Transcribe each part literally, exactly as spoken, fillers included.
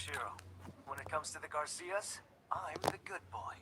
Shiro, when it comes to the Garcias, I'm the good boy.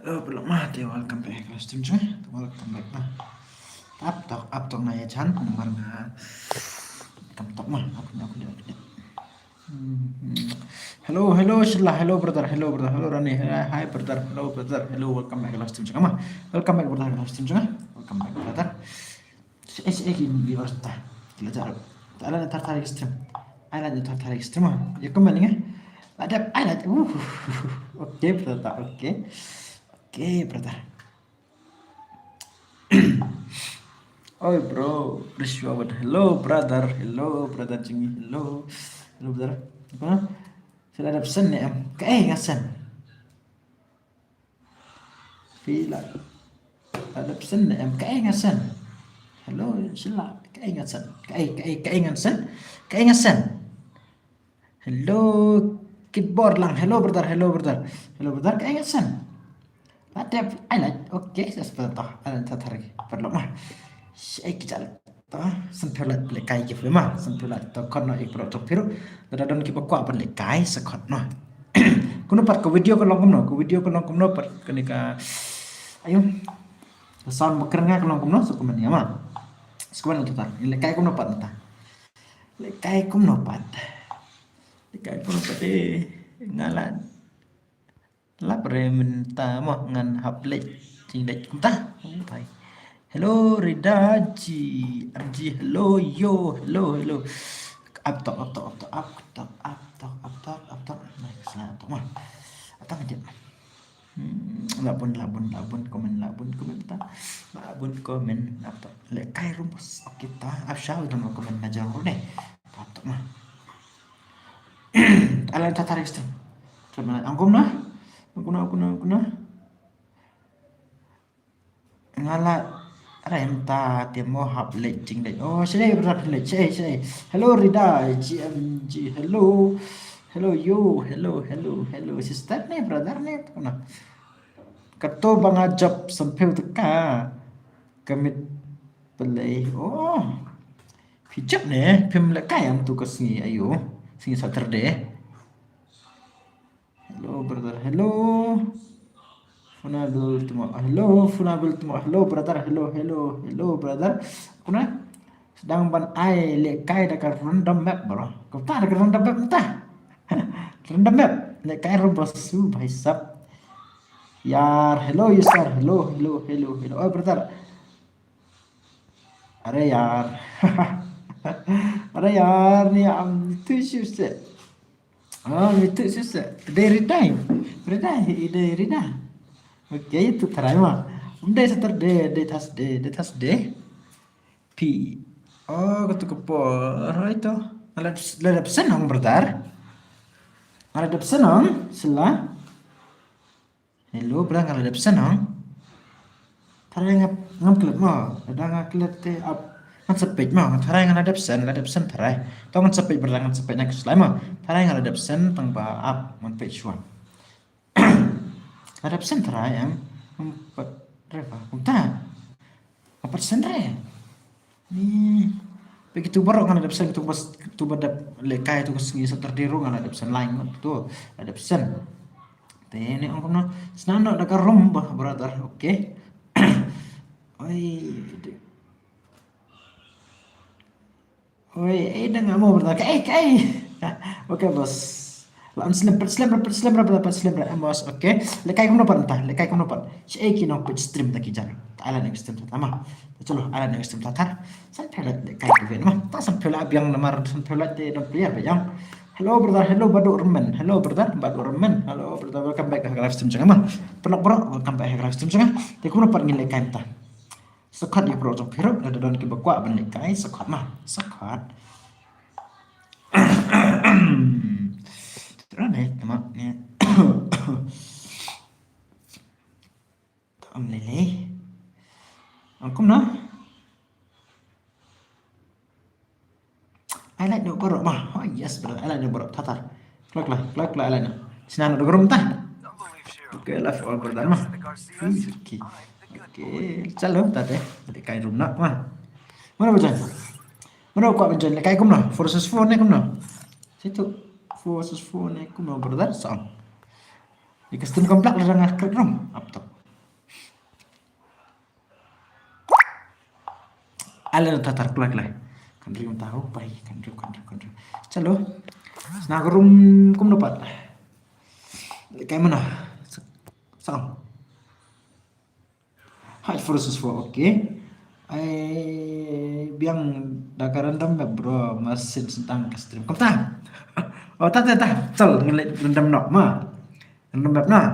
Hello, paralok ma, te welcome back live stream jong nga. Welcome back ma. Ap tok, ap tok na ïa chan, namar nga kam tok ma. Aku ni, aku ni, aku ni. Hmm, hmm. Hello, hello, Sheila, hello, brother, hello, brother, hello, Rani, hi, hi, brother, hello, brother, hello, welcome back live stream jong nga ma. Welcome back, brother, live stream jong nga. Welcome back, brother. Eh, eh, ki viewers ta. Ki la jarup. Ta la tar tar stream. Ai la tar tar stream. Ya kembali nge. La dep, ai la. Uh. Okay, brother. Okay. Okay, brother. Oi, bro. Rishwa, hello, brother. Hello, brother Jimmy. Hello. Hello, brother. Apa? Sila dep sen ne em. Kaei nga sen. Phi la, la dep sen ne em, kaei nga sen. Hello, Sheila, kaei nga sen. Kaei, kaei, kaei nga sen. Kaei nga sen. Hello, Kit Borlang. Hello, brother. Hello, brother. Hello, brother. Kaei nga sen. La dep, ai la, okay, sa seperti tu. Ai la, tar tar lagi. Paralok ma. Shai ki jal. Ta, sngewbha lehkai ki film ma, sngewbha to khot noh ïa ki paralok jong phi ruh. Lada don kiba kwah ban lehkai sa khot noh. Kumno pat ka video ka long kumno, ka video ka long kumno pat kane ka. Ayo. Ka sound ba kren nga ka long kumno, sa comment ïa ma. Sa comment ïa ta. Lehkai kumno pat ta. Lehkai kumno pat. Lehkai kumno pat eh. Nga la Lap re mynta mo ngan hap leit jingleit kumta. Oh, bhai. Hello, Rida ji, R G, hello, yo, hello, hello. Ap tok, ap tok, ap tok, ap tok, ap tok, ap tok, ap tok. Nice, ap tok mo. Ap tok aja. Hmm, labun, labun, labun, komen, labun, komen ta. Labun, komen, ap tok. Lehkai rumbos, okay ta. Ap shaw dong komen na jong ruh deh. Ap tok mo. Ala ta tarik stem. Terima kasih. Angkum na? Angkum na, angkum na, angkum na. Nga la rem ta te mo hap leit jingleit. Oh, sini brother leit, sini, sini. Hello, Rida, G M G, hello. Hello, you, hello, hello, hello, sister ne, brother ne, tu na. Kato ba nga jop semphew teka. Kamit pelei. Oh. Phi jop ne, phim lehkai ïa tu ka sngi ayo. Sngi Saturday. Hello, brother. Hello. Funabil Tmo. Hello, Funabil Tmo. Hello, brother. Hello, hello, hello, brother. Kuna sdang ban ai lehkai da ka random map, bro. Kumta da ka random map mynta. Random map. Lehkai rumbos, bhai sab. Yar, hello, user. Hello, hello, hello, hello. Oh, brother. Are yar. Are yar, ni am tu suse. Ah, itu suse. Dei Rida. Rida, dei Rida. Okay, itu try ma. Dei Saturday, dei Thursday, dei Thursday. Pi. Oh, katu ka por. Alright to. Nga la dep sen ong, brother. Nga la dep sen ong, sila. Hello, brother, nga la dep sen ong. Tharai nga, ngam klet mo. Lada nga klet te ap. Ngan sa peit mo. Tharai nga la dep sen, la dep sen tharai. To ngan sa peit, brother, ngan sa peit na ka slide mo. Tharai nga la dep sen tang ba ap, ngan peit shuwa. La dep sen tharai em. Ngam pat re ba. Kumta. Ngam pat sen re. Ni. Peit kitu baroh nga la dep sen, kitu bas, kitu ba dep lehkai tu ka sngi Saturday ruh nga la dep sen line tu. La dep sen. Te ni ong kumno. Sna noh da ka room bah, brother. Okay. Oi. Oi, eh, da nga mo, brother. Kaei, kaei. Okay, boss. La on slem, pet slem, pet slem, brother, pet slem, brother, boss. Okay. Lehkai kumno pat mynta, lehkai kumno pat. Shaei ki nongpeit stream ta ki jan. Ta ai la next stream ta ma. Ta chalo, ai la next stream ta tar. San phew lehkai ki ven ma. Ta san phew la biang namar san phew la te don player ba yang. Hello brother, hello Badu Remen. Hello brother, Badu Remen. Hello brother, welcome back ha ka live stream jong nga. Pynlong bro, welcome back ha ka live stream jong nga. Te kumno pat ngin lehkai mynta? Sa khot ïa bro jong phi ruh, lada don kiba kwah ban lehkai, sa khot ma. Sa khot. Tara ne, tama ne. Tam lele. Ang kumno? Ai lait noh baroh ma. Oh yes brother, ai lait noh baroh. Tatar. Kloi kloi, kloi kloi ai lait noh. Shna noh da ka room ta. Okay, love all brother ma. Hmm, okay. Okay, chalo ta te. Lehkai room noh ma. Mano ba join? Mano kwah ban join? Lehkai kumno? Four versus four ne kumno? Situ. Four versus four ne kumno brother? Sa ong. Ïa ka stream complex lada nga create room. Ap to. Ai lait noh Tatar, kloi kloi. Kan riew mynta, oh bai, kan riew, kan riew, kan riew. Chalo. Shna ka room kumno pat? Lehkai mano? Sa ong. Hai, four versus four, okay. Ai biang da ka random map bro, masin sentang ka stream. Kumta. Oh, ta ta ta. Chal, ngin leh random noh ma. Random map na.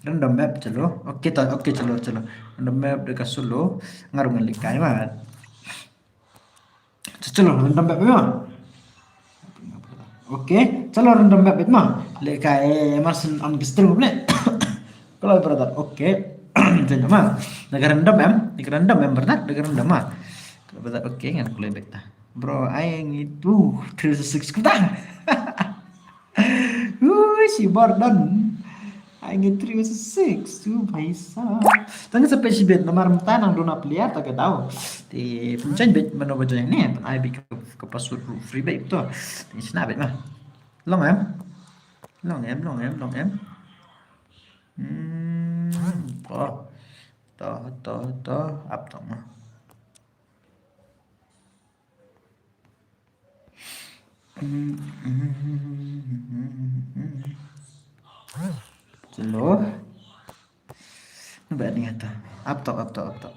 Random map chalo. Okay ta, okay chalo, chalo. Random map da ka solo. Nga ruh ngan lehkai ma. Chalo, random map ma. Okay, chalo random map ma. Lehkai, eh, masin on ka stream ble. Kloi brother, okay. Jangan ma. Da ka random em, da ka random em brother, da ka random ma. Kloi brother, okay, ngan kloi back ta. Bro, ai ngi tu three six kita. Ui, si Bordon. Ai ngi three versus six. Tu bhai sahab. Tang sa page bit namar mynta nang duna player ta ka dau. Te pynchain bit mano ba join ne. Pyn ai bit ka, ka password free bit to. Te shna bit ma. Long em. Long em, long em, long em. Hmm. To. To, to, to. Ap to ma. Hello. Ba ni kata. Ap to, ap to, ap to.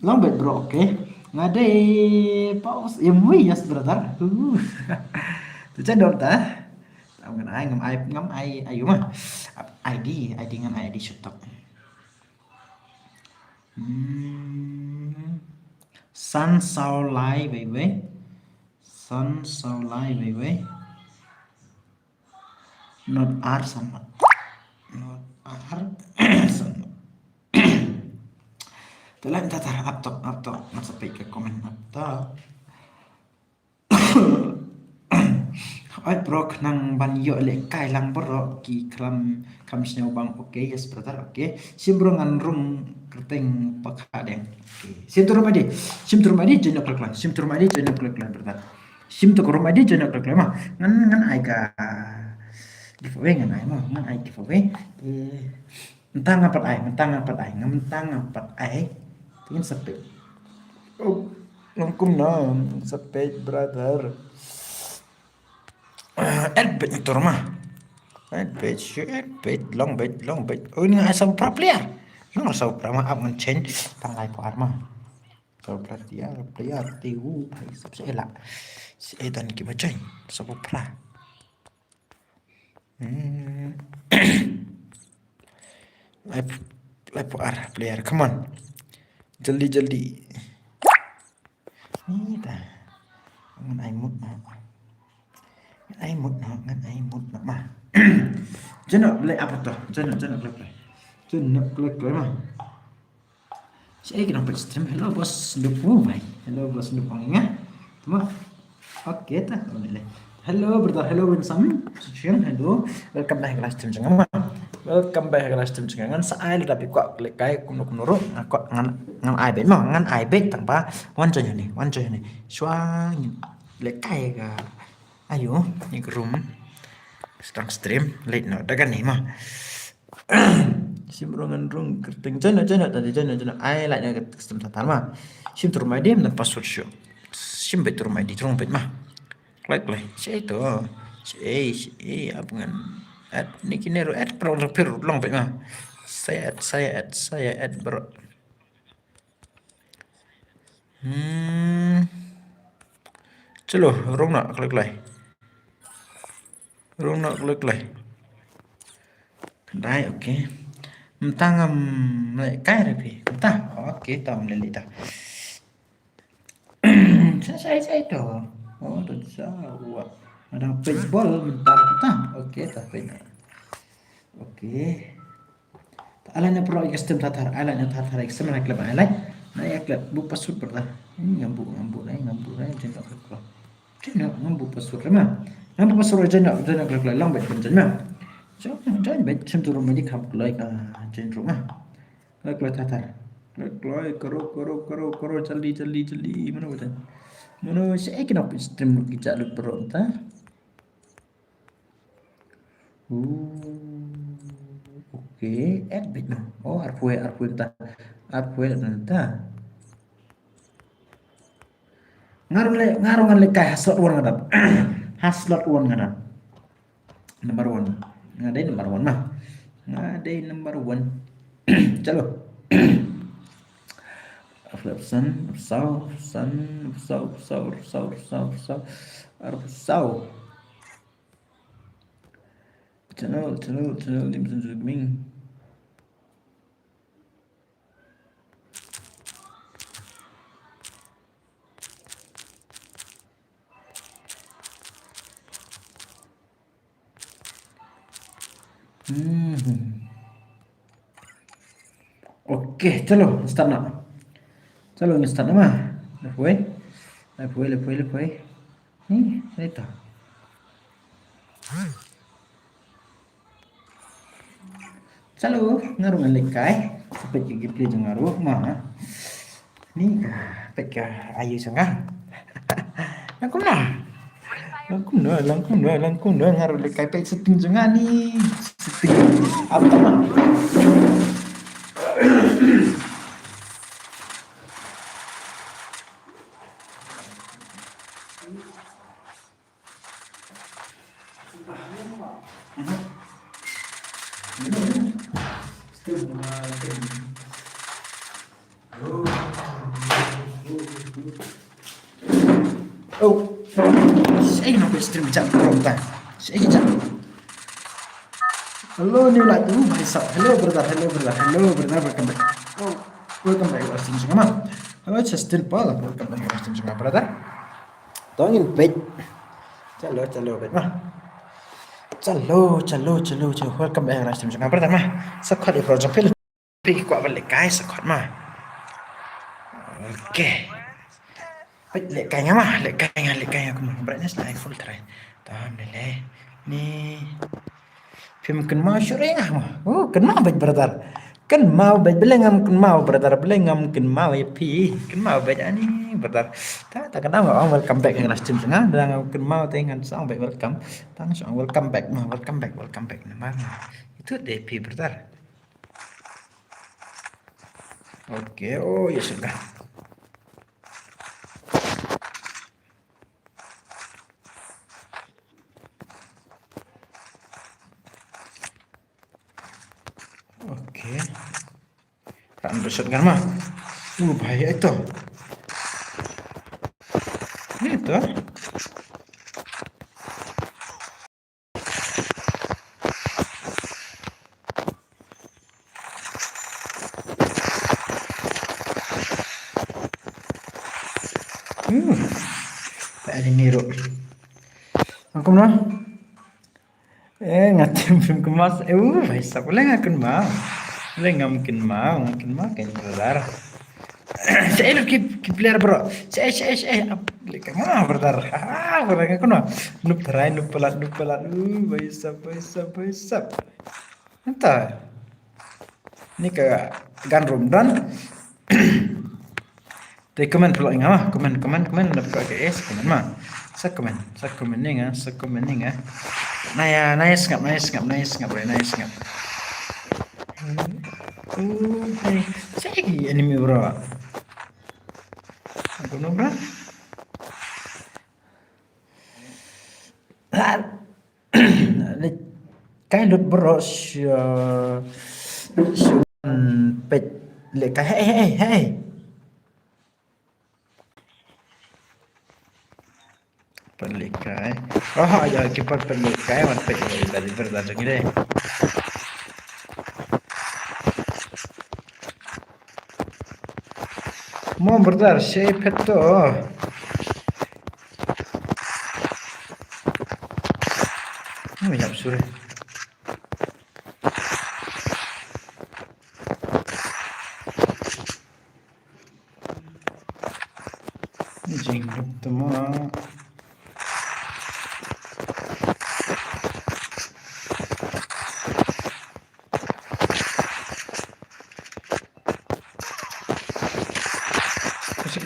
Long bit bro, okay. Nga dei pause. Ya mui yes brother. Uh. Tu chan dor ta. Ngam ai, ngam ai, ngam ai ayu ma. Ap I D, I D ngam ai I D shut up. Hmm. San Sao Lai wei wei. San Sao Lai wei wei. Not R sama. Not R sama. Te lai mynta ta ap to, ap to. Ngan sa peit ka comment ap to. Oi bro, khnang ban ïoh lehkai lang bro, ki khlam kham sñiaw bang. Okay, yes brother, okay. Shim bro ngan rung kyrteng Pakha Deng. Okay. Shim to room I D. Shim to room I D join kloi kloi. Shim to room I D join kloi kloi brother. Shim to room I D join kloi kloi ma. Ngan, ngan ai ka giveaway, ngan ai ma, ngan ai giveaway. Eh, Mynta nga pat ai, mynta nga pat ai, nga mynta nga pat ai. Te ngin sa peit. Oh, long kumno, sa peit brother. Ah, add beit tur ma. Add beit, shu add beit, long beit, long beit. Oh, ini nga ai sa u pra player. Long sa u pra ma, ap ngan change. Tang lai phew ar ma. Sa u pra player, player, te u, bhai, sap sa ela. Sa e dan ki ma change, sa u pra. Hmm. Lai phew, lai phew ar player, come on. Jaldi, jaldi. Ni ta. Ngan ai mut noh. Ngan ai mut noh, ngan ai mut noh ma. Join noh, leh apa to? Join noh, join noh, klik, klik. Join noh, klik, klik ma. Shaei ki nongpeit stream. Hello boss Dup. Oh bhai. Hello boss Dup, ong ïa nga. Tama. Okay ta. Hello brother, hello Winsome. Hello. Welcome back ha ka live stream jong nga. Welcome back ha ka live stream jong nga. Ngan sa ai lada phi kwah lehkai kumno kumno ruh. Nga kwah ngan, ngan ai beit mo, ngan ai beit tang ba wan join ïa une, wan join ïa une. Shuwa ngin lehkai ka, ayo, ïa ka room. Stang stream leit noh da kane mo. Shim bro ngan rung kyrteng. Join noh, join noh, tadi join noh, join noh. Ai lait noh ka custom tatar ma. Shim to room I D, mynta password shuh. Shim beit to room I D, to room beit ma. Klik, klik. Shaei to. Shaei, shaei, ap ngan add. Ni kine ruh add, bro, ruh phi ruh long beit ma. Sa add, sa add, sa add, bro. Hmm. Chalo, rung noh kloi kloi. Rung noh kloi kloi. Dai, okay. Mynta ngam leh kai re phi. Mynta. Okay, tam leh leh ta. Sa sa sa to. Oh, to sa wa. Ada page ball mynta mynta. Okay, ta page. Okay. Alai na pro extreme tatar, alai na tatar extreme na klep alai. Na ya klep bu password berta. Ini ngambu ngambu na ngambu na jin tak klep. Jin ngambu password ma. Ngambu password jin nak jin nak klep lang bet jin ma. Jin bet sim tu rumah di kam klep ka jin rumah. Klep klep tatar. Klep klep karo karo karo karo jali jali jali mana betul. Mana si ek nak stream ki jalu pro ta. Uh, okay, et bit no. Oh, arphew, arphew ta. Arphew ta. Nga ruh leh, nga ruh ngan leh kai ha slot one nga dap. Ha slot one nga dap. Number one. Nga dei number one ma. Nga dei number one. Chalo. Arphew san, arphew saw, arphew san, arphew saw, arphew saw, arphew saw, arphew saw, arphew saw. Channel, channel, channel, dim sun suk ming. Hmm. Okay, chalo, start na. Chalo, start na ma. Left way. Left way, left way, left way. Ni, ni ta. Chalo, nga ruh ngan leh kai. Peit ka gameplay jong nga ruh ma. Ni ka, peit ka ayu jong nga. Lang kumno? Lang kumno, lang kumno, lang kumno, nga ruh leh kai peit setting jong nga ni. Setting. Apa ma? Oh, shisha no stream jam rom ta. Shisha jam. Hello, new light. Oh, bhai sahab. Hello, brother. Hello, brother. Hello, brother. Welcome back. Oh, welcome back. Hello, Justin Paul. Welcome back. Brother. Tong in page. Chalo, chalo, page ma. Chalo, chalo, chalo, chalo. Welcome back, Raj Team Jong Nga, brother ma. Sa khot i pro jong phi. Phi kwah ban leh kai sa khot ma. Okay. Peit leh kai nga ma, leh kai nga, leh kai nga kumno. Brightness na full try. Tam leh leh. Ni. Phim kynmaw shuh re nga ma. Oh, kynmaw bad brother. Kynmaw bad, balei ngam kynmaw, brother, balei ngam kynmaw ïa phi. Kynmaw bad ani, brother. Ta, ta kynmaw nga ong welcome back ïa nga la stream jong nga. Balei ngam kynmaw te ngan sa ong bad welcome. Tang sa ong welcome back ma, welcome back, welcome back. Namar nga. Itu dei phi, brother. Okay, oh, ïa shuh ka. Okay. Kan bershot kan ma. Uh, bahaya itu. Ini itu. Hmm. Tak ada niru. Aku mana? Eh, nga tim phim kynmaw. Eh, uh, bhai sahab, balei nga kynmaw. Balei ngam kynmaw, ngam kynmaw kan brother. Sha lut ki, ki player bro. Sha, sha, sha, ap, leh kai nga brother. Ha, brother nga kynmaw. Nup tharai, nup palat, nup palat. Uh, bhai sahab, bhai sahab, bhai sahab. Anta. Ni ka gan room don. Te comment pula nga ma, comment, comment, comment, na pula ka es, comment ma. Sa comment, sa comment ni nga, sa comment ni nga. Naya, naya sngap, naya sngap, naya sngap, naya sngap. Oh, hey. Sa egi enemy bro. Aku nombor. Kai lut bro shu, shu pet leh kai, hey, hey, hey. Pynlehkai. Oh, ïa ki pat pynlehkai, wan peit ïa i brother jong ngi dei. Mo brother, shaei phet to. Oh, ïap sure. Jingnuk tama.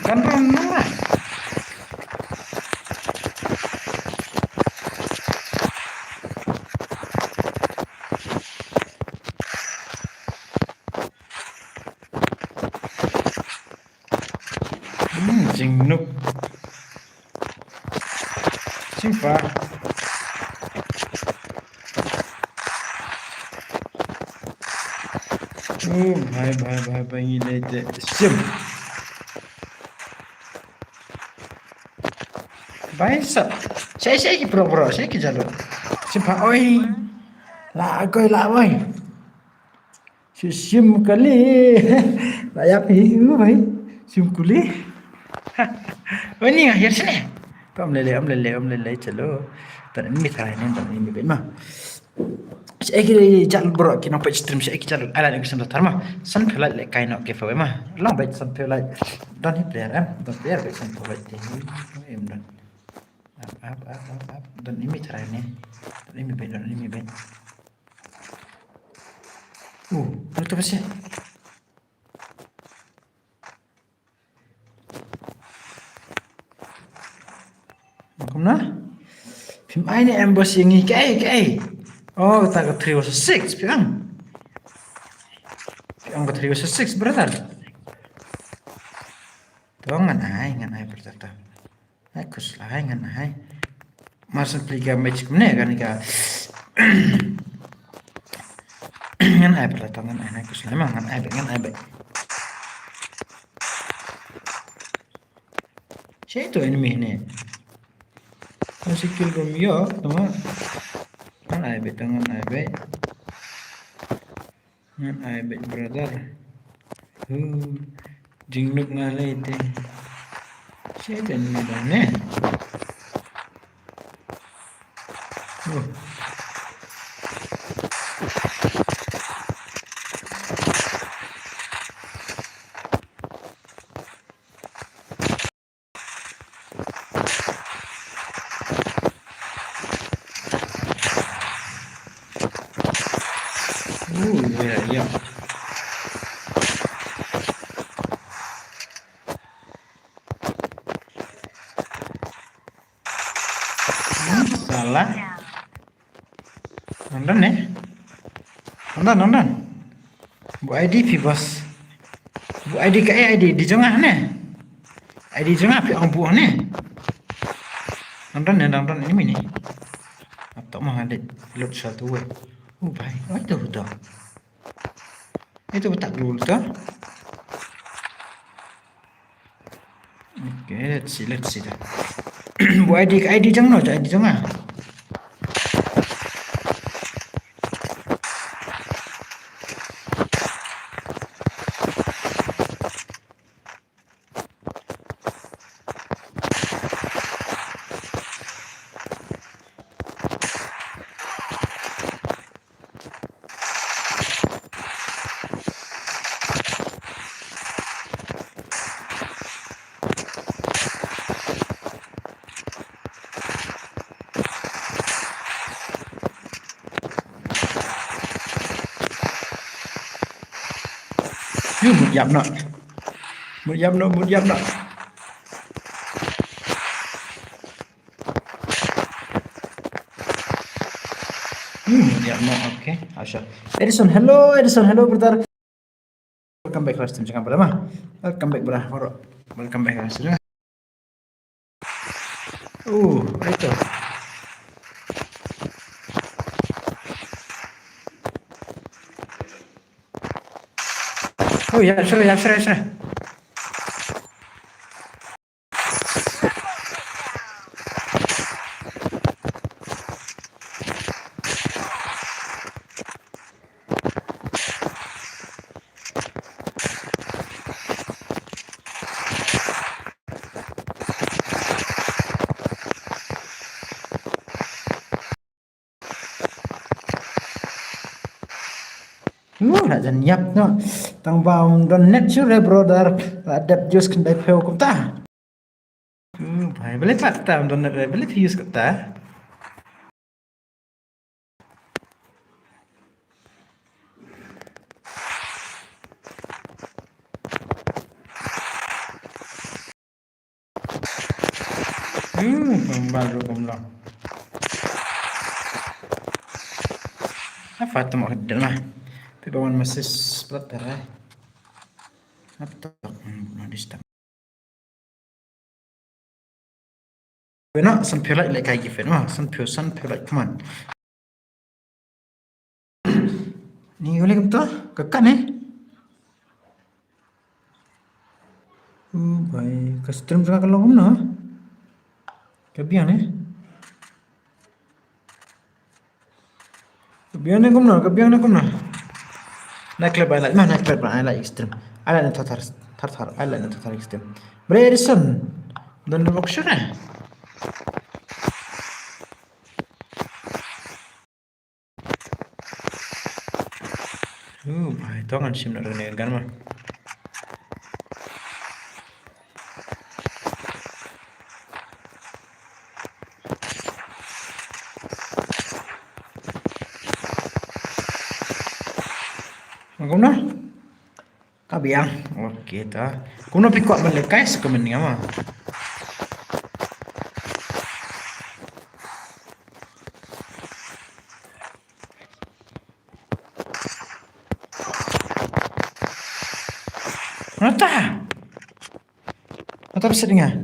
Kan ram nang lah. Hmm, jingnuk. Simpa. Oh, bhai, bhai, bhai, bhai, ngi lei te sim. Bhai sap. Shaei, shaei ki bro, bro, shaei ki jalo. Simpa, oi. La, koi, la, oi. Shi-, shim kali. La ïap hi u bhai. Shim kuli. Oi ni nga hiar sini. Pha um lele, um lele, um lele, chalo. Don enemy tharai ne, don enemy beit ma. Shaei ki jal bro ki nong peit stream, shaei ki jal ala ne ki sem tar ma. San phew like leh kai noh ki fa ma. Long beit san phew like. Don hi player em, don player beit san phew like te. Em don. Ap, ap, ap, ap, ap. Don enemy tharai ne. Don enemy beit, don enemy beit. Uh, ano to ba siya? Kumno? Phim ai ne ambush ïa ngi kaei, kaei. Oh, ta ka three versus six, phi ong. Phi ong ka three versus six, brother. To ngan ai, ngan ai, brother, to. Ai, khuslai ngan ai. Mar shen plie ka match kumne kane ka. Ngan ai pala to, ngan ai, ngan khuslai ma, ngan ai beit, ngan ai beit. Shaei to enemy ne. Ngan sa kill kum ïoh, tama. Ngan ai beit to, ngan ai beit. Ngan ai beit brother. Hu, jingnuk nga lei te. Shaei te enemy da ne. Oh. Ooh, yeah, yeah. Hmm, salah. Nonton ne? Nonton, nonton. Bu I D phi bos. Bu I D kaei, I D, I D jong nga ne. I D jong nga phi ong bu ne. Nonton ne, nonton enemy ne. Atok ma nga dei load shot tu wei. Oh bhai, oi tu tu. Itu betak dulu tu. Okay, let's see, let's see dah. Bu I D ka I D jong no, I D jong ah. Yu, mut ïap noh. Mut ïap noh, mut ïap noh. Hmm, mut ïap noh, okay. Asha. Edison, hello, Edison, hello, brother. Welcome back live stream jong nga brother ma. Welcome back brother. Welcome back live stream. Oh, ito. Oh, yeah, sure, yeah, sure, sure. Uh, la jan ïap noh. Tang ba ym don net shuh re brother. La dep use khyndai phew kumta. Uh, bhai, balei pat ta ym don net re, balei phi use kata? Hmm, gambar ruh kumno. Apa tu mak kedel mah. Tapi bawan masih sebelah darah. Apa tu? Hmm, no disturb. Pena, san phew like, like kai gi pena, san phew, san phew like, come on. Ni ule kumta, ka kat ne. Oh, bhai, ka stream jong nga ka long kumno? Ka biang ne? Ka biang ne kumno, ka biang ne kumno? Nai klet ba ai like, ma nai klet ba ai like stream. Ai like na thar thar, thar thar, ai like na thar thar stream. Bre Edison. Don bok sure. Uh, bhai, to ngan shim na rene gan ma. Kumno? Ka biang. Okay ta. Kumno phi kwah ban lehkai sa comment ïa nga ma. Nata. Nata bisa dengar.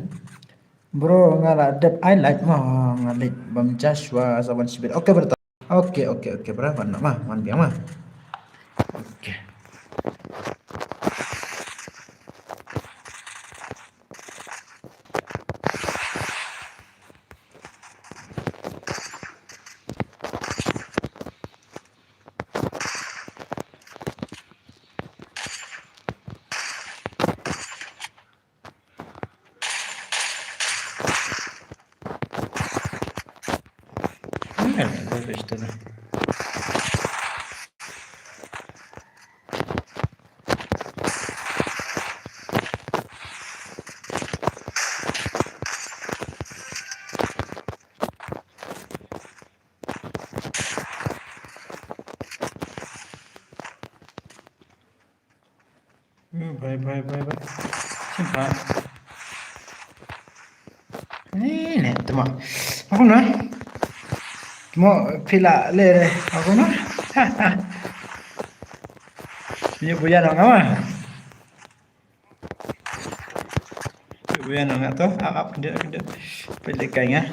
Bro, nga la dep ai like ma, nga like bam Joshua sa wan shibit. Okay, bro. Okay, okay, okay, bro. Wan ma, wan biang ma. Okay. Mira, lo he visto, ¿no? Bye, bye, bye, bye. Shim pha. Ni ne, tuma. Aku na. Tuma phi la le re. Aku na. Ni buya na ngama. Buya na ngato. Ap, ap, kendit, kendit. Pele kai nga.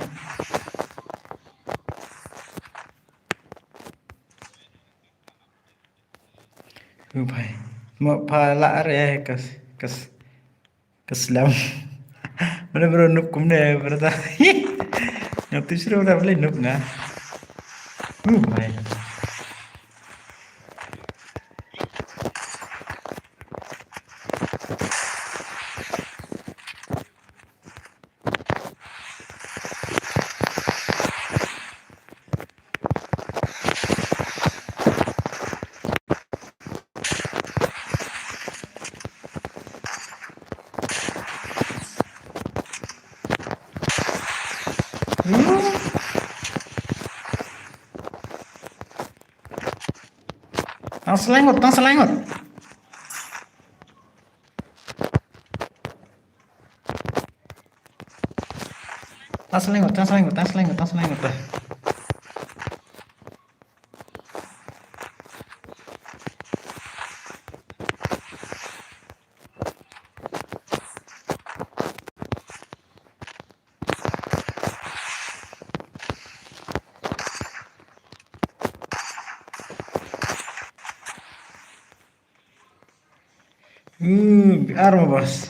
Rupai. Mo pha la re kas, kas, kaslam. Mana bro noob kumne bro ta. Noob tu suru bro beli noob nga. Rupai. Tang selengut, tang selengut. Tang selengut, tang selengut, tang selengut, tang selengut. Hmm, biar mo bos.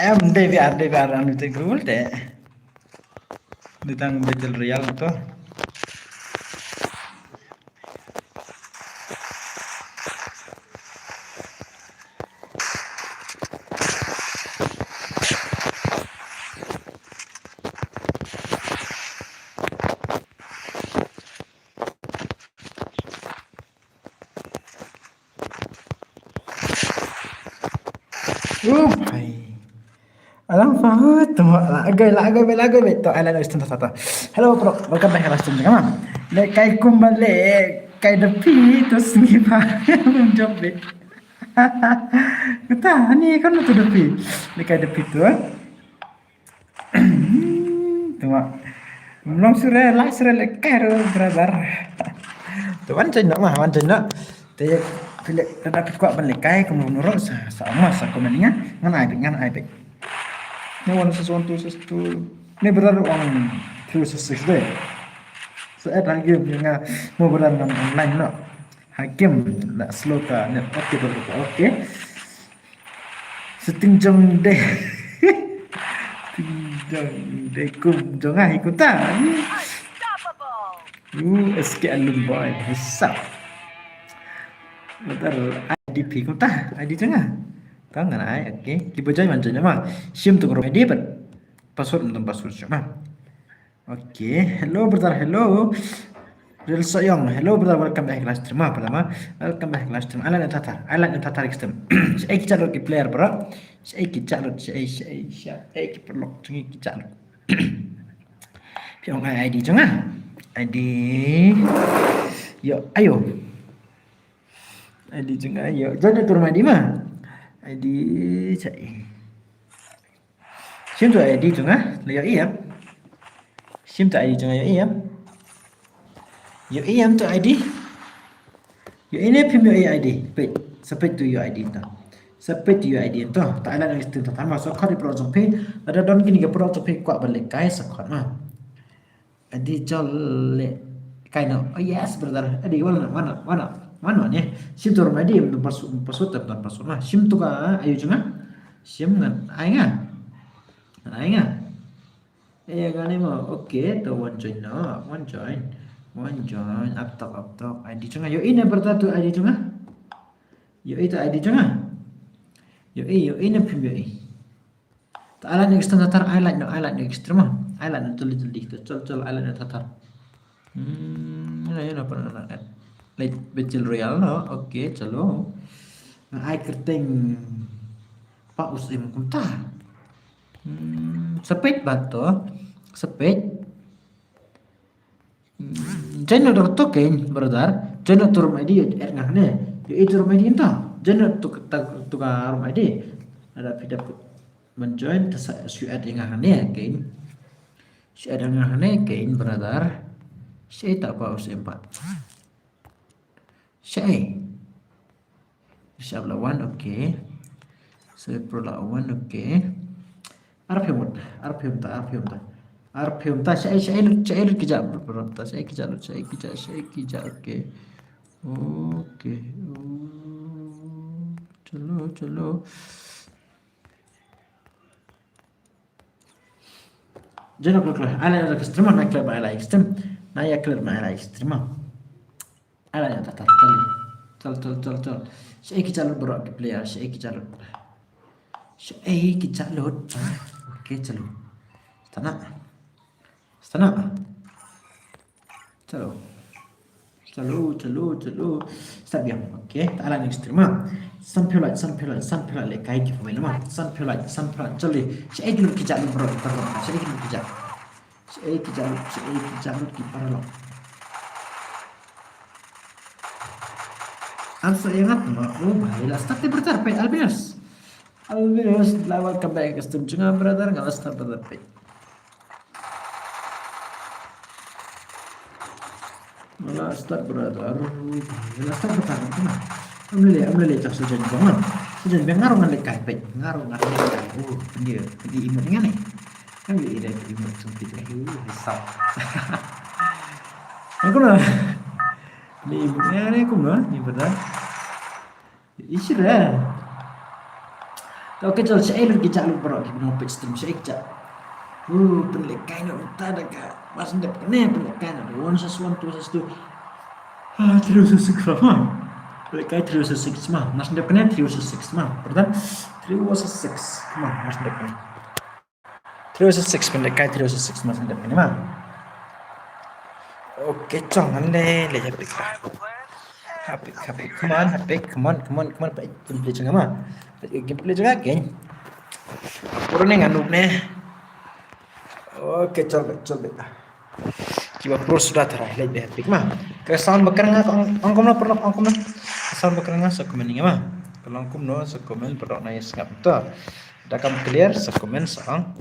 Em, dei biar, dei biar, anu te grul te. Di tang Battle Royale to. Upai. Alang pa tu la gai la gai la gai to ala la stem ta. Hello bro, welcome back to stream. Kama le kai kumba le kai da pi to sngi pa. Jom be. Kata ni kan tu da pi. Le kai da pi tu. Tuma. Mlong sure la sure le kai ro brother. Tu wan chen no ma wan chen no. Te pile da pi kwah ban le kai kum nuro sa sa ma sa kum ni nga ngan ai bik ngan ai bik. Ne wan sa one two sa two. Ne brother wan three sa six de. Sa et ha game nga mo brother ngan online no. Ha game la slow ta ne okay brother okay. Setting jong de. Setting jong de kum jong ai kumta. U S K alum boy. Hisap. Matar I D P kumta. I D jong ai. Ka ngan ai. Okay. Ki ba join man join ma. Shim tu ko I D pat. Password nang password shim ma. Okay, hello brother, hello. Real Soyong, hello brother, welcome back live stream. Ma, brother, ma. Welcome back live stream. I like the Tatar. I like the Tatar stream. Shaei ki chalut ki player, bro. Shaei ki chalut, shaei, shaei, shaei ki paralok, jong ngi ki chalut. Phi ong ai I D jong nga. I D. Yo, ayo. I D jong nga, yo. Join tu ruh ma I D ma. I D shaei. Shim tu I D jong nga, la ïohi ïa. Shim tu I D jong nga ïohi ïa. Ïohi ïa tu I D. Ïohi ne phim ïohi I D. Peit, sa peit tu ïohi I D tu. Sa peit tu ïohi I D tu. Ta ai la nang stem ta than ma sa khot ïa paralok jong phi. Lada don kine ki paralok jong phi kwah ban lehkai sa khot ma. Adi jol le kai no. Oh yes brother. Adi wan wan wan wan ne. Shim tu ruh ma I D em tu password em tu password ma. Shim tu ka ayu jong nga. Shim ngan ai nga. Ngan ai nga. Eh ngan ai ma. Okay to wan join no. Wan join. Wan join. Up top up top. I D jong nga. Ïohi ne brother tu I D jong nga. Ïohi tu I D jong nga. Ïohi ïohi ne phim ïohi. Ta ai la next time ta tar ai la no ai la next time. Ai la no joldi joldi to chal chal ai la no ta tar. Hmm, ïa ïa no pa na. Leit Battle Royale no. Okay, chalo. Ai kyrteng pa us im kumta. Hmm, sa peit ba to. Sa peit. Join no dor to kein brother. Join no tu ruh ma I D er nga ne. Ïohi tu ruh ma I D enta. Join no tu ka tu ka ruh ma I D. Lada phi dap ban join ta sa shu add nga ne kein. Shu add nga ne kein brother. Shaei ta pa us em pat. Shaei. Rishabh la wan, okay. Saipro la wan, okay. Arphew mut, arphew ta, arphew ta. Arphew ta, shaei, shaei lut, shaei lut ki jah, bro, bro, ta, shaei ki jah lut, shaei ki jah, shaei ki jah, okay. Okay. Oh, chalo, chalo. Join no klo klo. Ai la ïa ka stream, na klet ba ai la ïa ka stream. Na ïa klet ba ai la ïa ka stream. Ai la ïa ta ta ta. Chal chal chal chal. Shaei ki chalut baroh ki player, shaei ki chalut. Shaei ki chalut. Okay, chalo. Stana. Stana. Chalo. Chalo, chalo, chalo. Start biang. Okay, ta ai la next stream ma. San phew lait, san phew lait, san phew lait lehkai ki pynmih ma. San phew lait, san phew lait. Chalo. Shaei ki lut ki jah lut baroh ki paralok. Shaei ki lut ki jah. Shaei ki jah lut, shaei ki jah lut ki paralok. Answer ïa nga ma. Oh bhai, la start te brother, peit Albinos. Albinos, la welcome back ka stream jong nga brother, nga la start brother, peit. Nga la start brother. Nga la start brother. Am lele, am lele, tak sa join biang. Sa join biang nga ruh ngan lehkai peit. Nga ruh ngan lehkai. Oh, pynïoh, pynïoh emote nga ne. Am lele, emote song peit. Oh, hisap. Aku na. Ni emote nga ne kumno ni brother. Ishra. To ke chal shaei lut ki jah lut baroh ki bynta peit stream shaei ki jah. Uh, pynlehkai noh ta da ka. Mas ndep kane pynlehkai noh. One six one, two six two. Ah, three oh six ma. Pynlehkai three oh six ma. Mas ndep kane three oh six ma. Perdam. Three oh six ma. Mas ndep kane. Three oh six, pynlehkai three oh six mas ndep kane ma. Okay, chong ngan le le jap dikha. Hapik, hapik, come on, hapik, come on, come on, come on, peit gameplay jong nga ma. Peit gameplay jong nga, keiñ. Pura ne nga noob ne. Okay, chal beit, chal beit. Kiba pro suda tharai, leit beit hapik ma. Ka sound ba kren nga, ong, ong kumno, pernah, ong kumno. Ka sound ba kren nga, sa comment ïa nga ma. Ka long kumno, sa comment, pernah na ïa sngap to. Da kam clear, sa comment, sa ong.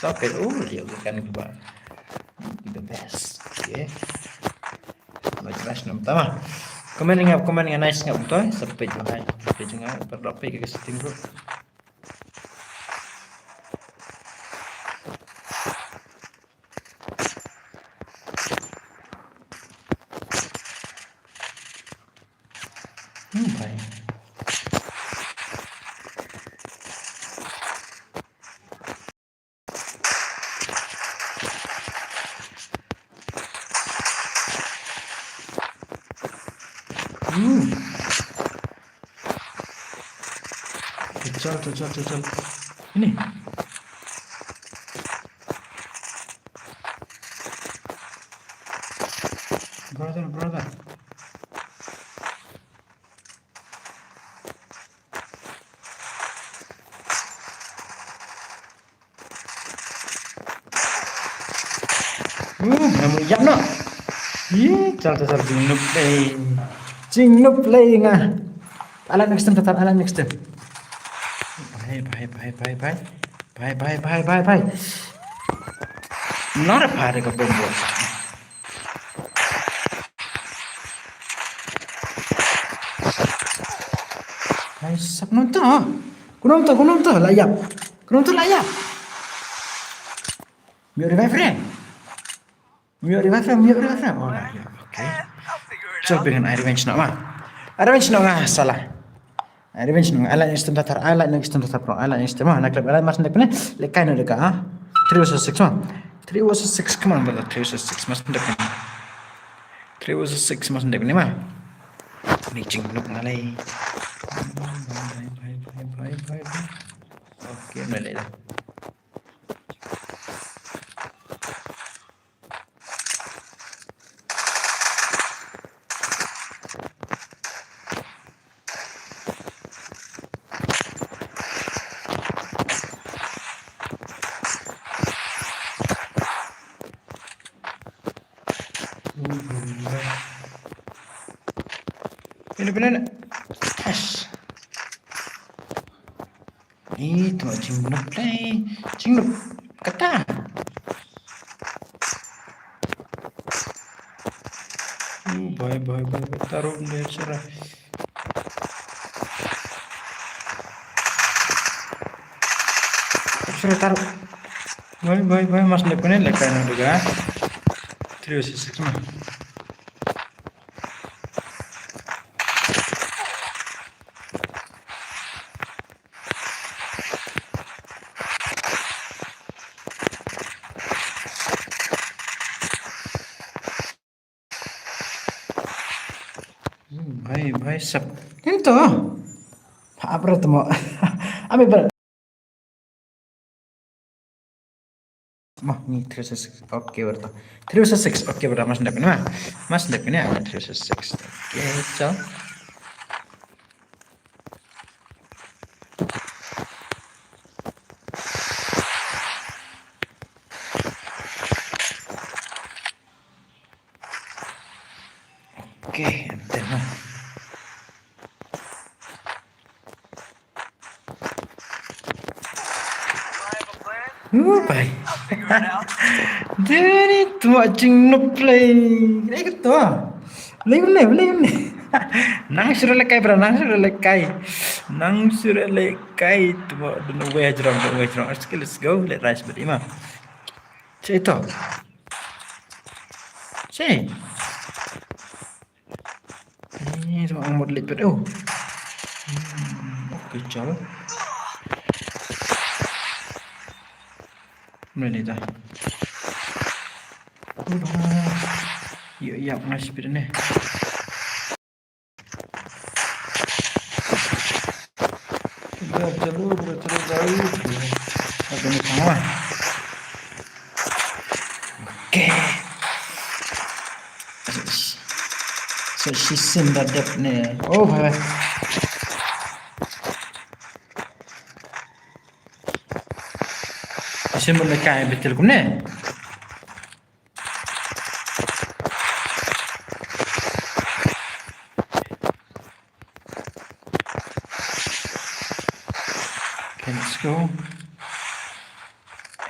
Sa okay, oh, ïa kan kiba. The best. Okay. Nice, nice, namta ma. Comment nga, comment nga nice nga betul. Sa peit nga, peit nga, peit ka setting tu. Hmm, bhai. Hmm. Chal, chal, chal, chal, chal. Ini. Brother, brother. Hmm, kamu ïap noh. Ih, chal, chal, chal, jingnop lei. Jingnop lei nga. Alat next time, tatar, alat next time. Bye, bye, bye, bye, bye. Bye, bye, bye, bye, bye. Nora pare ka bombo. Ai, sap nonta. Kunam to, kunam to, la ïap. Kunam to, la ïap. Mute revive friend. Mute revive friend, mute revive friend. Oh, la ïap. Okay. Chal, pyngan ai revenge noh ma. Ai revenge noh nga, salah. Ai revenge noh nga. Ai la next time tatar, ai la next time tatar pro, ai la next time ma. Na klep, ai la mas ndek ne. Lekai noh deka, ha. Three versus six ma. Three versus six, come on brother. Three versus six, mas ndek ne. Three versus six, mas ndek ne ma. Ni jingnop nga lei. Bye, bye, bye, bye, bye. Okay, ma lei da. Pynban, pynban. Ash. Ni tu jingnop lei, jingnop kata. Uh, bye, bye, bye, bye. Taruh dia cara. Sure, taruh. Bye, bye, bye. Mas ndek ne, lekai noh deka. Three versus six ma. Hmm, bhai, bhai, sap. Ito. Apa tu mo? Ami ber. Mah, ni three six six. Okay, berta. Three six six. Okay, berta, mas ndek ne. Mas ndek ne, three six six. Okay, so. Okay, enter na. Uh, bye. Deni tu jingnop lei. Lei keto. Lei, lei, lei, lei. Nang sure lekai bra, nang sure lekai. Nang sure lekai tu, don't know where jrong, don't know where jrong. Okay, let's go. Let rise but ima. Cito. Cito. Ni tu ang mod lipet. Oh. Hmm, okay, chal. Mana ni dah? Udah. Yuk, yap, ngasih speed ni. Udah, chalo, udah, chalo, jauh. Ada ni sama. Okay. Shisien da dep ne. Oh, bhai bhai. Shisien ban lehkai bitel kumne. Okay, let's go.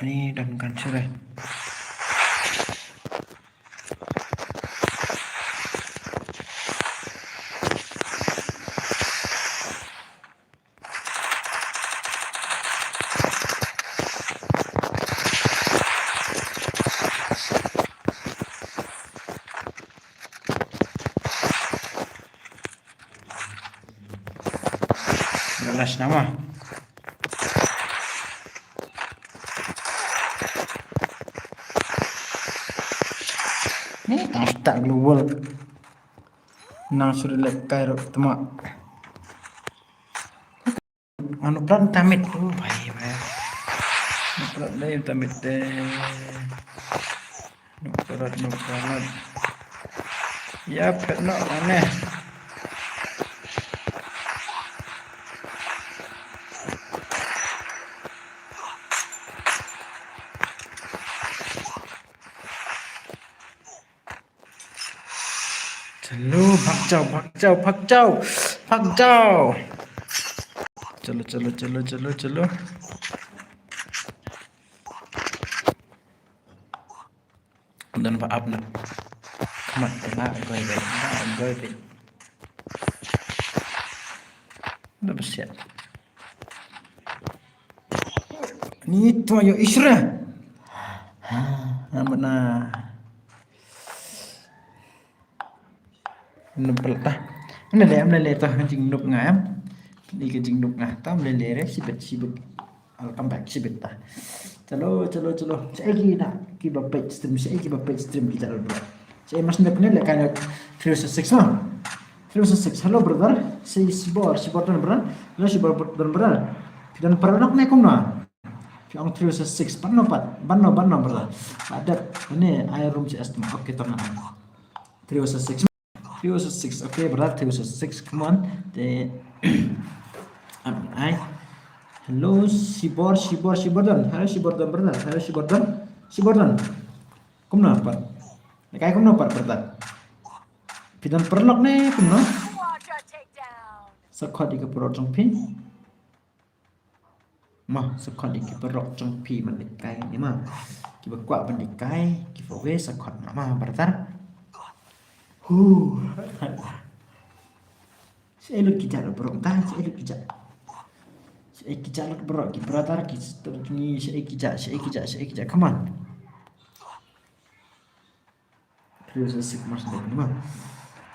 Ani don kan shurai. Galas nama. Ni tang start global. Nang suruh lehkai rok temak. Anu plan tamit. Oh, bhai, bhai. Anu plan dei tamit dei. Nuk perat, nuk perat. Ya, pet nok aneh. Chalo, bhag jao, bhag jao, bhag jao, bhag jao. Chalo, chalo, chalo, chalo, chalo. Don ba ap na. Khmat te na goi be, na goi be. Na besiat. Ni tu ayo Isra. Ha, amat na. Nup pala ta. Am lele, am lele ta, jingnup nga em. Ni ka jingnup nga ta, am lele re, sibet, sibet. I'll come back, sibet ta. Chalo, chalo, chalo. Sa egi na, ki ba page stream, sa egi ba page stream kita bro. Sa mas nak ne le kan three oh six ma. Three oh six, hello brother. Sa Sibor, Sibor don brother. Hello Sibor don brother. Phi don paralok ne kumno? Phi ong three oh six, ban no pat, ban no, ban no brother. Adat ne ai room sa estimate. Okay, tong na. Three oh six. Three oh six. Okay, brother, three oh six. Come on. Te, ai. Hello, Sibor, Sibor, Sibor don. Hello, Sibor don, brother. Hello, Sibor don. Sibor don. Kumno pat? Lehkai kumno pat, brother? Phi don paralok ne kumno? Sa khot ïa ka paralok jong phi. Ma, sa khot ïa ki paralok jong phi ban lehkai ne ma. Ki ba kwah ban lehkai, ki ba wei sa khot ma, ma, brother. Hu. Sa lut ki jat paralok ta, sa lut ki jat. Sa ki jat lut paralok ki brother ki sister ni, sa ki jat, sa ki jat, sa ki jat. Come on. Three oh six must be, come on.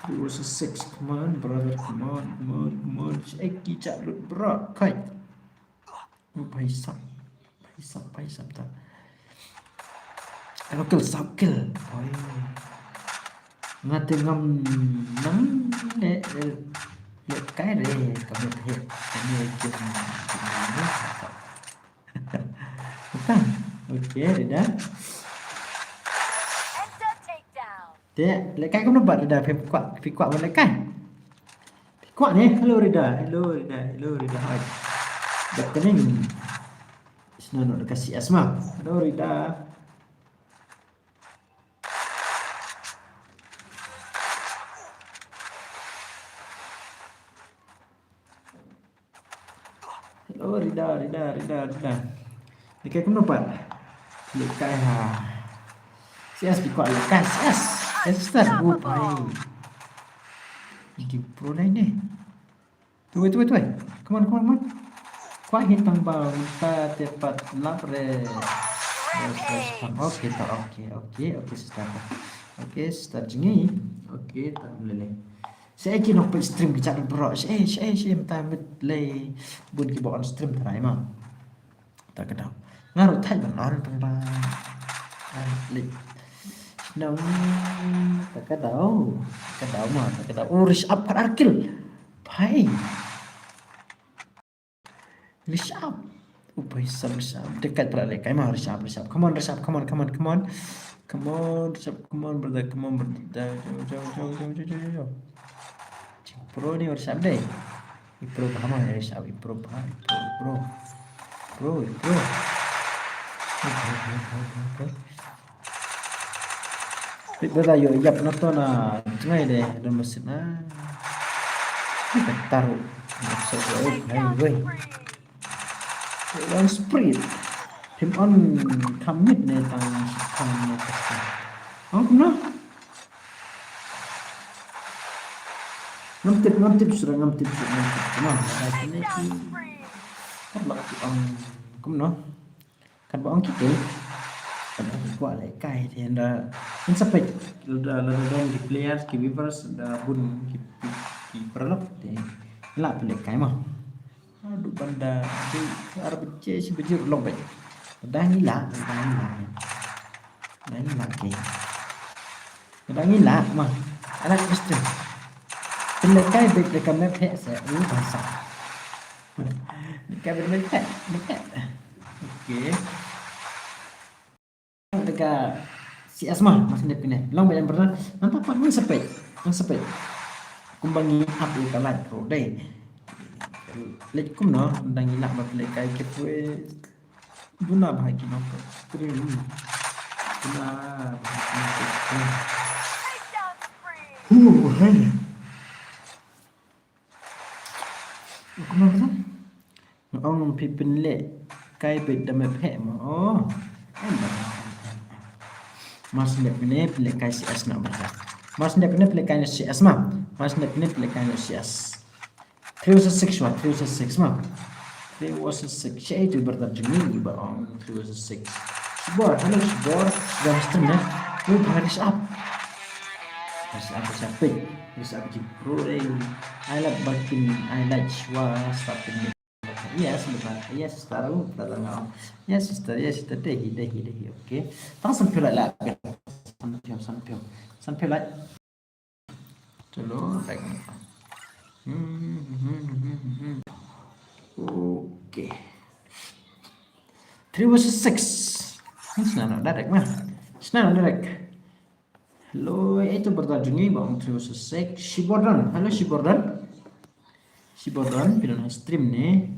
Three oh six, come on, brother, come on, come on, come on. Sa ki jat lut paralok, kai. Oh, paisap, paisap, paisap ta. Circle, circle. Oi. Nga te ngam nang ne, eh, lehkai re, ka me phe, ka me kin, kin, kin, kin. Okay, Rida. Te, lehkai kumno pat Rida, phi kwah, phi kwah ban lehkai? Phi kwah ne, hello Rida, hello Rida, hello Rida, hai. Dak kening. Sna no ka C S ma. Hello Rida. Hello, Rida, Rida, Rida, Rida. Lehkai kumno pat? Lehkai ha. C S phi kwah lehkai, C S. C S star, oh, bhai. Ini pro lain ni. Tu, tu, tu. Come on, come on, come on. Kwah hi tang ba, ta te pat lap re. Yes, yes, come. Okay, ta, okay, okay, okay, sister. Okay, sister Jingi. Okay, ta lele. Sa ki nong peit stream ki chat bro. Sa, sa, sa mynta mit lei bun ki ba on stream trai ma. Ta ka daw. Nga ruh thait ban on tang ba. Ah, lei. Nong ta ka daw. Ta ka daw ma, ta ka daw. Oh, Rish Up kat Arkil. Bhai. Rish Up. Upai sam Rish Up. Dekat pula lehkai ma Rish Up, Rish Up. Come on, Rish Up. Come on, come on, come on. Come on, sap, come on, brother, come on, brother. Jauh, jauh, jauh. Jing pro ni, war sap dei. I pro bha ma, i sap, i pro bha, i pro, i pro. Pro, i pro. Pit brother, ïoh ïap na to na jngai dei, don masit na. Ni ka taru. Masit dei, oh, hai, wei. One sprint. Phim on kham mid ne tang kham ne tang. Ong kumno? Ngam tip, ngam tip shuh, ngam tip shuh, ngam tip shuh. Ngam tip shuh. Katba ki ong kumno? Katba ong kito. Katba ki kwah lehkai te ynda. Ynda sa peit. Lada, lada don ki players, ki viewers, da bun ki, ki paralok te. Lah pynlehkai mo. Haduh ban da, haduh ar baje, shi baje ruh long beit. Da ngi lah, da ngi lah. Da ngi lah, okay. Da ngi lah, ma. Anak istri. Pynlehkai beit da ka map heh se, u bangsa. Lehkai beit da map heh, map heh. Okay. Dekat C S mah, masih dep kene. Long banyak pernah. Nanta pat ngan sepet. Ngan sepet. Kumba ngi ap ïa ka light pro dei. Leit kumno, nda ngi lah ban lehkai giveaway. Buna bha ki nongpeit stream. Buna bha ki nongpeit stream. Huh, hai. Kumno kumno? Nga ong phi pynlehkai beit da map heh mo. Oh. Mas lep ne pynlehkai C S na ba. Mas lep ne pynlehkai C S ma. Mas lep ne pynlehkai C S. Three versus six wa, three versus six ma. Three versus six. Shaei tu brother jong ngi ba ong three versus six. Shibor, hello Shibor. Jam stream ne. Lu bha ris up. Ris up, ris up. Ris up ji bro dei. I like Bakin, I like Shwa, stop it. Yes, brother. Yes, sister. Oh, brother now. Yes, sister. Yes, sister. Dei hi, dei hi, dei hi. Okay. Tang san phew like la. San phew, san phew. San phew like. Chalo, like. Hmm, hmm, hmm, hmm, hmm. Okay. Three versus six. Sna no direct ma. Sna no direct. Hello, eh, tu brother jong ngi ba ong three versus six. Shibordon. Hello, Shibordon. Shibordon, phi don ha stream ne.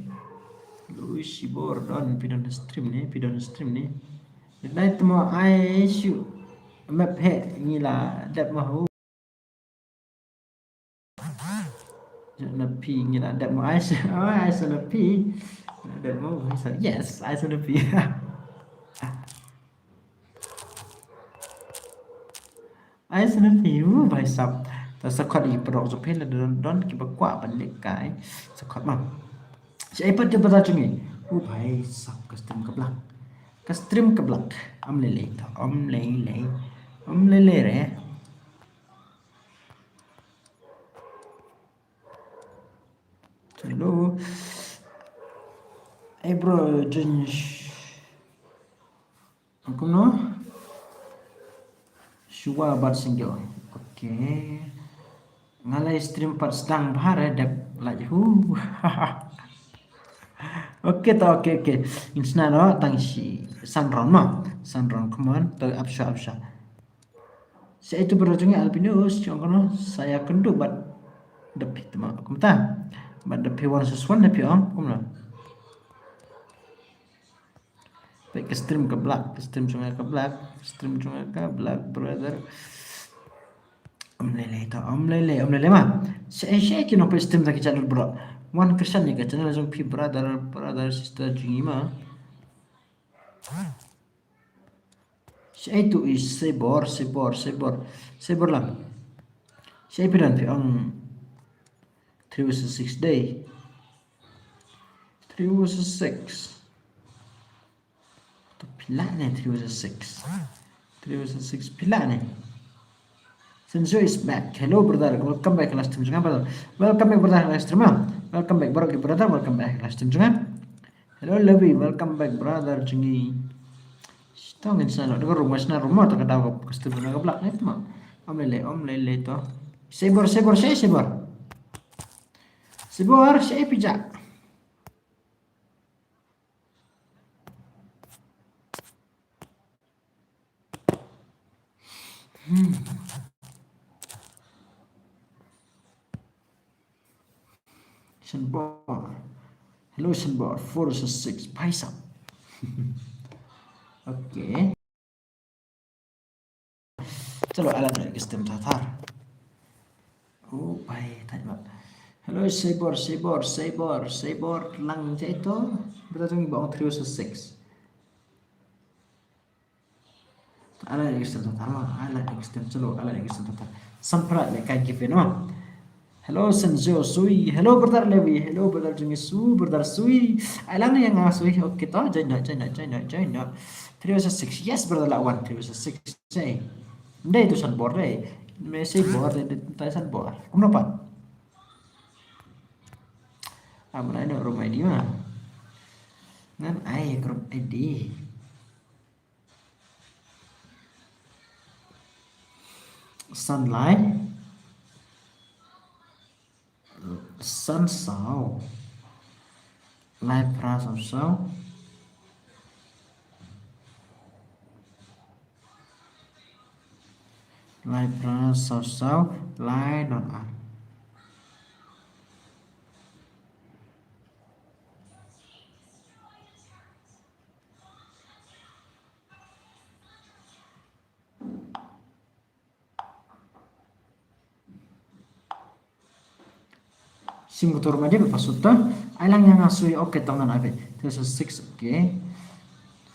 Hello, Shibordon, phi don ha stream ne, phi don ha stream ne. Dai tu mo ai shu. Map heh ngi la dep ma hu. Na phi ngi la dep mo ai shu. Ai shu na phi. Dep mo ai shu. Yes, ai shu na phi. Ai shu na phi, u bhai sab. Ta sa khot i paralok jong phi la don don kiba kwah ban lehkai. Sa khot ma. Shaei pat ki brother jong ngi. U bhai sab ka stream ka blak. Ka stream ka blak. Am lei lei ta, am lei lei. Am lei lei re. Hello. Hey bro, Jin. Kumno? Shuwa bad single. Okay. Nga live stream pat sdang bha re dep live hu. Okay to, okay, okay. Insna no tang shi san round ma. San round, come on. To ap sha, ap sha. Shaei tu brother jong ngi Albinos, jong kono sa ïa kynduh bad da phi tma kumta. Bad da phi wan sa swan da phi ong kumno. Peit ka stream ka blak, ka stream jong nga ka blak, ka stream jong nga ka blak, brother. Om lei lei to, om lei lei, om lei lei ma. Shaei shaei ki nongpeit stream ta ki channel bro. Wan kyrshan ïa ka channel jong phi brother, brother, sister jong ngi ma. Shaei tu i Sebor, Sebor, Sebor. Sebor lang. Shaei phi don phi ong three versus six dei. Three versus six. To phi lah ne three versus six. Three versus six phi lah ne. Senzo is back. Hello brother, welcome back live stream jong nga brother. Welcome back brother live stream ah. Welcome back brother, brother, welcome back live stream jong nga. Hello Levi, welcome back brother jong ngi. Stong in sana, da ka room, sana room ta ka daw ka stream na ka blak ne tma. Om lei lei, om lei lei to. Sebor, Sebor, shaei Sebor. Sebor, shaei phi jah. Hmm. Shanbor. Hello Shanbor, four versus six. Bhai sahab. Okay. Chalo, ala na kistem thatar. Oh, bhai, thaj ba. Hello, Saibor, Saibor, Saibor, Saibor, lang jai to. Beta jong ba ong three versus six. Ala na kistem thatar ma, ala na kistem, chalo, ala na kistem thatar. Sampra le kai given ma. Hello, Senjo Sui. Hello, brother Levi. Hello, brother Jungi Su, brother Sui. Ai lang ïa nga Sui. Okay, to, join na, join na, join na, join na. Three versus six. Yes, brother, la one, three versus six. Say. Ndai tu Shanbor dei. Me Saibor dei, dei, dei Shanbor. Kumno pat? Am nai no room I D ma. Ngan ai room I D. San lai. San saw. Lai phra saw saw. Lai phra saw saw. Lai not ar. Singkutur ma dia password ta. Ai lang ïa nga Sui, okay, tang ngan ai beit. This is six, okay.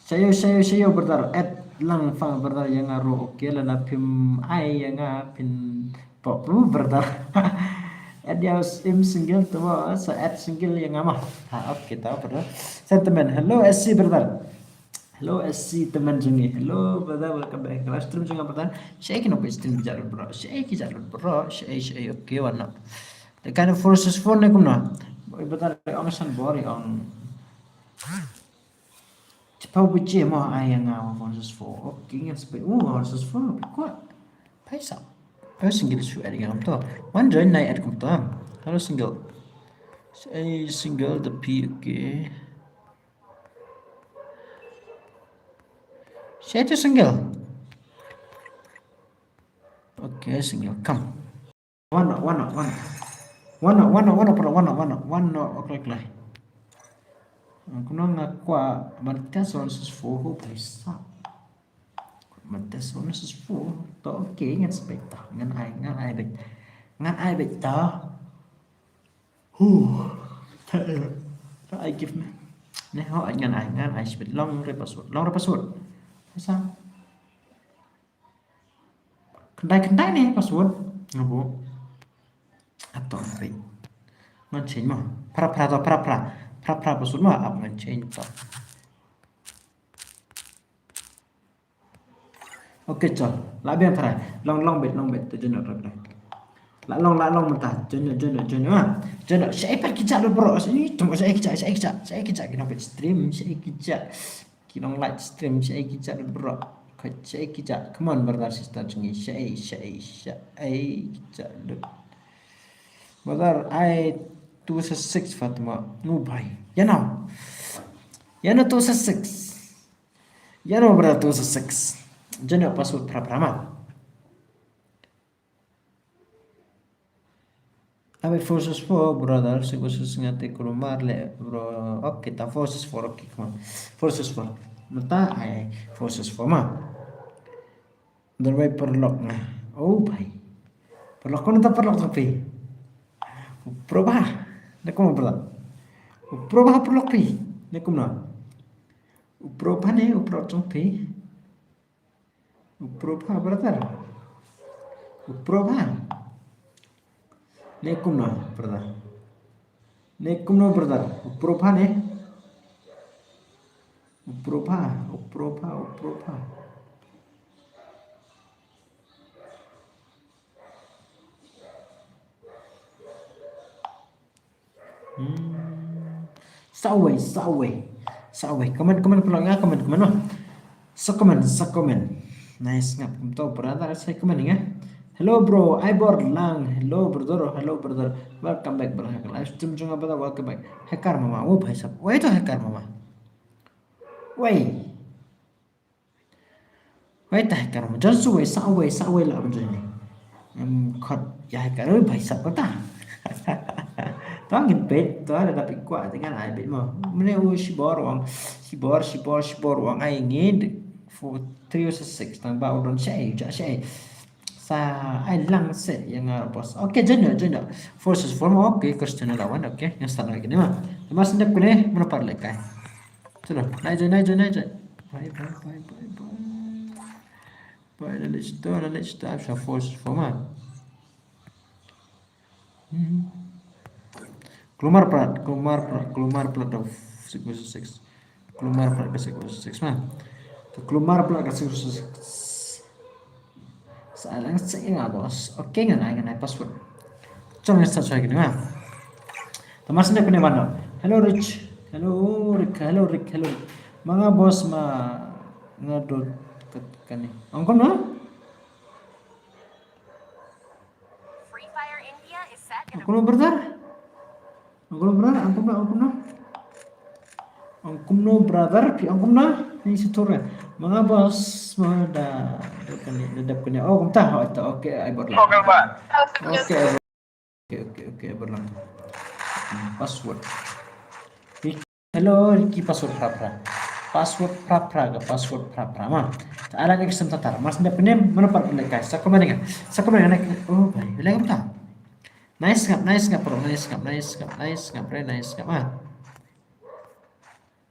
Shayo, shayo, shayo, brother. Add lang fa, brother, ïa nga ruh, okay, lada phim ai ïa nga phin pop, brother. Add ïa im single tu, sa add single ïa nga ma. Ha, okay, ta, brother. Sentiment. Hello, S C, brother. Hello, S C teman jong ngi. Hello, brother, welcome back. Live stream jong nga, brother. Shaei ki nongpeit stream ki jait lut baroh. Shaei ki jait lut baroh. Shaei, shaei, okay, wan noh. The kind of forces phone ne kumno? Oi, brother, ong Shanbor, ong. Chipau buji mo ai ïa nga forces four. Okay, ngan spy. Oh, forces four. Kwah. Paisa. Paisa single shu add ïa nga kumto. Wan join nai add kumto. Hello, single. Shaei single the P, okay. Shaei tu single. Okay, single. Come. Wan noh, wan noh, wan noh. Wan noh, wan noh, wan noh, wan noh, wan noh, wan noh, okay, okay. Kumno nga kwah ban test one six four, ho paisa. Ban test one six four. To, okay, ngan spy ta. Ngan ai, ngan ai beit. Ngan ai beit ta. Huh. Ta, ta ai gift ne. Ne ho, ai ngan ai, ngan ai shibit long re password. Long re password. Paisa. Khyndai, khyndai ne password. Nga buh. Ato, ai. Ngan change mo. Phra, phra to, phra, phra. Phra, phra password mo, ap ngan change to. Okay, chal. La biang tharai. Long, long beit, long beit. To join noh, join noh. La long, la long mynta. Join noh, join noh, join noh. Ah, join noh. Shaei pat ki jait lut baroh. Shaei, tunggu, shaei ki jait, shaei ki jait, shaei ki jait. Ki nongpeit stream, shaei ki jait. Ki nong live stream, shaei ki jait lut baroh. Ka, shaei ki jait. Come on, brother, sister jong ngi. Shaei, shaei, shaei ki jait lut. Brother, ai two six six Fatima. No bhai. Ïa no. Ïa no two six six. Ïa no, brother, two six six. Join noh, password phra phra ma. Abi four six four, brother, six six six nga te kulmar le, bro. Okay, ta four six four, okay, come on. Four six four. Mynta ai four six four ma. Dor bai paralok nga. Oh, bhai. Paralok, kumno ta paralok jong phi? U Probha. Ne kumno, brother? U Probha paralok phi. Ne kumno? U Probha ne, u paralok jong phi. U Probha, brother. U Probha. Ne kumno, brother? Ne kumno, brother? U Probha ne? U Probha, u Probha, u Probha. Hmm. Sawei, sawei. Sawei. Comment, comment, pula nga comment, comment, no. Sa comment, sa comment. Nice, ngap kumto, brother, sa comment nga. Hello, bro. Ai bor lang. Hello, brother. Hello, brother. Welcome back, brother. Live stream jong nga, brother. Welcome back. Hacker mama. Oh, bhai sahab. Wei to hacker mama. Wei. Bai ta hacker mo. Jan su wei, sa wei, sa wei la ban jani. Em, khot ya hacker, bai sa kota. To ngin peit, to da dap i kwah te ngan ai peit mo. Mane u shibor wang, shibor, shibor, shibor wang ai ngin. Four, three versus six, tang ba u don shai, ja shai. Sa ai lang se yang ngar boss. Okay, join ya, join ya. Four versus four mo, okay, Cristiano lawan, okay. Yang start lagi ni ma. Mas ndep kene, mana par lekai. Chalo, nai join, nai join, nai join. Bye, bye, bye, bye, bye. Bye, na lech to, na lech to, sa four versus four ma. Hmm. Klumar plat, klumar plat, klumar plat da six versus six. Klumar plat ka six versus six ma. To klumar plat ka six versus six. Sa lang six nga boss. Okay, ngan ai, ngan ai password. Chong sa choi kini ma. Thomas ne kene mano. Hello Rich. Hello Rick, hello Rick, hello Rick. Manga boss ma nga dot kat kani. Ong kumno? Free Fire India is set in a Ong kumno brother? Ong kumno brother? Ong kumno, ong kumno? Ong kumno brother? Phi ong kumno? Ni situr ya. Manga boss ma da dap kani, da dap kani. Oh, kumta. Oh, to, okay, ai bor lang. Okay, ai bor. Okay, okay, okay, ai bor lang. Hmm, password. Hello, ki password phra phra. Password phra phra ka password phra phra ma. Ta ala ne kisam tatar. Mas ndep kene, mano par pun lekai. Sa comment nga. Sa comment nga. Oh, bhai, lekai kumta. Nice ngap, nice ngap bro, nice ngap, nice ngap, nice ngap, bro, nice ngap ma.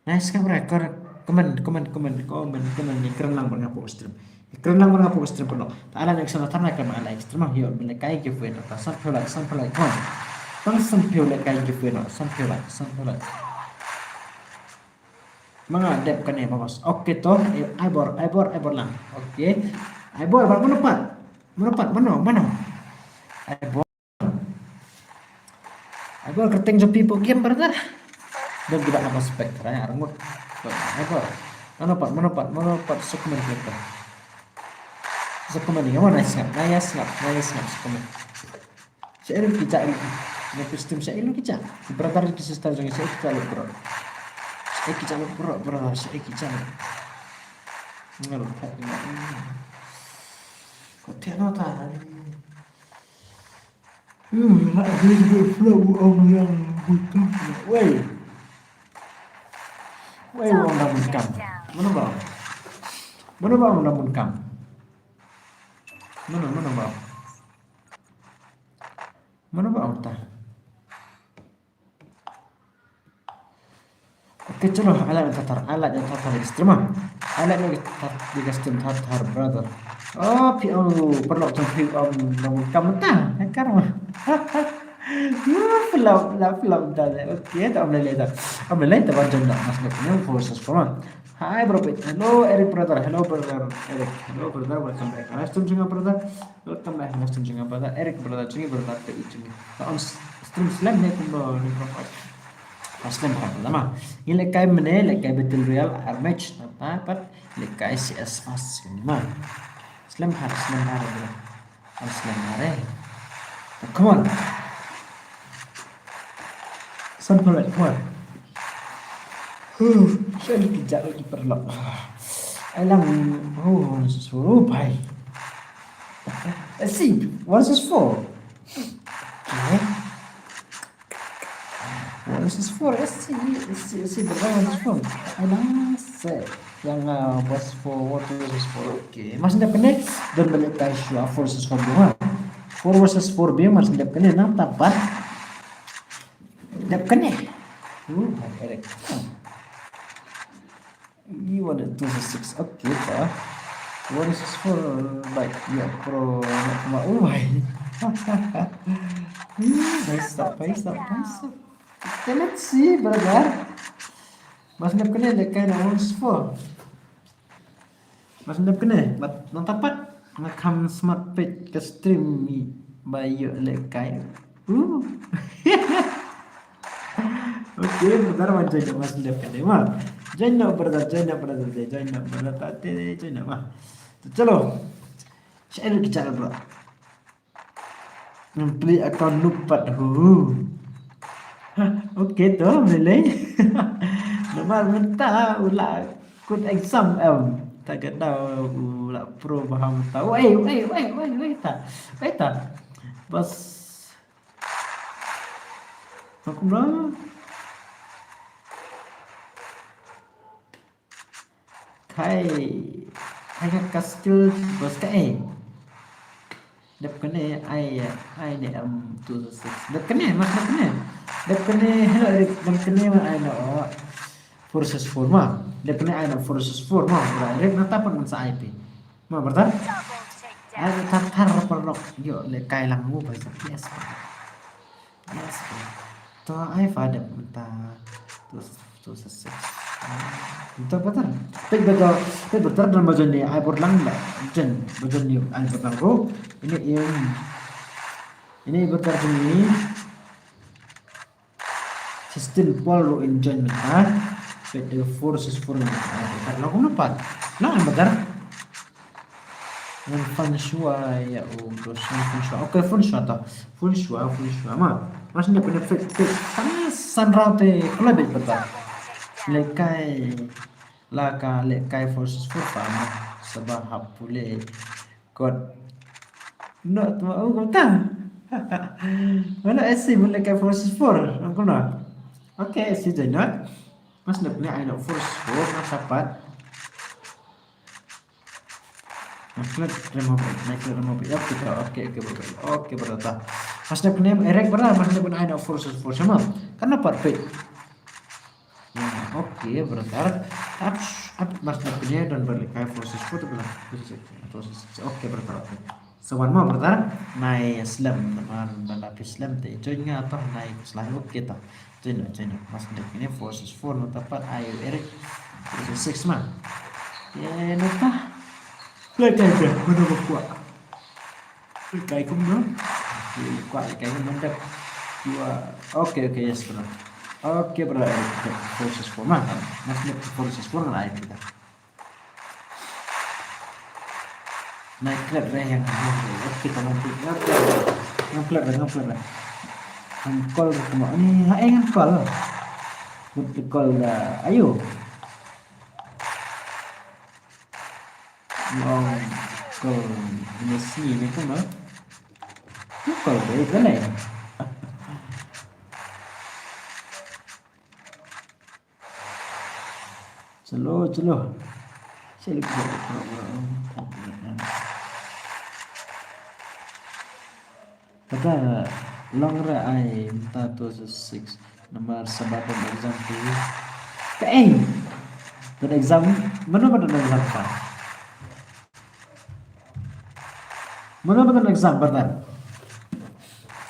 Nice ngap bro, kor comment, comment, comment, comment, comment ni kren lang bro nga post stream. Kren lang bro nga post stream bro. Ta ala ne kisam tatar na kren ala stream ma hiyo bele kai giveaway no. Ta san pyo like, san pyo like, come on. Tang san pyo like kai giveaway no, san pyo like, san pyo like. Manga dep kane ma boss. Okay to, eh, ai bor, ai bor, ai bor lang. Okay. Ai bor, bor mano pat? Mano pat? Mano, mano? Ai bor. Ai bor kyrteng jong phi hapoh game brother. Don't give up, respect, right? Arngut. Ai bor. Mano pat, mano pat, mano pat, sa comment click to. Sa comment ni, mano nice ngap, nice ngap, nice ngap, sa comment. Shaei ki jait lut. Nga phi stream shaei ki jait. Ki brother ki sister jong shaei ki jait lut bro. Shaei ki jait lut bro, bro, shaei ki jait lut. Ngal pat nga. Ko te no ta. Hmm, na big big flow ong yang bukam. Wei. Wei ong da bukam. Mano ba? Mano ba ong da bukam? Mano, mano ba? Mano ba ong ta? Okay, chalo, ala ne tatar, ala ne tatar di stream ma. Ala ne tatar di stream tatar brother. Oh, phi ong paralok jong phi ong nong kam ta, hacker ma. Phi ong la, la, phi ong ta. Okay, ta ong lei lei ta. Ong lei lei ta ban join da mas ne four versus four ma. Hi bro, hello Eric brother, hello brother Eric, hello brother, welcome back. Nice to meet you brother. Welcome back, nice to meet you brother. Eric brother, jong ngi brother, te i jong ngi. Ta ong stream slem ne kumno ne bro. Slem ha lama. Ngi lehkai mane, lehkai Battle Royale, ar match, nangta pat lehkai C S pass kine ma. Slem ha, slem ha re bro. Am slem ha re. Come on. San pynlait, come on. Huh, shaei ki jait ki paralok. Ai lang, oh, so bhai. Let's see, one versus four. Okay. One versus four, S C, S C, S C, berapa one versus four? Alah, set. Yang, uh, boss four, one versus four. Okay. Mas ndep kane, don balik kai shwa four versus four biang, ha. Four versus four biang, mas ndep kane, nangta pat. Ndep kane. Uh, hai, erek. You want it two six six. Okay, pa. One six four, like, yeah, pro, ma, oh, my. Nice up, nice up, nice up. Okay, let's see, brother. Mas ndep kane lehkai na one six four. Mas ndep kane, but nangta pat nga kham smart page ka stream ni ba ïoh lehkai. Uh. Okay, brother, wan join noh mas ndep kane ma. Join noh brother, join noh brother, join noh brother, ta te join noh ma. To chalo. Share ki channel bro. Ngam plie account noob pat hu. Ha, okay to, melei. Namar mynta u la kut exam em. Ta ka daw u la pro ba ham ta. Wei, wei, wei, wei, wei ta. Wei ta. Bas. Makum dah. Kai. Kai ka skill bas ka eh. Dep kane ai, ai ne am two six. Dep kane, mas dep kane. Dep kane, hello, dep kane ma ai no. Four six four ma. Dep kane ai no four six four ma. Bra, dep na tapan man sa ai pi. Ma, brother. Ai, tar, tar, parlok. Yo, le kai lang mu, bas. Yes. Yes. To ai fa dep mynta. Tus, tus, tus, tus. Mynta brother. Pek brother, pek brother dan bajan ni ai bor lang da. Jen, bajan ni ai bor lang ro. Ini im. Ini brother ni. Sixteen pol ro in jen mynta. Pek de four six four ni. Ai brother lang kumno pat. Lang brother. Ngan fan shuwa ïa u dos ngan fan shuwa. Okay, fan shuwa to. Fan shuwa, fan shuwa ma. Mas ne pynep fit fit. Tang san round te kloi bit bata. Lekai. La ka lekai four six four pa ma. Saba hap pule. Kot. No, tuma u kota. Mana S C mun lekai four six four. Ang kuna. Okay, S C jai not. Mas ne pynep ai no four six four na sapat. Nang klet remove, nang klet remove. Ya, okay, okay, okay, brother. Okay, brother. Mas dep kena erek, brother, mas dep kena ai na four six four sama. Kan dapat pit. Ya, okay, brother. Ap, ap, mas dep kena dan balik kai four six four tu, brother. Four six six. Okay, brother. Okay. So one more, brother. Nai slam, teman, dan lapis slam te join nga atau nai slam, okay ta. Join, join. Mas dep kena four six four, no, dapat ai erek. Four six six ma. Ya, no ta. Lekai deh, mana ba kwah. Lekai kumno? Lekai, lekai kumno deh. Dua. Okay, okay, yes, brother. Okay, brother. Four six four ma. Mas ne four six four ngai kita. Nai klet re yang. Okay, tamam. Ngai klet re, ngai klet re. Ngan call ke ma. Ni, ha, eh, ngan call. Ngan call da. Ayo. Long call Messi ni kan, no? Tu call baik kan, eh? Slow, slow. Saya lupa. Kata long re ai mynta two six six number seven exam tu. Ka eng. Don exam, mano ba don exam ka? Mano ba don exam, brother?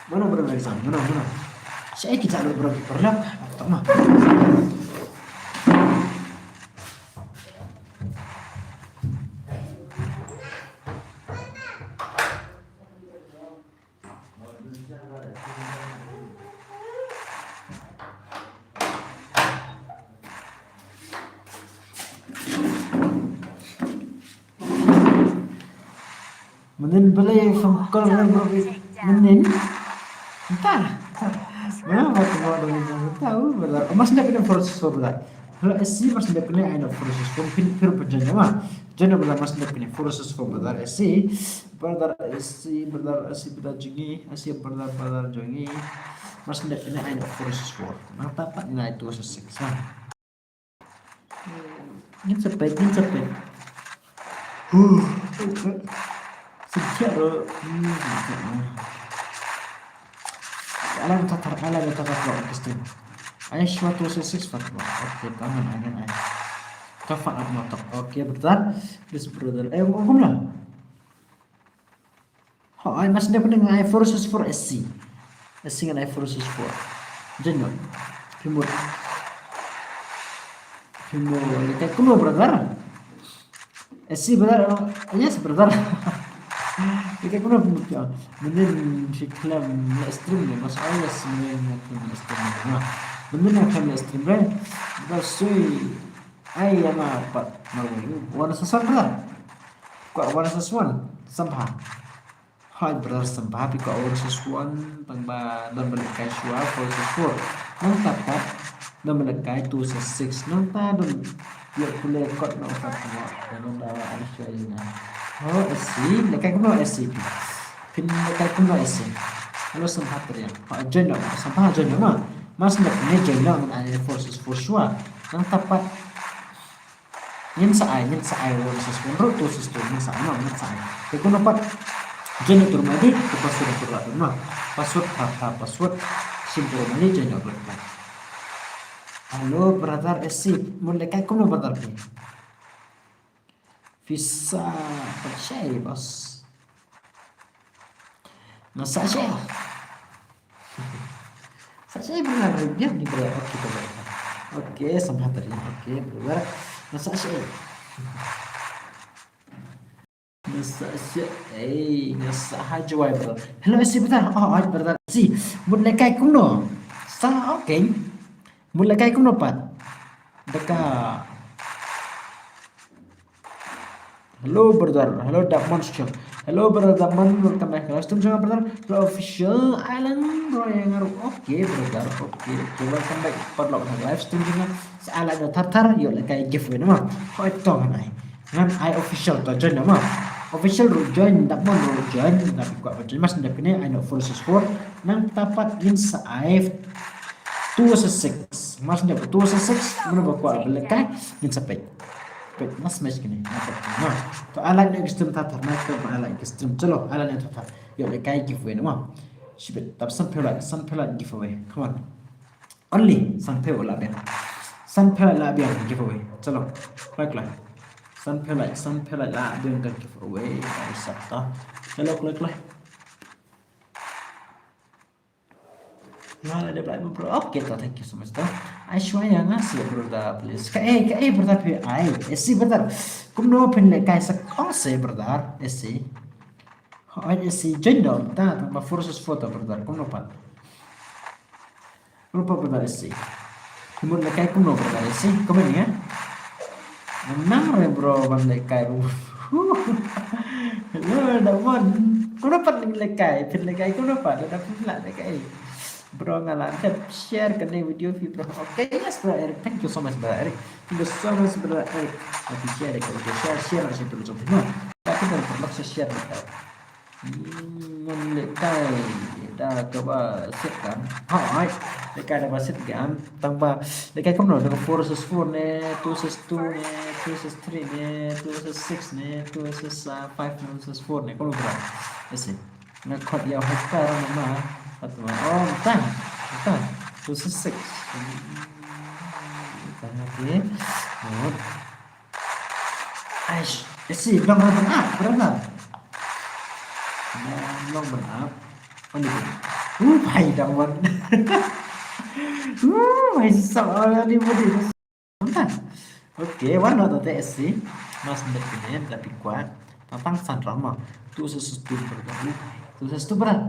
Mano ba don exam? Mano, mano? Sa ki jalo bro, bro. Tak mah. Mynnin balei phone call re bro, mynnin. Entah. Mana waktu mau dong itu tahu, brother. Mas nda kena four six four, brother. Hello S C, mas nda kena, ai na four six four, pin pin pin jana ma. Jana, brother, mas nda kena four six four, brother S C. Brother S C, brother S C, brother Jungi, S C, brother, brother Jungi. Mas nda kena, ai na four six four. Nang tapat ngai two six six ha. Ngin sepet, ngin sepet. Huh. Sejak ro. Hmm, sejak ro. Alam tatar, alam tatar lo, Kristen. Ai shwa two six six fat lo. Okay, tangan, angan, ai. Ka fat up motok. Okay, brother. This brother. Eh, hukum lah. Ho, ai mas dep ngai four six four S C. S C ngai four six four. Jeno. Pimut. Pimut, lekai kumno, brother? S C, brother. Yes, brother. Lekai kumno pimut ya. Mynnin shi khlem live stream ne, mas, oh yes, mynnin shi khlem live stream ne. Mynnin shi khlem live stream ne. Bas sui. Ai, ïa ma pat marwei. One six one, brother. Kwah one six one. Sempha. Hai, brother, sempha phi kwah one six one. Tang ba don ba lehkai shwa four six four. Nangta pat don ba lehkai two six six. Nangta don Ïa pule kot no kat mo. Ïa nonda ai shwa ïa nga. Oh, S C. Lehkai kumno S C phi? Phin lehkai kumno S C? Hello, Sampha Tariang. Oh, join dong. Sampha join dong ma. Mas nak ne join dong ai forces for sure. Nang tapat. Ngin sa ai, ngin sa ai one six one ruh two six two, ngin sa ai, no, ngin sa ai. Te kumno pat join tu rumah di, tu password tu lah tu, no. Password, ha, ha, password. Sim tu rumah di, join tu rumah. Hello, brother S C. Mut lehkai kumno, brother phi? Phi sa share, boss. Nga sa share. Sa share, brother, biar ni, brother. Okay, brother. Okay, Sampha Tariang. Okay, brother. Nga sa share. Nga sa share. Eh, nga sa ha jwai, brother. Hello, S C, brother. Oh, hi, brother. S C. Mut lehkai kumno? Sa, okay. Mut lehkai kumno pat? Daka. Hello, brother. Hello, Dark Monster. Hello, brother Dark Mon. Welcome back. Live stream jong nga, brother. Hello, official Island Roy nga ruh. Okay, brother. Okay, okay. Welcome back. Pat lok na live stream jong nga. Sa ai like na thar thar, ïoh lehkai giveaway namar. Hoi to ngan ai. Ngan ai official to join namar. Official ruh join, Dark Mon ruh join, Dark Mon ruh join. Mas ndep kine ai no four six four. Nang tapat ngin sa ai two six six. Mas ndep two six six, mano ba kwah ba lehkai, ngin sa peit. Peit, mas match kine. Na peit. Na. To ai like na ki stream thar thar, na ka ba ai like ki stream. Chalo, ai like na thar thar. Ïoh lehkai giveaway namar. Shibit, tap san phew like, san phew like giveaway. Come on. Only san phew lah biang. San phew lah biang giveaway. Chalo. Like lah. San phew like, san phew like lah biang ka giveaway. Ai sap ta. Chalo, like lah. Nga la dep like mo, bro. Okay, to, thank you so much, to. Aishwarya nga si, brother, please. Ka eh, ka eh, brother, phi ai. S C, brother. Kumno phin lehkai sa, ong se, brother. S C. Hoi, S C, join dong. Ta, ta, ba four versus four to, brother. Kumno pat? Kumno pat, brother, S C? Kumno lehkai kumno, brother, S C? Comment ïa. Nang re, bro, ban lehkai. Hello, da mon. Kumno pat lehkai? Phin lehkai kumno pat? Da phin lah lehkai. Bro, nga la dep share kane video phi, bro. Okay, yes, bro Eric. Thank you so much, bro Eric. Thank you so much, bro Eric. Happy share ka video. Share, share, share tu jong phi. Tapi kan perlu share, share. Hmm, ngan lehkai da kaba set kan. Hai, lehkai da ba set kan. Tang ba lehkai kumno, da four versus four ne, two versus two ne, two versus three ne, two versus six ne, two versus five ne, two versus four ne. Kumno, bro? Ese. Nga khot ïa hooker ma. Pat ma. Oh, tang. Tang. Two six six. Tang, okay. Good. Aish, eh, si, long run up, brother. Long run up. Ani. Uh, bhai, dang wan. Uh, bhai, sa ani bodi. Okay, one not the S C. Mas net kine, tapi kuat. Patang san rama. Tu sesuatu berlaku. Tu sesuatu berat.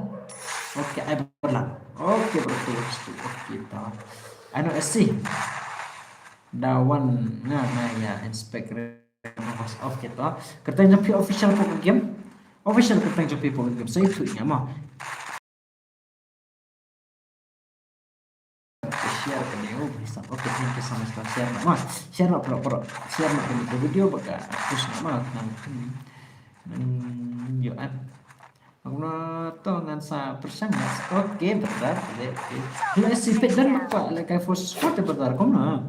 Okay, ai berlang. Okay, berlaku. Okay, tahu. Ano S C. Da wan nga nga ïa inspect re. Okay, to. Kyrteng jong phi official pok game. Official kyrteng jong phi pok game. Sa ïathuh ïa nga mo. Share ka dei, oh, bhai sahab. Okay, thank you so much for share mo. Share mo, bro, bro. Share mo ka video ba ka push mo. Nang, nang, yo an. Kumno to ngan sa pyrshang. Okay, brother. Okay. Hello, S C, peit don ba kwah lehkai four six four te, brother. Kumno?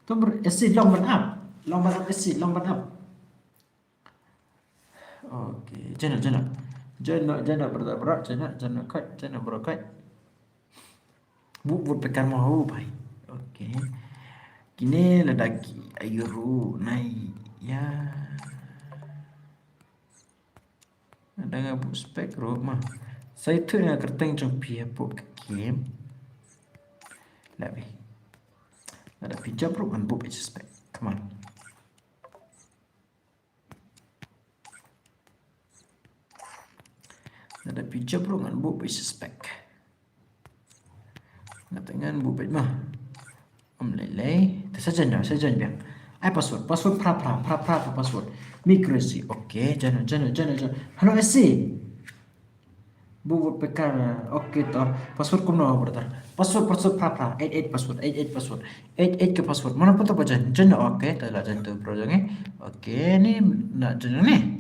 To, bro, S C, long ban up. Long ban up, S C, long ban up. Okay, join up, join up. Join up, join up, brother, bro. Join up, join up, kait, join up, bro, kait. Bud, bud pekar mo ho, bhai. Okay. Kine lada ki ayu ruh nai ïa. Lada nga buh spec ruh ma. Sa ïathuh ïa nga kyrteng jong phi hapoh ka game. Lada phi, lada phi jump ruh ngan buh spec. Come on. Lada phi jump ruh ngan buh spec. Nga teng ngan buh beit ma. Ym lei lei. Te sa join da, sa join biang. Ai password, password phra phra, phra phra, phra password. Micro S C. Okay, join, join, join, join. Hello S C. Bud bud pekar. Okay to. Password kumno brother? Password, password phra phra. Eight eight password. Eight eight password. Eight eight ka password. Mano pun to ba join? Join, okay. To la join to bro jong ngi. Okay, ni na join ni.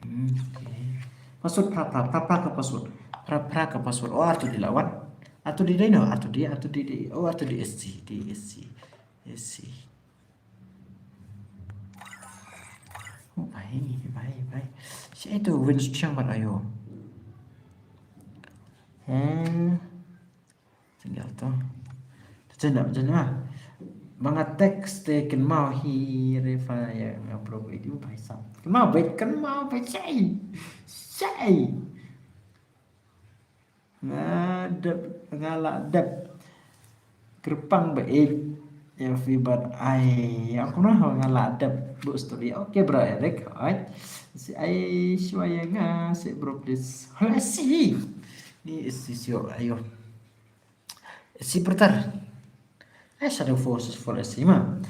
Hmm, okay. Password phra phra, phra phra ka password. Phra phra ka password. Oh, artu di lawan. Artu di dai no, artu di, artu di di. Oh, artu di S C, di S C. S C. Oh, bhai, bhai, bhai. Shi ai tu win strong ban ayo. Hmm. Tinggal tu. Tinggal tu. Ba nga text te kynmaw hi refa ya nga bro video bhai sab. Kynmaw bad, kynmaw bad shai. Shai. Nga dep, nga la dep. Kyrpang ba ik. Ya fi bad ai. Aku nah nga la dep. Bu story. Okay bro Eric. Ai. Si ai shwa ya nga si bro please. Hola si. Ni si sio ayo. Si brother. Ai shadow forces for si ma.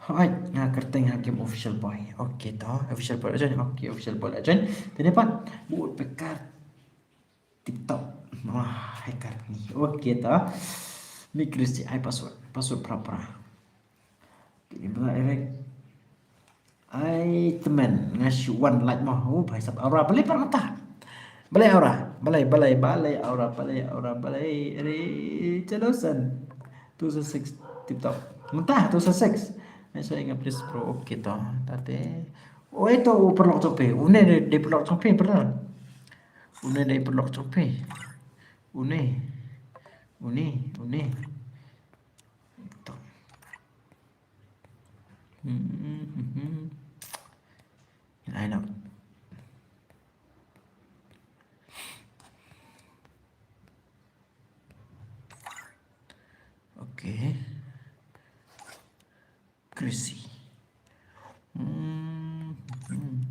Ai nga kerteng ha game official boy. Okay to. Official boy join. Okay official boy join. Tene pa. Bu pekar. TikTok. Wah, hacker ni. Okay to. Mi Kristi ai password. Password phra phra. Kini bela Eric. Ai temen nga shu wan like mo. Oh, bhai sab aura balei par mata. Balei aura. Balei, balei, balei aura, balei aura, balei ri celosan. Two six TikTok. Mata two six. Ai so ingat please bro. Okay to. Tate. Oh, ito u perlok chope. Une de perlok chope pernah. Une dei paralok jong phi. Une. Une, une. To. Hmm, hmm, hmm. I know. Okay. Crazy. Hmm, hmm.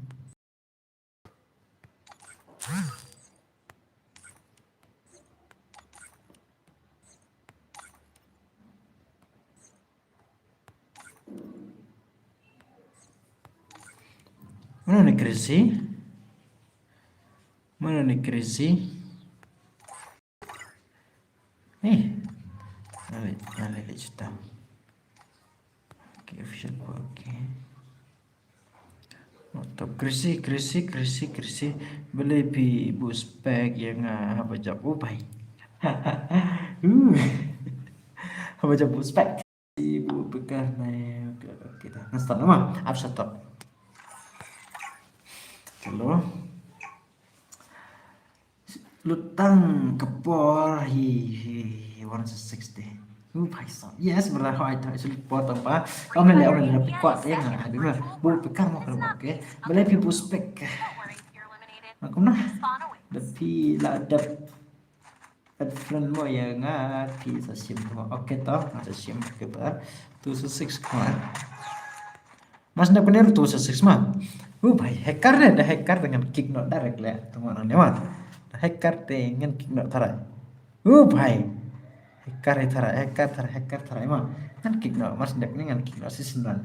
Mano ni Crazy? Mano ni Crazy? Eh. Allez, allez, let's stop. Okay, official, okay. Top Crazy, Crazy, Crazy, Crazy. Balei phi buh spec ïa nga haba jop u bai. Uh. Haba jop buh spec. Ibu bekah nai. Okay, okay, dah. Ngan start nama. Up stop. Hello. Lutang kepor hi hi one sixty. Oh, bhai sahab. Yes, brother, how I thought. Actually, por tang pa. Om le, om le, phi kwah te nga. Abi ma. Bu pekar mo kar mo ke. Balei phi buh spec. Aku nah. Da phi la dep. Add friend mo ïa nga phi sa shim mo. Okay to, nga sa shim ke ba. Two six ko. Mas na kene two six ma. U bhai, hacker ne, da hacker te ngan kick noh direct le. Tengok nang ne ma. Da hacker te ngan kick noh tharai. U bhai. Hacker hi tharai, hacker tharai, hacker tharai ma. Ngan kick noh, mas dek ni ngan kick noh si Sendon.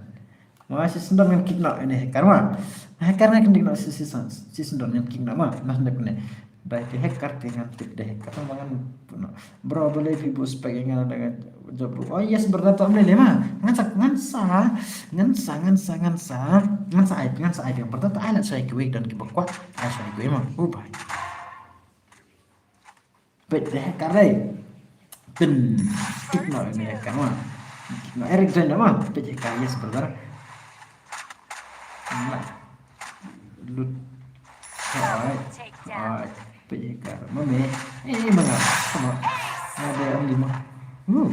Ma si Sendon ngan kick noh ini hacker ma. Hacker ngan kick noh si, si, si Sendon ngan kick noh ma. Mas dek ni. Bai te hacker te ngan tip de hacker ma ngan puno. Bro, balei phi buh spec ïa nga da nga jop. Oh yes, brother, to mle le ma. Ngan sa, ngan sa, ngan sa, ngan sa, ngan sa. Ngan sa ai, ngan sa ai, brother, to ai la sa ai kiwei don ki ba kwah. Ai sa ai kiwei ma. U bhai. Peit de hacker dei. Pyn kick noh ini hacker ma. Kick noh Eric join ma. Peit hacker, yes brother. Lut. Alright. Alright. Peit hacker. Mame. Eh, mana? Sama. Ada yang lima. Uh.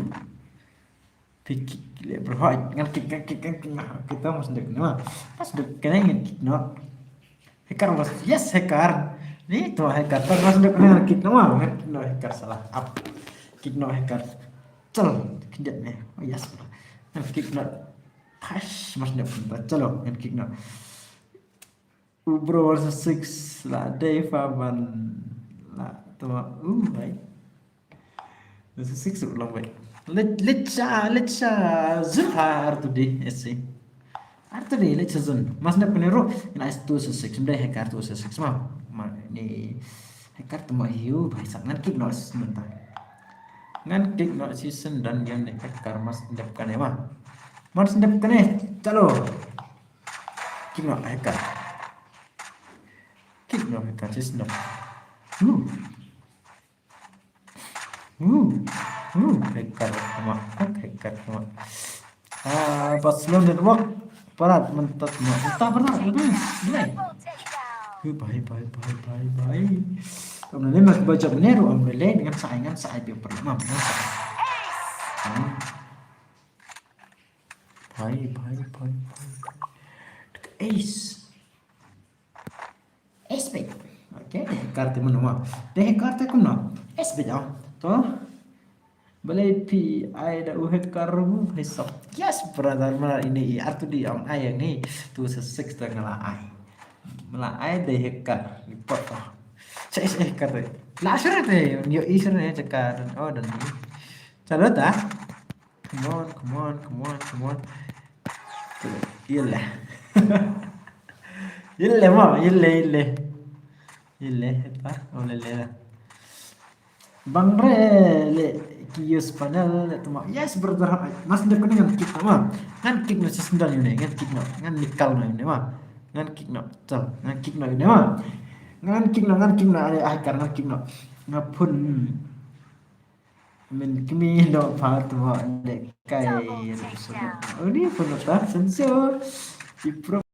Phi kick le bro. Hai, ngan kick, ngan kick, ngan kick. Nah, kita mas dek ni ma. Mas dek kena ngan kick noh. Hacker was, yes, hacker. Ni tu hacker. Pas mas dek kena ngan kick noh ma. Ngan kick noh hacker salah. Up. Kick noh hacker. Chal, kick ni. Oh, yes, bro. Ngan kick noh. Pas mas dek kena. Chalo, ngan kick noh. U bro versus six la dei fa ban la tama u bai. Versus six u long bai. Let, let cha, let cha zip ha ar tu di esi. Artylli leh season. Mas dep kane ruh, ngan ai two six six. Mdei hacker two six six ma. Ma ni hacker te ma hiu, bhai sab ngan kick noh season ta. Ngan kick noh season dan game ni hacker mas dep kane ma. Mas dep kane, chalo. Kick noh hacker. Kick noh hacker season. Huh. Hmm. Hmm. Hacker sama. Hacker sama. Ah, pas slow network. Parat mentat ma. Entah parat. Betul. Betul. Hui, bhai, bhai, bhai, bhai, bhai. Kamu ni nak baca bener, am lele dengan saya, dengan saya dia pernah. Dengan saya. Hmm. Bhai, bhai, bhai, bhai. Ace. Ace bait. Okay, dei hacker te mano ma. Dei hacker te kumno. Ace bait ah. To. Balei phi ai da u hacker ruh, hai sab. Yes, brother, ma ini i artu di am ai ni. Two six six te nga la ai. Ma la ai dei hacker. Report ah. Sa is hacker te. La sure te. Yo i sure ne hacker. Oh, dan ni. Chalo ta. Come on, come on, come on, come on. Ïa leh. Ïa leh ma, ïa leh, ïa leh. Ïa leh, hepa, oh leh leh. Bang re leh ki use panel leh tuma. Yes, brother, mas dep kane ngan kick ma. Ngan kick noh season dan ïa une, ngan kick noh, ngan nikal noh ïa une ma. Ngan kick noh, chal, ngan kick noh ïa une ma. Ngan kick noh, ngan kick noh, ai, ai, kar ngan kick noh. Nga phone. Min kmi no pha tu ne kai. Uni pun ta senso. Ipro.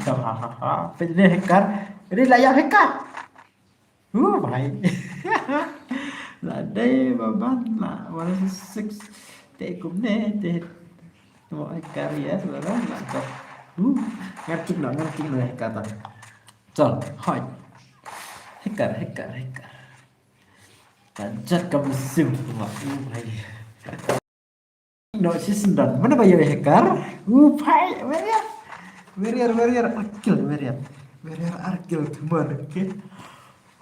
Ha ha ha. Pe ne hacker. Ri la ya hacker. Uh, bhai. La dei baban la. One six. Te kum ne te. Tu hacker ya saudara la to. Uh, ngan kick noh, ngan kick noh hacker ta. Chal, hai. Hacker, hacker, hacker. Ka jat ka mynsiem tu ma. U bhai. No, season done. Mano ba ïa hacker? U bhai, warrior. Warrior, warrior, arkil, warrior. Warrior, arkil, teman, okay.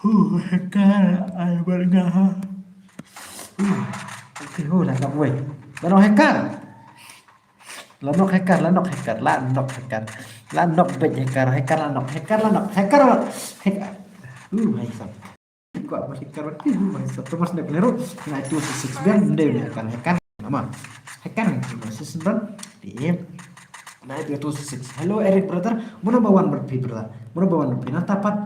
Hu, hacker, ai bar nga. Hu, okay, hu, la ka boy. Mano hacker? La nok hacker, la nok hacker, la nok hacker. La nok bad hacker, hacker la nok, hacker la nok, hacker la nok. Hacker. U bhai sab. Kwah ba hacker ba ti, u bhai sab. Thomas dep ne ru. Ngai tu si six biang, nde ne hacker, hacker. Ama. Hacker ne tu si six ban. Ti. Ngai tu si six. Hello, Eric brother. Mano ba wan bad phi brother? Mano ba wan bad phi? Nang tapat.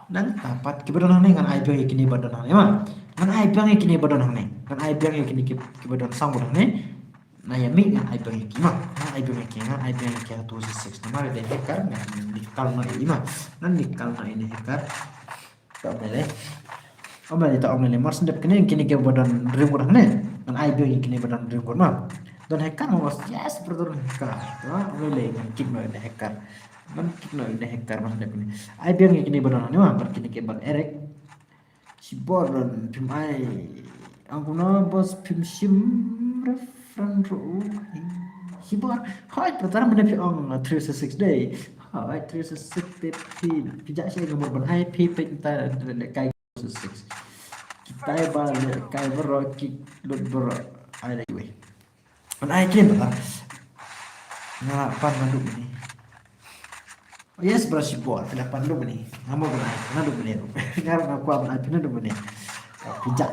Nang tapat. Ki ba don hangne ngan ai biang ïa kine ba don hangne ma. Ngan ai biang ïa kine ba don hangne. Ngan ai biang ïa kine ki, ki ba don sang ba don hangne. Na ïa mih ngan ai biang ïa ki ma. Ngan ai biang ïa ki, ngan ai biang ïa ki two six six. Namar ïa dei hacker ngan nikal noh ïa i ma. Ngan nikal noh ïa ine hacker. Ta ong lei. Ong lei, ta ong lei. Mar shen dep kine, kine ki ba don ring wur hangne. Ngan ai biang ïa kine ba don ring wur ma. Don hacker ma, bos. Yes, brother, don hacker. Ta ong lei, ngan kick noh ïa ine hacker. Ngan kick noh ïa ine hacker mar shen dep kine. Ai biang ïa kine ba don hangne ma, bad kine ki ba don Eric. Shibor don phim ai. Ong kumno bos phim shim refren ruh. Shibor. Hoi, brother, mane phi ong three six six dei. Hoi, three six six te phi. Phi jah sha nga mut ban ai phi peit ta le kai six. Kitai ba le kai baroh ki lut baroh. Ai dei wei. Ngan ai kine ba. Nga pan naduh mynne. Oh yes, bro, shibor, phi la pan naduh mynne. Nga mo ban ai naduh mynne. Nga ruh nga kwah ban ai phi naduh mynne. Phi jah.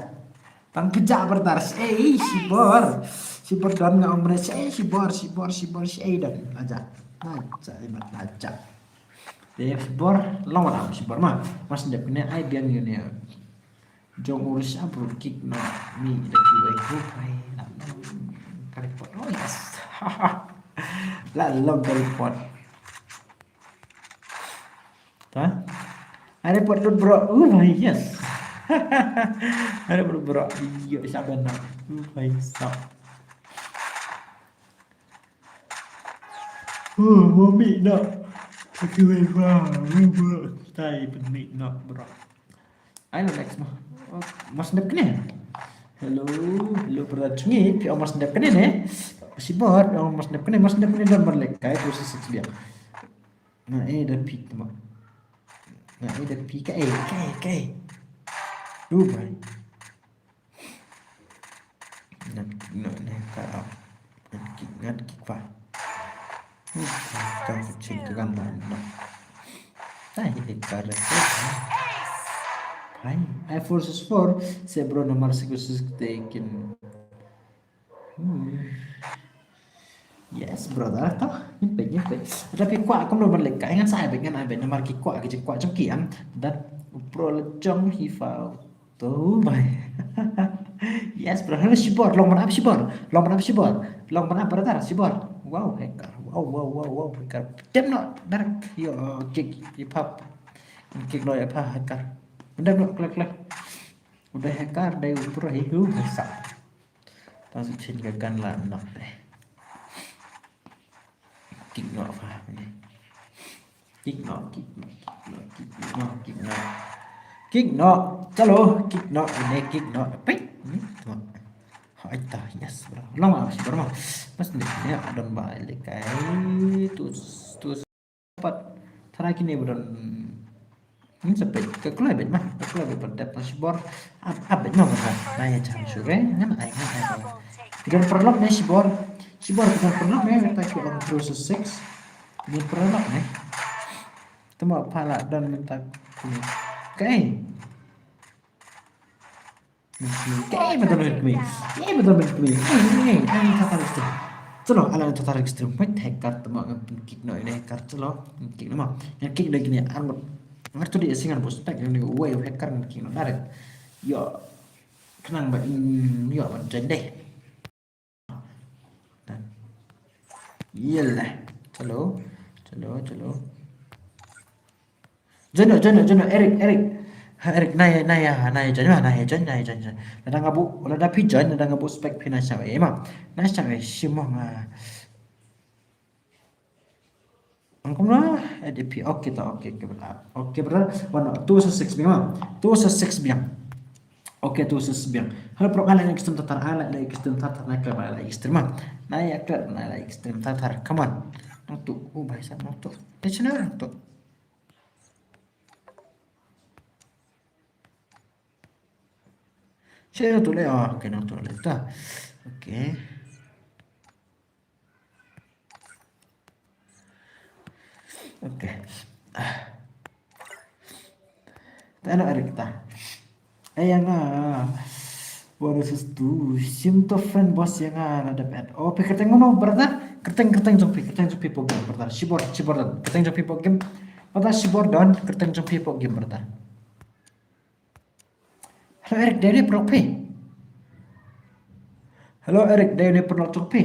Tang phi jah brother. Ei, shibor. Shibor don nga ong mynne. Ei, shibor, shibor, shibor, ei don. Aja. Aja, imat aja. Dei shibor, long wan shibor ma. Mar shen dep kine ai biang ïa une. Jong u Rishabh ruh kick noh, mih da kiwei. Ruh bhai, la long ka report. Oh yes. La long ka report. Ta? Ai report lut bro. Uh bhai, yes. Ai report lut bro. Ïoh, Rishabh noh. Uh bhai, sab. Oh, mo mih noh. Kiwei bro. Kitai pynmih noh bro. Ai, next mo. Oh, mar shen dep kine. Hello, hello brother Chngi, phi ong mar shen dep kine ne. Shibor, phi ong mar shen dep kine, mar shen dep kine don mar leh kai, two six six biang. Nga ai da phi tma. Nga ai da phi kai, kai, kai. Dubai. Ngan, ngan, ngan, ka, ngan kick, ngan kick pa. Kam chin ka gan la no. Ai, ka re. Ai, ai four six four. Se bro namar six six taken. Hmm. Yes, brother. To, ngin peit, ngin peit. Lada phi kwah kumno ban leh kai, ngan sa ai beit, ngan ai beit namar ki kwah, ki jingkwah jong ki, em. Dat pro la jong hi fa. To bai. Yes, bro. Hello, shibor. Long ban ap shibor. Long ban ap shibor. Long ban ap, brother, shibor. Wow, hacker. Wow, wow, wow, wow, hacker. Dem noh, direct. Yo, kick, ïa pha. Kick noh, ïa pha, hacker. Dem noh, klek, klek. Udah hacker, dei u pro, hi, hu, sa. Tang shu chin ka gan la nok dei. Kick noh pha ni. Kick noh, kick noh, kick noh, kick noh, kick noh. Kick noh. Chalo, kick noh, ini kick noh. Peit. Hmm, noh. Hai ta, yes, bro. Long ma, bro ma. Mas ni, ya, don ba le kai. Tu, tu pat. Tharai kine ba don. Hmm, sa peit. Ka kloi beit ma. Ka kloi beit pat dep na shibor. Ap, ap beit ma, bro. Na ïa jam shuh re. Ngan ai, ngan ai, bro. Ki don paralok ne shibor. Shibor ki don paralok ne, mynta ki long three six six. Ki don paralok ne. Tama pha la don mynta ki. Kaei? Kaei ba don mynta ki. Kaei ba don mynta ki. Kaei, kaei, kaei, thata register. Chalo, ala thata register. Peit hacker tama ngan pynkick noh ïa hacker, chalo. Ngan kick noh ma. Ngan kick noh kine armut. Ngan tu di singan bos pek ngan uwei hacker ngan kick noh direct. Yo. Khnang ba in, yo, ban join dei. Done. Yalah. Chalo. Chalo, chalo. Join noh, join noh, join noh, Eric, Eric. Ha, Eric, na ïa, na ïa, na ïa join ma, na ïa join, na ïa join, join. Lada nga buh, lada phi join, lada nga buh spec phi na shah ei ma. Na shah ei, shim mo nga. Ang kumno? A D P. Okay to, okay, okay, brother. Okay, brother. Wan, two six six biang ma. Two six six biang. Okay, two six six biang. Hello, bro, ala extreme tatar, ala extreme tatar, na ka ba ala extreme ma. Na ïa ka, na ala extreme tatar. Come on. Nangtu, oh, bhai sahab, nangtu. Tachna, nangtu. Sha nangtu le, oh, okay, nangtu le ta. Okay. Okay. Ta ïa Eric ta. Ai ïa nga. What is this tu? Sim to friend boss ïa nga la dep add. Oh, phi kyrteng kumno, brother? Kyrteng, kyrteng jong phi, kyrteng jong phi hapoh game, brother. Shibor, shibor don. Kyrteng jong phi hapoh game. Brother, shibor don, kyrteng jong phi hapoh game, brother. Hello Eric, dei ne paralok phi? Hello Eric, dei ne paralok jong phi?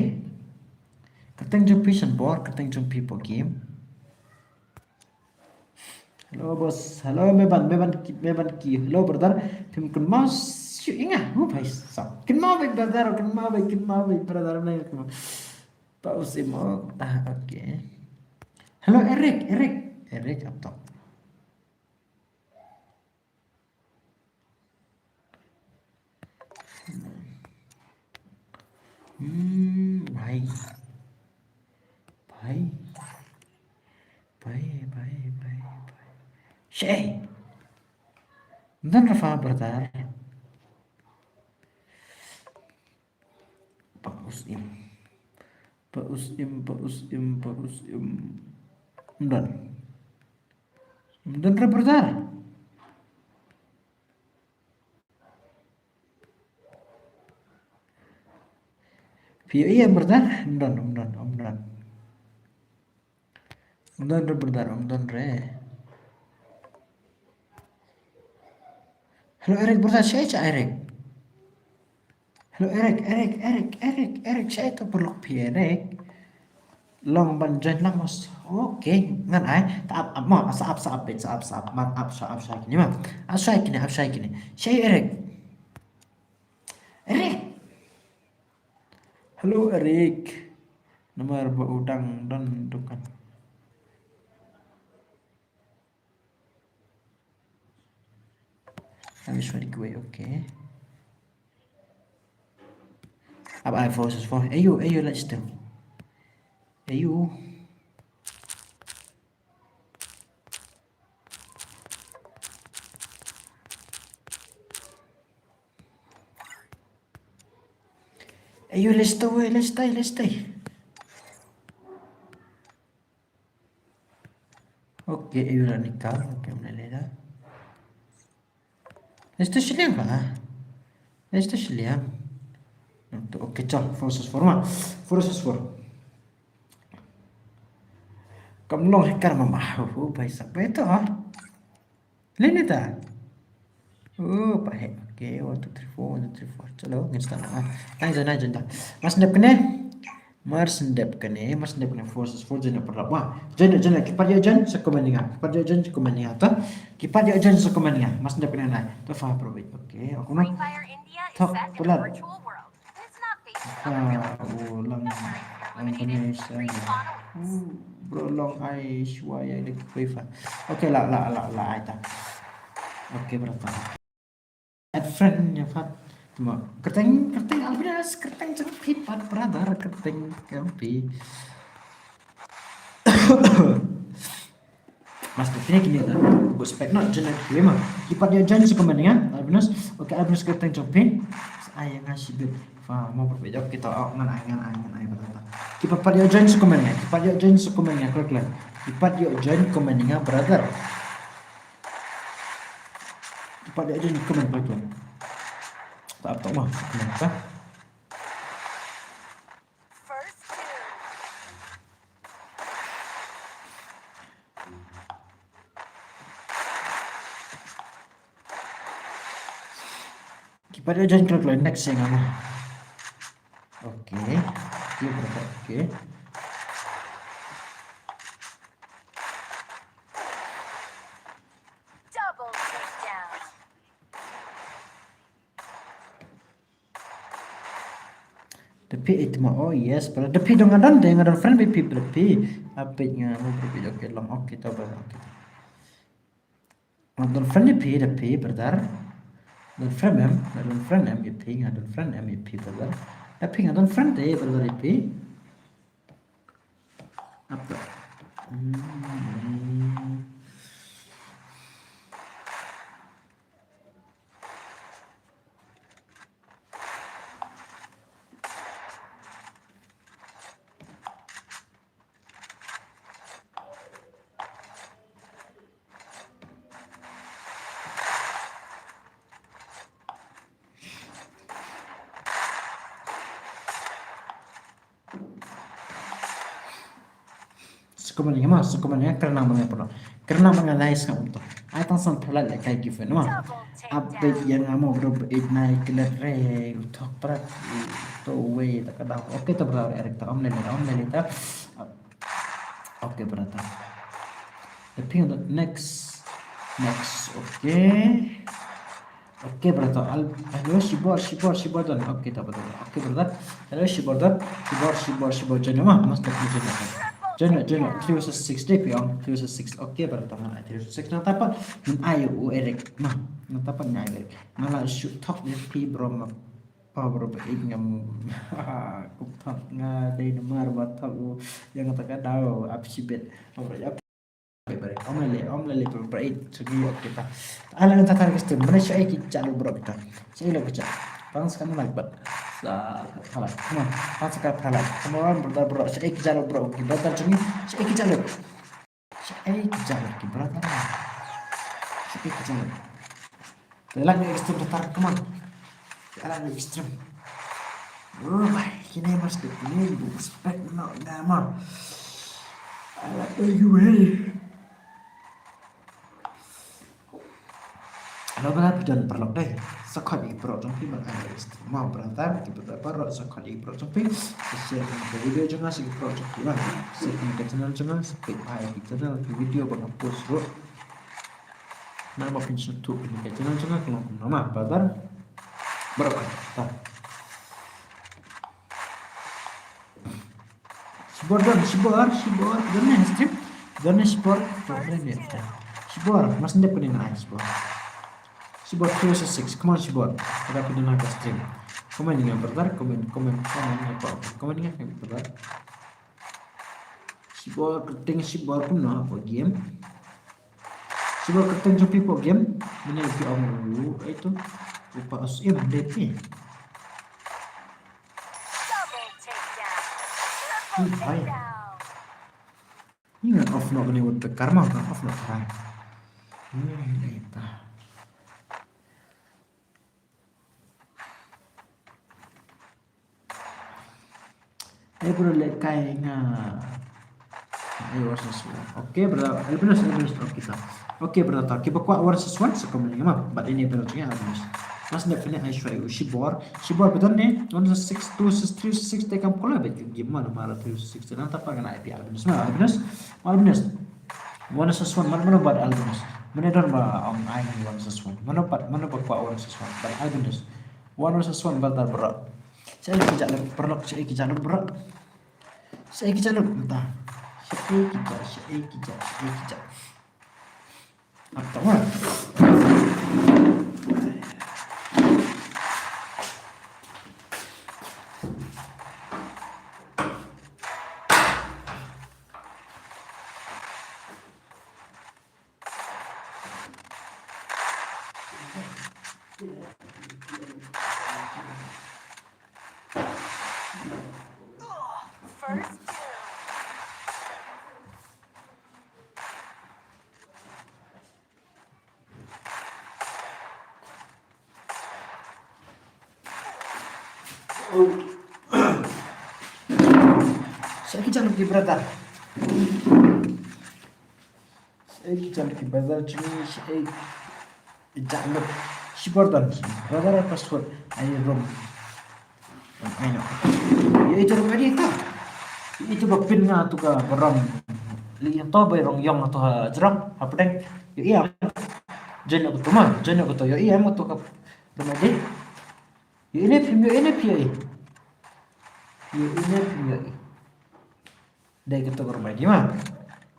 Kyrteng jong phi shen bor, kyrteng jong phi hapoh game. Hello boss, hello Meban, Meban ki, Meban ki. Hello brother, phim kynmaw shuh ïa nga. Hu bhai sahab. Kynmaw beit brother, kynmaw beit, kynmaw beit brother, kynmaw beit. Pause mo. Ah, okay. Hello Eric, Eric. Eric ap to. Hmm, bhai. Bhai. Bhai, bhai, bhai, bhai. Shei. Don ra pha brother. Pause im. Pause im, pause im, pause im. Ym don. Ym don re brother. Phi ïohi em brother? Ym don, ym don, ym don. Ym don re brother, ym don re. Hello Eric brother, shaei shaei Eric. Hello Eric, Eric, Eric, Eric, Eric, shaei to paralok phi Eric. Long ban join lang mas. Okay, ngan ai. Ta ap, ap mo, sa ap, sa ap, beit, sa ap, sa ap, man ap, sa ap, sa ap kine ma. Ap sa ap kine, ap sa ap kine. Shaei Eric. Eric. Hello Eric. Namar ba u dang don dukan. Ami shwa di kwe, okay. Ab ai four six four. Ayo, ayo, let's do. Ayo. Ayo, let's do, let's stay, let's stay. Okay, ayu la nikal. Okay, ym lei lei da. Esta shiliang ka? Esta shiliang. To, okay, chal, four versus four ma. Four versus four. Kam long hacker ma ma. Oh, bhai sahab, bhai to, ah. Lei ne ta. Oh, pa he. Okay, one, two, three, four, one, two, three, four. Chalo, ngin start. Ah, nine, nine, nine. Mar syn dep kane. Mar syn dep kane, mar syn dep kane, four versus four, join paralok. Wah, join, join, ki pat ïoh join sa comment ïa nga. Ki pat ïoh join sa comment ïa nga. To, ki pat ïoh join sa comment ïa nga. Mar syn dep kane nai. To, fa, bro. Okay, aku nai. To, pelat. Ah, oh, lang, lang kane sa. Oh, bro, long ai, shwa ya, dek, fa. Okay, la, la, la, la, ai ta. Okay, bro, ta. Add friend ïa pat. Tama. Kyrteng, kyrteng Albinas, kyrteng jong phi pat brother, kyrteng jong phi. Mas kine kine ta. Go spek not join ki ma. Ki pat ïoh join sa comment ïa nga, Albinas. Okay, Albinas kyrteng jong phi. Ai nga shibit. Fa mo per pejok kita, oh, ngan ai, ngan ai, ngan ai brother. Ki pat pat ïoh join sa comment ïa nga. Ki pat ïoh join sa comment ïa nga, klik, klik. Ki pat ïoh join comment ïa nga brother. Ki pat ïoh join comment ba tu. Ta ap ta ma, comment ta. Ki pat ïoh join, klik, klik, next ïa nga ma. Okay. Okay, brother, okay. Double takedown. Da phi, eh, tama, oh yes, brother. Da phi dang, nga don, da nga don friend bad phi, brother, phi. Update nga, mo, brother, phi, okay, long, okay, to, brother, okay. Nga don friend ïa phi, da phi, brother. Don friend em, nga don friend em ïa phi, nga don friend em ïa phi, brother. Da phi, nga don friend te, brother, ïa phi. Apa? Hmm. Sa comment ïa nga ma, sa comment ïa nga, kyrnang ma nga pynlong. Kyrnang ma nga, nice nga um to. Ai tang san pyrlait leh kai giveaway ma. Update ïa nga mo, bro, eight nine klet re, u thok prat, u to wei ta ka daw. Okay, ta brother Eric, ta ym lei lei, ym lei lei ta. Okay, brother. The ping, next. Next, okay. Okay, brother. Al-, hello, shibor, shibor, shibor don. Okay, ta brother. Okay, brother. Hello, shibor don. Shibor, shibor, shibor. Join ma, mas tak join. Join, join. Three versus six dei phi ong. Three versus six. Okay, brother. Ngan ai three versus six. Nangta pat ngan ai u Eric. Nangta pat ngan ai u Eric. Nga la shoot thok ïa phi, bro, ma. Oh, bro, ba ip ngam. Kum thok nga dei namar ba thok u. Ïa nga ta ka daw ap shibit. Oh, bro, ïa. Ym lei lei, ym lei lei, bro, bro, eh, sagi, okay, ta. Ala ngan ta tar ka stream, mane shaei ki jalo, bro, kita. Shaei lo kita. Tang sa ka like button. Sa ka like, come on. Tang sa ka like. Come on, brother, bro. Shaei ki jalo, bro. Ki brother jong ngi. Shaei ki jalo. Shaei ki jalo, ki brother. Shaei ki jalo. Te la ngi extreme tatar, come on. Te la ngi extreme. Oh, bhai, kine mas ke kine bu spek no dama. Ala, eh, you, eh. Hello, brother, phi don paralok dei. Sa khot ïa ki paralok jong phi ban ai extreme. Mo, brother, ki brother paralok, sa khot ïa ki paralok jong phi. Share ïa ka video jong nga sha ki paralok jong phi, bang. Share ïa ka channel jong nga, subscribe ïa ki channel, ki video ba nga post ruh. Namar phin sngewthuh ïa ka channel jong nga ka long kumno, ma, brother. Brother, ta. Shibor don, shibor, shibor. Don ne stream. Don ne shibor. Shibor, mas ndep kane na shibor. Shibor three versus six. Come on, shibor. Kita phi don ha ka stream. Comment ïa nga, brother. Comment, comment, comment ïa nga, comment ïa nga, brother. Shibor kyrteng shibor kumno hapoh game. Shibor kyrteng jong phi hapoh game. Mane phi ong u, ai tu. U pa os im dei phi. Double takedown. Triple takedown. Ngan off noh kane wat bekar ma, ngan off noh tharai. Hmm, ai ta. Ai bro, lehkai nga. Ai versus one. Okay brother, Albinus, Albinus, okay ta. Okay brother ta. Kiba kwah one versus one sa comment ïa nga ma. Bad ine brother jong nga Albinus. Mas ne pynlong ai shuwa u shibor. Shibor ba don ne one versus six, two versus three versus six te kam kula bad ka game ma, namar three versus six te nangta pat ngan ai phi Albinus ma, Albinus. Albinus. One versus one, mano mano bad Albinus. Mano don ba ong ai one versus one. Mano bad, mano ba kwah one versus one bad Albinus. One versus one brother bro. Shaei ki jah lut, paralok, shaei ki jah lut bro. Shaei ki jah lut mynta. Shaei ki jah, shaei ki jah, shaei ki jah. Ap tawar. First kill. Shaei ki jah lut ki brother. Shaei ki jah lut ki brother jong ngi, shaei ki jah lut. Shibor don brother, password ai rum. Ai no. Ïohi tu rum ai di ta. Ïohi tu ba pin nga tu ka ba rong. Lei ïong to ba rong ïong tu ha jrong, ha pdeng. Ïohi em. Join aku tu ma, join aku tu. Ïohi em tu ka rum ai di. Ïohi ne phim ïohi ne phi ïohi. Ïohi ne phim ïohi. Dei kato ka rum ai di ma.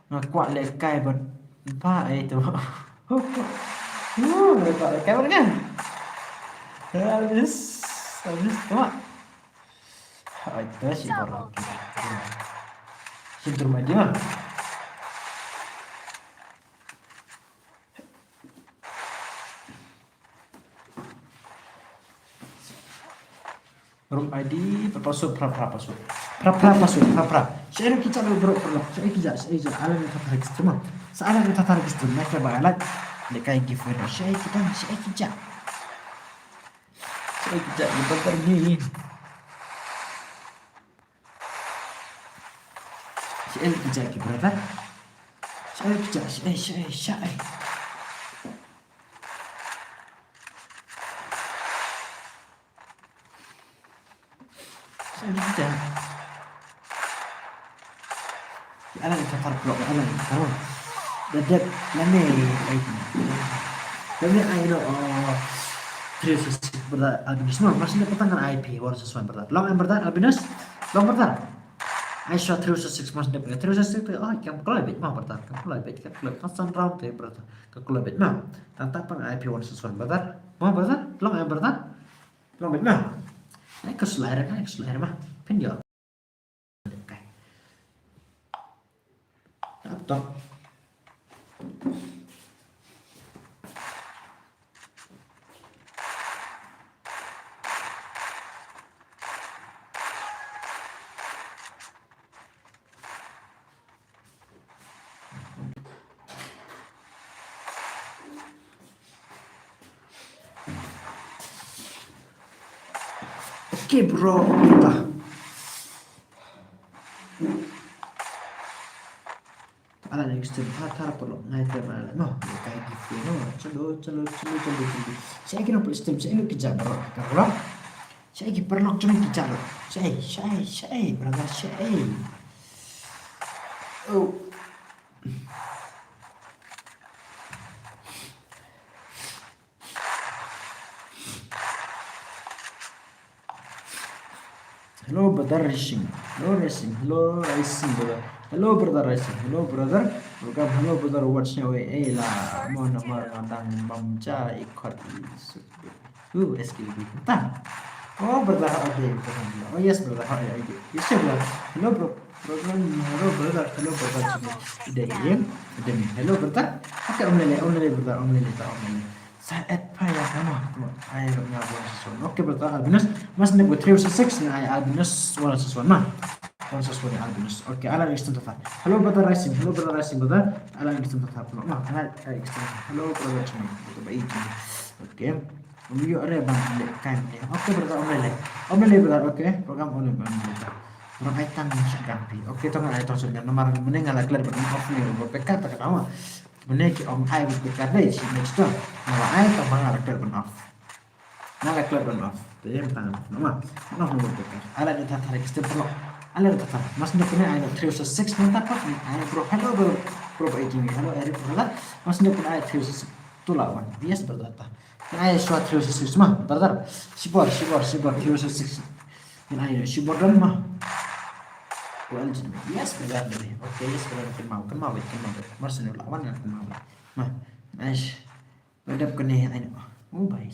Nga kwah lehkai bad ba ai tu. Nga kwah lehkai bad nga. Habis, habis tu ma. Ai tu shi baru. Shi rum ai di ma. Rum ai di, pa password, phra, phra, password. Phra, phra, password, phra, phra. Shaei ki jah lut bro, bro. Shaei ki jah, shaei ki jah. Ala ni thata register ma. Sa ala ni thata register ma, ka ba ala. Lehkai giveaway. Shaei ki jah, shaei ki jah. Shaei ki jah, ni bakar ni. Shaei ki jah ki brother. Shaei ki jah, shaei, shaei, shaei. Shaei ki jah. Ala ni thata block, ala ni thata. Da dep lane ai. Lane ai no, oh, three six six brother, Albinus ma, mas ne patang kan I P, one six one brother. Long em brother, Albinus? Long brother. Ai shuwa three six six mas ne, three six six, oh, kam kloi bit ma brother, kam kloi bit, kam kloi, constant round te brother, kam kloi bit ma. Tang tang pang I P one six one brother. Ma brother, long em brother? Long bit ma. Ai ka slide ka, ai ka slide ma. Phin ïoh. Laptop. Okay bro, ta. Ala next time, ta, ta, paralok, ngai te ma, no, kai ki fu, no, chalo, chalo, chalo, chalo, chalo. Shaei ki no put stem, shaei ki jah bro, ka bro. Shaei ki paralok jong ki jah bro. Shaei, shaei, shaei, brother, shaei. Oh. Hello, brother Rising. Hello, Rising. Hello, Rising, brother. Hello, brother Rising. Hello, brother. Welcome. Hello, brother. Watch me away. Eh, la. Mo namar ngadang bam cha ikot. Uh, S K B. Ta. Oh, brother, okay, brother. Oh, yes, brother. How are you? Yes, sir, brother. Hello, bro. Brother, hello, brother. Hello, brother. Ida, Ian. Ida, hello, brother. Okay, om lele, om lele, brother. Om lele, ta, om lele. Sa et pa ya kama. Ai, nga one six one. Okay, brother, Albinus. Mas ne three six six, nga ai Albinus one six one ma. One six one Albinos. Okay, ala extend ta. Hello brother Rising. Hello brother Rising brother. Ala extend ta. Ma, ala extend. Hello brother Chumi. Brother Bai. Okay. Um yo are ban le kan le. Okay brother, um le. Um le brother. Okay. Program on le ban le. Program ai tang shotgun pi. Okay, tong ai tang shotgun. Namar mending ala clear ban off ni. Buat pekat tak tahu. Mending ki ong ai buat pekat deh si next door. Namar ai tang mang ala clear ban off. Nga la klet ban off. Te ym tang. Nama? Ban off number breaker. Ala ni ta tarik stem perlo. Ala ni ta tarik. Mas ni kena ai no three oh six ni ta pat ni ai bro. Hello bro. Bro ba iki ni. Hello Eric brother. Mas ni kena ai three oh six. Tu la wan. Yes brother ta. Ni ai shwa three oh six ma. Brother. Shibor, shibor, shibor three oh six. Ni ai shibor dan ma. Yes brother. Okay, yes brother. Kena mau, kena mau, kena mau. Mas ni la wan, kena mau. Ma. Nice. Dep kane ai no. Oh bai.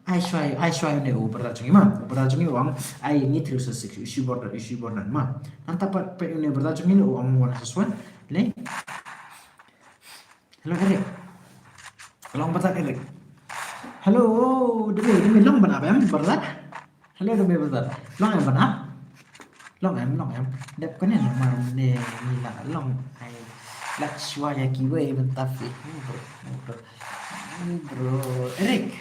Ai shwai, ai shwai ne u brother jong ngi ma. U brother jong ngi u ong ai ngi three oh six, issue border, issue border ma. Nangta pat peit une brother jong ngi u ong one six one. Le. Hello Eric. Long brother Eric. Hello, demi demi long ban ap em brother. Hello demi brother. Long em ban ap. Long em, long em. Dep kane namar ne ngi la long ai. La shwa ïa kiwei mynta phi. Bro, bro. Bro, Eric.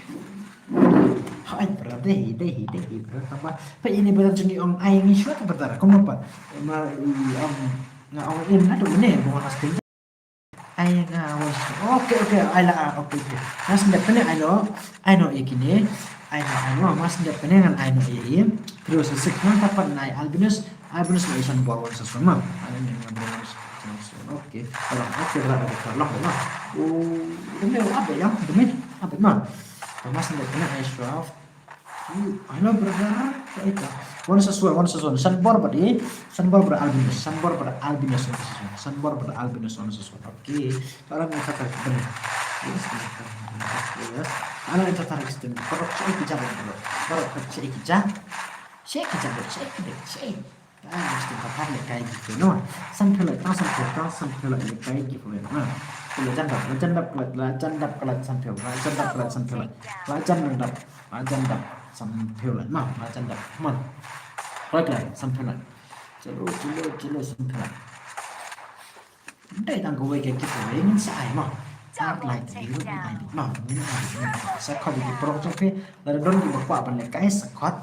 Hai bro, dei hi, dei hi, dei hi bro. Tamba peit ine brother jong ngi ong ai ngi shwa ta brother. Kumno pat? Ma i ong nga ong in na tu ne mo na sting. Ai nga was. Okay, okay, ai la, okay, okay. Nga sendep kane ai no. Ai no ïa kine. Ai no, ai no. Nga sendep kane ngan ai no ïa i. Three oh six nangta pat nai Albinos. Albinos la isan bor one six one ma. Ai no ngan bor one six one. Okay. Ora, okay, ora, ora, ora, long, long. Oh, demi apa ya? Demi apa ma? Nga sendep kane ai shwa. Hello brother. Ita. One six one, one six one. San bor bad i. San bor bad Albinos. San bor bad Albinos one six one. San bor bad Albinos one six one. Okay. Ora ni kata benar. Yes, yes. Ala ni kata extend. Baroh cek kita bro. Baroh cek kita. Cek kita bro. Cek kita. Cek. Ah, extend kata ni kai gitu no. San pela, tang san pela, tang san pela ni kai gitu no. Pela jandap, pela jandap, pela jandap, pela san pela, pela jandap, pela san pela, pela jandap, pela jandap san pela. Ma, pela jandap. Come on. Right line, san pela. Chalo, chalo, chalo, san pela. Dei tang kawei ka giveaway ngin sa ai ma. Ar lai te ngin ai ma, ngin ai. Sa khot ïa ki paralok jong phi, lada don kiba kwah ban lehkai sa khot.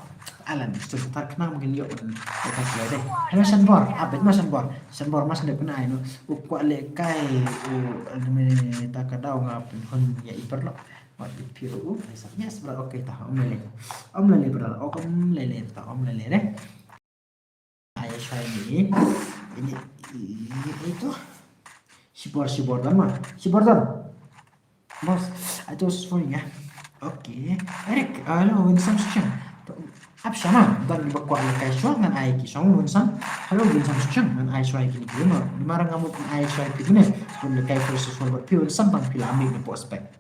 Alan, sa tar khnang ba ngin ïoh ban lehkai dei. Hello Shanbor, ah beit ma Shanbor. Shanbor ma sndep kane ai no. U kwah lehkai u alme ta ka daw nga pynhun ïa i paralok. Wat ïa phi u. Yes bro, okay ta. Om lele. Om lele bro. Om lele ta, om lele dei. Ai shai ni. Ini, ini itu. Shibor, shibor dama. Shibor dam. Bos, itu sorry ya. Okay. Eric, hello Winston Sucheng. Ap shama dan ba kwah lehkai shwa ngan ai ki shong Winston. Hello Winston Sucheng ngan ai shwa ki ni ki ma. Ni marang ngamut ai shwa ki ni. Pun lehkai first shwa ba pi Winston bang pila amik ni prospect.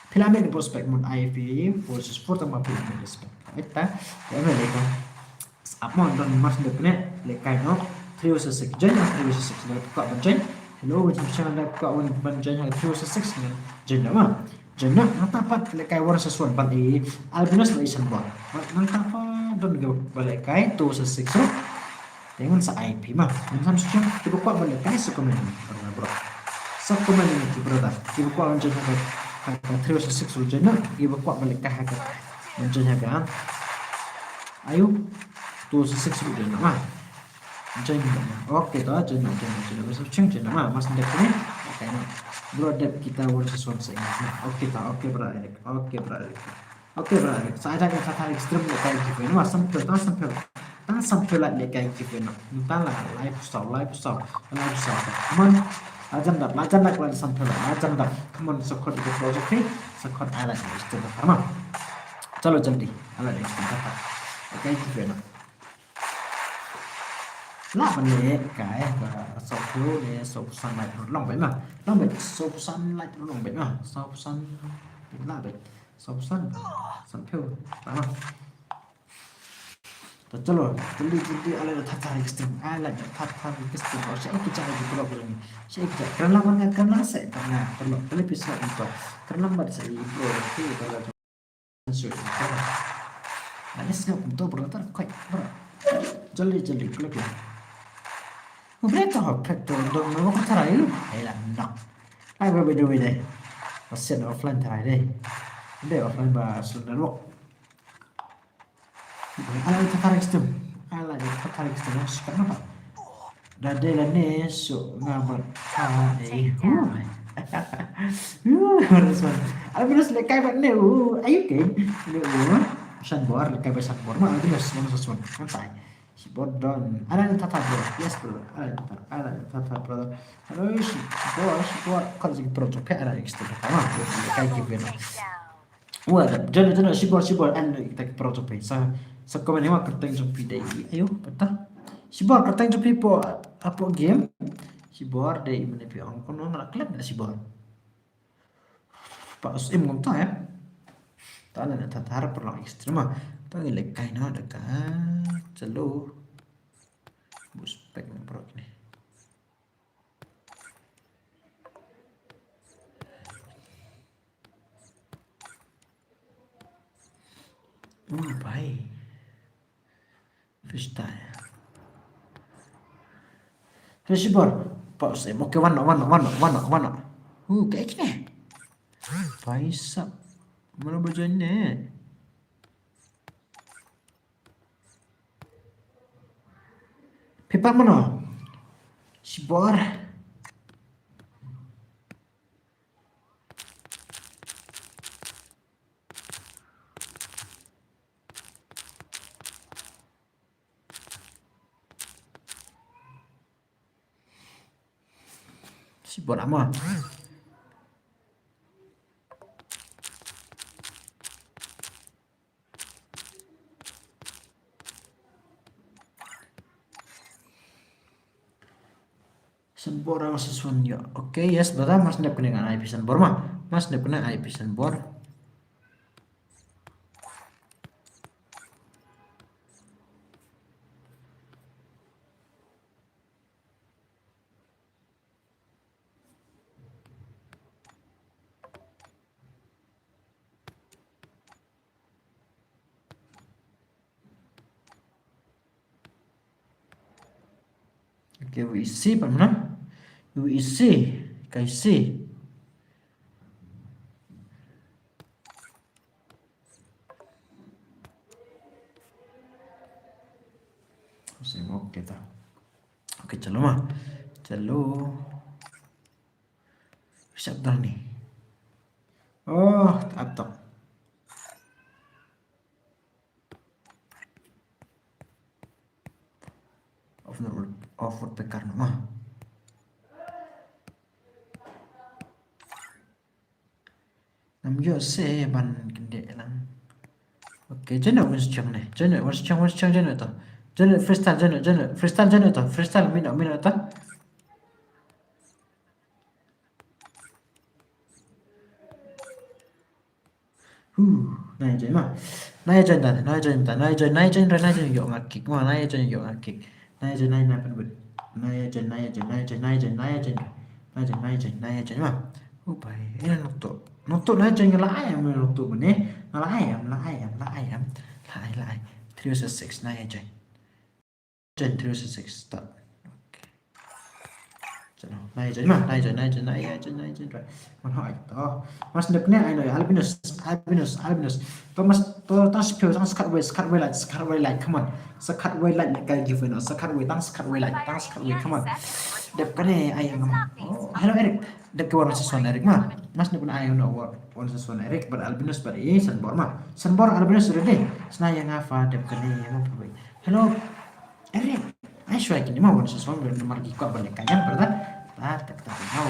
Pila amik ni prospect mun ai phi four six four tang ba pila amik ni prospect. Ita. Ya me lehkai. Ap mo don mas dep ne lehkai no. Three oh six join, three oh six dep ka ban join. Hello, jam shang dep ka ban join ha three oh six join. Join ma. Join na nangta pat lehkai one six one ban i Albinos la isan ba. Nangta pat don ga ba lehkai two oh six ro. Dengan sa I P ma. Ngan sam sejam kiba kwah ban lehkai sa comment ni. Bro. Sa comment ni ki brother. Kiba kwah ban join ha ka three oh six ro join na. Kiba kwah ban lehkai ha ka ban join ha ka. Ayo, two six six ruh join ma. Join ma. Okay ta, join ma, join ma, join ma. Sub ching join ma. Mas dep ni. Okay na. Bro dep kita one six one sa. Okay ta, okay bro Eric. Okay bro Eric. Okay bro Eric. Sa ada ka kata extreme lehkai giveaway ma. Sample ta sample. Ta sample lehkai giveaway na. Nta la live saw, live saw, live saw. Come on. Lajan dap, lajan dap, lajan sample, lajan dap. Come on, sa khot ka project ni. Sa khot ai la extreme ta ma. Chalo jaldi. Ala ni kita. Okay, ki pena. La ban lehkai ka sawphew ne sawphew san lai long beit ma. Long beit sawphew san lai long beit ma. Sawphew san la beit. Sawphew san. Sanphew. Tama. Ta chalo, jildi jildi ala da thap thap extreme. Ala da thap thap extreme. Or sha ki jaka ki block lang. Sha ki jaka. Kren lang man kren lang se. Kren lang. Kren lang. Kren lang. Kren lang bad sa i bro. Ki bro. Sorry. Ani sngap kumto bro, tar koi bro. Jaldi, jaldi, klik lah. Ubre to hok pek to dong no ko tharai lu. Ai la nok. Ai ba ba doi dei. Asen offline tharai dei. Dei offline ba sun network. Ala ita tharai stem. Ala ita tharai stem. Sekarang apa? Da dei la ne su nga bad ka e hu. Hu, harus man. Albinos lehkai bad ne u. Ayu ke. Ne u. Shanbor lehkai bad Shanbor. Ma Albinos, Albinos Swan. Kan tai. Shibor don. Ala ni tata bro. Yes bro. Ala ni tata. Ala ni tata bro. Hello Shibor, Shibor. Kau lagi pro tu. Kayak ala ni kita. Tama. Lehkai given. Wa da, jana, jana, Shibor, Shibor, an kita ki pro to pay. Sa, sa komen ni wa kerteng jong phi dei. Ayo, bata. Shibor kerteng jong phi po, apo game. Shibor dei mane phi ong kono na klet na Shibor. Pa us im ngom ta ya. Ta na ta tar per long extrema. Ta ni lehkai no da ka. Chalo. Bus pek na pro ni. Oh, bhai. Freestyle. Hey, Shibor. Pause. Okay, one, one, one, one, one. Uh, kayak ni. Bhai sab. Mana baca ni? Phi pat mano? Shibor. Shibor ama. Shanbor ama Saswan yo. Okay, yes, brother, mas nep kene ngan I P Shanbor ma. Mas nep kene I P Shanbor. Okay, we see, pamna? We see, kai see. Sengok kita. Okay, chalo ma. Chalo. Shabdani. Oh, atok. Of the road, of the car no ma. Nam yo se ban kende lang. Okay, jeno wins chang ne. Jeno wins chang, wins chang, jeno to. Jeno freestyle, jeno, jeno freestyle, jeno to. Freestyle, mino, mino to. Huh, nai join ma. Nai join da, nai join da, nai join, nai join, nai join, yo nga kick ma, nai join, yo nga kick. Nai join, nai, nai pen bud. Nai join, nai join, nai join, nai join, nai join. Nai join, nai join, nai join ma. Oh bai, ina nokto. Nokto nai join la ai, am nokto bune. La ai, am la ai, am la ai, am. La ai, la ai. Three versus six, nai join. Join three six start. Okay. Chalo, nai join ma, nai join, nai join, nai join, nai join, nai join. Man ho ai to. Mas nep ne ai no Albinus, Albinus, Albinus. To mas to tang sipio tang skat wei, skat wei light, skat wei light. Come on. Skat wei light ne kai given no. Skat wei tang skat wei light, tang skat wei. Come on. Dep kane ai ngam. Oh, hello Eric. Dep ke one six one Eric ma. Mas nep ne ai no one six one Eric, but Albinus, but eh Shanbor ma. Shanbor Albinus ready. Sna yang apa dep kane yang apa. Hello. Eric, ai shuwa kine ma wan sa swan wan namar ki kwah ban leh ka ïam, brother. Ta ta ta ta.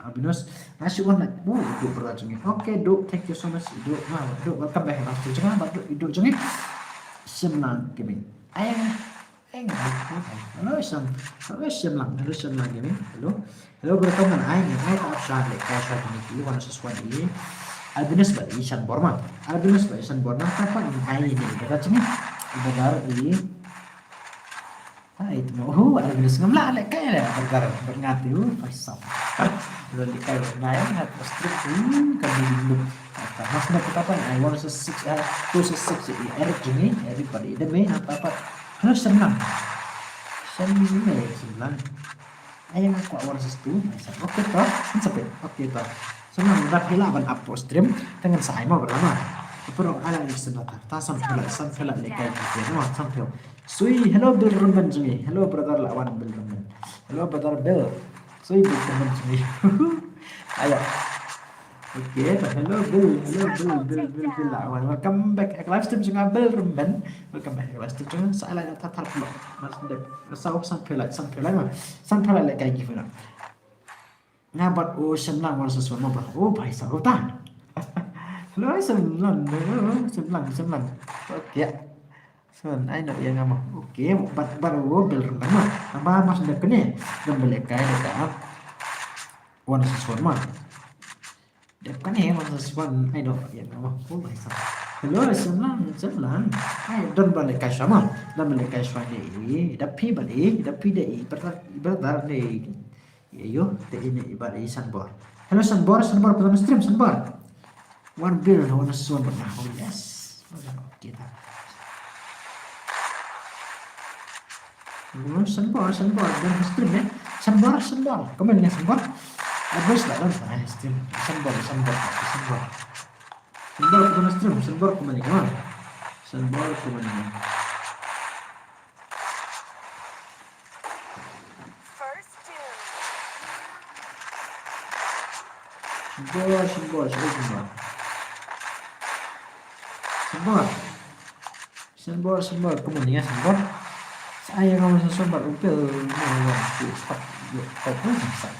Albinus. Nga shu wan like, oh, Idu brother jong ngi. Okay, Idu, thank you so much, Idu. Ma, Idu, welcome back. Last jong nga, ba Idu, Idu jong ngi. Shemlang Gaming. Ai, ai, nga, ai, hello, Shem, hello, Shemlang, hello, Shemlang Gaming. Hello. Hello, brother, ngan ai, ngan ai, ta ap sha, leh, ka sha, ni, ki, wan sa swan, i. Albinus ba, i, Shanbor ma. Albinus ba, i, Shanbor ma, ta pa, ngan ai, ni, brother, jong ngi. Brother, i. Ai, tu, oh, Albinus ngam lah, leh, kai, leh, brother, berngati, uh, paisap. Brother, leh, kai, ngai, ngai, pas trip, uh, kan di dulu. Mas na kita pa, ai, one sa six, uh, two sa six, i, Eric jong ngi, Eric ba, i, deme, na, ta pa. Hello, Shyam Lang. Shyam Lang, Shyam Lang. Ai, nga kwah one versus two. Ai, sa-, okay, to. Kan sa peit. Okay, to. Shyam Lang, lada phi lah ban ap hapoh stream, te ngan sa ai mo, brother, ma. Pero ai la ni senda ta. Ta san phi lah, san phi lah lehkai ki phi, ma, san phi. Sui, hello, Bill Remben jong ngi. Hello, brother, lah wan Bill Remben. Hello, brother Bill. Sui, Bill Remben jong ngi. Ayo. Okay, hello Bill, hello Bill, Bill, Bill, Bill. Ah, welcome back ha ka live stream jong nga, Bill Remben. Welcome back ha ka live stream jong nga. Sa ai la ïa ta thar pulok. Mas dep. Sa san phi lah, san phi lah ma. San phi lah lehkai ki phi na. Nga bad u Shyam Lang one versus one mo ba. Oh, bhai sa ta. Hello, Shyam Lang, Shyam Lang, Shyam Lang. Okay. Shyam Lang, ai no ïa nga mo. Okay, bad, bad u Bill Remben ma. Naba mas dep kane. Dep lehkai de ta. One versus one ma. Dep kane one versus one, ai no ïa nga mo. Oh, bhai sa. Hello, Shyam Lang, Shyam Lang. Ai, don ba lehkai shuwa ma. Don ba lehkai shuwa de. Da phi bad i, da phi de i, brother, brother de. Ïa yo, te ine i bad i Sanbor. Hello, Sanbor, Sanbor, put on stream, Sanbor. One Bill, one versus one, oh, yes. Okay, ta. Hello, Sanbor, Sanbor, don stream, eh? Sanbor, Sanbor. Comment ïa Sanbor. Advice lah don, ah, stream. Sanbor, Sanbor, Sanbor. Sanbor, comment stream, Sanbor, comment ïa. Sanbor, comment ïa. Sanbor, Sanbor, Sanbor. Sanbor. Sanbor, Sanbor, comment ïa Sanbor. Sa ai nga Sanbor, u Bill, no, no, no, stop. Yo, stop, no, stop.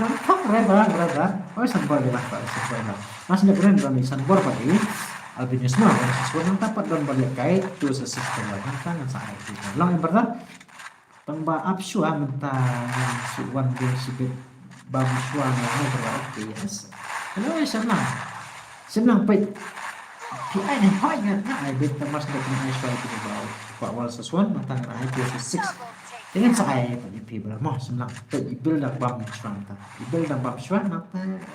Nang tak, brother, brother. Oh, Sanbor, dia lah, Sanbor, lah. Mas ne brand, brand, Sanbor, bad i. Albinus, ma, Sanbor, nang dapat don balik kai, tu sa system, lah, nang tangan sa ai, tu. Long, brother. Tang ba ap shuwa mynta ngan shu wan biang shibit bam shuwa nga ha bro. Okay, yes. Hello, Shyam Lang. Shyam Lang peit. Phi ai ne hoi ngan ai bit tang mas dok ngan ai shuwa ïa phi bro. Kwah one versus one mynta ngan ai two versus six. Te ngan sa ai pat ïa phi bro. Mo Shyam Lang peit i Bill dang bam shuwa mynta. I Bill dang bam shuwa mynta.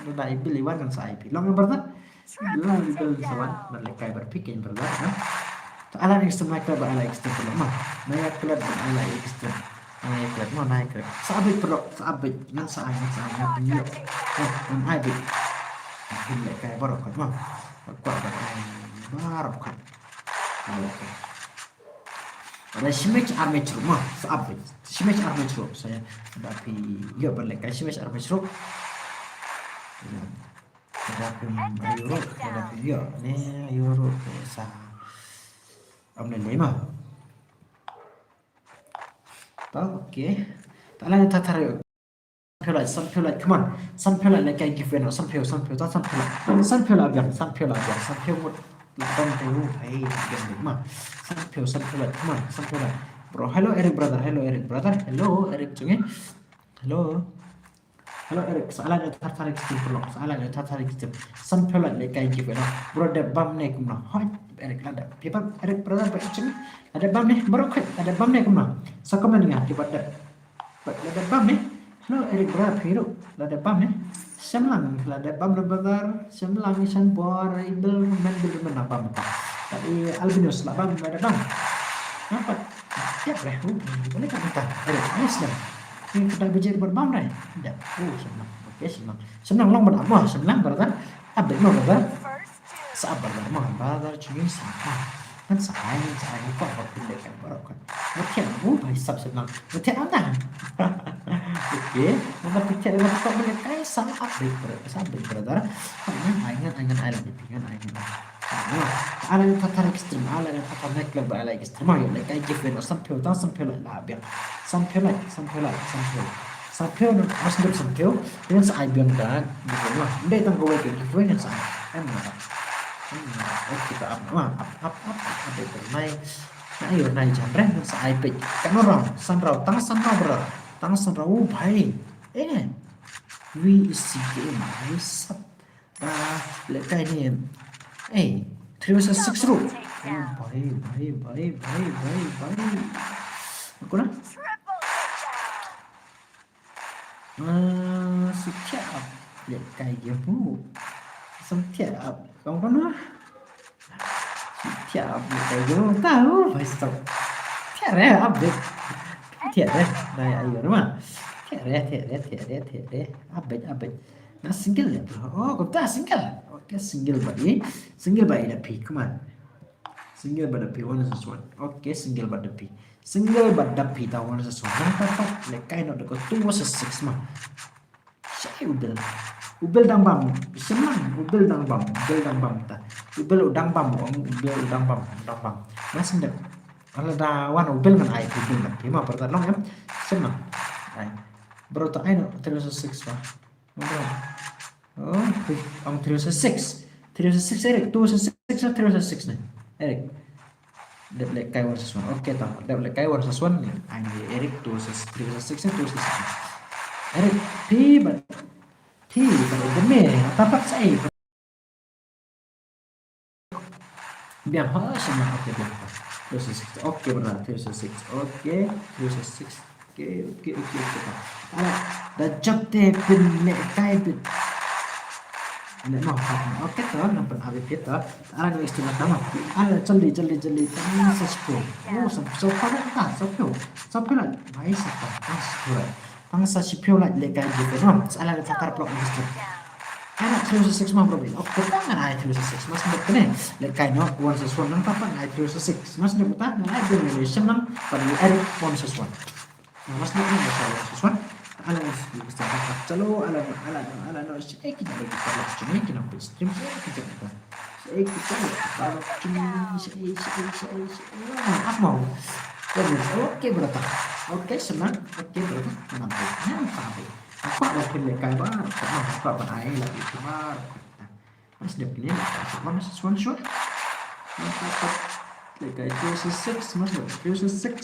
Lada i Bill i wan ngan sa ai phi. Long brother. Long i Bill sa wan ban lehkai bad phi kein brother, ha. To, ai la extreme, na ïa klet ba ai la extreme pynlong ma. Na ïa klet ba ai la extreme. Na ïa klet ma, na ïa klet. Sa bit pynlong, sa bit. Ngan sa ai, ngan sa ai, ngan pynïoh. Eh, ngan ai bit. Phin lehkai baroh kat ma. Kwah ba ai baroh kat. Ai lehkai. Ada shi match ar match ruh ma, sa bit. Shi match ar match ruh. Sa ïa ba phi ïoh ban lehkai shi match ar match ruh. Ïa. Lada phi ïoh ruh, lada phi ïoh ne ïoh ruh, sa ym lei lei ma. To, okay. To, la ïa thar thar ïoh. Sanphew like, sanphew like, come on. Sanphew like, lehkai giveaway noh, sanphew, sanphew, to, sanphew like. Sanphew like biang, sanphew like biang, sanphew ngut. Like bam te u, hai, biang biang ma. Sanphew, sanphew like, come on, sanphew like. Bro, hello Eric brother, hello Eric brother, hello Eric jong ngi. Hello. Hello Eric, sa ai la ïa thar thar extreme pynlong, sa ai la ïa thar thar extreme. Sanphew like lehkai giveaway noh. Bro, dep bam ne kumno? Hoi, Eric la dep. Phi bam, Eric brother, ba jong ngi. La dep bam ne, bro, khoi, la dep bam ne kumno? Sa comment nga, phi ba dep. Ba, la dep bam ne? Hello Eric brother, phi ruh. La dep bam ne? Shyam Lang, la dep bam ne brother? Shyam Lang, Shyam Bor, i Bill, men Bill, men la bam ta. Tapi Albinus la bam, la dep bam. Ngapa? Tiap leh, uh, boleh tak minta? Eric, yes lah. Ini kita belajar berbam deh. Dah. Oh, Shyam Lang. Okay, Shyam Lang. Shyam Lang long ban ap mo, Shyam Lang brother. Update mo brother. Sa ap brother mo, brother jong ngi sa ap. Ngan sa ai, ngan sa ai, ngan kwah ba phin lehkai baroh kat. Nga thiah, oh, bhai sab Shyam Lang. Nga thiah anta. Okay, ngan phi thiah, ngan kwah ba lehkai sa ap bit brother, sa ap bit brother. Ngan ai, ngan ai, ngan ai la phi, ngan ai, ngan ai. Ai la thar thar extreme, ai la thar thar next level, ai la extreme. Ïoh lehkai giveaway noh sanphew, tang sanphew like la biang. Sanphew like, sanphew like, sanphew. Sanphew noh, mas dep sanphew. Ngan sa ai biang da giveaway noh. Ym dei tang kawei ka giveaway ngan sa ai. Em noh. Em noh. Okay, to ap noh, ap, ap, ap, ap, ap, ap, nai. Nai, ïoh nai jan re, ngan sa ai peit. Katno round? San round, tang san round bro. Tang san round, oh bhai. Eh. Wi isi game, wi sap. Ah, lehkai ne. Eh, three versus six ruh. Oh, bhai, bhai, bhai. Aku na? Ah, siap. Lehkai game ruh. Siap. Kau kena? Thiah update ka ïoh, tau, bhai stop. Thiah re update. Thiah re, nai ayo re ma. Thiah re, thiah re, thiah re, thiah re. Update, update. Nga single ne, bro. Oh, kumta single. Okay, single bad i. Single bad i da phi, come on. Single bad da phi, one versus one. Okay, single bad da phi. Single bad da phi, ta one versus one. Nang pat pat, lehkai noh da ka two versus six ma. Shaei u Bill. U Bill dang bam. Shim lang, u Bill dang bam. U Bill dang bam ta. U Bill u dang bam, u Bill u dang bam, u dang bam. Mas ndep. Ala da wan u Bill ngan ai, u Bill ngan. Phi ma, bro, ta long em. Shim lang. Ai. Bro, ta ai noh, three versus six ma. Bro. Oh, ong three versus six. Three versus six, Eric. Two versus six, three versus six ne. Eric. Dep lehkai one versus one. Okay, ta. Dep lehkai one versus one ne. Ai, Eric, two versus, three versus six, two versus six. Eric, phi bad, phi bad, dep me, ta pat shaei. Biang ha, shim lang, okay, biang ha. Three versus six. Okay, brother, three versus six. Okay, three versus six. Okay, okay, okay, okay. Ala, da jop te phin lehkai bit. Leh mo, okay, to, nang pyn-ap bit to. Ala, no, istilah tama. Ala, jaldi, jaldi, jaldi. Tang sa shiphew. Oh, sa, sa, sa, sa, sa shiphew. Sa shiphew lah. Nice, sa, sa shiphew lah. Tang sa shiphew lah lehkai bit, no. Sa ala, da takar block ni stu. Ana three versus six ma, bro. Okay, tang ngan ai three versus six. Mas ndep kane. Lehkai noh, one versus one nang, ta pat ngan ai three versus six. Mas ndep ta ngan ai, bro, ni shim lang, pat ni ai one versus one. Mas ndep ngan ai one versus one. Ala, ala, ala, ala, no, shaei ki jait ki paralok jong ngi, ki nongpeit stream, shaei ki jait ki paralok jong ngi, shaei, shaei, shaei, shaei. Ah, ap mo. Okay, brother. Okay, shim lang. Okay, brother. Ngan peit, ngan peit. Nga kwah ban pynlehkai baroh, nga kwah ban ai la ki baroh. Mas dep kine, one versus one sure. Lehkai two versus six, mas dep three versus six.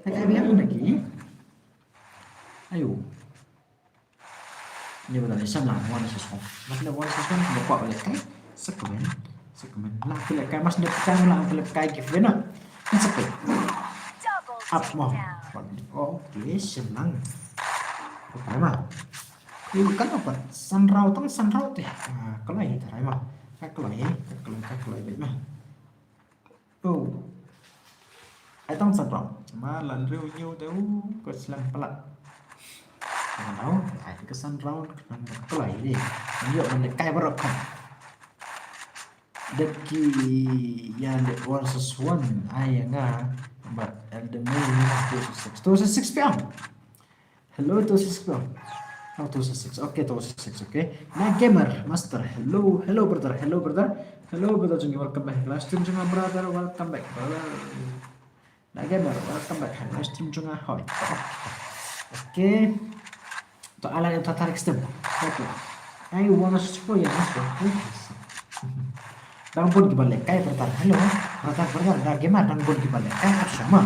Lehkai biang lagi. Ayo. Ni ba tadi shim lang one versus one. Mas dep one versus one, nga kwah lehkai. Sa comment, sa comment. La pynlehkai, mas dep ka la pynlehkai giveaway na. Ni sa peit. Up mo. Okay, shim lang. Okay ma. Ïa, kan pat san round, tang san round te. Ah, kloi te rai ma. Ka kloi, ka kloi, ka kloi beit ma. Oh. Ai tang san round. Ma lan riew ñiew te u, ko slem palat. Ka round, ai ka san round, ka kloi ni. Ñiew man de kai baroh kan. Dep ki ïa leh one versus one, ai ïa nga bad Elder May two versus six. Two versus six P M. Hello, two versus six P M. Oh, two versus six. Okay, two versus six, okay. Na Gamer Master. Hello, hello brother, hello brother. Hello brother jong ngi, welcome back live stream jong nga brother, welcome back brother. Na Gamer, welcome back ha live stream jong nga. Hoi. Okay. To ala ïa ta tarik stem. Okay. Ai, one versus four ïa, one versus four. Dang bun kiba lehkai brother. Hello. Brother, brother, da Gamer dang bun kiba lehkai, ap shwa ma.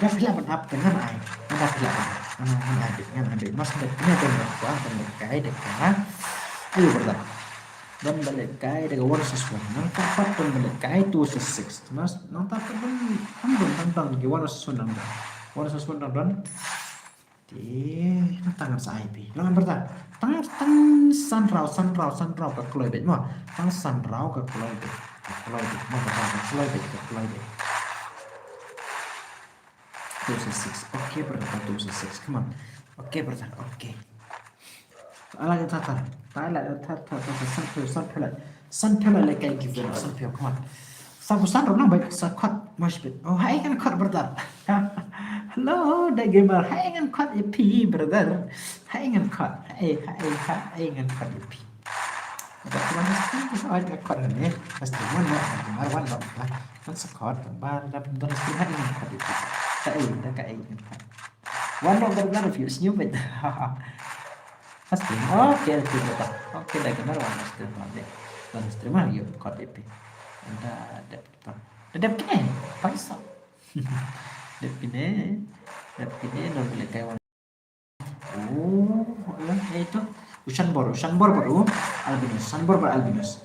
Da phi lah ban ap te ngan ai. Da phi lah ban ap. Ngan ai beit, ngan ai beit. Mas da kine da ban ap, ban lehkai da ka. Ayo brother. Ban lehkai da ka one versus one. Nangta pat ban lehkai two versus six. Mas nangta pat ban, ban, ban, ban, ban, ki one versus one nang ban. One versus one nang ban. Te, nangta ngan sa ai phi. Long brother. Tang, tang san round, san round, san round ka kloi beit mo. Tang san round ka kloi beit. Ka kloi beit mo, ka kloi beit, ka kloi beit. Two versus six. Okay, brother, two versus six. Come on. Okay, brother, okay. Ala ïa ta ta. Ta ala ïa ta ta, ta, ta, san phew, san phew lah. San phew lah lehkai giveaway, san phew, come on. Sa phew san round nang beit, sa khot, mosh beit. Oh, haei ngan khot, brother. Hello, da Gamer, haei ngan khot ïa phi, brother. Haei ngan khot, haei, haei, haei ngan khot ïa phi. Ba ki wan stream ki sa ai ka khot ne. Ba stream wan noh, ba ki mar wan noh ba. Ngan sa khot ba da pyndonkam stream ha ïa ka khot ïa phi. Kaei, da kaei ngan khot. Wan noh ba da views new bit. Ha stream. Okay, okay, okay. Okay, da ki mar wan stream ba de. Wan stream ha ïa ka khot ïa phi. Da dep ta. Da dep kine. Paisa. Dep kine. Dep kine, non lehkai wan. Oh, eh, eh, to. U Shanbor, u Shanbor bad u Albinus, Shanbor bad Albinus.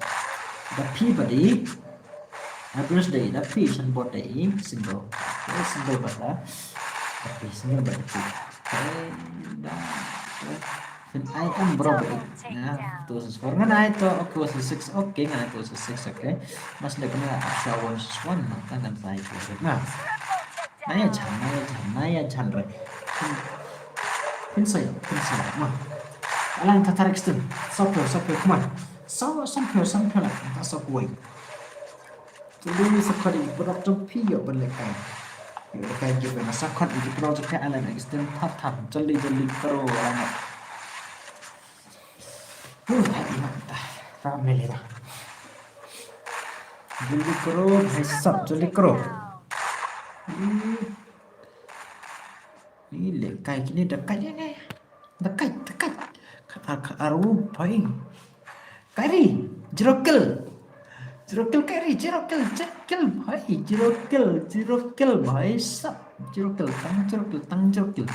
Da phi bad i. Albinus da i, da phi, Shanbor da i, single. Eh, single bad da. Da phi, single bad da phi. Eh, da, eh. Ai em bro ba. Two versus four. Ngan ai two, okay, versus six. Okay, ngan ai two versus six, okay. Mas dep na action one versus one, na kan kan sai ko. Na. Na ïa jan, na ïa jan, na ïa jan re. Phin sai, phin sai. Ma. Alang ta tarik stem. Sopyo, sopyo, come on. So, sopyo, sopyo la. Ta sopyo. Jylli sa khot ïa ki paralok jong phi ïoh ban lehkai. Ïoh lehkai giveaway na sa khot ïa ki paralok jong phi, Alan Extend thap thap. Jylli jylli karo Alan. Huh, hai mat ta. Ta mele ba. Jylli karo, hai sap jylli karo. Hmm. Ni lehkai kine da kai ne. Da kai, da kai. Ka ar, ka ar u pai. Kairi, zero kill. Zero kill Kairi, zero kill, zero kill bhai, zero kill, zero kill bhai sap. Zero kill, tang zero kill, tang zero kill.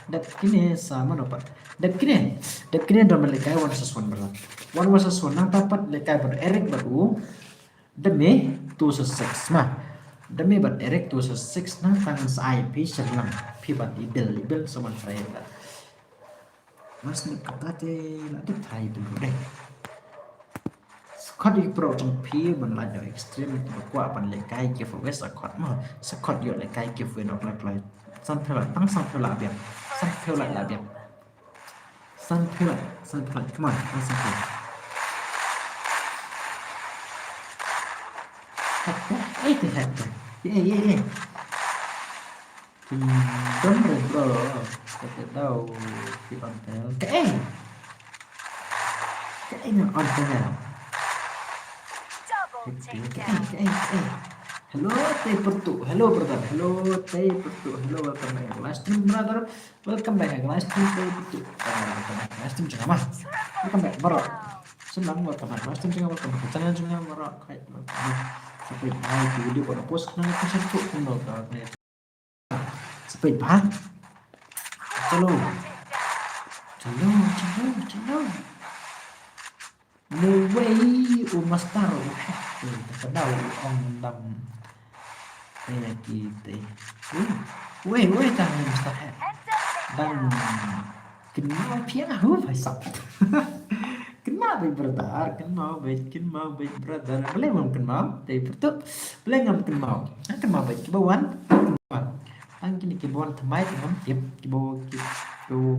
Dep kine sa mano pat. Dep kine, dep kine da mele kai one versus one bro. One versus one nang tapat lehkai bad Eric bad u. Demi two versus six ma. Demi bad Eric two versus six na tang sa ai phi sirlang phi bad Ibil, Ibil someone try that. Mas ni kata te la dep try tu deh. Sa khot ïa ki paralok jong phi ban lait da Extreme ba kwah ban lehkai giveaway sa khot ma. Sa khot ïoh lehkai giveaway na kloi kloi. San phew la tang san phew la biang. San phew la la biang. San phew la, san phew la. Come on, tang san phew la. Hack, hack, eh, hack, hack. Eh, eh, eh. Kingdom re bro. Kata dau ki on tel. Kaei. Kaei nang on tel. Kaei, kaei, kaei. Hello, Tei Pertu. Hello, brother. Hello, Tei Pertu. Hello, welcome back. Live stream, brother. Welcome back. Live stream, Tei Pertu. Ah, welcome back. Live stream jong nga ma. Welcome back, bro. Senang, welcome back. Live stream jong nga, welcome back. Channel jong nga, bro. Kai, welcome back. Sa peit bha ki video ba nga post, kane ka shisha tu, kane ka, kane. Sa peit bha. Chalo. Chalo, chalo, chalo. No way, u Master, u hack. Eh, ta ka dau, u ong dam. Eh, ki te. Ui, ui, ui, ta u Master hack. Dang. Kynmaw phi ïa nga, hu, bhai sap. Kynmaw beit brother, kynmaw beit, kynmaw beit brother. Balei ngam kynmaw? Tei Pertu. Balei ngam kynmaw? Ha, kynmaw beit kiba wan. Tang kine kiba wan thymmai te ngam tip, kiba, kiba,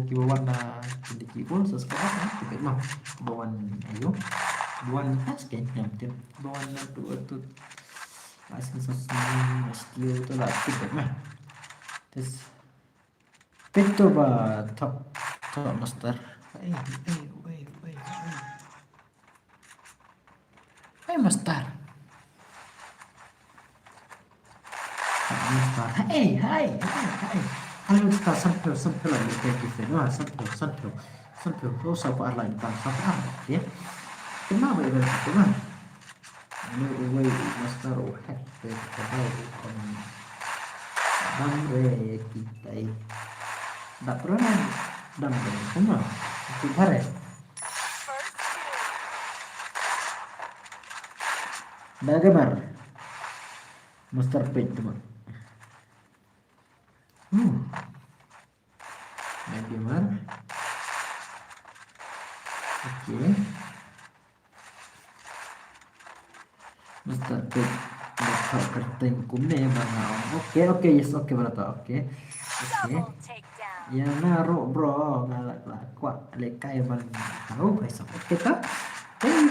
kiba wan na kine ki ul subscribe ngam tip beit ma. Kiba wan ayo. Kiba wan tas ke ngam tip. Kiba wan na tu tu. As ni sas ni skill tu la tip beit ma. Tes. Peit to ba top, top Master. Ei, ei, ei, ei, ei. Hai Master. Hai Master. Hai, hai, hai, hai. Hai Master, san phew, san phew la ïoh ki fan. Wah, san phew, san phew. San phew. Oh, sa phew ar la ïoh, sa phew ar. Okay. Kynmaw ba ïoh kynmaw. Hello, uwei u Master u hack te ka dau u ong. Dang re kitai. Dap re dang re kumno. Ki bare. Da gamer. Master page tu. Hmm. Da gamer. Okay. Master page. Laptop kyrteng kumne ba nga ong. Okay, okay, yes, okay, brother, okay. Okay. Ïa nga ruh bro, nga la, la kwah lehkai ban tau, bhai sap. Okay ta? Hey,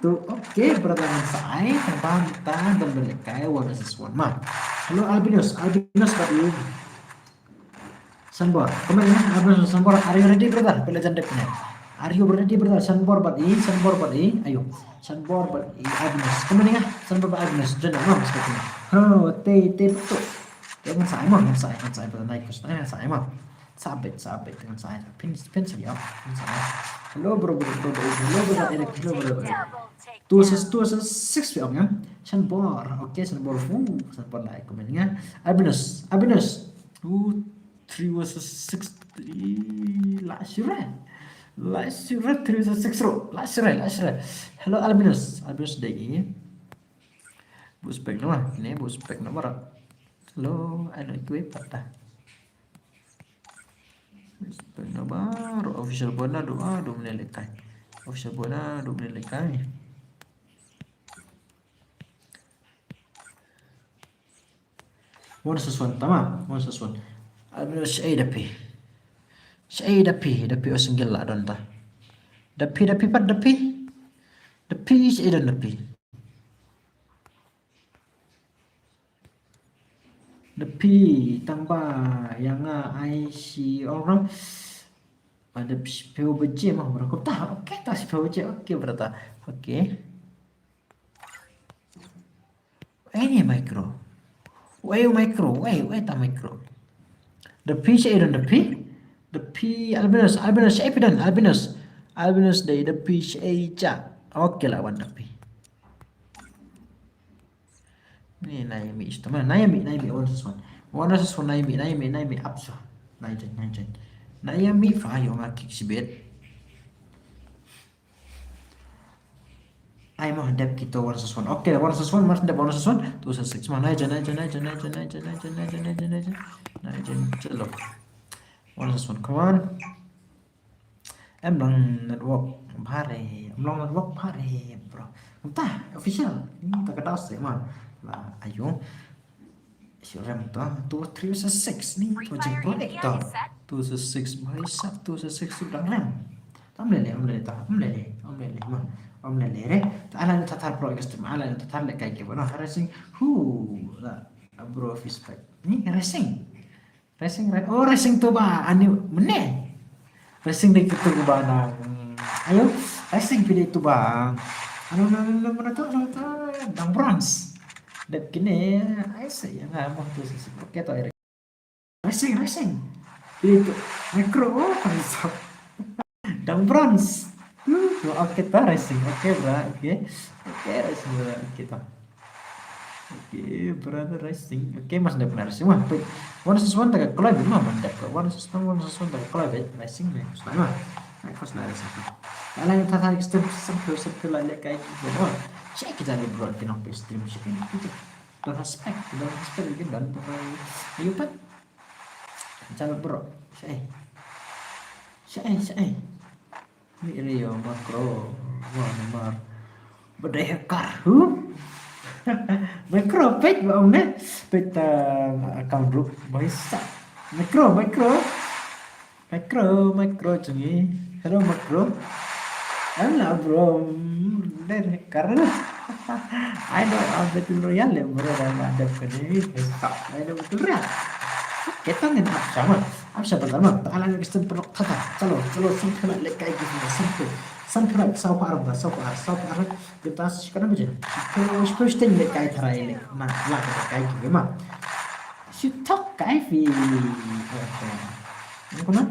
tu. Okay, brother, ngan sa ai, tang ba mynta don ban lehkai one versus one ma. Hello, Albinus, Albinus bad i. Sanbor, comment nga, Albinus Sanbor, are you ready, brother? Pele jan dep ne. Are you ready, brother? Sanbor bad i, Sanbor bad i, ayo. Sanbor bad i, Albinus. Comment nga, Sanbor bad Albinus, jan dep ma, mas kata. Ho, te, te, betul. Te ngan sa ai ma, ngan sa ai, ngan sa ai, brother, naik kus, ngan sa ai ma. Sabit, sabit, ngan sa ai. Pin, pin sa ya, ngan sa ai. Hello, bro, bro, bro, bro. Hello, brother Eric, hello, brother Eric. Two versus, two versus six phi ong nga. Sanbor, okay, Sanbor. Fu, Sanbor la comment nga. Albinus, Albinus. Ooh, three versus six. Ih, la sure. La sure, three versus six ruh. La sure, la sure. Hello, Albinus. Albinus dei. Buh spek nama? Ini buh spek nama rak? Hello, ano itu eh patah. Official Bona do a do mne lekai. Official Bona do mne lekai. One versus one, tama, one versus one. Abin shaei da phi. Shaei da phi, da phi o single la don ta. Da phi, da phi pat da phi. Da phi shaei don da phi. Da phi tang ba ïa nga ai shi ong ram. Ba da phi phi baje ma bro. Ko ta, okay ta shi phi baje. Okay bro ta. Okay. Any micro. Wei micro, wei, wei ta micro. Da phi shaei don da phi. Da phi Albinus, Albinus shaei phi don, Albinus. Albinus dei da phi shaei ja. Okay la wan da phi. Ni na ïa mi isto ma, na ïa mi, na ïa mi one versus one. One versus one na ïa mi, na ïa mi, na ïa mi apsa. Na ïa jan, na ïa jan. Na ïa mi fa ïa nga kick shibit. Ai mo dep kito one versus one. Okay, one versus one, mas dep one versus one. Two versus six ma, na ïa jan, na ïa jan, na ïa jan, na ïa jan. Na ïa jan, chalo. One versus one, come on. Em long network bha re, em long network bha re, bro. Kumta, official. Ni ta ka daw se ma. La ayo. Shu rem to, two three versus six ni, to jing connect to. Two versus six, bhai sab, two versus six tu dang rem. Am lele, am lele ta, am lele, am lele ma. Am lele re. Ta ala ni ta thar pro extreme, ala ni ta thar le kai ke bana racing. Hu, la, bro, respect. Ni racing. Racing, ra-, oh, racing tu ba, ani mene. Racing dei tu ba na, hmm, ayo, racing phi dei tu ba. Anu, anu, anu, mana tu, anu tu, dang bronze. Dep kine, ai se, ïa nga mo tu se, se, okay tu, ai, racing, racing. Phi dei tu, micro, oh, kan sa. Dang bronze. Huh, okay ta racing. Okay, bra. Okay. Okay, racing, bra. Okay ta. Okay, brother, racing. Okay, mas dep na racing. Wah, wait. One versus one ta ka kloi bit ma, man dep ka. One versus one, one versus one ta ka kloi bit. Racing ne. Sna ma. Ai, kos na racing. Ala ni ta ta extreme, sample, sample la le kai ki. Wah. Check it out, bro. Ki nong extreme, check it out. Don't respect, don't respect, you don't. Ayo pat. Jalo bro. Shaei. Shaei, shaei. Ni ri yo micro. Wa namar. Ba dei hacker. Huh? Micro peit ba ong ne. Peit, uh, account group. Bhai sab. Micro, micro. Micro, micro jong ngi. Hello, micro. Em la bro. Hmm, dei hacker. Ai do, ah, battle royale le bro, da ma dep ka dei. Stop. Ai do battle royale. Kita ngin ap sama. Ap sama sama. Ta ala ni kestem perok tata. Chalo, chalo, sampai le kai ki sini, sampai. Sampai, saw par, saw par, saw par. Kita sekarang aja. Terus, terus, ten le kai tharai le. Ma, la kai ki ma. Shu thok kai phi. Okay. Ni kuna?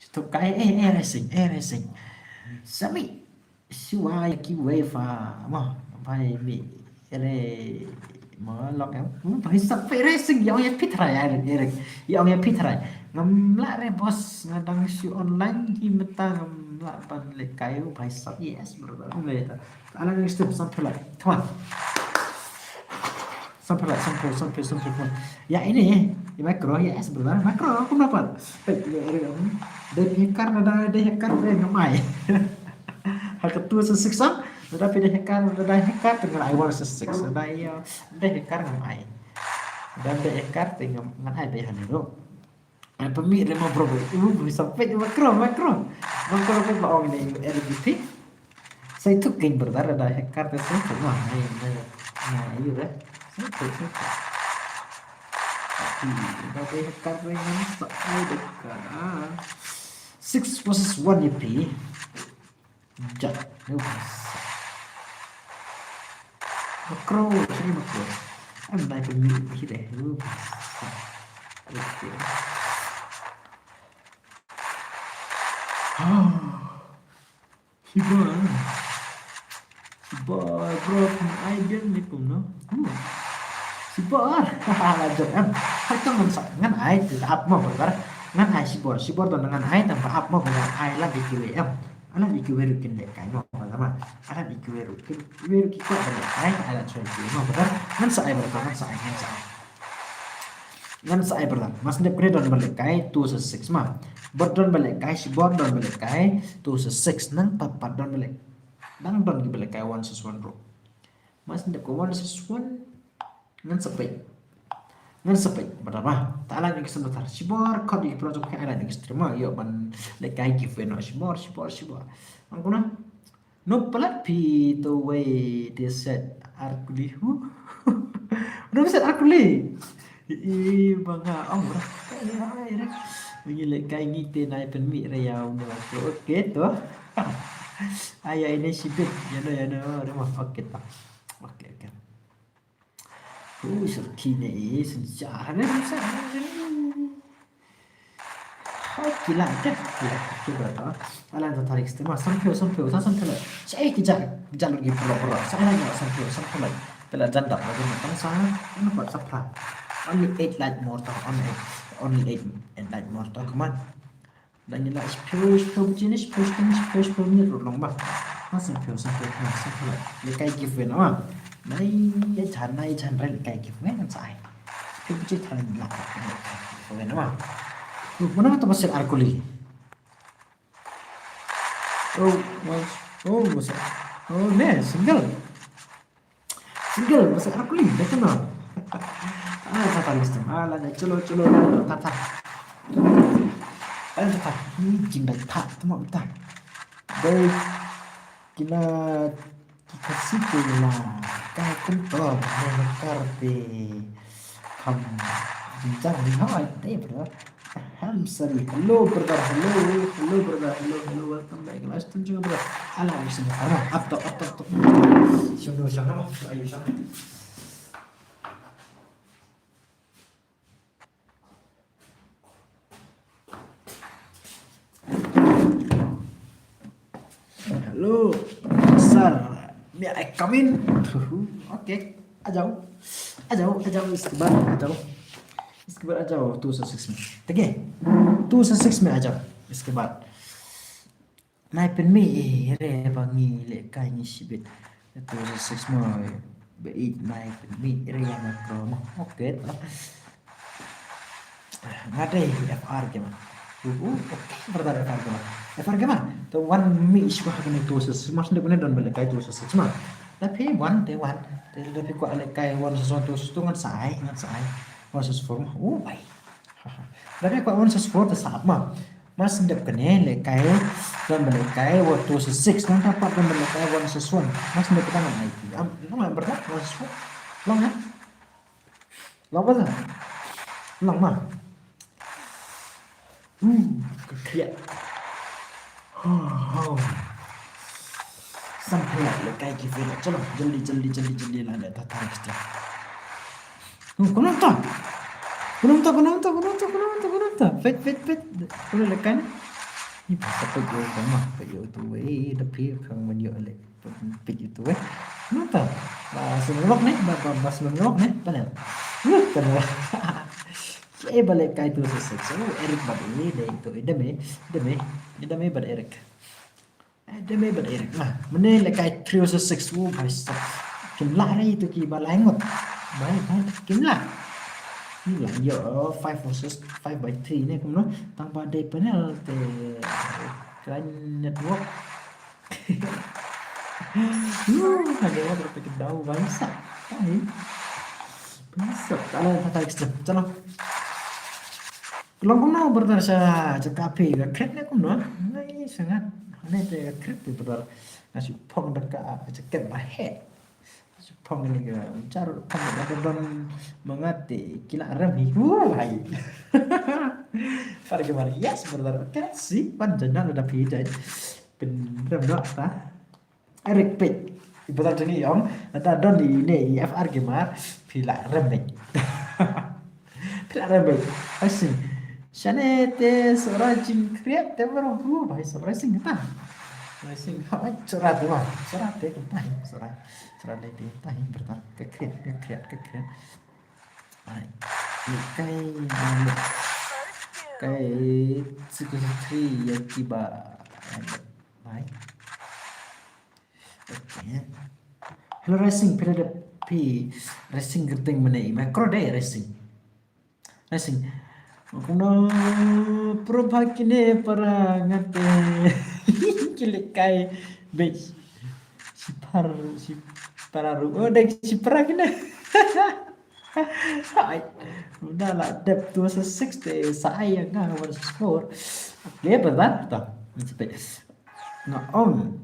Shu thok kai, eh, eh, racing, eh, racing. Sami. Shu wa ïa kiwei fa. Mo, bhai mi. Re. Mo, lok em. Mo, bhai sab phi racing. Ïa ong ïa phi tharai, Eric, Eric. Ïa ong ïa phi tharai. Ngam lah re boss. Nga dang shu online hi mynta ngam lah ban leh kai, bhai sab. Yes, brother. Ngam leh ta. Ala next step, sampai like. Come on. Sampai like, sampai, sampai, sampai, come on. Ïa ini, ïa micro, yes, brother. Micro, aku dapat. Baik, ïa, ïa, ïa. Dei hacker, na dei, dei hacker, dei ngam ai. Ha ka two six six, na dei hacker, na dei hacker, te ngan ai one six six. Na dei, ïa, dei hacker ngam ai. Dan dei hacker, te ngam, ngan ai dei hanu. Ai, pynmih re ma bro. U, bisa peit micro, micro. Micro peit ba ong ne, L B T. Sai thuk king brother, da hacker te sai thuk. Nah, nah, nah, nah, ayo re. Sai thuk, sai thuk. Tapi, da dei hacker re ngan sa ai deka. Six versus one ïa phi. Jap. Lu basa. Makro, sini makro. Am bai pynmih hi deh. Lu basa. Okay. Ah. Shibor. Shibor, bro, pynai biang ni kumno. Hmm. Shibor. Hahaha, la jop em. Hai tang ngan sa, ngan ai, te ap mo, brother. Ngan ai shibor, shibor don ngan ai, tang ba ap mo, brother. Ai la di kiwei em. Ala di kiwei ruh kin leh kai mo, brother ma. Ala di kiwei ruh kin, kiwei ruh ki kwah ban leh kai, ala choi kiwei mo, brother. Ngan sa ai, brother, ngan sa ai, ngan sa ai. Ngan sa ai brother. Mas dep kre don ba lehkai two versus six ma. Bad don ba lehkai shibor don ba lehkai two versus six nang pat pat don ba leh. Dang don ki ba lehkai one versus one ruh. Mas dep ko one versus one. Ngan sa peit. Ngan sa peit brother ma. Ta ala ni ki sam thar. Shibor khot ki project ka ala ni ki stream ma. Ïoh ban lehkai giveaway noh shibor shibor shibor. Ang kuna. No palat phi to wei te set Arkuli hu. No set Arkuli. I banga amra. Ngi lehkai ngi te nai pynmih re ïa u mo. Okay to. Aya ini sibit. Ïa no ïa no. Okay to. Okay okay. Hu sir kine i sen jar ne sen. Hot kila ke kila ke brother. Alan ta tarik stem ma san pyo san pyo ta san pyo. Sa eh ki jar jar lagi pro pro. Sa alan ya san pyo san pyo. Pela janda lagi matang sa. Anu pat sa pra. Only eight light mortar, only eight, only eight, eight light mortar. Come on. Nang ila shiphew shiphew biji ne shiphew shiphew shiphew shiphew minit ruh long ba. Ma san phew san phew ma san phew. Lehkai giveaway na ma. Nai ya jan nai jan re lehkai giveaway ngan sa ai. Shiphew biji than la. Giveaway na ma. Tu mana tu masih Arkuli. Oh, mas, oh, mas, oh, ne single. Single, masa Arkuli, dah kenal. Ah, tata listem. Ah, la, la, chalo, chalo, la, la, tata. Ah, tata. Ni jing dah tak, tu mau tak. Dei kina ki kasi tu la. Kai kunto, ne kar pe. Kam jinjang ni ha, dei bro. Ahem, sorry. Hello, brother. Hello. Hello, brother. Hello, hello. Welcome back. Live stream juga, bro. Ala, ayo sini. Apa? Up top, up top, up top. Sini, sini. Ayo, sini. Hello, sir. May I come in? Okay. आ जाओ, आ जाओ, आ जाओ, इसके बाद आ जाओ, इसके बाद आ जाओ, two six में। ठीक है, two six में आ जाओ, इसके बाद। Nai pynmih, eh, re ba ngi lehkai ngi shibit. Two six mo, ba ïeit nai pynmih re ïa nga pro mo. Okay, to. Nga dei F R Gamer. Uh, uh, okay, brother F R Gamer. F R Gamer. To wan mih shuwa ha kane two six six. Mas dep kane don ba lehkai two six six ma. Da phi wan te wan. Te da phi kwah lehkai one six one two six two ngan sa ai, ngan sa ai. One six four ma. Oh, bai. Da phi kwah one six four te sap ma. Mas dep kane lehkai don ba lehkai one two six six. Nang dapat don ba lehkai one six one. Mas dep kane ai. Am, nang brother one six four. Long ya. Long ba sa? Long ma. Hmm, ka khriat. Ho, ho. San phew lehkai ki phew. Chalo, jaldi, jaldi, jaldi, jaldi la leh ta ta extra. Hmm, kumno to? Kumno to, kumno to, kumno to, kumno to, kumno to? Peit, peit, peit. Kumno lehkai ne? Ni ba sa peit ïa u ma, peit ïa u tu wei, da phi khang man ïa u leh. Peit ïa tu wei. Nata. Ba sum lok ne, ba ba ba sum lok ne, panel. Wuh, panel. Ki ei ba lehkai two six six. Oh, Eric bad ei dei tu, ei dame, dame, ei dame bad Eric. Ei dame bad Eric. Nah, mane lehkai three six six. Oh, bhai sab. Kim lah re tu ki ba lai ngut. Bhai, bhai, kim lah. Ni lah ïa, oh, five versus five by three ne kumno. Tang ba dei panel te klan network. Yu, hage wa berapa kedau bangsa. Tahi. Bangsa. Kalau tak tarik step, chalo. Long kumno brother sa jaka phi ka kret ne kumno. Ngai sangat. Ne te ka kret te brother. Nasi phong da ka jaket ba he. Phong ni ka char phong da don mangat te kila rem hi. Hu hai. Far ke mar yes brother. Kret si pan jana da phi jai. Pynrem noh ta. Eric peit. Ïa ba tang jong ngi ong, lada don i ne i F R Gamer, phi lah remit. Phi lah remit. Ai sing. Shane te sora jingkriat te baroh bru, bhai sora sing ta. Sora sing, ha, sora te ma, sora te kumta, sora, sora te kumta, berta, ka kriat, ka kriat, ka kriat. Ai, ni kai, kai, security ïa kiba, ai. Okay. Hello Racing, phi da phi Racing kyrteng mane i Macro dei Racing. Asing. Kumno, pura ba kine para ngate. Ki lehkai. Bej. Shipar, shipara ru. Oh, dang shipara kine. Ai. Udah lah, dep two versus six te, sa ai nga one versus four. Okay, berat ta. Nga on.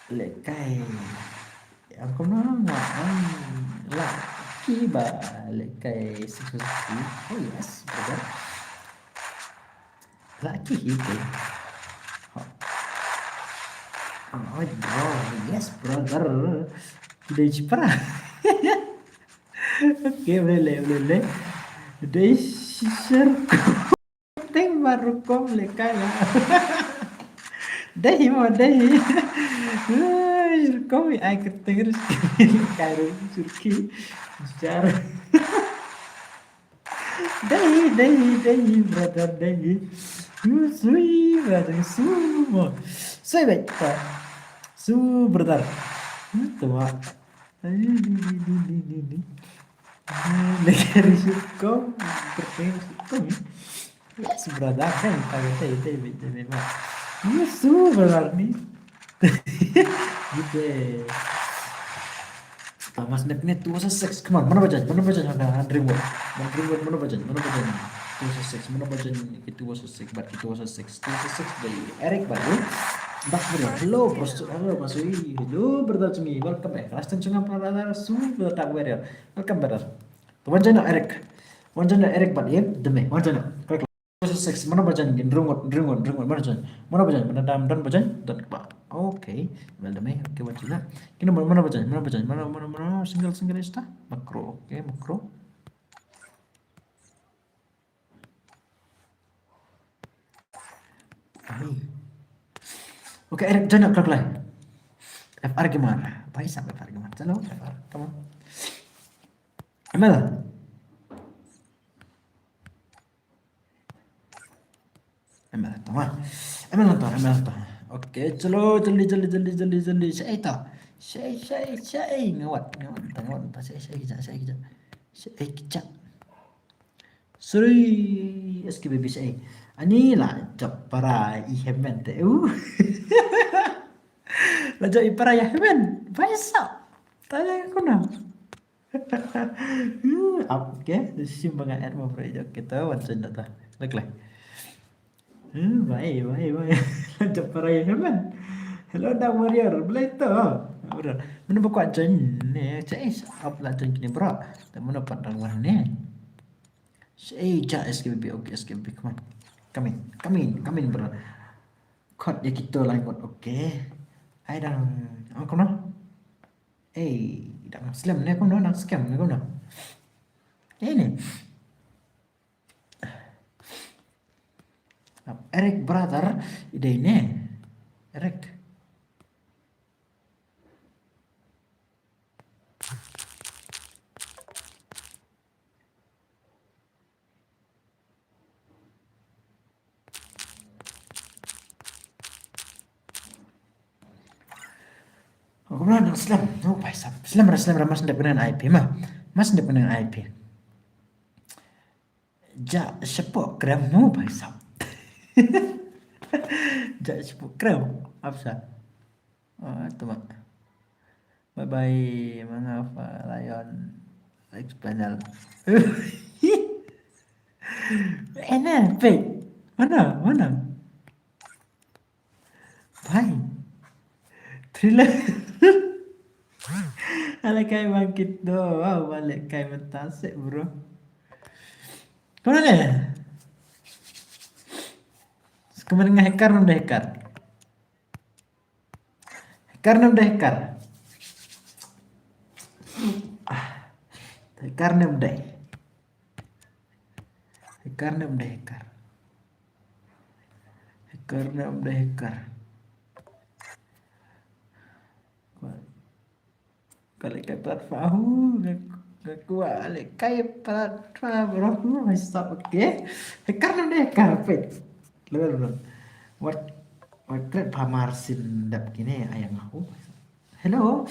Lehkai. Yang kumno nga on. Lah, ki ba lehkai six versus three. Oh yes, brother. Lah, ki hi te. Oh, bro. Yes, brother. Dei shipara. Okay, boleh, boleh, boleh. Dei share. Teng baru kom lehkai la. Dei mo, dei. Rukom ai kyrteng rus lehkai ru surki. Jar. Dei, dei, dei, brother, dei. Sui, brother, su mo. Sui, baik. Su, brother. Tuwa. Lehkai ru surkom, kyrteng surkom. Yes, brother. Hey, tayo, tayo, tayo, tayo, tayo, tayo. Yes, su, brother ni. Gitu. Thomas Nepne two versus six. Come on, mana bajan? Mana bajan? Mana Dreamworld? Mana Dreamworld? Mana bajan? Mana bajan? Two versus six. Mana bajan? Ki two versus six. But ki two versus six. Two versus six by Eric Badu. Bak Badu. Hello, bro. Hello, Masui. Hello, brother Chumi. Welcome back. Last time chunga para su brother Warrior. Welcome, brother. Wan jana Eric. Wan jana Eric bad ye. Deme. Wan jana. Correct. Two versus six. Mana bajan? Ringot, ringot, ringot. Mana bajan? Mana bajan? Mana dam dan bajan? Dan ba. Okay. Well, deme. Okay, wan jana. Kini mana, mana bajan? Mana bajan? Mana, mana, mana? Single, single ista. Makro. Okay, makro. Ai. Okay, Eric, join up, Clark Lai. F R Gamer. Bhai sahab, F R Gamer. Chalo, F R. Come on. M L. M L, tama. M L, tama, M L, tama. Okay, chalo, jaldi, jaldi, jaldi, jaldi, jaldi. Shai ta. Shai, shai, shai. Ngawat, ngawat, ngawat. Shai, shai, kejap, shai, kejap. Shai, kejap. Sorry, S K B B C A. Ani la jop para i hemen te. Uh. La jop i para i hemen. Baisa. Tanya aku na. Uh, ap ke, sim banga er mo bro jop kita wan sen data. Lek lek. Uh, bye, bye, bye. La jop para i hemen. Hello, da warrior. Belai to. Bro. Mana buka jen ne? Cek ap la jen kini bro. Tak mana pandang warna ne. Hey, ja, S K B B, okay, S K B B, come on. Come in, come in, come in, bro. Kot ya kita lain kot, okay. Hai dang, oh, kono. Hey, dang slem ne kono, dang scam ne kono. Hey ne. Eric brother, idei ne. Eric. Aku pernah nak Islam. Oh, bhai sahab. Islam, Islam, Islam, mas ndak kena I P mah. Mas ndak kena I P. Ja, sepo krem mu, bhai sahab. Ja, sepo krem. Apa sah? Ah, tu mak. Bye bye, Mangafa Lion. Alex Panel. Ene, pe. Mana? Mana? Bhai. Thriller. Ala kai bangkit do. Wow, balik kai mentasik, bro. Kau mana? Kau mana hacker, mana hacker? Hacker ne ym dei hacker. Ah, hacker ne ym dei. Hacker ne ym dei hacker. Hacker ne ym dei hacker. Ka lehkai platform, hu, nga, nga kwah lehkai platform, bro, hu, my stop, okay. Hacker ne ym dei hacker, peit. Level, bro. Wat, wat kret pamar sin dap kine, ayang aku. Hello.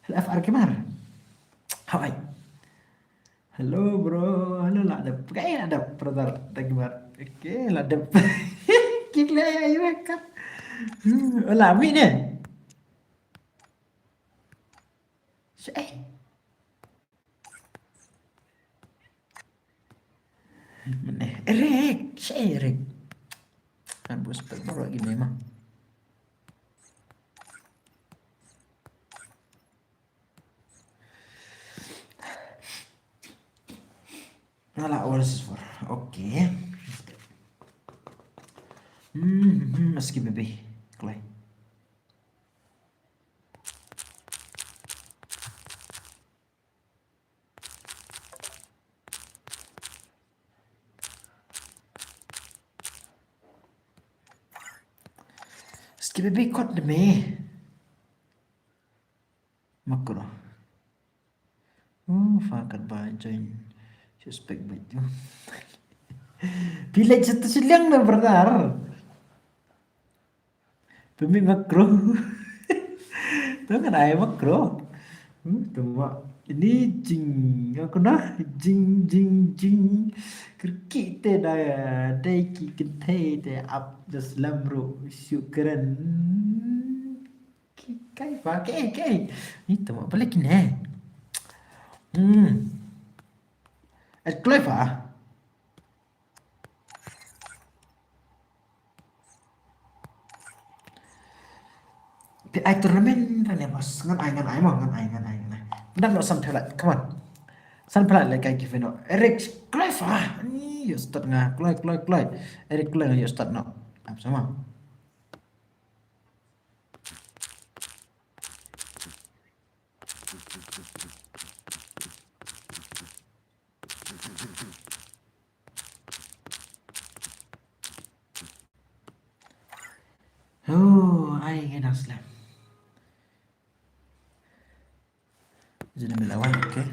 Hello, F R Gamer. How are you? Hello bro, hello la dep. Kai la dep brother. Thank you bar. Okay, la dep. Kik la ya yu ka. Hmm, la mi ne. Shay. Mane, Eric, shay Eric. Kan bus per baru lagi memang. Nala all is for. Okay. Hmm, hmm, hmm, meski baby. Kloi. Skip a bit kot de me. Makro. Oh, fakat ba join. Suspek bait tu. Pilih satu silang na brother. Pynmih makro. Tu kan ai makro. Hmm, tu ma ini jing aku na jing jing jing. Kyrkieh te da dei ki kynthei te ap da slem ruh shu kren. Ki kai pa kai kai. Ni tu ma balik ni. Hmm. At kloi pa. Phi ai tournament ra ne mas. Ngan ai, ngan ai mo, ngan ai, ngan ai, ngan ai. Dang no san phelat, come on. San phelat le kai ki fino. Eric, kloi fa. Ni, ïoh start nga, kloi, kloi, kloi. Eric, kloi nga ïoh start no. Ap sama. Oh, ai ngi dang slem. Jadi melawan, okay.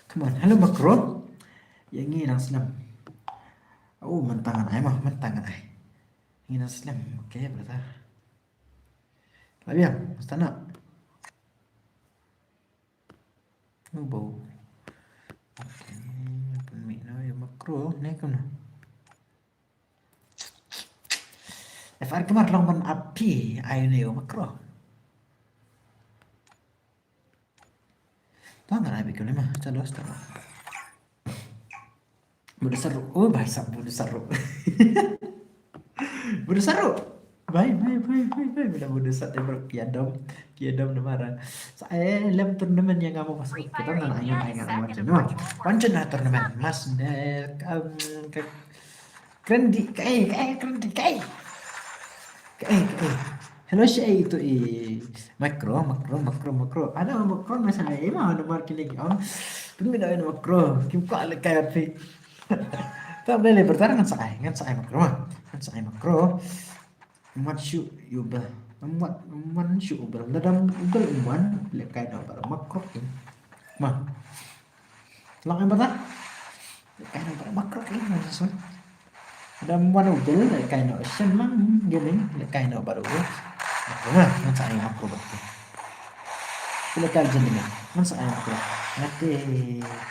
Come on, hello makro. Ïa ngi dang slem. Oh, mynta ngan ai ma, mynta ngan ai. Ngi dang slem, okay brother. Labiang, stana. Ubo. Okay, pynmih noh ïa makro ne kumno. F R Gamer long ban ap phi ai ne ïa makro. Tang ngan ai bit kali ma, chalo stana. Buda saru. Oh, bai sab buda saru. Buda saru. Bai, bai, bai, bai, bai. Buda, buda sat dia ber kiadom. Kiadom na mara. Sa eh lem tournament yang kamu pas kita ngan ayo ayo ayo wan channel. Wan channel tournament. Mas ne kam ke Grandi kai kai grandi kai. Kai kai. Hello shay itu i makro makro makro makro. Ada makro masa ai ma nomor kini ki on. Pynmih noh ïa makro. Kim kwah leh kai phi. Ta bele bertar ngan sa ai ngan sa ai makro ma. Ngan sa ai makro. Mat shu ubel. Mat man shu ubel. Lada ubel man leh kai noh baroh makro kin. Ma. Long em bata. Leh kai noh baroh makro kin. Lada man ubel leh kai noh shen lang geling leh kai noh baroh. Makro ma. Ngan sa ai makro baroh. Pule kal jendingan. Ngan sa ai makro. Ngate.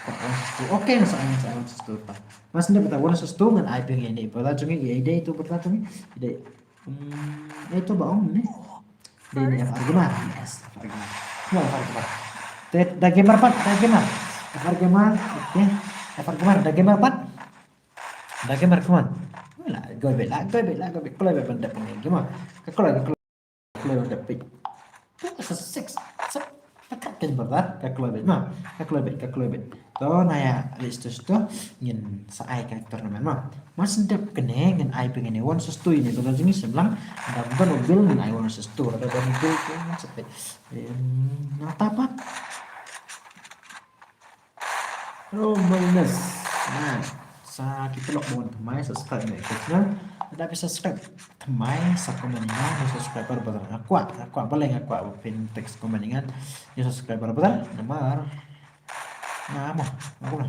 Kok wan sestu. Okay, ngan sa ai ngan sa ai wan sestu ta. Mas ne bata wan sestu ngan ai phi ngi ne. Bata jong ngi ïa ide itu bata jong ngi. Ide. Hmm, itu ba ong ne. Ide ne F R Gamer. Yes, F R Gamer. Come on, F R Gamer. Te da gamer pat, da gamer. F R Gamer. Okay. F R Gamer, da gamer pat. Da gamer, come on. Wala, go bit la, go bit la, go bit. Kloi bit ban dep ne. Gamer. Ka kloi, ka kloi. Kloi ban dep bit. Two, six, six. Ka kat kan brother, ka kloi bit ma. Ka kloi bit, ka kloi bit. To na ïa list to sto ngin sa ai ka tournament ma. Mas ndep kane ngin ai phi ngin ai one versus two ini brother jong ngi semblang. Dam don ugil ngin ai one versus two. Ada don ugil tu sepit. Em, nata pat. Hello, Minus. Nah, sa ki paralok ba wan thymmai subscribe ïa ka channel. Lada phi subscribe thymmai sa comment ïa nga, subscriber brother. Nga kwah, nga kwah balei nga kwah ba phin text comment ïa nga. Ïa subscriber brother. Namar nga mo, nga kwah.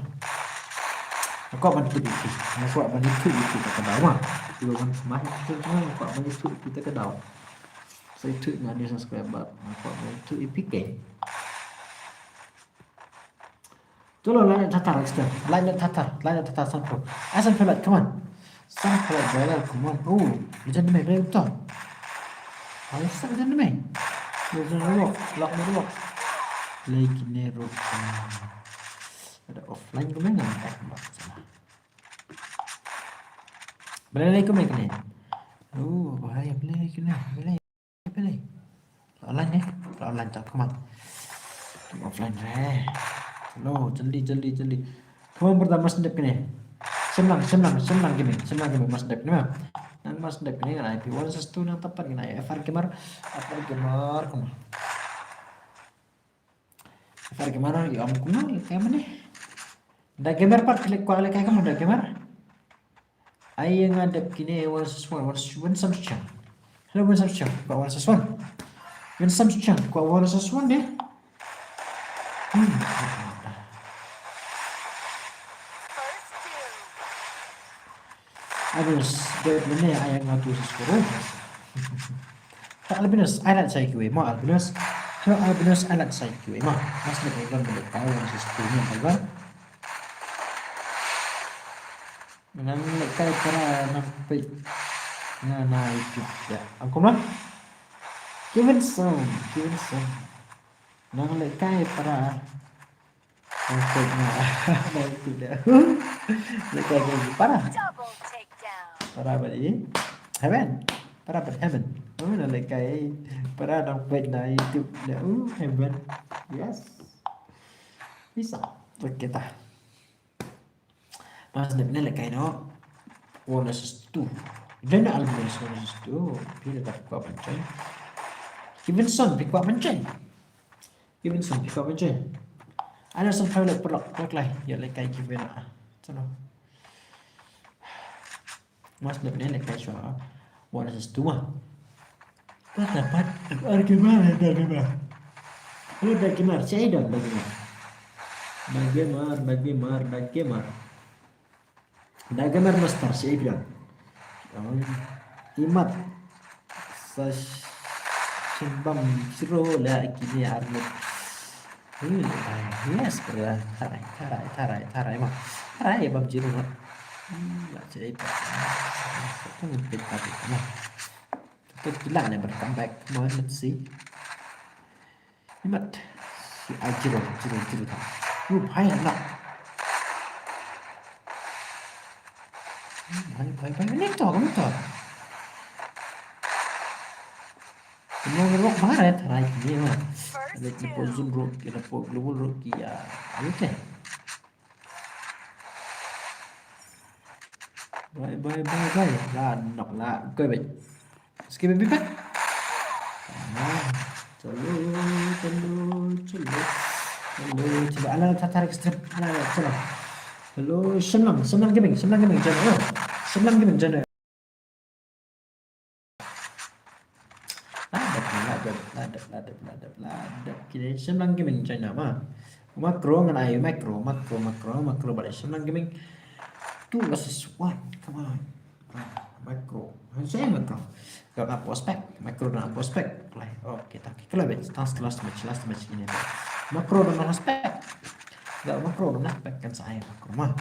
Nga kwah ban tip ïa phi. Nga kwah ban ïathuh ïa phi ta ka daw ma. Phi ba wan thymmai, nga kwah ban ïathuh ïa phi ta ka daw. Sa ïathuh ïa nga, new subscriber. Nga kwah ban ïathuh ïa phi kein. Chalo, lait noh thata, extra. Lait noh thata, lait noh thata, sanphew. Ai, sanphew lait, come on. Sanphew lait, brother, come on. Oh, ïa jan de mei, brother, to. Ai, sa jan de mei. Ïa jan de mei, lock, lock, lock. Lei kine ruh. Ada offline kumne, nga tak mat sana. Balei lei kumne kine? Oh, bahaya, balei kine, balei. Pele. Online eh. Online tak, come on. Offline re. Hello, jaldi, jaldi, jaldi. Come on, pertama sendep kine. Shemlang, shemlang, shemlang gaming, shemlang gaming, mas sendep kine ma. Nang mas sendep kine ngan ai phi one versus two nang tapat ngan ai F R Gamer, F R Gamer, come on. F R Gamer, ïa, um, kumno, ïa, kaei mane? Da Gamer pat, klik kwah lehkai kumno, Da Gamer. Ai, ïa nga dep kine, one versus one, one versus one, Samsung. Hello, one Samsung, kwah one versus one. One Samsung, kwah one versus one deh. Hmm. Albinus, dep mane ai nga tu sis kuru. Hello Albinus, ai lait sa ïa kiwei mo Albinus. Hello Albinus, ai lait sa ïa kiwei mo. Mas lehkai don lehkai one sis two mo Albinus. Nang lehkai para nang peit nga na YouTube ïa. Angkum lah. Kevin Song, Kevin Song. Nang lehkai para. Nang peit nga na YouTube ïa. Lehkai para. Double takedown. Para bad heaven. Para bad heaven. Oh, nang lehkai para nang peit na YouTube ïa. Oh, heaven. Yes. Bisa. Okay ta. Mas dep ne lehkai noh. One versus two. Join noh Albinus one versus two. Phi lehkai kwah ban join. Kevin Song phi kwah ban join. Kevin Song phi kwah ban join. Ai lait sanphew lait paralok, paralok lai. Ïa lehkai Kevin ah. Chalo. Mas dep ne lehkai shuwa. One versus two ma. Pat, pat. Ar Gamer, Da Gamer. Hello, Da Gamer. Shaei don, Da Gamer. Da Gamer, Da Gamer, Da Gamer. Da Gamer Master, shaei phi don. Imat. Sa shin bam zero la kine armet. Hmm, ah, yes, brother. Tharai, tharai, tharai, tharai ma. Tharai bam zero ma. Hmm, la shaei pa. Sa tang pit pa pit ma. Kita kilat ne ber comeback. Come on, let's see. Imat. Si, ah, zero, zero, zero ta. Ruh bhai na. Bhai, bhai, bhai, ni to, ni to. Kena rock mar eh, tharai kini mah. Lek ni pun zoom rock, kena pun global rock ya. Ayo ke. Bye, bye, bye, bye. La, nok la, go back. Skip it back. Ah, chalo, chalo, chalo. Chalo, chalo. Ala, ta, tarik strip. Ala, chalo. Hello, Shemlang, Shemlang Gaming, Shemlang Gaming channel. Shemlang Gaming channel. Ladep, ladep, ladep, ladep, ladep, ladep. Kine Shemlang Gaming channel ma. Macro ngan ai macro, macro, macro, macro bad Shemlang Gaming. Two versus one. Come on. Macro. Saya macro. Kau nak prospek. Macro nak prospek. Play. Okay, tak. Kalau bet. Last, last match, last match ini. Macro dengan prospek. Gak macro dengan spek kan saya macro mah.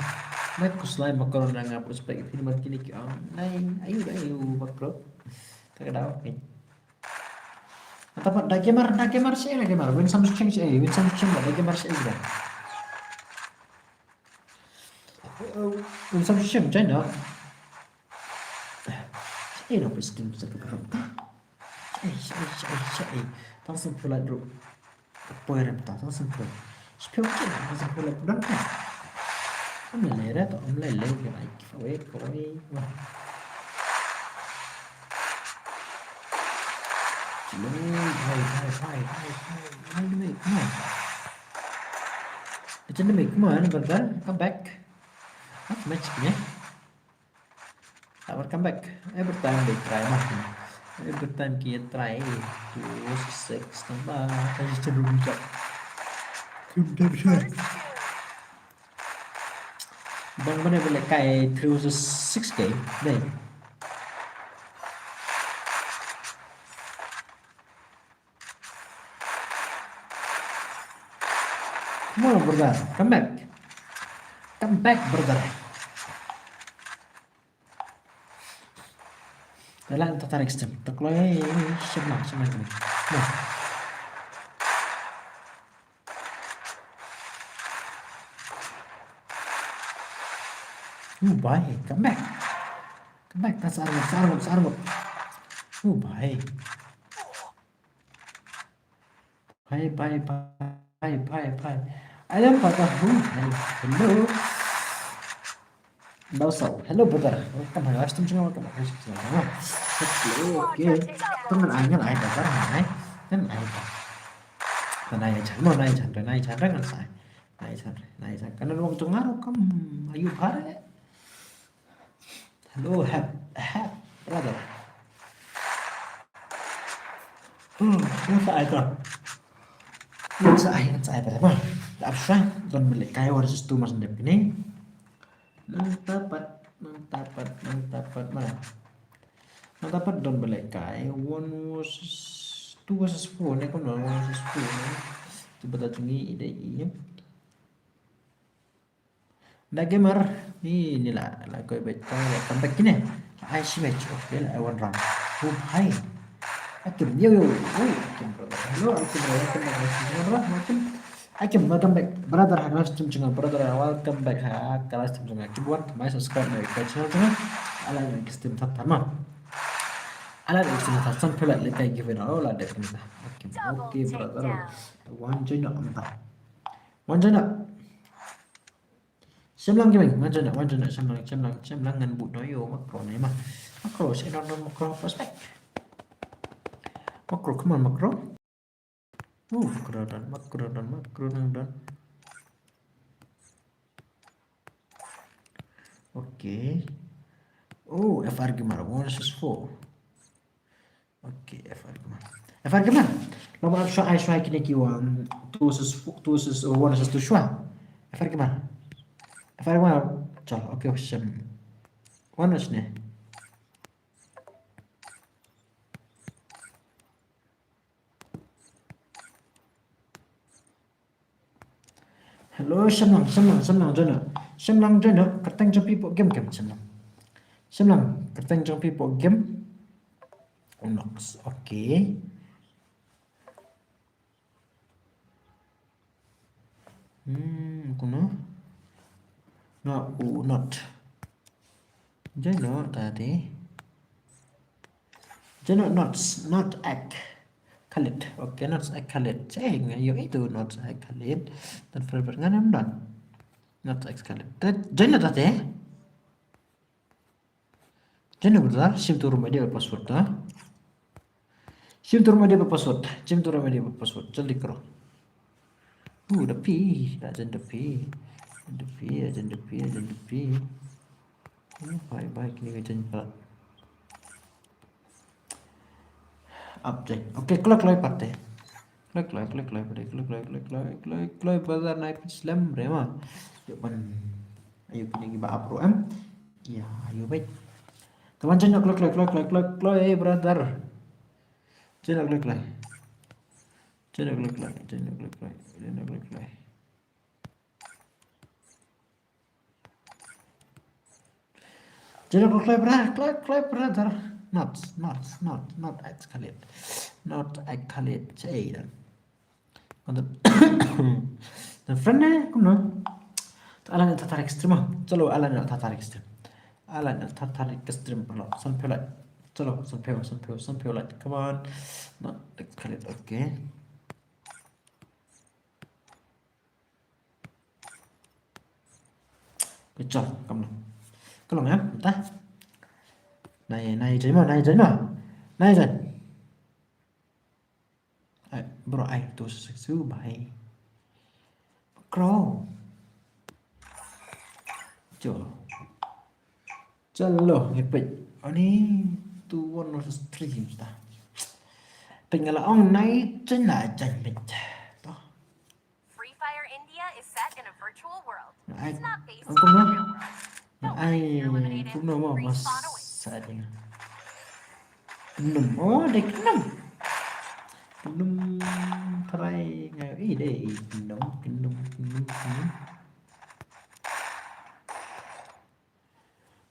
Macro selain macro dengan prospek ini mungkin ki online. Ayo, ayo macro. Tak ada, okay. Ataupun Da Gamer, Da Gamer sih, Da Gamer. Win some change, eh. Win some change, Da Gamer sih, eh. Win some change, China. Eh, no, pwis king sa ka. Eh, eh, eh, eh. Tang sa pula dro. Poi rem ta, tang sa pula. Spio ke, tang sa pula dro. Am le re to, am le le ke ai ki fa we ko we. Wah. Bhai, bhai, bhai, bhai, bhai. Come on. It's in the mid. Come on, brother. Come back. That's match, yeah. Never come back. Every time they try, mah. Every time ki try. Two six, tambah. Tadi cenderung bijak. Come down here. Bang mana boleh kai three versus six game. Dai. Come on, brother. Come back. Come back, brother. Te la ta tarik stem. Te kloi shim lang, shim lang kine. No. Oh, bhai, come back. Come back, ta sa arngut, sa arngut, sa arngut. Oh, bhai. Bhai, bhai, bhai, bhai, bhai. Alam pata hu. Hello. Hello. Hello, brother. Welcome. Hello, welcome. Hello, okay. Tang ngan ai, ngan ai, brother, ngan ai. Ngan ai, brother. Ngan ai chan, mo, ngan ai chan, ngan ai chan, ngan ai. Ngan ai chan, ngan ai chan. Kan wang tungar kam ayu bhar. Hello, hep, hep, brother. Hmm, ngan sa ai ka. Ngan sa ai, ngan sa ai, brother. Dap sa, don balik kai war sis tu mas ndep ni. Nang tapat, nang tapat, nang tapat, mana? Nang tapat don balik kai, one versus, two versus four, ne, come on, one versus four, ne? Tu bata tungi ide i. Na gamer ni ni la la koi bet ta la come back kine. Ai shi match, okay, la ai one round. Oh, bhai. Akim, yo, yo, oh, Akim, brother. Hello, Akim, brother. Welcome back, Akim, brother. Welcome. Akim, welcome back, brother. Ha, live stream jong nga, brother. Welcome back. Ha, ka live stream jong nga. Akim, wan, my subscribe, my channel jong nga. Ala, like stream that, tama. Ala, like stream that, san pela, like, give it all, la, definitely. Akim, okay, brother. Wan join up, anta. Wan join up. Shim lang gaming, wan join up, wan join up, shim lang, shim lang, shim lang ngan boot noh ïa u Makro ne ma. Makro, shim lang don Makro prospect. Makro, come on, Makro. Oh, Makro don, Makro don, Makro don, don. Okay. Oh, F R Gamer, one versus four. Okay, F R Gamer. F R Gamer. Lo ba shuwa ai shuwa kine ki wan. Two versus four, two versus, uh, one versus two shuwa. F R Gamer. F R Gamer. Chal, okay, shim. One versus ne. Hello, shim lang, shim lang, shim lang, join up. Shim lang, join up. Kyrteng jong phi hapoh game, game, shim lang. Shim lang, kyrteng jong phi hapoh game. Unox, okay. Hmm, kuno. No, u not. Join up tadi. Join up, not, not egg. Khalid. Okay, not egg Khalid. Ceng, ayo itu not egg Khalid. Dan forever ngan em dan. Not egg Khalid. Join up tadi. Join up, brother. Shim tu ruh ma dei password ta. Shim tu ruh ma dei password. Shim tu ruh ma dei password. Jaldi karo. Uh, da phi, da jan da phi. Da phi, da jan da phi, da jan da phi. Uh, bye bye, kini ka jan pat. Update. Okay, kloi kloi pat te. Kloi kloi, kloi kloi pat te. Kloi kloi, kloi kloi, kloi kloi, brother, nai phi slem re ma. Yo ban. Ayo kini ki ba apro em. Ya, ayo bye. Teman jan kloi kloi, kloi kloi, kloi kloi, eh, brother. Jan kloi kloi. Jan kloi kloi, jan kloi kloi, jan kloi kloi. Jan kloi kloi, bra-, kloi kloi, brother. Not, not, not, not egg Khalid. Not egg Khalid. Cei dan. Dan friend ne, kumno. Ala ne ta tarik stream. Chalo, ala ne ta tarik stream. Ala ne ta tarik stream pernah. San phew like. Chalo, san phew, san phew, san phew like. Come on. Not egg Khalid. Okay. Good job, come on. Come on, em, ta. Nai, nai, jai mo, nai, jai mo. Nai, jai. Ai, bro, ai, tu su, su, bhai. Bro. Jo. Chalo, ngi peit. Ani, tu one of the streams ta. Peit nga la ong nai, chen la, chen peit. To. Free Fire India is set in a virtual world. Ai, it's not based on the real world. Ai, kumno mo mas sa ding. Num, oh, dei num. Num. Try nga, eh, dei, eh, kynum, kynum, kynum, kynum.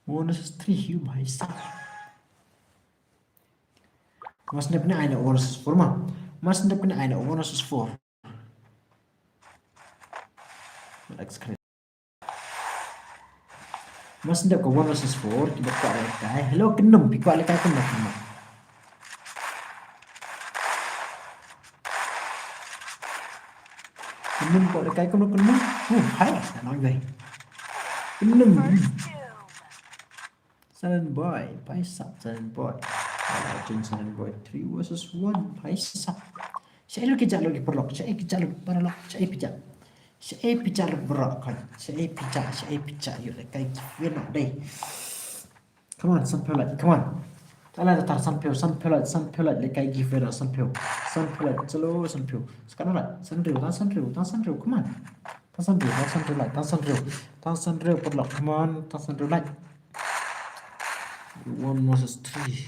One versus three, you bhai sab. Mas nep ne ai na one versus four ma. Mas nep ne ai na one versus four. Let's create. Mas nep ka one versus four, ki ba kwah lehkai. Hello, kynum, phi kwah lehkai kynum, kynum. Kynum kwah lehkai kynum, kynum. Uh, hai, na nang dei. Kynum. Silent boy, bhai sab, silent boy. Legend silent boy, three versus one, bhai sab. Shaei ki jah lut ki paralok, shaei ki jah lut paralok, shaei phi jah. Shaei phi jah lut paralok, shaei phi jah, shaei phi jah, ïoh lehkai giveaway noh dei. Come on, sanphew lait, come on. Ala da tar sanphew, sanphew lait, sanphew lait, lehkai giveaway noh, sanphew. Sanphew lait, chalo, sanphew. Sekarang lait, sanriew, tang sanriew, tang sanriew, come on. Tang sanriew, tang sanriew lait, tang sanriew. Tang sanriew paralok, come on, tang sanriew lait. One versus three.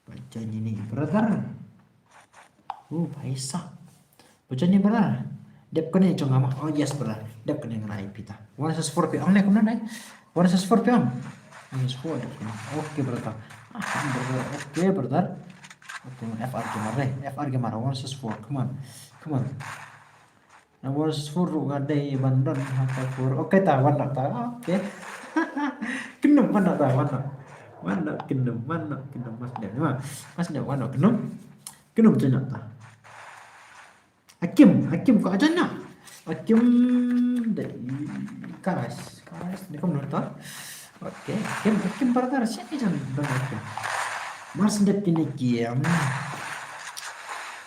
Baca ni ni, brother. Oh, bhai sab. Baca ni, brother. Dep kane jong nga ma. Oh, yes, brother. Dep kane ngan ai phi ta. One versus four phi ong ne kumno ne? One versus four phi ong. One versus four dep kane. Okay, brother. Ah, brother. Okay, brother. Okay, F R Gamer ne. F R Gamer, one versus four. Come on. Come on. Na one versus four ruh nga dei ban don ha ka four. Okay ta, wan noh ta. Okay. Kynum, wan noh ta, wan noh. Wan noh kynum, wan noh kynum, mas dep, ma. Mas dep, wan noh kynum. Kynum join noh ta. Hakim, Hakim ko ajan noh. Hakim dei Karas. Karas ni kumno ta. Okay, Hakim, Hakim brother, shaei jan don Hakim. Mas dep kine ki, um,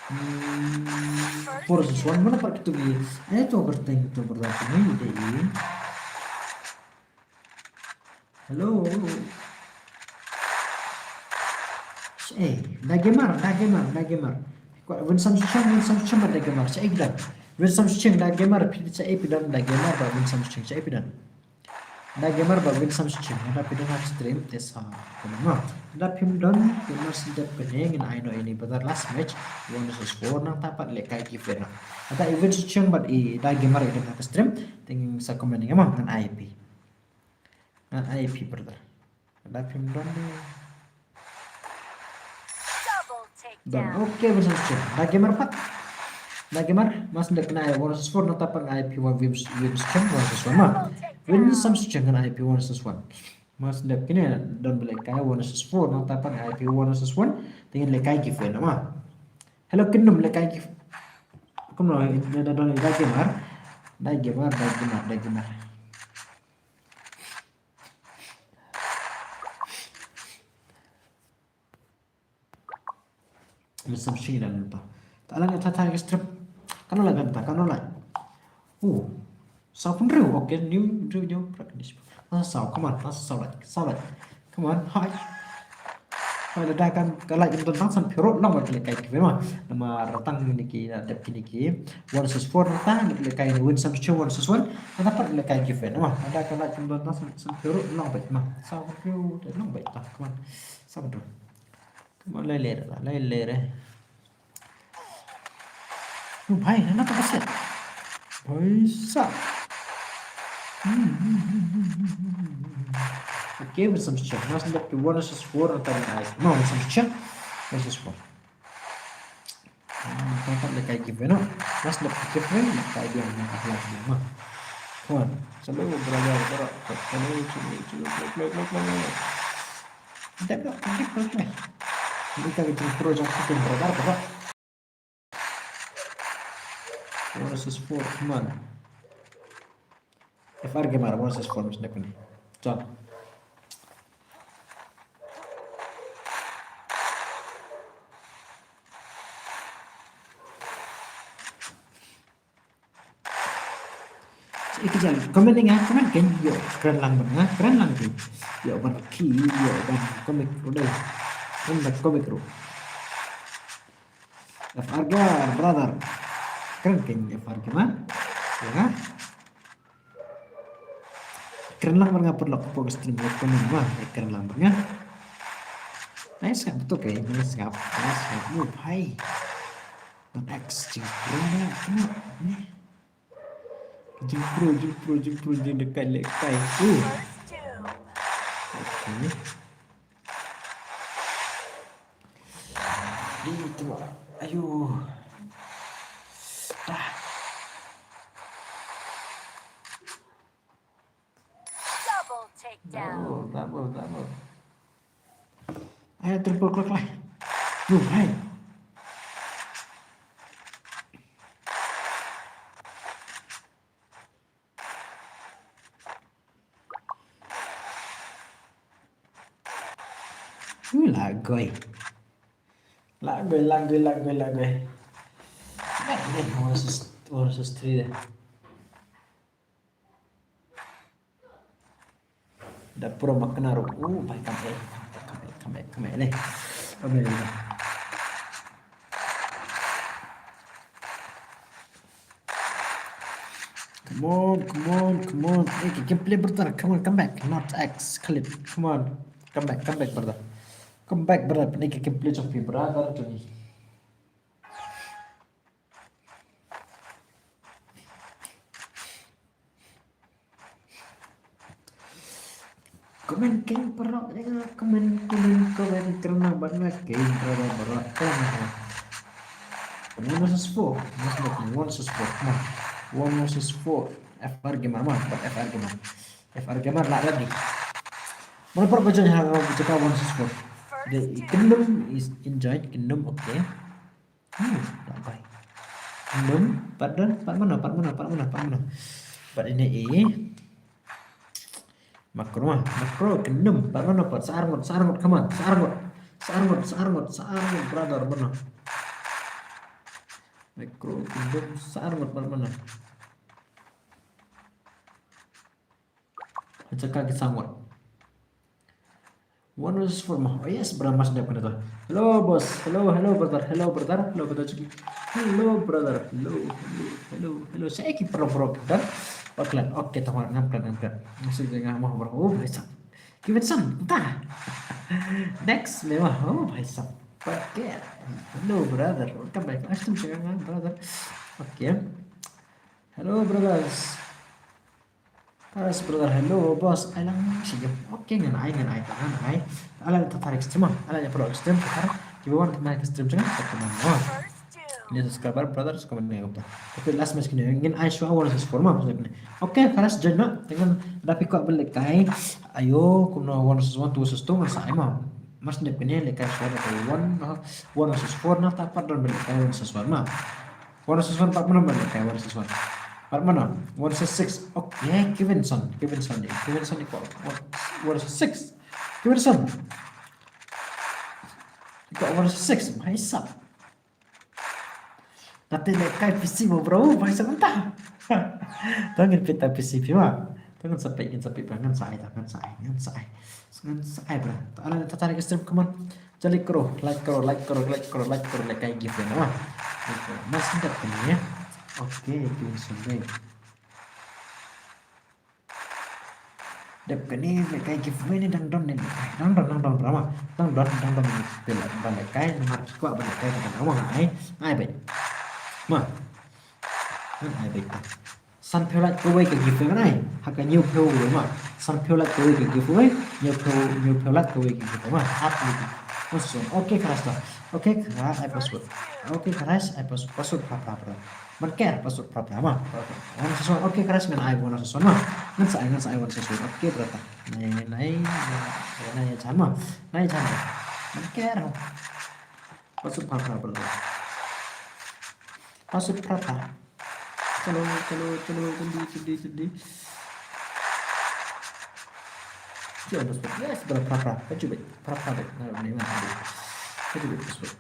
hmm, four versus one, mano pat kito ki. Ai to berteng to berteng ni dei. Hello. Shaei, Da Gamer, Da Gamer, Da Gamer. Ko Winsome Sucheng, Winsome Sucheng bad Da Gamer. Shaei ki don. Winsome Sucheng, Da Gamer, phi shaei phi don, Da Gamer bad Winsome Sucheng, shaei phi don. Da Gamer bad Winsome Sucheng, lada phi don ha stream te sa comment ma. Lada phim don, te mas dep kane ngan ai noh ïa ine brother last match, one versus four, nangta pat lehkai giveaway noh. Lada i Winsome Sucheng bad i Da Gamer i don ha stream, te sa comment ïa nga ma, ngan ai phi. Ngan ai phi brother. Lada phim don de. Don. Okay, Winsome Sucheng. Da Gamer pat. Da Gamer, mas dep kane ai one versus four, nangta pat ai phi wan Winsome Sucheng, one versus one ma. Winsome Sucheng ngan ai phi one versus one. Mas dep kane don ba lehkai one versus four, nangta pat ai phi one versus one. Te ngin lehkai giveaway noh ma. Hello, kynum lehkai giveaway. Kumno, da don Da Gamer. Da Gamer, Da Gamer, Da Gamer. Winsome Sucheng ïa lade ta. Ta la nga ta ta ka strip. Kano la kan ta, kano la. Oh. Saw pynriew, okay, new, new, new practice. Ta saw, come on, ta saw lait, saw lait. Come on, hai. Hai, lada kan ka lait ym don tang sanphew ruh long bad lehkai giveaway ma. Namar tang kine ki, dep kine ki. One versus four ta, lehkai Winsome Sucheng one versus one. Nangta pat lehkai giveaway ma. Lada ka lait ym don tang san, sanphew ruh long bad ma. Saw pynriew, long bad ta, come on. Saw pynriew. Come on, lai ler, lai ler, eh. Oh, bhai, nana to kaset. Bhai sab. Hmm, hmm, hmm. Okay, Winsome Sucheng. Mas dep ki one versus four nangta ngan ai. No, Winsome Sucheng. One versus four. Hmm, nangta pat lehkai giveaway noh. Mas dep ki giveaway, lehkai giveaway, lehkai giveaway ma. Come on. Chalo, brother, brother. Chalo, chalo, chalo, chalo, chalo, chalo, chalo. Dep noh, dep noh, dep noh. Ini ka jingpro jong ka jingpro, brother, brother. One versus four, come on. F R Gamer, one versus four, mas dep kane. Chal. Shaei ki jal comment ïa nga, comment kein, ïoh kren lang bad nga, kren lang kein. Ïoh ban ki, ïoh ban comic ruh dei. Kren ban comic ruh. F R Gamer, brother. Kren kein F R Gamer ma. Ïa nga. Kren lang bad nga paralok hapoh ka stream, ïa comment ma, ïa kren lang bad nga. Nice ngap betul kein, nice ngap, nice ngap. Oh, bhai. X jingpro na, pynah, eh. Jingpro, jingpro, jingpro, jingdekai, lekai. Uh. Okay. Ni tu, ayo. Ah. Double takedown. Double, double, double. Ayo, triple clutch lah. Duh, hai. Uh, lagoi. Lagoi, lagoi, lagoi, lagoi. Baik deh, one versus, one versus three deh. Da pro ma kena ruh. Uh, bai, come back, come back, come back, come back, come back, leh. Come back, leh. Come on, come on, come on. Eh, ki gameplay, brother. Come on, come back. Not X, Khalid. Come on. Come back, come back, brother. Come back, brother. Pyneh ki gameplay jong phi, brother, jong ngi. Comment keiñ paralok, eh, comment, comment, comment, kren bad nga keiñ paralok, paralok, kren. One versus four, one versus four, come on. One versus four, F R Gamer, man, bad F R Gamer. F R Gamer lah ready. Mano paralok ba join ha jaka one versus four. The Kingdom is enjoyed, Kingdom, okay. Hmm, tak bai. Kingdom, pat don, pat mano, pat mano, pat mano, pat mano. Pat ini, eh. Makro, ah, Makro, Kingdom, pat mano, pat sa arngut, sa arngut, come on, sa arngut. Sa arngut, sa arngut, sa arngut, brother, mano. Makro, Kingdom, sa arngut, pat mano. Ha jaka ki sa ngut. One versus four mo. Oh yes, brother, mas dep kena tu. Hello, boss. Hello, hello, brother. Hello, brother. Hello, brother Chuki. Hello, brother. Hello, hello, hello, hello. Sa ki pro, pro, brother. Okey, tama, ngam kena, ngam kena. Masih jangan mau, bro. Oh, bhai sahab. Kiwin san, ta. Next, me mo. Oh, bhai sahab. Okay. Hello, brother. Welcome back. Nice to meet you, brother. Okay. Hello, brothers. Yes, brother, hello, boss. Ai lang shi jam. Okay, ngan ai, ngan ai, ngan ai. Ala ta tarik stream, ala ya pro stream, ta tarik. Kiba wan ta stream jeng, ta kena mo. Ni subscriber, brother, subscriber ni apa? Okay, last match kini, ngin ai shuwa one versus four mo, maksud kini. Okay, khalas, join mo. Tengah dapat kau balik kai. Ayo, kumno one versus one, two versus two, ngan sa ai mo. Mas ni kini, lekai shuwa, one, one versus four, na ta pat don balik kai one versus one mo. One versus one, pat mano, mano, okay, one versus one. Pat mano, one versus six. Okay, Kiwin san, Kiwin san ni, Kiwin san ni ko. One, one versus six. Kiwin san. Ko one versus six, bhai sahab. Tapi lekai P C mo, bro, bhai sahab, ta. Tang ngin pynta P C phi mo. Tang ngin sa peit, ngin sa peit, ngan sa ai, ta, ngan sa ai, ngan sa ai. Ngan sa ai, bro. Ta, ala, ta tarik stream, come on. Jali kro, like kro, like kro, like kro, like kro, lekai giveaway mo. Like kro. Mas dep kini ya. Okay, Kiwin san ni. Dep kini lekai giveaway ni dang don ni. Dang don, dang don, bro mo. Dang don, dang don ni. Pila ban lekai, namar ki kwah ban lekai, dang don mo, ai. Ai beit. Mo. Ngan ai beit. Sanphew lait kawei ka giveaway ngan ai. Ha ka hynñiewphew mo. Sanphew lait kawei ka giveaway. Hynñiewphew, hynñiewphew lait kawei ka giveaway mo. Hap ni. Password. Okay, khalas ta. Okay, khalas ai password. Okay, khalas ai password. Password phra phra phra. Ban ker password phra phra mo. One versus one. Okay, khalas ngan ai one versus one mo. Ngan sa ai, ngan sa ai one versus one. Okay, brother. Nai, nai, nai, nai, jan mo. Nai, jan mo. Ban ker. Password phra phra, brother. Password phra phra. Chalo, chalo, chalo, jandi, jandi, jandi. Yes, brother, phra phra. Paju beit, phra phra beit. Nah, ni mana beit. Paju beit, password.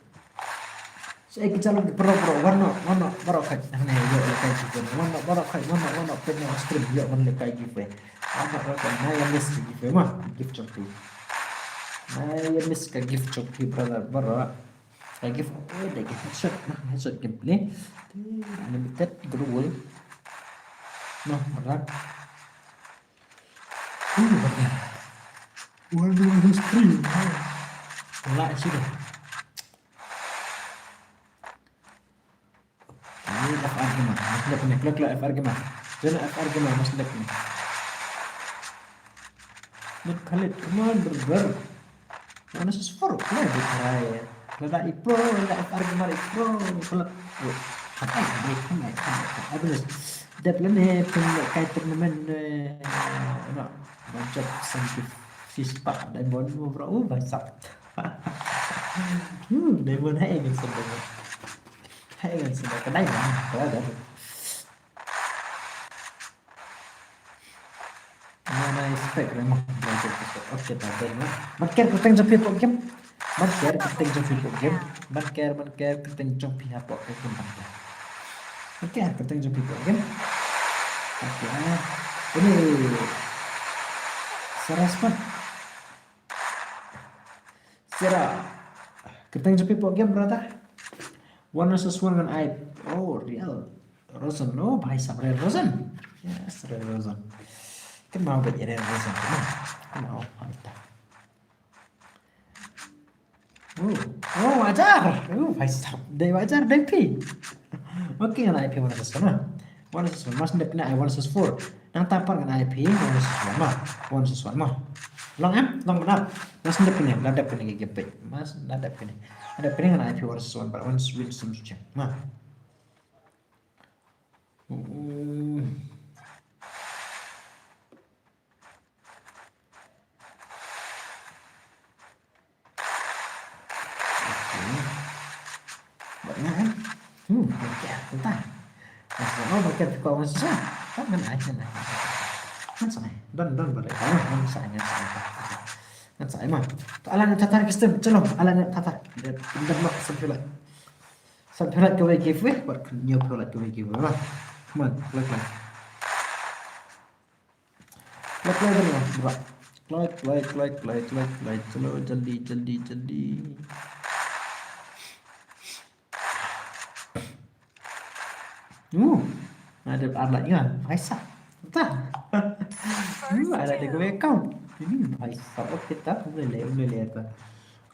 So, eh, kita lagi pro, pro. One not, one not, baroh kai. Nah, ni, yo, lekai giveaway. One not, baroh kai, one not, one not, page stream. Yo, one lekai giveaway. One not, baroh kai. Nah, yang list giveaway mo. Gift jong phi. Nah, yang list ka gift jong phi, brother, baroh. Ka giveaway da ka headshot, nah, headshot gameplay. Unlimited global. Noh, alright. Uh, alright. One, two, three. Alright, sini. F R Gamer, mas dep ne, klik, klik F R Gamer. Join F R Gamer, mas dep ne. Net Khalid, come on, brother. One is four, klik di karai. Lada i pro, lada F R Gamer i pro, klik. Oh, hatai, hatai, hatai, hatai. Abis. Dep lane, pynlehkai tournament, eh, no. Bachok, thank you. Fist pump, diamond mo, bro. Oh, bachok. Hmm, diamond hai ngin sen diamond. Hai ngin sen diamond. Diamond, brother. Nai spec re mo. Okay, ta ben mo. Ban ker kyrteng jong phi hapoh game. Ban ker kyrteng jong phi hapoh game. Ban ker, ban ker kyrteng jong phi hapoh game, ban ker. Ban ker kyrteng jong phi hapoh game. Okay. Ini Sarah Smart. Sarah. Kyrteng jong phi hapoh game, brother. One versus one ngan ai. Oh, Real Rosen. Oh, bhai sahab, Real Rosen. Yes, Real Rosen. Kynmaw beit ïa Real Rosen. Kynmaw. Kynmaw. Haita. Oh, oh, Wajar. Oh, bhai sahab. Dei Wajar, dei phi. Okay, ngan ai phi one versus one, ma. One versus one. Mas dep ne ai one versus four. Nangta pat ngan ai phi one versus one, ma. One versus one, ma. Long em? Long bad. Mas dep ne, la dep ne ki peit. Mas la dep ne. La dep ne ngan ai phi one versus one, but one versus one, ma. Hmm. Okay. Bad nga, eh? Hmm, okay, tentang. Mas, oh, okay, kau masih sah. Kan ngan ai, ngan ai. Ngan sa ai. Don, don, balik. Ah, ngan sa ai, ngan sa ai. Ngan sa ai, ma. To, ala ne tata Kristen, chalo, ala ne tata. Dia, dia blok sampai lah. Sampai lah kawei giveaway, bad kynñiew phew lah kawei giveaway, ma. Come on, like, like. Like, like, like, like. Like, like, like, like, like, like. Chalo, jaldi, jaldi, jaldi. Uh, ada ar lait nga, bhai sahab. Ta. Uh, ada de kawei account. Ini bhai sahab, okay ta, um lei lei, um lei lei ta.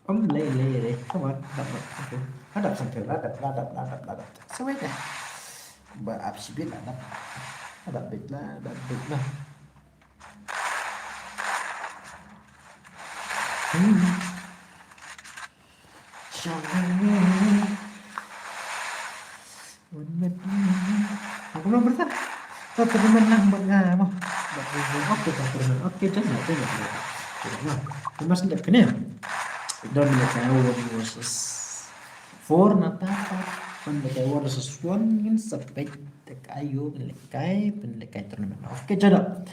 Um lei lei re, come on, hadap, hadap. Okay. Hadap sampai, hadap, hadap, hadap, hadap. Sawai dah. Ba ap sibit hadap. Hadap bit lah, hadap bit lah. Hmm. Jangan. One minute. Aku belum bertak. Kau terima nang buat ngah, mah. Buat ngah. Oke, kau terima. Oke, jangan, jangan. Jangan, nah. Terima sendiri, kena. Don lehkai one versus four, nangta pat pynlehkai one versus one, ngin sa peit da ka aïu pynlehkai, pynlehkai tournament. Oke, jada.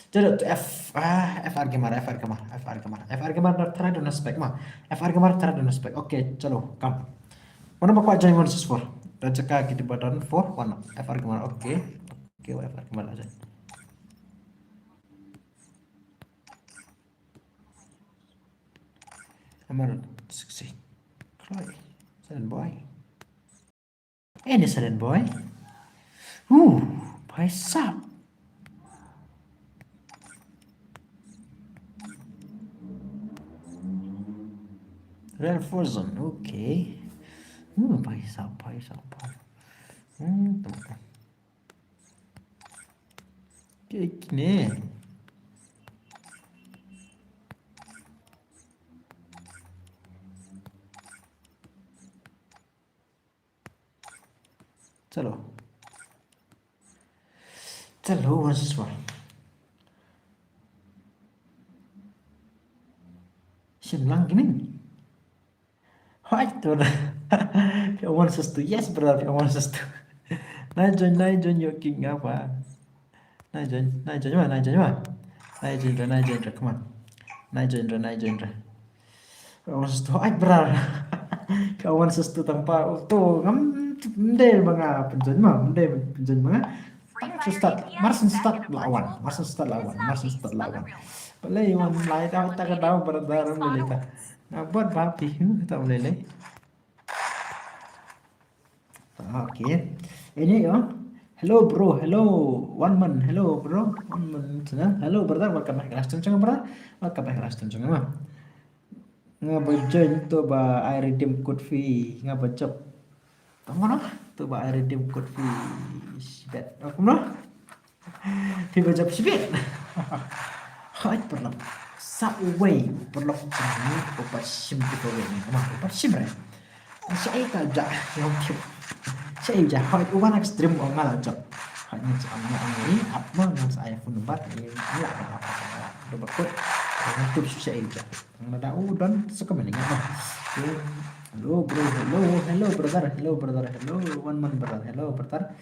Jada to F, ah, F R Gamer, F R Gamer, F R Gamer. F R Gamer tharai don spec, ma. F R Gamer tharai don spec. Oke, chalo, kam. Mano ba kwah join one versus four? Da jaka kito ba don four, wan. F R Gamer, oke. Oke, F R Gamer aja. Amar sexy. Chloe. Silent boy. Eh, ni silent boy. Uh, bhai sahab. Real Frozen, okay. Uh, bhai sahab, bhai sahab, bhai. Hmm, tuh. Kek ni. Chalo. Chalo, one versus one. Shim lang kini. Hai, tu dah. Pure one versus two. Yes, brother, pure one versus two. Nai join, nai join, yo king apa? Nai join, nai join ma, nai join ma. Nai join ra, nai join ra, come on. Nai join ra, nai join ra. Pure one versus two, ai, brother. Pure one versus two tang pa, oh, tu, ngam, mdei ba nga pynjoin ma, mdei pynjoin ma nga. Tang shu start, mar shu start la wan, mar shu start la wan, mar shu start la wan. Balei wan lai ta, ta ka daw, brother, balei ta. Nga bot ba phi, hm, ta balei lei. Okay. Ini yo. Hello bro, hello. One man, hello bro. One man, hello brother, welcome back last time, brother. Welcome back last time, ma. Nga ba join to ba ai redeem code fee, nga ba jop. Tang mano? To ba ai redeem code phi shibit. Oh, kumno? Phi ba jop shibit. Hooid paralok. Sa uwei u paralok jong u pat shim giveaway ne. Kumno u pat shim re? Shaei ka ja, ïa u tip. Shaei ja, hooid u wan ha ka stream u ong nga la jop. Hooid ngan sa ong, ngan ong ïa i, ap mo ngan sa ai phone number, i la ka ap. Doba kut. Ngan tip shu shaei ja. Nga da u don sa ka mane nga. Hello bro, hello, hello brother, hello brother, hello one man brother, hello brother.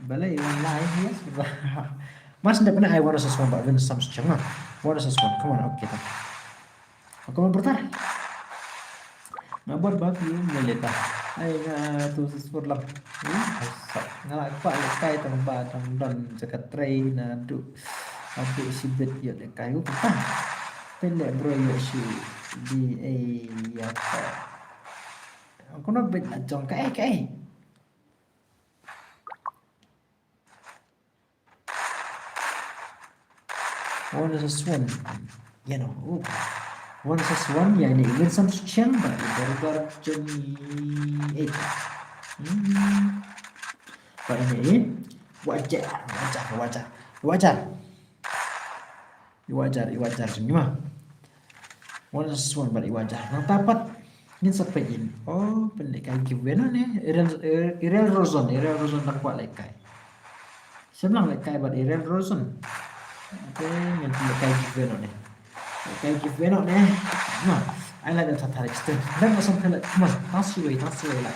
Balei wan live, yes brother. Mas nda pynai one versus one ba win some chang. One versus one, come on, okay ta. Come on brother. Nga bor ba phi ïa leta. Ai nga tu sis for lang. Hmm, ai sa. Nga la kwah lehkai tang ba tang don jaka trei naduh. Naduh shibit ïoh lehkai u kata. Pynleh bro ïoh shi di ai ïa ka. Kumno bit la jong kaei kaei. One versus one. You know, oh. One versus one, ïa ini win some chang ba i bar bar jong i. Hmm. Ba ini wajar, wajar, wajar, wajar. I wajar, i wajar jong i ma. One versus one bad i wajar. Nangta pat ngin sa peit in. Oh, pynlehkai giveaway noh ne. Irel, Irel Rozon, Irel Rozon dang kwah lehkai. Shem lang lehkai bad Irel Rozon. Okay, ngin pynlehkai giveaway noh ne. Lehkai giveaway noh ne. Nah, ai la da thar extend. Dan masam pynleh, come on. Tang sa iwei, tang sa iwei la.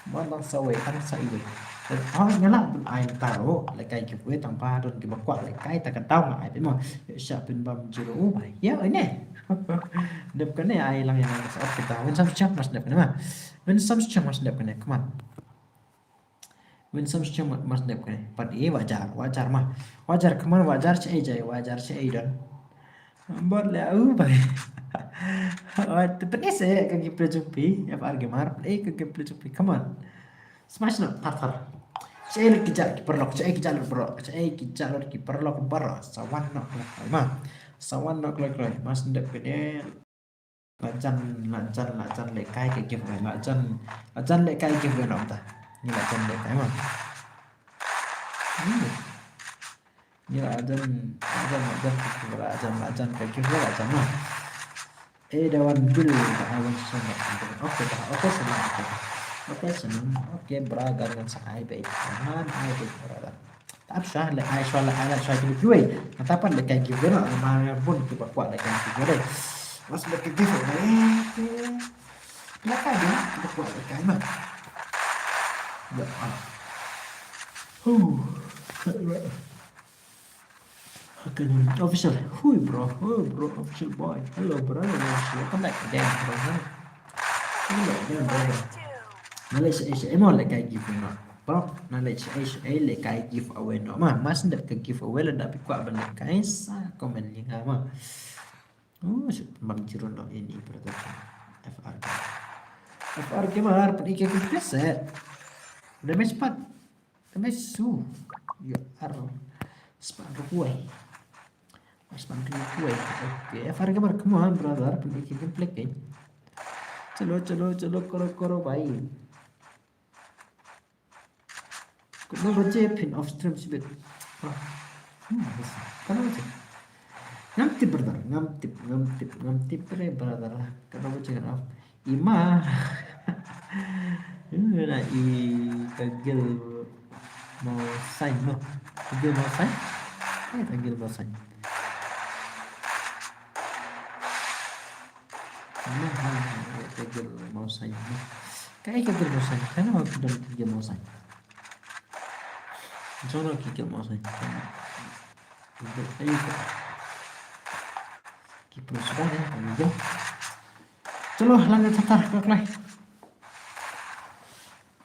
Mon tang sa iwei, tang sa iwei. Te hooid nga lah ban ai mynta ruh, lehkai giveaway tang ba don kiba kwah lehkai ta ka daw nga ai phi mo. Ïa sha pynbam zero u bai. Ïa, ine. Dep kane ai lang ïa nga sa ot kita. Win some chang mas dep kane ma. Win some chang mas dep kane, come on. Win some chang mas dep kane. Pat i wajar, wajar ma. Wajar, come on, wajar cha ei jai, wajar cha ei don. Bot le u bai. Wat te pyneh se ka gameplay jong phi, F R Gamer, pyneh ka gameplay jong phi. Come on. Smash noh, thar thar. Shaei ki jat ki paralok, shaei ki jat ki paralok, shaei ki jat ki paralok baroh. Sa wan noh kloi kloi ma. Sa wan noh kloi kloi. Mas ndep kane. La jan, la jan, la jan lehkai ka giveaway. La jan, la jan lehkai giveaway noh ta. Ngi la jan lehkai ma. Hmm. Ngi la jan, la jan, la jan, la jan, la jan, la jan, la jan, la jan, la jan, la jan. Eh, da wan bil, da ai wan shisha. Okay, da, okay, sa nang, okay. Okay, sa nang, okay, brother, ngan sa ai beit. Ngan ai beit, brother. Tap sha, leh ai sha, leh ai, leh sha, kini kiwei. Nangta pat lehkai giveaway, ma bun kiba kwah lehkai giveaway. Mas lehkai giveaway. Lehkai giveaway, kiba kwah lehkai ma. Ya, ah. Huh. Okay, official. Hui, bro. Hui, bro. Official boy. Hello, bro. Welcome back again, bro. Hello again, bro. Naleh shaei shaei mo lehkai giveaway noh. Bro, naleh shaei shaei lehkai giveaway noh. Ma, mas ndep ka giveaway lada phi kwah ban lehkai sa comment ïa nga ma. Oh, shit, bam zero noh ini, brother. F R K. F R K ma har pynlehkai giveaway. Damage pat. Damage su. Ya ar. Span ruwai. Span ruwai. Okay, F R K ma, come on, brother. Pynlehkai giveaway. Chalo, chalo, chalo, koro, koro, bhai. Katno baje phin off stream shibit. Ah. Hmm, yes. Katno baje? Ngam tip, brother. Ngam tip, ngam tip, ngam tip re, brother. Katno baje ngan off? Ima. Ina i ka Gil Mawsain, no. Ka Gil Mawsain? Eh, ka Gil Mawsain. Ina ha, ha, ka Gil Mawsain, no. Kaei ka Gil Mawsain? Kano ka don ka Gil Mawsain? Jong no ki Gil Mawsain. Ei ka. Ki pro sudah ya, ka Gil. Chalo, lanjut thar thar, khlei khlei.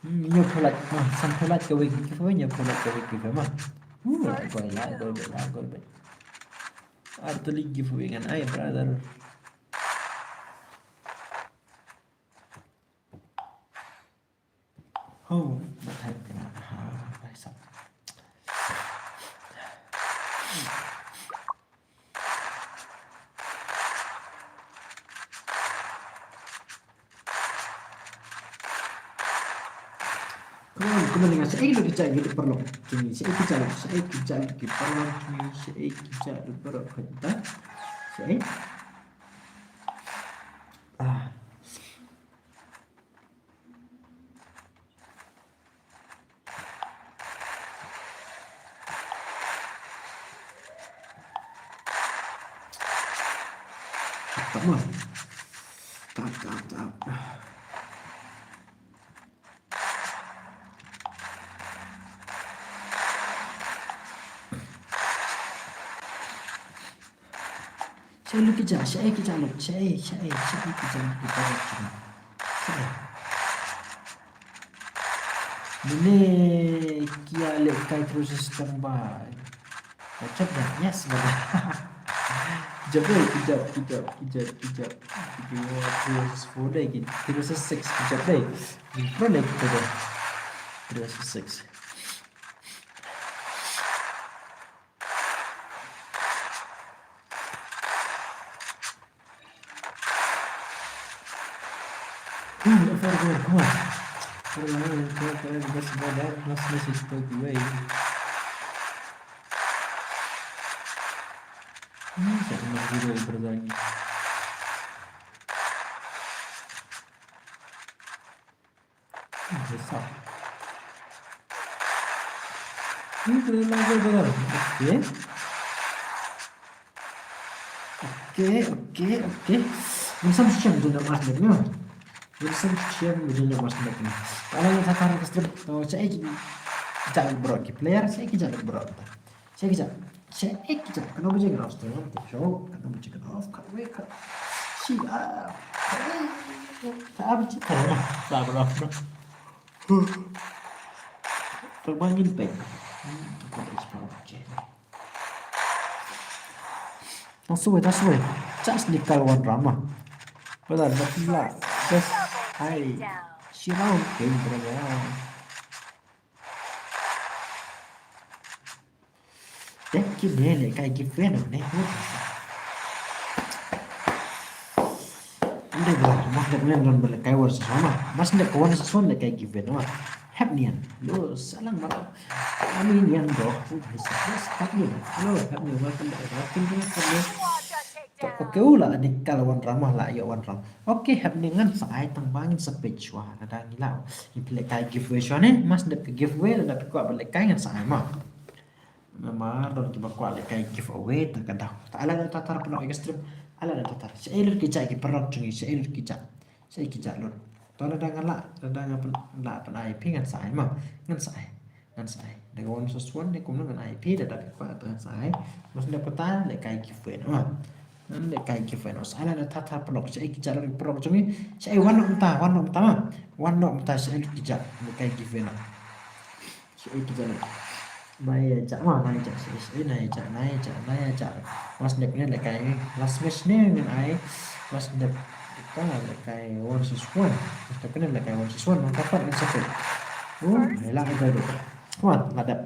Hmm, ïa phi lait, ma, san phi lait kawei ka giveaway, ïa phi lait kawei ka giveaway, ma. Uh, la kawei, la kawei, la kawei. Ar tylli giveaway ngan ai, brother. Oh, ba thait phi na. Ha, ba thait sa. Come on, come on, nga shaei lut ki jait ki paralok jong ngi, shaei ki jait lut, shaei ki jait lut ki paralok jong ngi, shaei ki jait lut paralok jong ngi. Shaei. Ah. Tap, tap, tap. Shaei lut ki jait, shaei ki jait lut, shaei, shaei, shaei ki jait lut ki jait. Shaei. Mane ki ïa lehkai through system ba. Ki jait, yes, ba. Ki jait dei, ki jait, ki jait, ki jait, ki jait. Ki jait through system four dei, ki through system six ki jait dei. Ki pro dei, ki jait dei. Through system six. Come on, come on, come on. Come on, come on, come on, just go there, just miss it, go away. Hmm, siapa nak hero yang berlagi? Hmm, besar. Hmm, terlalu besar. Okey. Okey, okey, okey. Winsome Shuxiang jin da mas nek ni. Winsome Shuxiang jin da mas nek ni. Ala ïa kata ka strip to shaei ki jait lut baroh ki player, shaei ki jait lut baroh. Shaei ki jait. Shaei ki jait. Kano ba jing off to to show. Kano ba jing off. Kat wei kat. Shi a. Ka ba jing ka ba off. Ka ba ngin pek. Ka ba jing off. Okey. Tang sui, tang sui. Just nikal one round ma. Padahal dah pula. Just hai. Shi round. Keng berapa? Dep ki ne lehkai giveaway ne. Ynda ba mas dep ne don ba lehkai one versus one ma. Mas dep ka one versus one lehkai giveaway ma. Hep nian. Lo salang ma. Ami nian bro. Hep nian. Lo hep nian. Welcome back. Welcome back. Okay, u la nikal one round ma, la ïoh one round. Okay, hep nian, ngan sa ai tang ba ngin sa peit shuwa. Lada ngi la. Ngi pynlehkai giveaway shuwa ne. Mas dep ka giveaway lada phi kwah ban lehkai ngan sa ai ma. Namar don kiba kwah lehkai giveaway ta ka daw. Ta ala da tatar pynlong ïa ka stream. Ala da tatar. Shaei lut ki jait ki paralok jong ngi, shaei lut ki jait. Shaei ki jait lut. To lada nga lah, lada nga pyn, lah pyn-ai phi ngan sa ai ma. Ngan sa ai. Ngan sa ai. Da ka one versus one ne kumno ngan ai phi lada phi kwah to ngan sa ai. Mas da pynta lehkai giveaway ma. Ngan lehkai giveaway no. Sa ala da tatar pynlong shaei ki jait lut ki paralok jong ngi. Shaei wan noh mynta, wan noh mynta ma. Wan noh mynta shaei lut ki jait. Lehkai giveaway no. Shaei ki jait. Nai jait ma, nai jait, shaei, shaei, nai jait, nai jait, nai jait. Mas dep ne lehkai last match ne ngan ai. Mas dep ka lehkai one versus one. Mas dep ne lehkai one versus one. Nang kapat ngan sa peit. Oh, nai la ka dep. Come on, la dep.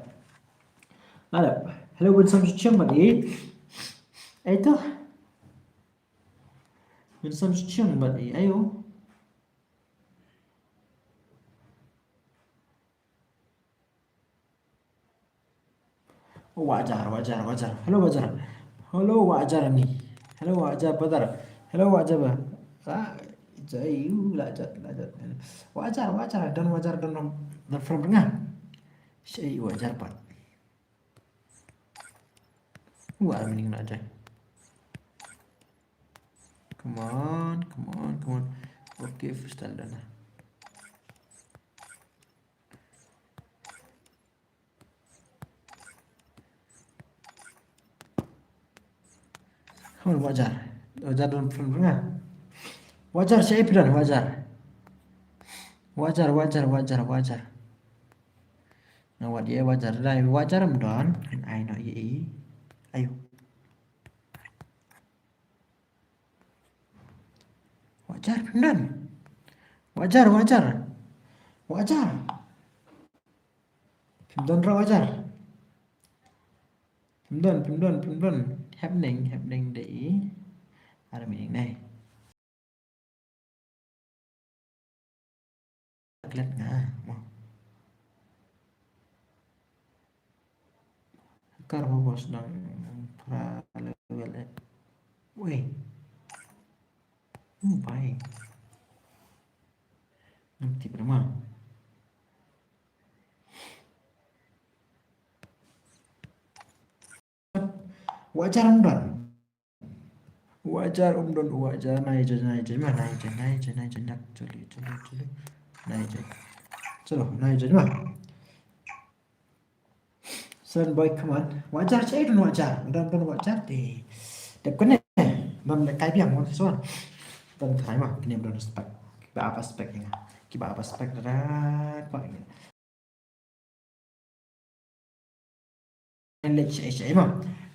La dep. Hello, Winsome Shuxiang bad i. Ai to. Winsome Shuxiang bad i. Ayo. Wajar, wajar, wajar. Hello, wajar. Hello, wajar ni. Hello, wajar, brother. Hello, wajar, ba. Ah, jai, uh, lajat, lajat. Wajar, wajar. Dan wajar, dan, dan from tengah. Shaei wajar pat. Wah, mending nak jai. Come on, come on, come on. Okay, freestyle done lah. Come on, wajar. Wajar don from tengah. Wajar, shaei phi don, wajar. Wajar, wajar, wajar, wajar. Nga wad ïa wajar, dei wajar em don. Ai noh ïa i. Ayo. Wajar, phim don. Wajar, wajar. Wajar. Phim don ruh wajar. Phim don, phim don, phim don. Happening, happening dei. Are meaning dei. Klet nga mo. Kar ma bos dang phra level eh. Wei. Hmm, bai. Ngam tip re ma. Wajar ym don. Wajar ym don, wajar nai jan, nai jan ma, nai jan, nai jan, nai jan, nai jan, nai jan, nai jan. Chalo, nai jan ma. Sun boy, come on. Wajar, che don wajar. Don, don wajar te. Dep kane. Don le kai biang mo son. Don trai ma, kane don spek. Ba apa spek nga. Ki ba apa spek da kwa. Leh shaei shaei ma.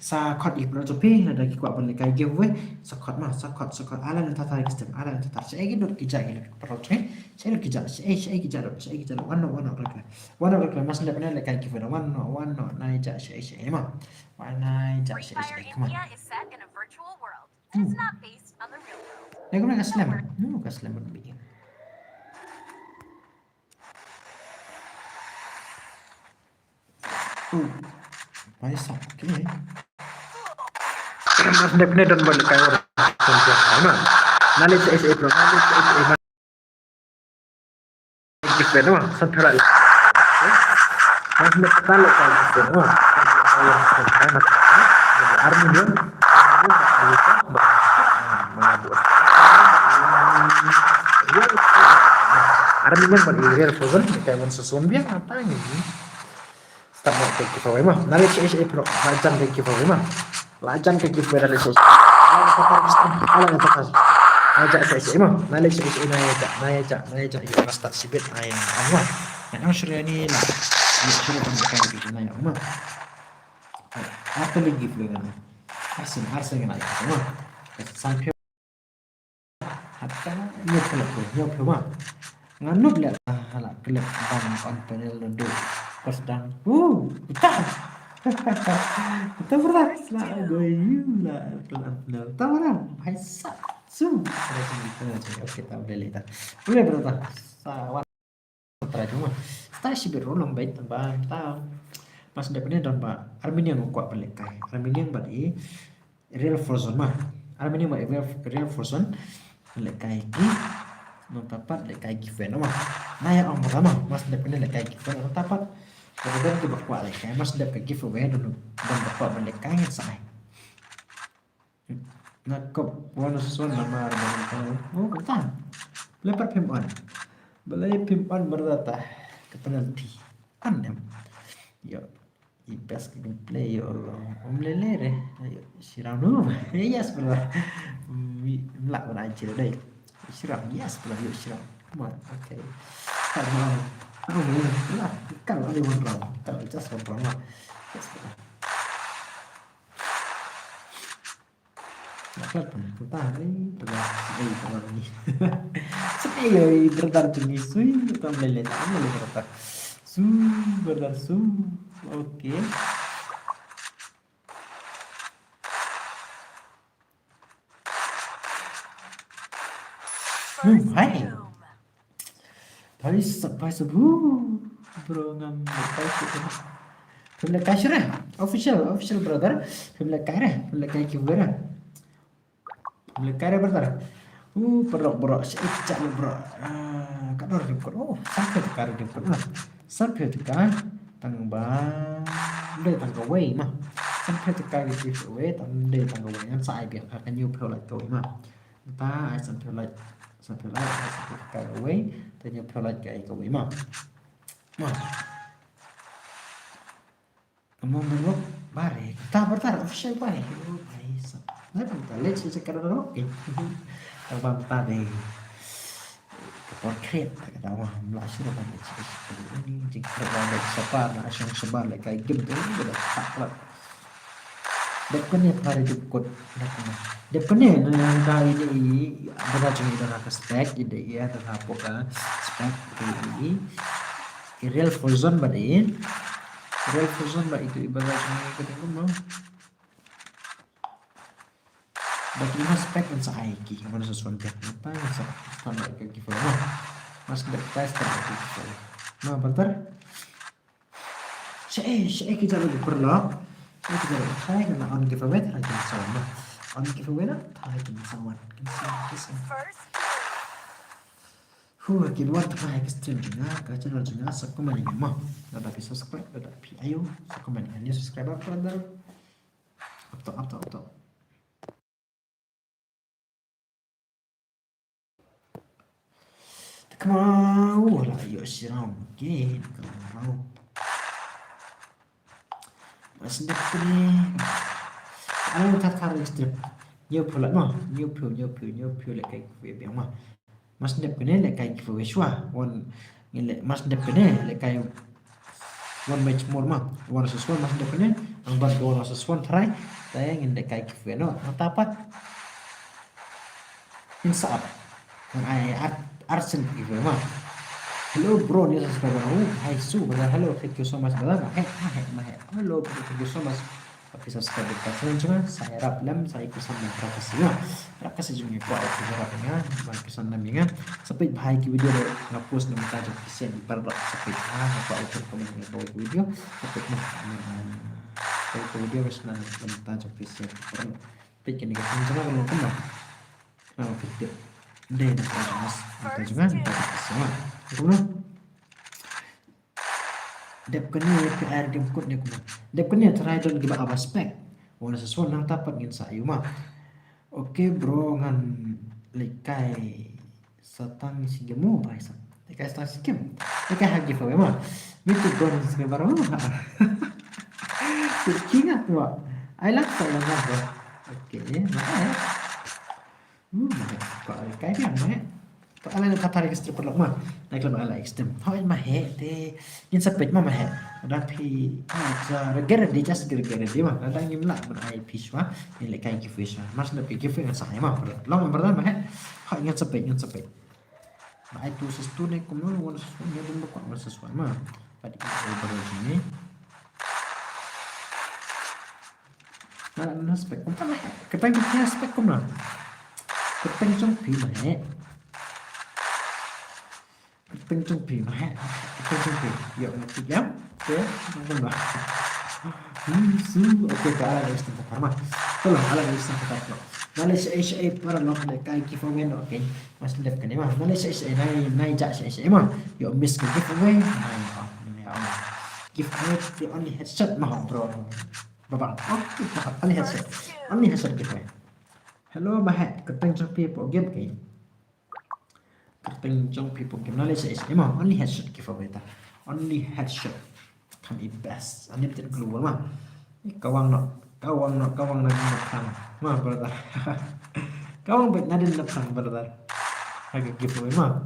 Sa khot ïa ki brother jong phi, lada ki kwah ban lehkai giveaway. Sa khot ma, sa khot, sa khot. Ala na tata ki stem, ala na tata. Shaei ki dot ki ja ki leh paralok jong phi. Shaei dot ki ja, shaei, shaei ki ja dot, shaei ki ja dot. Wan noh, wan noh rek leh. Wan noh rek leh, mas leh pynlehkai giveaway. Wan noh, wan noh, nai ja, shaei shaei ma. Wan nai ja, shaei shaei, come on. Hmm. Ni kumno ka slem? Hmm, ka slem ban bih. Oh, paisa, okay. Mas dep ne don ban kai orang. Nali se se pro, nali se se man. Gift no, san thara. Mas ne pata le kai gift no. Army ni. Mana buat. Army ni ban i real frozen, kai ban susun biang apa ni. Start mo ka giveaway ma. Nali shaei shaei pro. La jan ka giveaway ma. La jan ka giveaway nali shaei. Nali shaei shaei ma. Nali shaei shaei nai ja, nai ja, nai ja. Ïa start shibit nai ma. Nai ong shuh ni la. Ïa shuh kan ka giveaway nai ma. Apa lagi giveaway nai? Arsen, arsen nai ma. Sampai Hatta, ñiew phi la, ñiew phi ma. Nga nup leh, ah, la click ban on panel la duk. Pas dang. Uh, uta. Uta berat. La go ïa la on panel. Uta berat. Bhai sah. Su. Ada sini, ada sini. Okey, tak boleh leh ta. Boleh berat ta. Sa wan. Trai jong ma. Sta shibit ruh long beit ba ta. Mas dep ne don ba Arminian ko kwah ban lehkai. Arminian bad i Real Frozen ma. Arminian bad i Real, Real Frozen. Lehkai ki. Nangta pat lehkai giveaway ma. Na ïa ong ba ma. Mas dep ne lehkai giveaway nangta pat. Ba don ki ba kwah lehkai. Mas dep ka giveaway don, don ba kwah ban lehkai ngan sa ai. Na kop wan son namar ban tau. Oh, kata. Balei pat phim on. Balei phim on, brother, ta. Ka penalty. On em. Ïo. I best ka gameplay, ïo. Om lele re. Ïo, shirau no. Yes, brother. Mi, mlak ban ai jiro dei. Shirau, yes, brother, ïo, shirau. Come on, okay. Come on. Oh, yeah. Lah, kal only one round. Kal just one round lah. Yes, brother. Nak klet pun. Kata, eh, pernah, eh, pernah ni. Sekali, eh, brother jong ngi sui, kita meleleh, tak meleleh brother. Su, brother, su. Okey. Hmm, hai. Bhai sap, bhai sap. Huh. Bro, ngam lehkai shuh. Phim lehkai shuh re. Official, official brother. Phim lehkai re. Phim lehkai ki re. Phim lehkai re brother. Uh, bro, bro. Sha ik chak bro. Ah, ka dor dim kot. Oh, sampai tu ka dor dim kot. Sampai tu ka. Tang ba. Dei tang kawei ma. Sampai tu ka giveaway. Tang dei tang kawei. Ngan sa ai biang ka ñiew phew lait kawei ma. Nta ai san phew lait, san phew lait, ai san phew lait kawei, te ñiew phew lait kawei ma. Ma. Kamu melok bare, ta bertar official bare. Oh, bare sa. Nai pun ta leh sih cakap orang okey. Abang ta deh. Portrait kata wah mla sih dapat leh sih. Ini jingkret dapat sabar, na asong sabar leh kai game tu, dah tak lah. Dep kane phari dep kot na kane. Dep kane na yang ka ide i, bra jong i dara ka spec, ide i dara pok ka spec ide i. I real version ba de. Real version ba itu i bra jong i ka dengum no. Ba ki ma spec kan sa ai ki, mana sa suan ka. Apa yang sa, sa ba ka ki follow. Mas dep ka sa ba ka ki follow. Ma, brother. Shaei, shaei ki jalo ki paralok. Ito jara try na on giveaway try kin sa wan ma. On giveaway na try kin sa wan. Kin sa wan, kin sa wan. Hu, kin wan try ka stream jong nga, ka channel jong nga, sa kumne ma. Lada phi subscribe, lada phi ayu, sa kumne new subscriber brother. Up to, up to, up to. Kmau la ïoh shi round. Okay, kmau. Mas dep kane. Ano thar thar strip. Ñiew phew lad ma. Ñiew phew, ñiew phew, ñiew phew leh kai giveaway biang ma. Mas dep kane leh kai giveaway shuwa. Wan ngin leh mas dep kane leh kai one match more ma. One versus one mas dep kane. Ang bat one versus one try. Te ngin leh kai giveaway noh. Nangta pat. Ngin sa ap. Ngan ai ar, ar sien giveaway ma. Hello bro, new subscriber. Oh, hi Su, brother. Hello, thank you so much, brother. Ma he, ma he, ma he. Hello bro, thank you so much. Phi subscribe ka channel jong nga, sa ïarap lem, sa ïa kyrsan lem para ka sngi. Para ka sngi jong ngi kwah ïa ki ïarap ïa nga, ba kyrsan lem ïa nga. Sa peit bha ïa ki video ba nga post na mynta jong ki sien, i paralok, sa peit bha, nga kwah ïa kyrsan lem ïa ki video. Sa peit bha, sa peit ki video ba shna na mynta jong ki sien. Peit kane ka channel jong nga ka long kumno. Nga peit. Dei na mynta jong nga, mynta jong nga, mynta jong ki sien. Kumno? Dep kane phi ai game code ne kumno? Dep kane try don kiba aba spec. Wan sa suan nangta pat ngin sa ïoh ma. Okay bro, ngan leit kai sa tang shi game mo bai sa. Leit kai sa tang shi game. Leit kai ha giveaway ma. Me too bro, ngan sa baru. Ki ngat wa. Ai lak sa ïa ma bro. Okay, ma eh. Hmm, ma he. Ko ai kai biang ma he. Ko ai la kata ri kestri perlu ma. Nai klam ai la extreme. Hoi ma he te. Ngin sa peit ma ma he. Da phi. Ah, ja regere de, just regere de ma. Da ngim la ma ai phi shuwa. Ngin leh kai giveaway shuwa. Mas da phi giveaway ngan sa ai ma. Long ma brother ma he. Hoi ngin sa peit, ngin sa peit. Ma ai tu ses tu ne kumno, wan ses tu ne dum ko wan ses wan ma. Pati ko brother ni. Nga la spec kumta ma he. Kyrteng jong phi spec kumno? Kyrteng jong phi ma he. Kyrteng jong phi ma he. Kyrteng jong phi. Ïoh ma phi ïam. Te nang kumno. Hmm, su. Okay, ka ala ïa stang ka ma. Tolong ala ïa stang ka ma. Nalei shaei shaei para lok leh kai giveaway noh, okay. Mas lep kane ma. Nalei shaei shaei, nai, nai ja shaei shaei ma. Ïoh miss ka giveaway. Nai, oh, nai, oh. Giveaway the only headshot ma ho bro. Baba. Oh, kita only headshot. Only headshot giveaway. Hello ma he, kyrteng jong phi hapoh game ke? Kyrteng jong phi hapoh game. Nalei shaei shaei ma, only headshot giveaway ta. Only headshot. Kam i best. Unlimited global ma. Kawang noh. Kawang noh. Kawang noh. Kawang noh. Ma brother. Kawang beit nadin noh brother. Ha ka giveaway ma.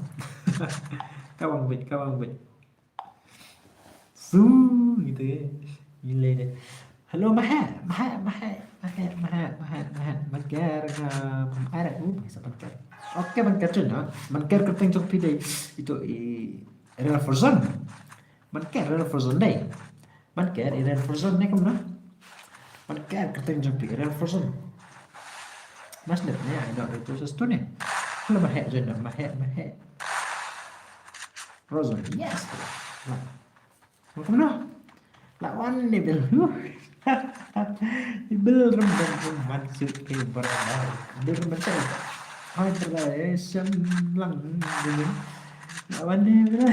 Kawang beit, kawang beit. Su, gitu ya. Gila deh. Hello, ma he, ma he, ma he, ma he, ma he, ma he, ma he. Man ker nga, ma he, uh, sa man ker. Okay, man ker chun, ha. Man ker kyrteng jong phi dei. Itu i Real Frozen. Man ker Real Frozen dei. Man ker i Real Frozen ne kumno. Man ker kyrteng jong phi Real Frozen. Mas dep ne, ai dot itu ses tu ne. Hello, ma he, jun, ma he, ma he. Frozen, yes. Lah. Kumno? Lah wan ne Bill. Bill rem rem rem man sut ke bar. Bill rem rem. Hai brother, eh, sem lang. Lah wan ne Bill.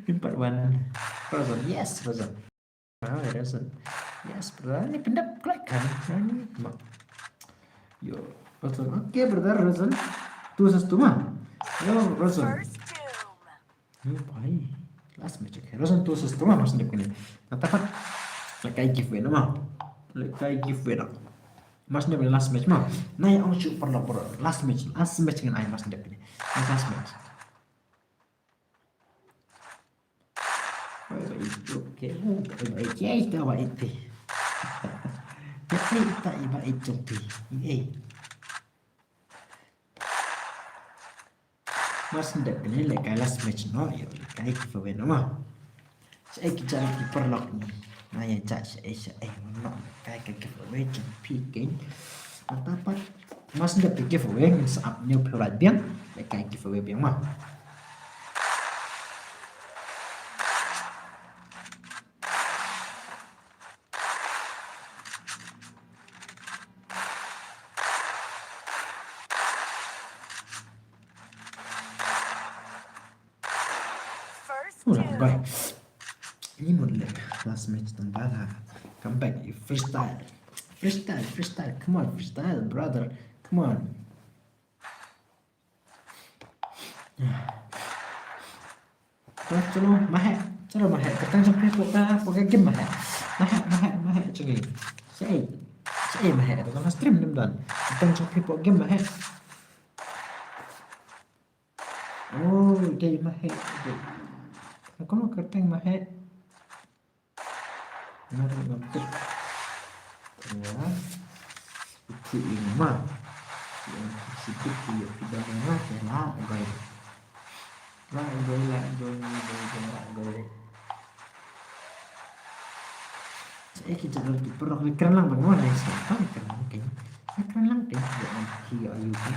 Empat wan. Frozen, yes, Frozen. Ah, Rosen. Yes, brother. Ni pendap kelak kan. Ni mak. Yo, Rosen. Okay, brother, Rosen. Tu ses tu ma. Yo, Rosen. Yo, pai. Last match, okay. Rosen tu ses tu ma, mas dep kini. Nata pat. Leh kai giveaway nama. Leh kai giveaway nama. Mas dep last match ma. Nai ong shu perlu perlu. Last match, last match ngan ai mas dep kini. Last match. Oi, ba ito ke, oi, ba ito, ita, ba ito. Ya, ita, iba ito pi. Eh. Mas ndak kene le kai last match no, yo, kai giveaway no ma. Sa ai ki jan ki perlok ni. Na ya ja sa ai sa ai no, kai ka giveaway jong pi ken. Atapat Mas ndak ka giveaway ngin sa ap ñiew phew lad biang, leh kai giveaway biang ma. Ula, bye. Ini mun lek last match tang bala. Come back, you freestyle. Freestyle, freestyle. Come on, freestyle, brother. Come on. Chalo, chalo, mahe. Chalo, mahe. Katang jong phi pok ka, pok ka game mahe. Mahe, mahe, mahe, chungi. Sei. Sei, mahe. Tang stream nim don. Katang jong phi pok game mahe. Oh, dei mahe, dei. Aku mau kerteng mahe. Ngar ngam tip. Ya. Itu ini mah. Yang sibuk dia tidak mengalah ya lah, gai. Lah, gai, lah, gai, gai, gai, lah, gai. Saya kita lagi perlu keren lang bang, mana yang siapa keren lang kayaknya. Saya keren lang deh, ya, ayu kan.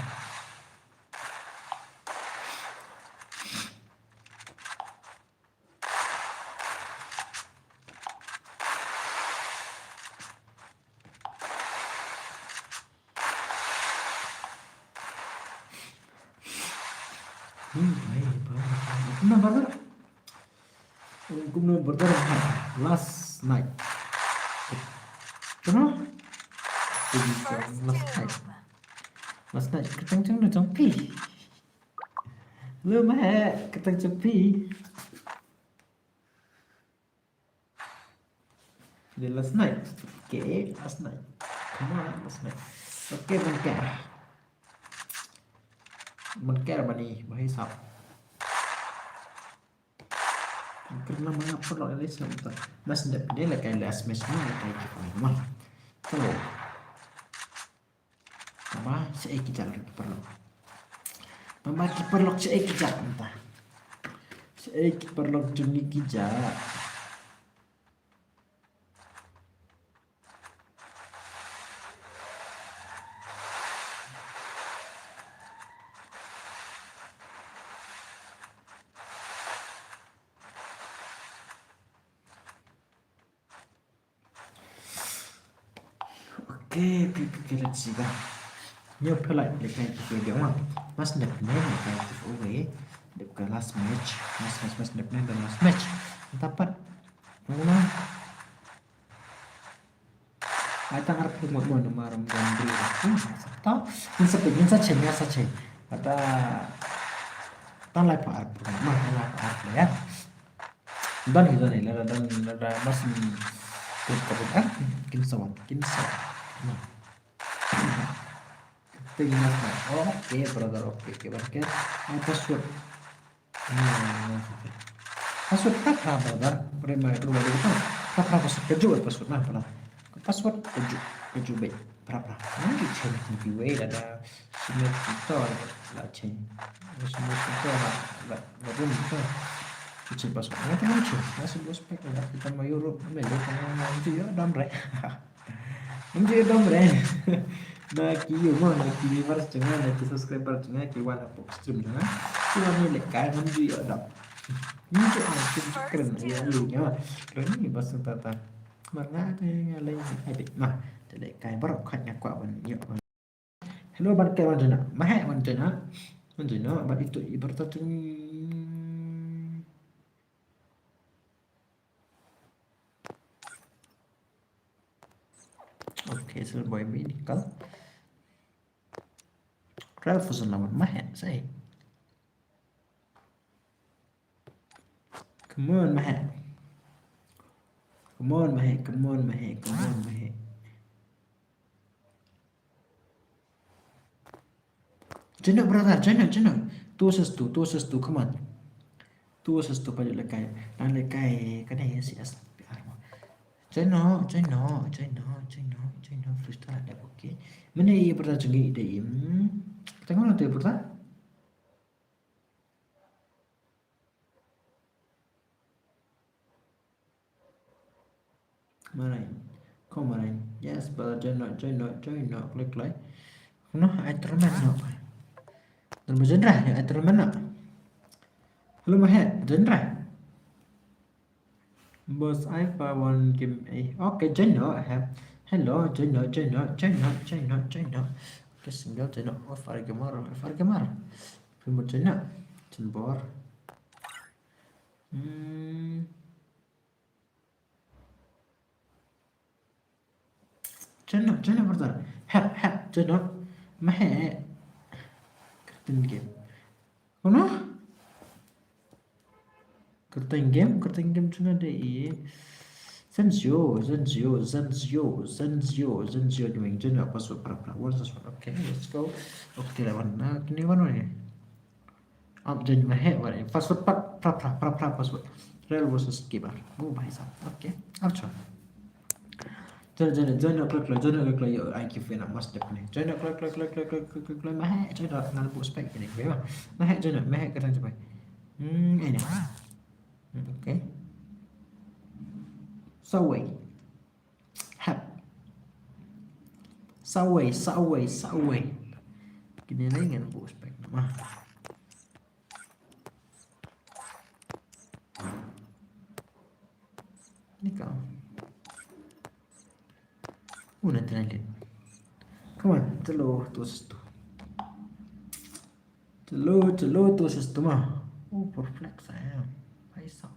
Hmm, baik, baik, baik. Kumno, brother? Hmm, kumno, brother? Last night. Kumno? Last night. Last night. Katang jong no jong phi. Hello, mahe. Katang jong phi. The last night. Okay, last night. Come on, last night. Okay, ban ker. Ban ker bani, ba hisap. Kerna manga perlu ada sama tu. Mas dep dia lah kai last match ni, lah kai kita ni mah. Tu. Tama, shaei ki jaka ki paralok. Tama ki paralok, shaei ki jaka mynta. Shaei ki paralok jong ngi ki jaka. Okay, okay, okay, okay, let's see da. Nyo pela le kai tu ke dia ma. Mas dep ne le kai tu, okay. Dep ka last match. Last match, mas dep ne dan last match. Dapat. Mana? Ai tang arphew ngut mo, namar ym don briew. Hmm, sa ta. Ngin sa peit, ngin sa cheng, ngin sa cheng. Kata tang laiphew arphew. Ma, tang laiphew arphew, ïa. Don hi, don hi, lada don, lada mas, hmm, put ka put, ah, kin sa wan, kin sa wan. Ma. Te ïa mas ma. Okay, brother, okay, okay, ban ker. Ai password. Hmm, password phra phra, brother. Pre ma ru ru ta. Phra phra password, kajuh password na phra. Password kajuh, kajuh beit. Phra phra. Ngi chen ki wei lada. Sumit kita la chen. Sumit kita la, la, la rum kita. Chen password. Ngi chen, ngi chen. Ngi chen password la kita ma Europe, me lo ka ngi chen yo dam re. Ngam ju ïoh dom re. Na ki ïoh mo, na ki viewers jong nga, na ki subscriber jong nga, ki wan hapoh stream jong nga. Ki wan ïalehkai, ngam ju ïoh dom. Ngam ju ïoh dom, ki ju kren ïa lei nga. Kren ni ba sngewthuh ta. Mar nga te nga lei ai beit. Nah, te lehkai baroh khoit nga kwah ban ïoh. Hello, ban ker wan join noh. Mahe wan join noh. Wan join noh, ban itu i berta tu. Okay, so boy medical. Ralph Sulaiman, mahe, say. Come on, mahe. Come on, mahe, come on, mahe, come on, mahe. Join noh, brother, join noh, join noh. Two versus two, two versus two, come on. Two versus two, pa lehkai. Nang lehkai, kane C S P R mo. Join noh, join noh, join noh, join noh, join noh. Freestyle ada, okay. Mane ïa brother jong ngi dei, hmm. Tengok lah tu, brother. Marain. Ko marain. Yes, brother, join noh, join noh, join noh. Klik like. Noh, ai termen noh. Dan berjenrah, ai termen noh. Hello, mahe, jenrah. Boss, ai pa wan game eh. Okay, join noh, eh. Hello, join noh, join noh, join noh, join noh, join noh. Okay, single, join noh. Oh, Far Gamer, Far Gamer. Film join noh. Chen bor. Hmm. Join up, join up, brother. Hep, hep, join up. Mahe. Kyrteng game. Kono? Kyrteng game, kyrteng game jong nga dei i Zenzio, Zenzio, Zenzio, Zenzio, Zenzio gaming. Join up, password, pra, pra, what's password? Okay, let's go. Okay, lawan. Nah, kini mana ni? Ap jen mahe wari. Password pat pra pra pra pra password. Real versus gamer. Oh, bhai sahab. Okay. Ap chon. Join, join, join, kloi, kloi, join, kloi, kloi, yo, ai ki fena mas dep ni. Join, kloi, kloi, kloi, kloi, kloi, kloi, kloi, mahe, join, ngan bu spek ni, bhai, mahe, join, mahe, kata, join. Hmm, ini. Hmm, okay. Subway. Hap. Subway, Subway, Subway. Kini lagi ngan bu spek nama. Ni kau. Una trending. Come on, telo tu situ. Telo, telo tu situ mah. Oh, perfect saya. Paisa.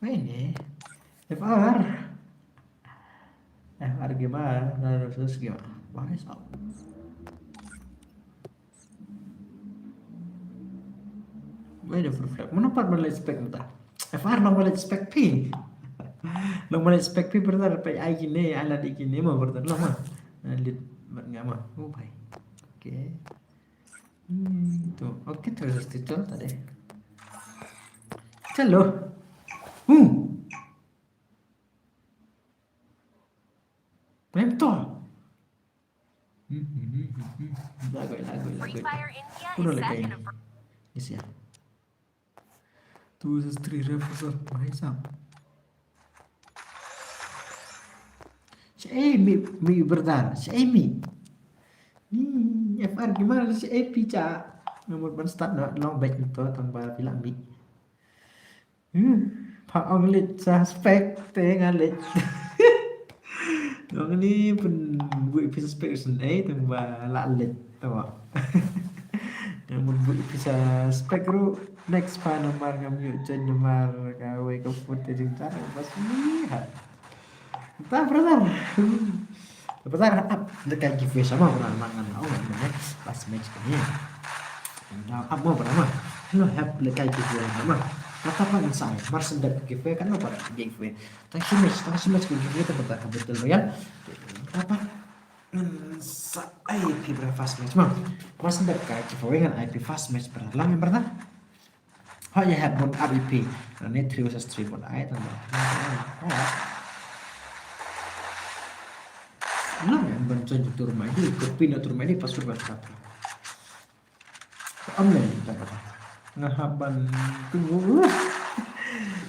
Ini F R. F R gimana? Nah, terus gimana? Wah, is up. Weh, dia full flag. Mana part mana expect entah. F R long mana expect pi. Long mana expect pi berta dapat ai kini, ai lad kini mah berta long mah. Nah, lead mat ngam mah. Oh, bhai. Okay. Hmm, tu. Okay, terus title tadi. Hello. Hmm. Prem to. Hmm, hmm, hmm, hmm, hmm. Lagoi, lagoi, lagoi. Free Fire India. Kuno is back lagoi in a ini. Yes, ya. Two versus three ref versus, bhai sahab. Sha ei mi, mi berdan, sha ei mi. Ni F R gimana sha ei pi cha. Nomor ban start na long back nto tang ba pila mi. Hmm, pha ong leit sa spek te nga leit. Ong ni pun bui pisa spek sen ei tang ba la leit to. Nga mun bui pisa spek ru next pa namar ngam yu chen namar ka wei ka put te jing tar bas ni ha. Ta brother. Brother ap lehkai giveaway sama brother mangan au ne pas match kini. Ap mo brother ma. Hello hap lehkai giveaway ma. Kata pa ngan sa mar sendap giveaway kan apa giveaway. Tang shi match, tang shi match giveaway ta brother ka battle royale. Apa ngan sa ai pi brother first match ma. Mar sendap ka giveaway ngan ai pi first match brother lang brother. Ha ya hap bun ap ip. Ni three versus three bun ai tang. Nang yang ban chen tur mai di, kopi na tur mai di password ban tap. Am le ta kata. Nga hap ban tunggu.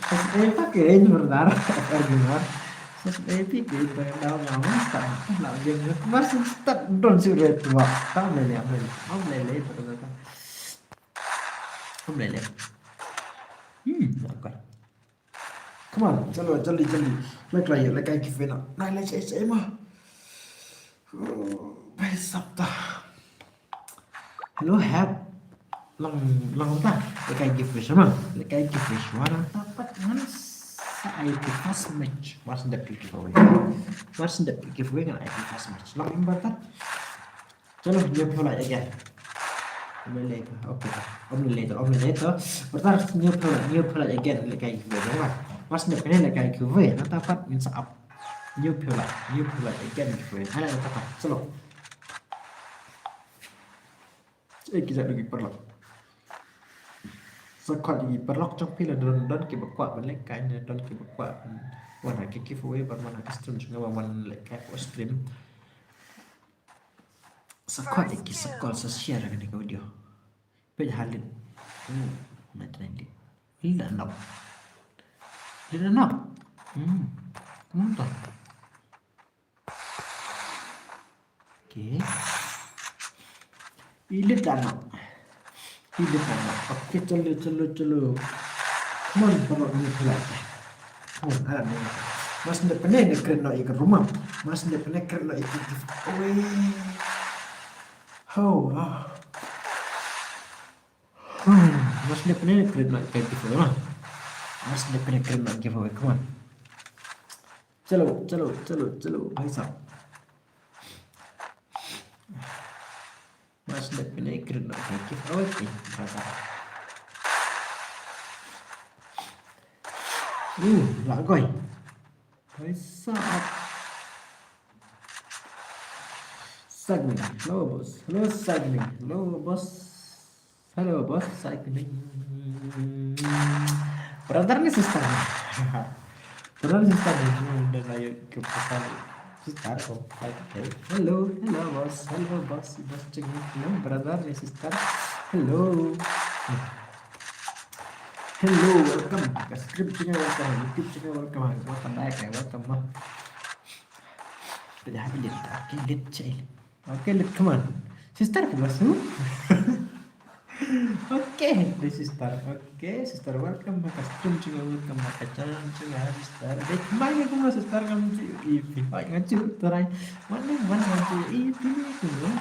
Pas eh pakai ni berdar. Argument. Pas eh pi ke ta daw ngam ta. Nak game ni. Mar sen start don si red wa. Ta am le le am le. Am le le ta kata. Hum le le. Hmm, okay. Come on, chalo, jaldi, jaldi. Lehkai, lehkai giveaway na. Nai le chai chai ma. Bhai sahab ta. Hello, hap. Long, long ta. Lehkai giveaway sama. Lehkai giveaway sama na ta pat ngan sa ai pi first match. Mar sendap giveaway. Mar sendap giveaway ngan ai pi first match. Long in ba ta. Chalo, new phew lait again. Om le le to, okay. Om le le to, om le le to. Brother, new phew lait, new phew lait again. Lehkai giveaway, brother. Mar sendap kane lehkai giveaway. Nata pat ngin sa ap. New phew lait, new phew lait again giveaway. Hai lait nata pat. Chalo. Eh, kita lagi paralok. Sa khot ïa ki paralok jong phi la don don kiba kwah ban lehkai ne don kiba kwah ban wan ha ki giveaway ban wan ha ki stream jong nga ban wan lehkai ha stream. Sa khot ïa ki sa call sa share kane ka video. Peit ha lid. Hmm, ma tren lid. Lid da nok. Lid da nok. Hmm. Kumno to? Okay. Ilit anak. Ilit anak. Okay, chalo, chalo, chalo. Come on, paralok ni pula. Come on, anak ni. Mar sendap kane ne kren no ikat rumah. Mar sendap kane kren no ikat giveaway. Ho, ah. Hmm, Must definitely create not get giveaway, ma. Must definitely create not giveaway. Come on. Chalo, chalo, chalo, chalo, bhai sahab. Must definitely create not get giveaway, eh, brother. Uh, la koi. Bhai sahab. Sagni. Hello, boss. Hello, Sagni. Hello, boss. Hello, boss. Sagni. Brother ne sister? Brother ne sister ne? Nda la ïoh ki profile. Sister ko. Okay. Hello, hello, boss. Hello, boss. Boss jong ngi. Hello, brother ne sister? Hello. Hello, welcome. Ka stream jong ngi, welcome. YouTube jong ngi, welcome. Welcome back, eh, welcome, ma. Pynjah ha pynjah. Okay, lit, chill. Okay, lit, come on. Sister, ka basu. Okay, the sister. Okay, sister, welcome back. Ka stream jong ngi, welcome back. Ka channel jong ngi, sister. Dei, kmai ngi kumno, sister, ngam ju. Ïa phi, oi, ngam ju. Trai. Wan, wan, ngam ju. Ïa phi, kumno.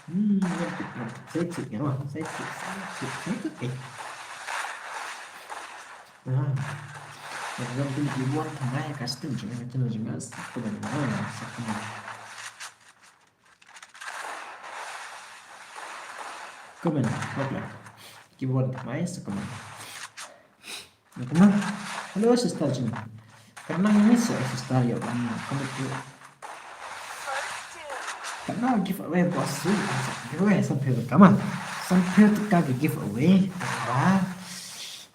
Hmm, ngam ju. Ngam ju. Say it, ngam ju. Say it, say it, say it, eh. Ah. Ngam ju, ngam ju. Wan, trai, ka stream jong ngi, ka channel jong ngi. Sa kumno, ah, sa kumno. Comment, okay. Keyboard, nice, comment. Comment. Hello, sister jong ngi. Kane ngi sa sister ïa, comment tu. Kane giveaway boss tu. Giveaway, samphaw, come on. Samphaw tyngka ka giveaway. Ba.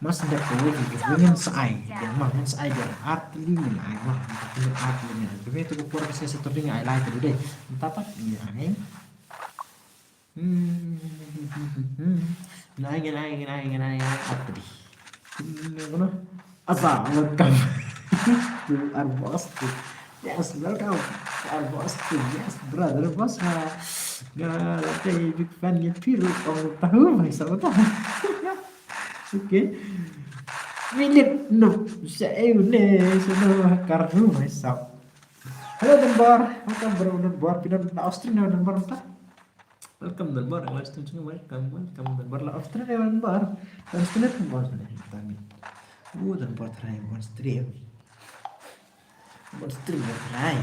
Must dep kawei ka giveaway ngan sa ai. Ngan, ma, ngan sa ai da ar tylli ngan ai, ma. Ngan ar tylli ngan ai. Giveaway tu ka por ka shisha tu ngan ai lai tylli dei. Mynta pat ngan ai. Hmm. Ngan ai, ngan ai, ngan ai, ngan ai, ngan ai. Ar tylli. Hmm, ngan kano? Asa, welcome. To our boss. Yes, welcome to our boss. Yes, brother boss. Nga, nga la dei big fan ïa phi ruh, ong tahu, bhai sahab, tahu. Okay. Minit no. Sa eu ne, sa no, kar ru, bhai sahab. Hello, Dunbar. Welcome, bro, Dunbar. Phi don na Australia, Dunbar, mynta? Welcome, Dunbar. Live stream jong ngi, welcome, welcome, Dunbar. La Australia, Dunbar. Don stream, Dunbar, sana. Tami. Oh, Dunbar, try one stream. One stream, try.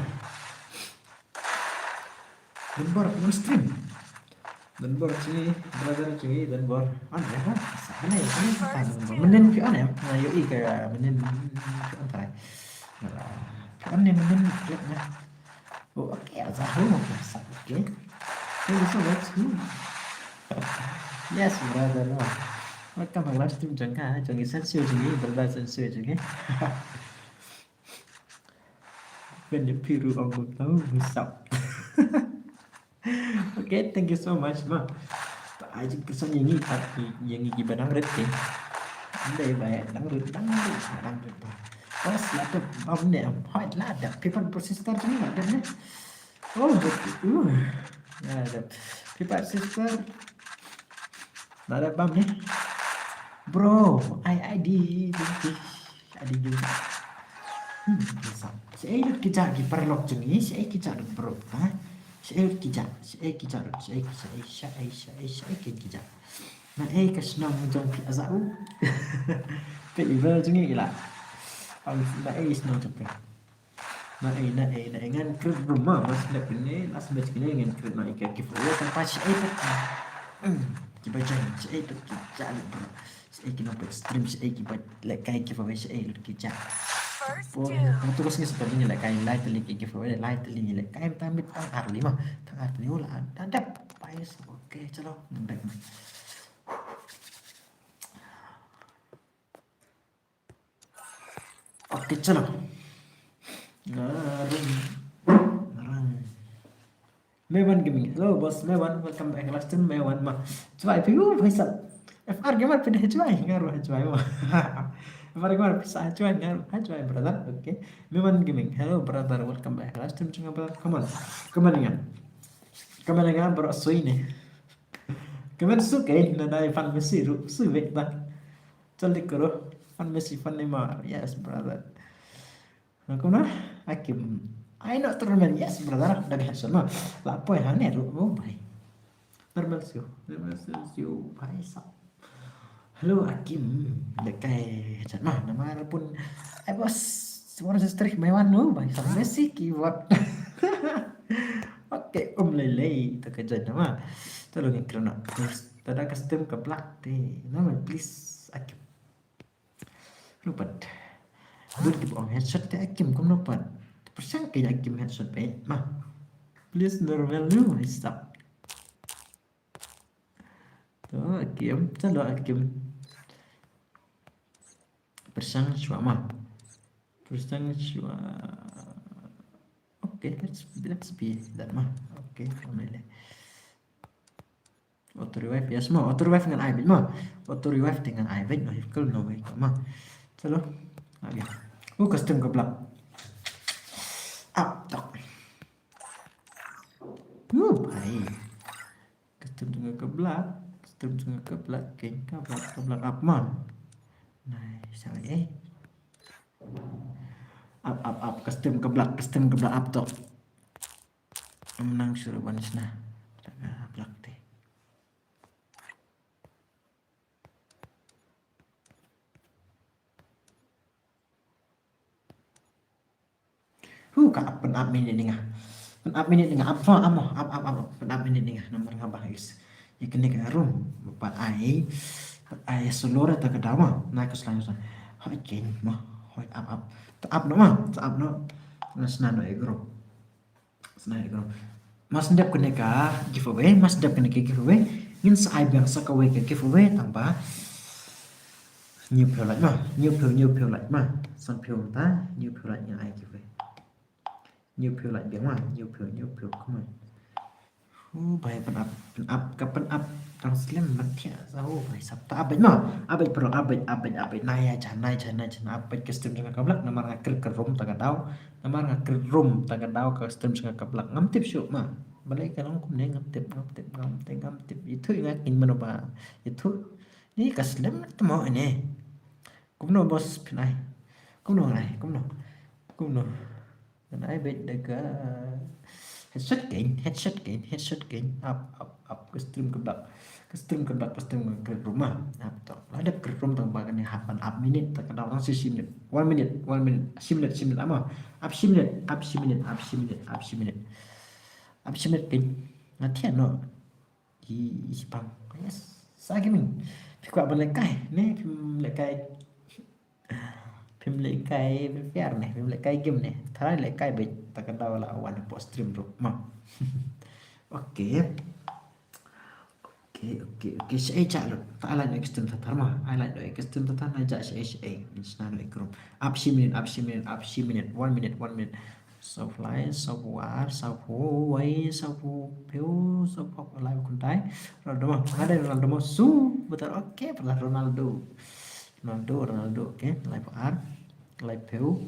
Dunbar, one stream. Dunbar jong ngi, brother jong ngi, Dunbar. An, eh, ha? Sa, ne, ne, sa, Dunbar. Mynnin phi on, eh? Na, ïohi ka, mynnin phi on try. Phi on ne, mynnin click ne. Oh, okay, sa, oh, sa, okay. Thank you so much. Hmm. Yes, brother, no. Welcome to live stream jong ka, jong ngi Sensio jong ngi, brother Sensio jong ngi. When you piru ong ko tau, what's up? Okay, thank you so much, ma. Ai jingpyrsad ïa ngi, ïa ngi kiba dang rit te. Ym dei ba dang rit, dang rit, dang rit ba. Bos, la dep bam ne em? Hooid, la dep. Phi pat bro sister jong ngi la dep ne? Oh, dep. Uh. La dep. Phi pat sister. La dep bam ne? Bro, ai ai di, di, di. Adi ju. Hmm, sa. Shaei lut ki jah ki paralok jong ngi, shaei ki jah lut bro, ha? Shaei lut ki jah, shaei ki jah lut, shaei ki, shaei, shaei, shaei, shaei ki, ki jah. Naei ka shnong jong phi, asa u. Peit i bro jong ngi la. Am, naei shnong jong phi. Naei, naei, naei, ngan create bro, ma, mas lep kine, last match kine ngan create naei ka giveaway, tang pat shaei pat. Hmm, kiba join, shaei pat ki jah lut bro. Shaei ki nongpeit stream, shaei kiba lehkai giveaway, shaei lut ki jah. First two. Mo to ka sngi sngewthuh ngi lehkai lai tylli ki giveaway, lai tylli ngi lehkai, mynta mit tang ar tylli ma. Tang ar tylli, oh, la dep. Pais. Okay, chalo. Back. Okay, chalo. Ngarung. Ngarung. Mewan Gaming. Hello, boss Mewan. Welcome back. Last time Mewan ma. Chwai phi, uh, bhai sahab. F R Gamer phi dei chwai. Nga ruh chwai ma. F R Gamer phi sa chwai, nga ruh chwai, brother. Okay. Mewan Gaming. Hello, brother. Welcome back. Last time chunga, brother. Come on. Come on, nga. Come on, nga, bro. Sui ne. Come on, su kai. Na dai fan Messi ruh. Su wek ba. Chal dik karo. Fan Messi, fan Neymar. Yes, brother. Nga kumno? Hakim. Ai no tournament, yes brother. Dak headshot ma. La poi ha ne ruh, oh bhai. Normal sio. Normal sio, bhai sahab. Hello, Akim. Lehkai headshot ma, namar pun ai bos, semua orang strike my one no, bang, sama si keyboard. Okay, um lei lei, to ka jan nama. Tolong yang kena. Terus, tada custom ka black te. Nama, please, Akim. Lupa. Dut ki bong headshot te Akim, kum no pat. Persang ke Akim headshot pe, ma. Please, normal no, stop. To, Akim, chalo, Akim. Persang shuwa ma. Persang shuwa. Okay, let's, let's be that ma. Okay, family. Auto revive, yes ma. Auto revive ngan ai bit ma. Auto revive te ngan ai bit, no, difficult, no way, ma. Chalo. Okay. Uh, custom ka black. Up, tok. Uh, bhai. Custom jong nga ka black, custom jong nga ka black, keiñ ka black, ka black up ma. Nice, eh. Up, up, up, custom ka black, custom ka black up to. Ym nang shuh ban shna. Ka black te. Hu, ka up, pyn up minit ni nga. Pyn up minit ni nga, up, up, up, up, up, up, pyn up minit ni nga, namar nga ba is. Ïa kane ka room, pat ai, pat ai solo ra ta ka daw ma, na ka slide sa. Hoi ken ma, hoi up, up. Ta up no ma, ta up no. Na sna no e group. Sna e group. Mas ndep kane ka giveaway, mas ndep kane ka giveaway. Ngin sa ai biang sa kawei ka giveaway tang ba. Hynñiew phew lait ma, hynñiew phew, hynñiew phew lait ma. San phew ta, hynñiew phew lait nga ai giveaway. Hynñiew phew lait biang ma, hynñiew phew, hynñiew phew, come on. Oh, bai pyn up, pyn up, ka pyn up. Tang slem ban thiah sa, oh, bai sap ta up beit ma. Up beit bro, up beit, up beit, up beit. Nai ïa jan, nai jan, nai jan, up beit custom jong nga ka black, namar nga krit ka room ta ka daw. Namar nga krit room ta ka daw custom jong nga ka black. Ngam tip shuh ma. Balei ka long kumne ngam tip, ngam tip, ngam tip, ngam tip. Ithuh nga kin mano ba. Ithuh. Ni ka slem tmo ine. Kumno bos phin ai. Kumno ngai, kumno. Kumno. Ngan ai beit da ka headshot kein, headshot kein, headshot kein. Up, up, up, ka stream ka black. Ka stream ka black, ka stream ka room ma. Up to. La dep ka room tang ba kane hap ban up minute, ta ka daw tang shi minute. One minute, one minute, shi minute, shi minute, ama. Up shi minute, up shi minute, up shi minute, up shi minute. Up shi minute kein. Nga thiah noh. Ki spam. Yes. Sa gaming. Phi kwah ban lehkai ne, phim lehkai. Phim lehkai Free Fire ne, phim lehkai game ne. Tharai lehkai beit, ta ka daw la wan hapoh stream ruh ma. Okay. Okay, okay, okay. Shaei cha lut. Ta ai like noh ïa ka stream ta thar ma. Ai like noh ïa ka stream ta thar, na ja shaei shaei. Ngin shna noh ïa ka room. Up shi minute, up shi minute, up shi minute. One minute, one minute. Saw lai, saw ar, saw wei, saw phew, saw lai khyndai. Ronaldo ma, nga dei Ronaldo ma, su, betul, okay, pernah Ronaldo. Ronaldo, Ronaldo, okay, lai ar, lai phew,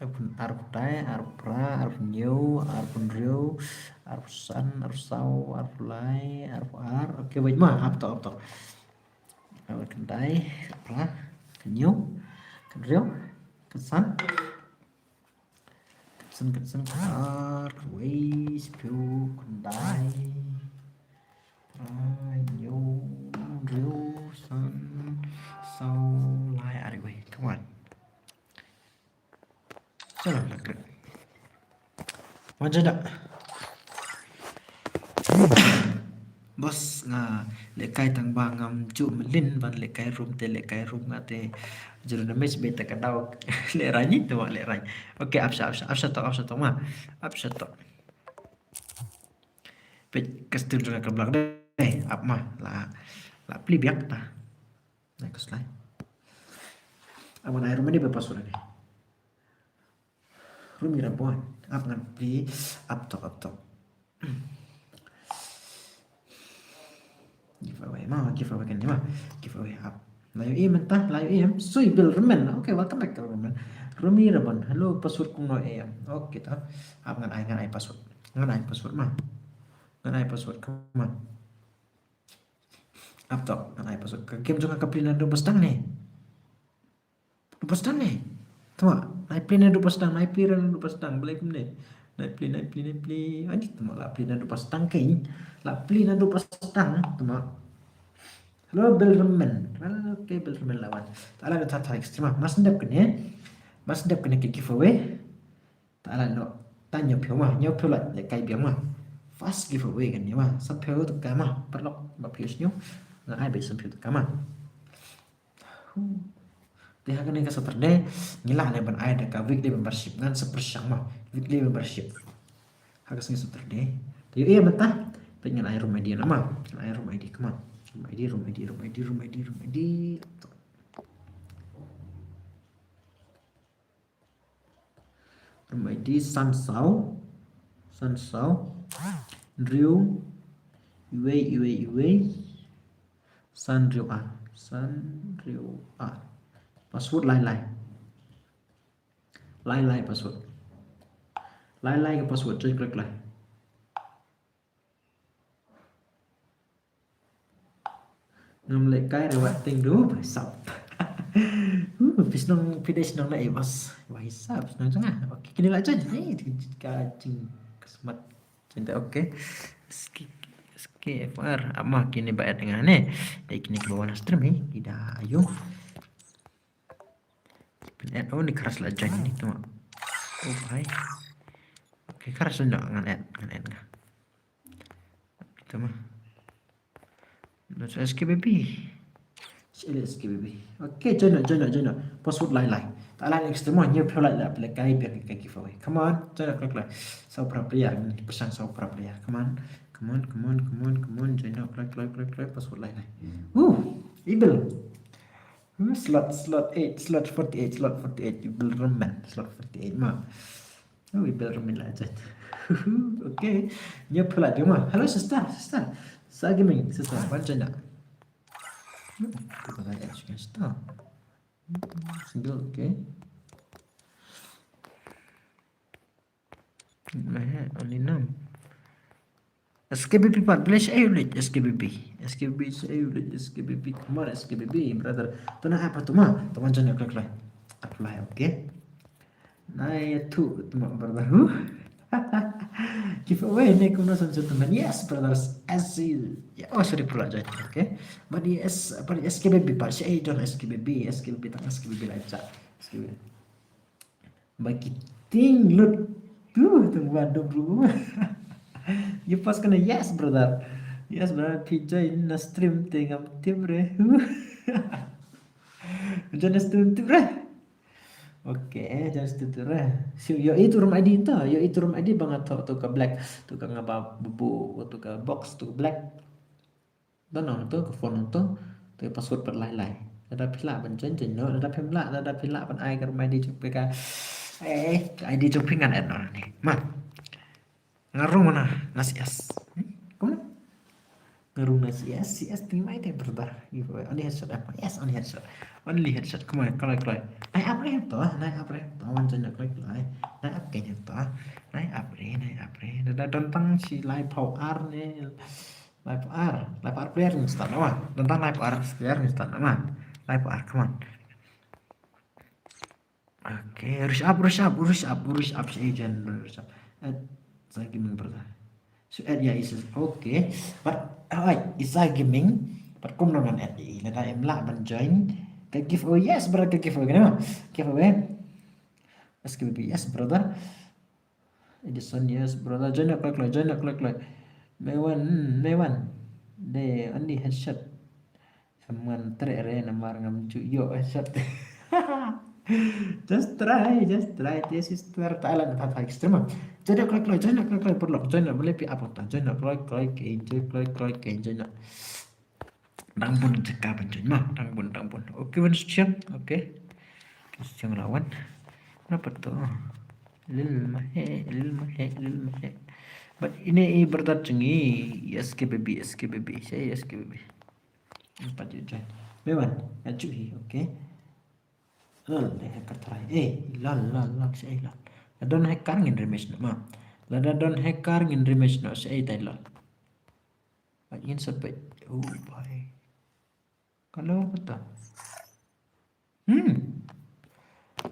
lai phew ar khyndai, ar phra, ar phew hynñiew, ar phew hynriew, ar phew san, ar phew saw, ar phew lai, ar phew ar, okay, wait ma, up to, up to. Ar khyndai, ar phra, hynñiew, hynriew, san. Khatsan, khatsan, khatar, khatwei, shiphew, khyndai, phra, hynñiew, hynriew, san, saw, lai, arwei. Come on. Chalo, la kret. Wan jada. Bos, nga lehkai tang ba ngam ju mlien ban lehkai room te, lehkai room nga te. Jero na mes beta ka daw. Lehrain ni tu, lehrain. Okay, up sha, up sha, up sha tok, up sha tok ma. Up sha tok. Peit ka stream jong ka black dei. Up ma, la, la plie biang ta. Next slide. Aman ai room ni ba password ni. Rumi Rabon, up ngan plie, up tok, up tok. Giveaway ma, giveaway kan ma, giveaway up. La ïohi mynta, la ïohi em. Sui Bill Remen. Okay, welcome back Bill Remen. Rumi Rabon, hello, password kumno em. Okay ta. Up ngan ai, ngan ai password. Ngan ai password ma. Ngan ai password, come on. Up tok, ngan ai password. Ka game jong nga ka plie naduh ba sdang ne. Naduh ba sdang ne. Tuma, nai plie naduh ba sdang, nai plie naduh ba sdang, balei kumne. Nai plie, nai plie, nai plie. Ani tuma la plie naduh ba sdang kein. La plie naduh ba sdang, tuma. Hello, Bill Remen. Okay, bel rumen lawan. Ta la ta ta extrema. Mas ndep kene. Mas ndep kene ke giveaway. Ta la no. Ta nyo pyo ma. Nyo pyo la kai biang ma. First giveaway kene ma. Sa pyo to ka ma. Paralok ma pyo snyo. Nga ai be sa pyo to ka ma. Te ha kane ka Saturday ngi lah ne ban ai da ka weekly membership ngan sa pyrshang ma weekly membership. Ha ka sngi Saturday te ïohi mynta te ngan ai room I D na ma ngan ai room I D kama room I D room I D room I D room I D room I D. Room I D san saw san saw hynriew wei wei wei san hynriew ar san hynriew ar. Password lai lai lai lai password lai lai ka password join klik lai. Ngam leh kai re wat ting du ba sap. Hu pis nong pidai snong na e bas. Wah hisap snong janga. Okay kini la join. Hei ka jing kasmat. Join da okay. Ski ski F R ama kini ba et nga ne. Dai kini ba wana stream ni. Ida ayo. Pin et oh ni keras la join ni tu. Oh bhai. Okay keras la ngan et ngan et nga. Tama. That's S K B B. Sila S K B B. Okay, join up, join up, join up. Password lai lai. Ta lai next time, nyu pyo lai lai, play kai biar kai giveaway. Come on, join up, klik lai. Saw pra player, ni pyrshang saw pra player. Come on, come on, come on, come on, come on. Join up, klik, klik, klik, klik. Password lai lai. Woo, evil. Woo, slot, slot eight, slot forty-eight, slot forty-eight. Evil room man, slot forty-eight ma. Oh, we better remain like that. Okay. Nya pula dia mah. Hello sister, sister. Sa gaming, sister. Ban chanda. Single, okay. Meh, only enam. S K B B part, please, ayo, please, S K B B. S K B B, ayo, please, S K B B. Come on, S K B B, brother. Tu na apa tu mah? Teman chanda klik klik. Apply, okay. Nai tu teman brother. Giveaway ne kumno san satu man. Yes, brothers. As you. Ya, oh, sorry pula join. Okay. But yes, but S K B B part. Saya don S K B B, S K B B tang S K B B live chat. S K B B. Bagi ting lut. Tu tu waduh bro. You pas kena yes, brother. Yes, brother. Pi join na stream tengam tim re. Join na stream tim re. Okay, just to do re. So, yo itu room I D to, yo itu room I D bang ato to ka black, to ka ngaba bubu, to ka box, to ka black. Don ong to ka phone ong to, to ka password pat lai lai. Lada phi lah ban join join noh, lada phim lah, lada phi lah ban ai ka room I D jong phi ka. Eh, ka I D jong phi ngan add noh ni. Ma. Nga rung mana, nga C S. Hmm? Kumno? Nga rung na C S, C S ting mai te brother. Only headshot apa? Yes, only headshot. Only headshot. Come on, kloi kloi. Nai up re to, nai up re to. Wan join kloi kloi. Nai up ke to. Nai up re, nai up re. Da da don tang si lai pau ar ne. Lai pau ar, lai pau ar player ni start nama. Don tang lai pau ar player ni start nama. Lai pau ar, come on. Okay, rush up, rush up, rush up, rush up, si agent, rush up. At sa gaming brother. So at ya is okay. But alright, is a gaming. But kum ngan at i lada em lah ban join. Ka giveaway, yes, brother, ka giveaway, kena giveaway. S K B B, yes, brother. Edison, yes, brother. Join up, kloi kloi, join up, kloi kloi. Mewan, hmm, Mewan. De, only headshot. Em ngan treh re namar ngam ju ïoh headshot. Just try, just try. Te sister Thailand, Thai, Thai extreme. Join up, kloi kloi, join up, kloi kloi, paralok. Join up, melepi apa ta. Join up, kloi kloi, ke enjoy, kloi kloi, ke enjoy na. Dang bun jaka ban join ma, dang bun, dang bun. Okay, wan siang, okay. Siang lawan. Kenapa tu? Lil mahe, lil mahe, lil mahe. But ini i berdat jengi, S K B B, S K B B, saya S K B B. Empat je join. Mewan, aju hi, okay. Lol, dei hacker try. Eh, lol, lol, lol, saya lol. Lada don hacker ngin rematch no ma. Lada don hacker ngin rematch no, saya dai lol. Ngin sepet. Oh, bye. Kalau kata. Hmm.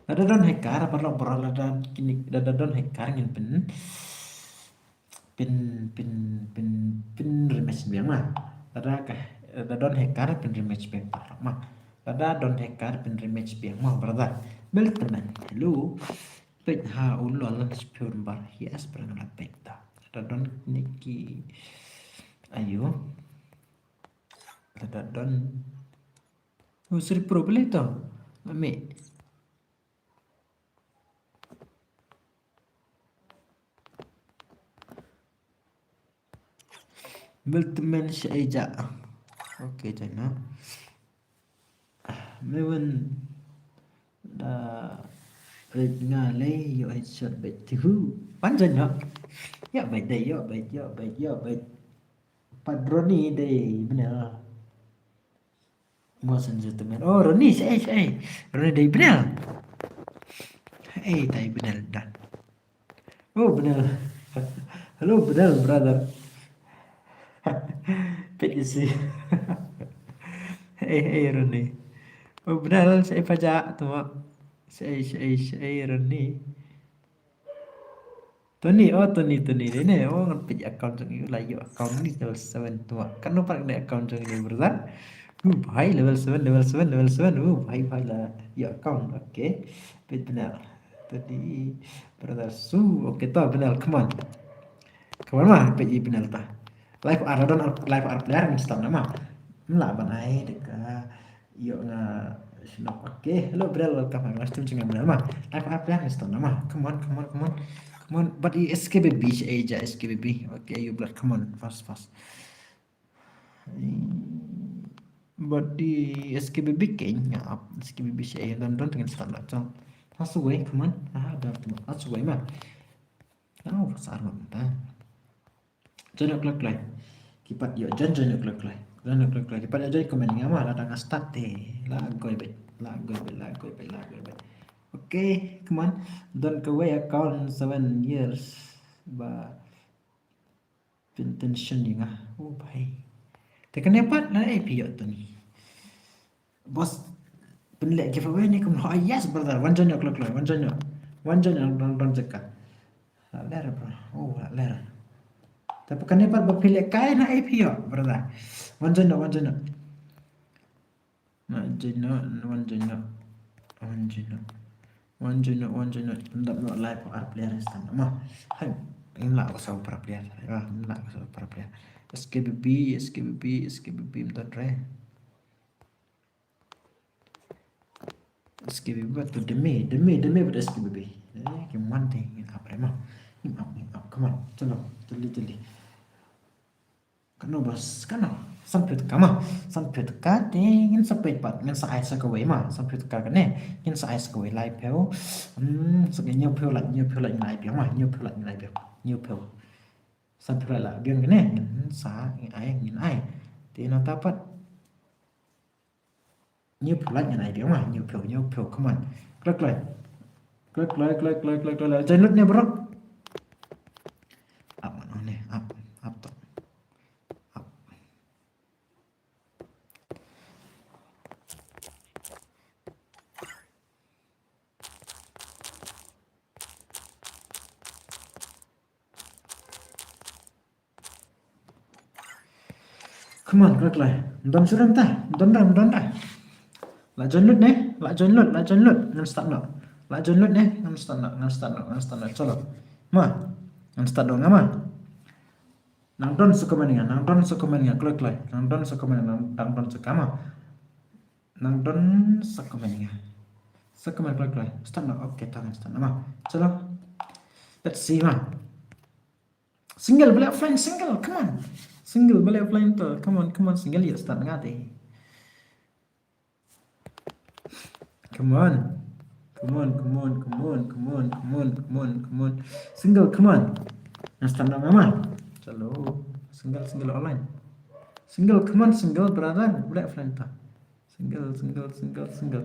Lada don hacker, paralok paralok lada kini, lada don hacker ngin pyn, pyn, pyn, pyn, pyn rematch biang ma. Lada ka, lada don hacker pyn rematch biang paralok ma. Lada don hacker pynrematch biang mo brother. Bel temen. Hello. Peit ha u lol sphere bar. Yes, pyrang la peit ta. Lada don niki. Ayo. Lada don. Oh, Sri Pro beli to. Ambil. Bel temen sha eja. Okay, jana. Mewen da red nga lei yo headshot bet tihu. Pan jana. Ya bet dei, ya bet, ya bet, ya bet. Pat Ronnie dei benar. Mo san jatuh men. Oh, Ronnie, sha ei, sha ei. Ronnie dei Benel. Hey, dei Benel dan. Oh, Benel. Hello, Benel, brother. Pet isi. Hey, hey, Ronnie. Oh, Benel, sha ei pajak tu mak. Sha ei, sha ei, sha ei, Ronnie. Tony, oh, Tony, Tony, dei ne, oh, ngan peit account jong i, la ïoh account ni level seven tu. Katno pat dei account jong i, brother? Uh, bhai, level seven, level seven, level seven. Uh, bhai, bhai, la ïoh account. Okay. Peit Benel. Tony, brother Su. Okay, to, Benel, come on. Come on, ma, peit i Benel ta. Live ar, don live ar player, ngin start na ma. Mla ban ai deka. Ïoh nga shnong. Okay, hello Brel, welcome. Nga stream jong nga Brel ma. Live ar player ni stone ma. Come on, come on, come on. Come on, but i S K B B, eh, ja S K B B. Okay, you blood, come on, fast, fast. But i S K B B keng nga up, S K B B sha, eh, don, don, tengin stone la chong. That's the way, come on. Ah, that's the way ma. Oh, sar ma ta. Join ïa kloi kloi. Ki pat ïoh join, join ïa kloi kloi. Join ïa kloi kloi. Ki pat ïoh join comment nga ma, lada nga start te. La goi bet, la goi bet, la goi bet, la goi bet. Okay, come on. Don kawei account seven years. Ba intention ïa nga. Oh, bhai. Te kane pat la A P ïoh tu ni. Boss, pynleh giveaway ni kum, oh yes brother, wan join ïa kloi kloi, wan join ïa. Wan join ïa, don, don jaka. La ler bro, oh la ler. Tapi kane pat ba phi leh kai na A P ïoh brother. Wan join ïa, wan join ïa. Wan join ïa, wan join ïa. Wan join ïa. Wan join ïa, wan join ïa. Ndap no live ar player instant ma. Hai, ngin lah ko sa para player. Ngin lah ko sa para player. S K B B, S K B B, S K B B, mdon re. S K B B bad tu demi, demi, demi bad S K B B. Eh, ki man te ngin ap re ma. Ngin ap, ngin ap, come on. Chalo, jali, jali. Kano bas, kano. Sanphew tyngka ma. Sanphew tyngka te ngin sa peit pat, ngin sa ai sa kawei ma. Sanphew tyngka kane. Ngin sa ai sa kawei laiphew. Hmm, sa hynñiewphew lait, hynñiewphew lait ngin ai biang ma. Hynñiewphew lait ngin ai biang. Hynñiewphew. Sanphew lait la biang kane. Ngin sa, ngin ai, ngin ai. Te nangta pat. Hynñiewphew lait ngin ai biang ma, hynñiewphew, hynñiewphew, come on. Kloi kloi. Kloi kloi, kloi kloi, kloi kloi. Join lut ne bro. Ap, ap ne, ap, ap to. Ap. Come on, kloi kloi. Don shuh re mynta. Don re, don re. La join lut ne, la join lut, la join lut. Ngan start noh. La join lut ne, ngan start noh, ngan start noh, ngan start noh. Chalo. Ma. Ngan start noh nga ma. Nang don sa comment nga, nang don sa comment nga, kloi kloi. Nang don sa comment nga, nang, nang don sa ka ma. Nang don sa comment nga. Sa comment kloi kloi. Start noh, okay, ta ngan start noh ma. Chalo. Let's see ma. Single, balei offline single, come on. Single, balei offline to, come on, come on, single ïa start nga te. Come on. Come on, come on, come on, come on, come on, come on, come on. Single, come on. Ngan start noh nga ma. Chalo. Single, single online. Single, come on, single brother. Balei offline to. Single, single, single, single.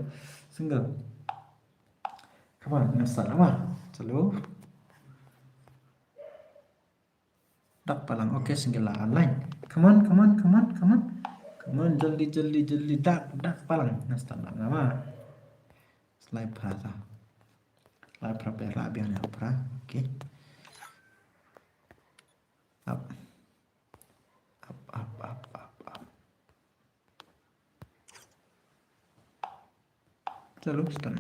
Single. Come on, ngan start noh nga ma. Chalo. Dak palang, okay, single la online. Come on, come on, come on, come on. Come on, jaldi, jaldi, jaldi. Dak, dak palang. Ngan start noh nga ma. Slide phra ta. Slide phra pera biang ne phra. Okay. Up. Up, up, up, up, up. Chalo, stun.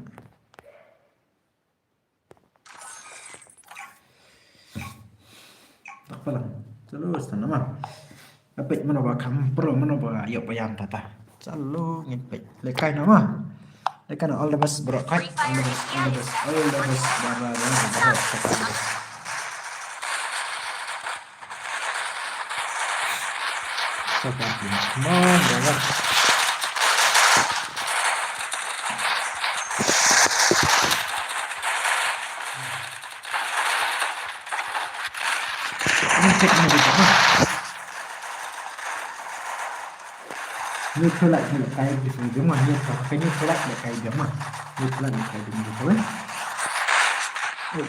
Tak palang. Chalo, stun ma. Peit mano ba kham pro, mano ba ïoh ba ïam ta ta. Chalo, ngin peit. Lehkai noh ma. Lehkai noh, all the best bro. Kai, all the best, all the best, all the best. Bye bye bye bye. Come on, brother. Ini cek ini gitu. Neutralize lehkai biang ma, neutralize, neutralize lehkai biang ma. Neutralize lehkai biang gitu, eh. Oh.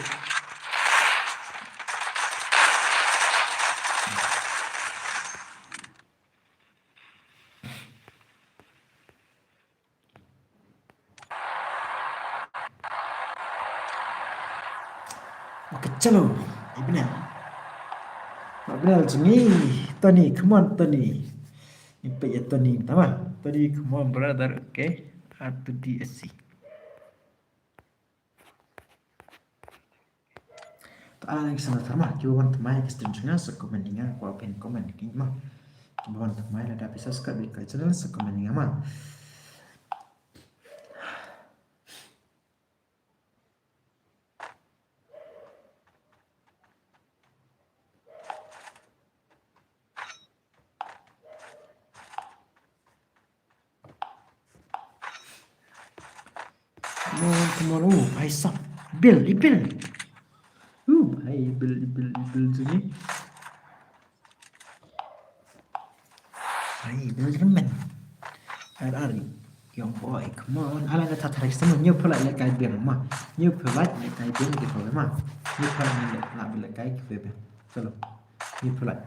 Okay, chalo. Ibnel. Ibnel jong ngi. Tony, come on, Tony. Ngi peit ïa Tony, tama. Tony, come on, brother. Okay. R two D S C. Te ala ngi sngewthuh ma, kiba wan thymmai ka stream jong nga sa comment ïa nga, kwah pyn comment ïa ki ma. Kiba wan thymmai lada phi subscribe ïa ka channel sa comment ïa nga ma. Come on, come on. Oh, bhai sab. Bill, i Bill. Oh, bhai, i Bill, i Bill, i Bill jong ngi. Bhai, Bill Remen. Where are you? Young boy, come on. Ala na thathar ïa ka, ñiew phew lait lehkai biang ma. Ñiew phew lait lehkai biang ki phew ma. Ñiew phew lait lehkai ki phew biang. Chalo. Ñiew phew lait.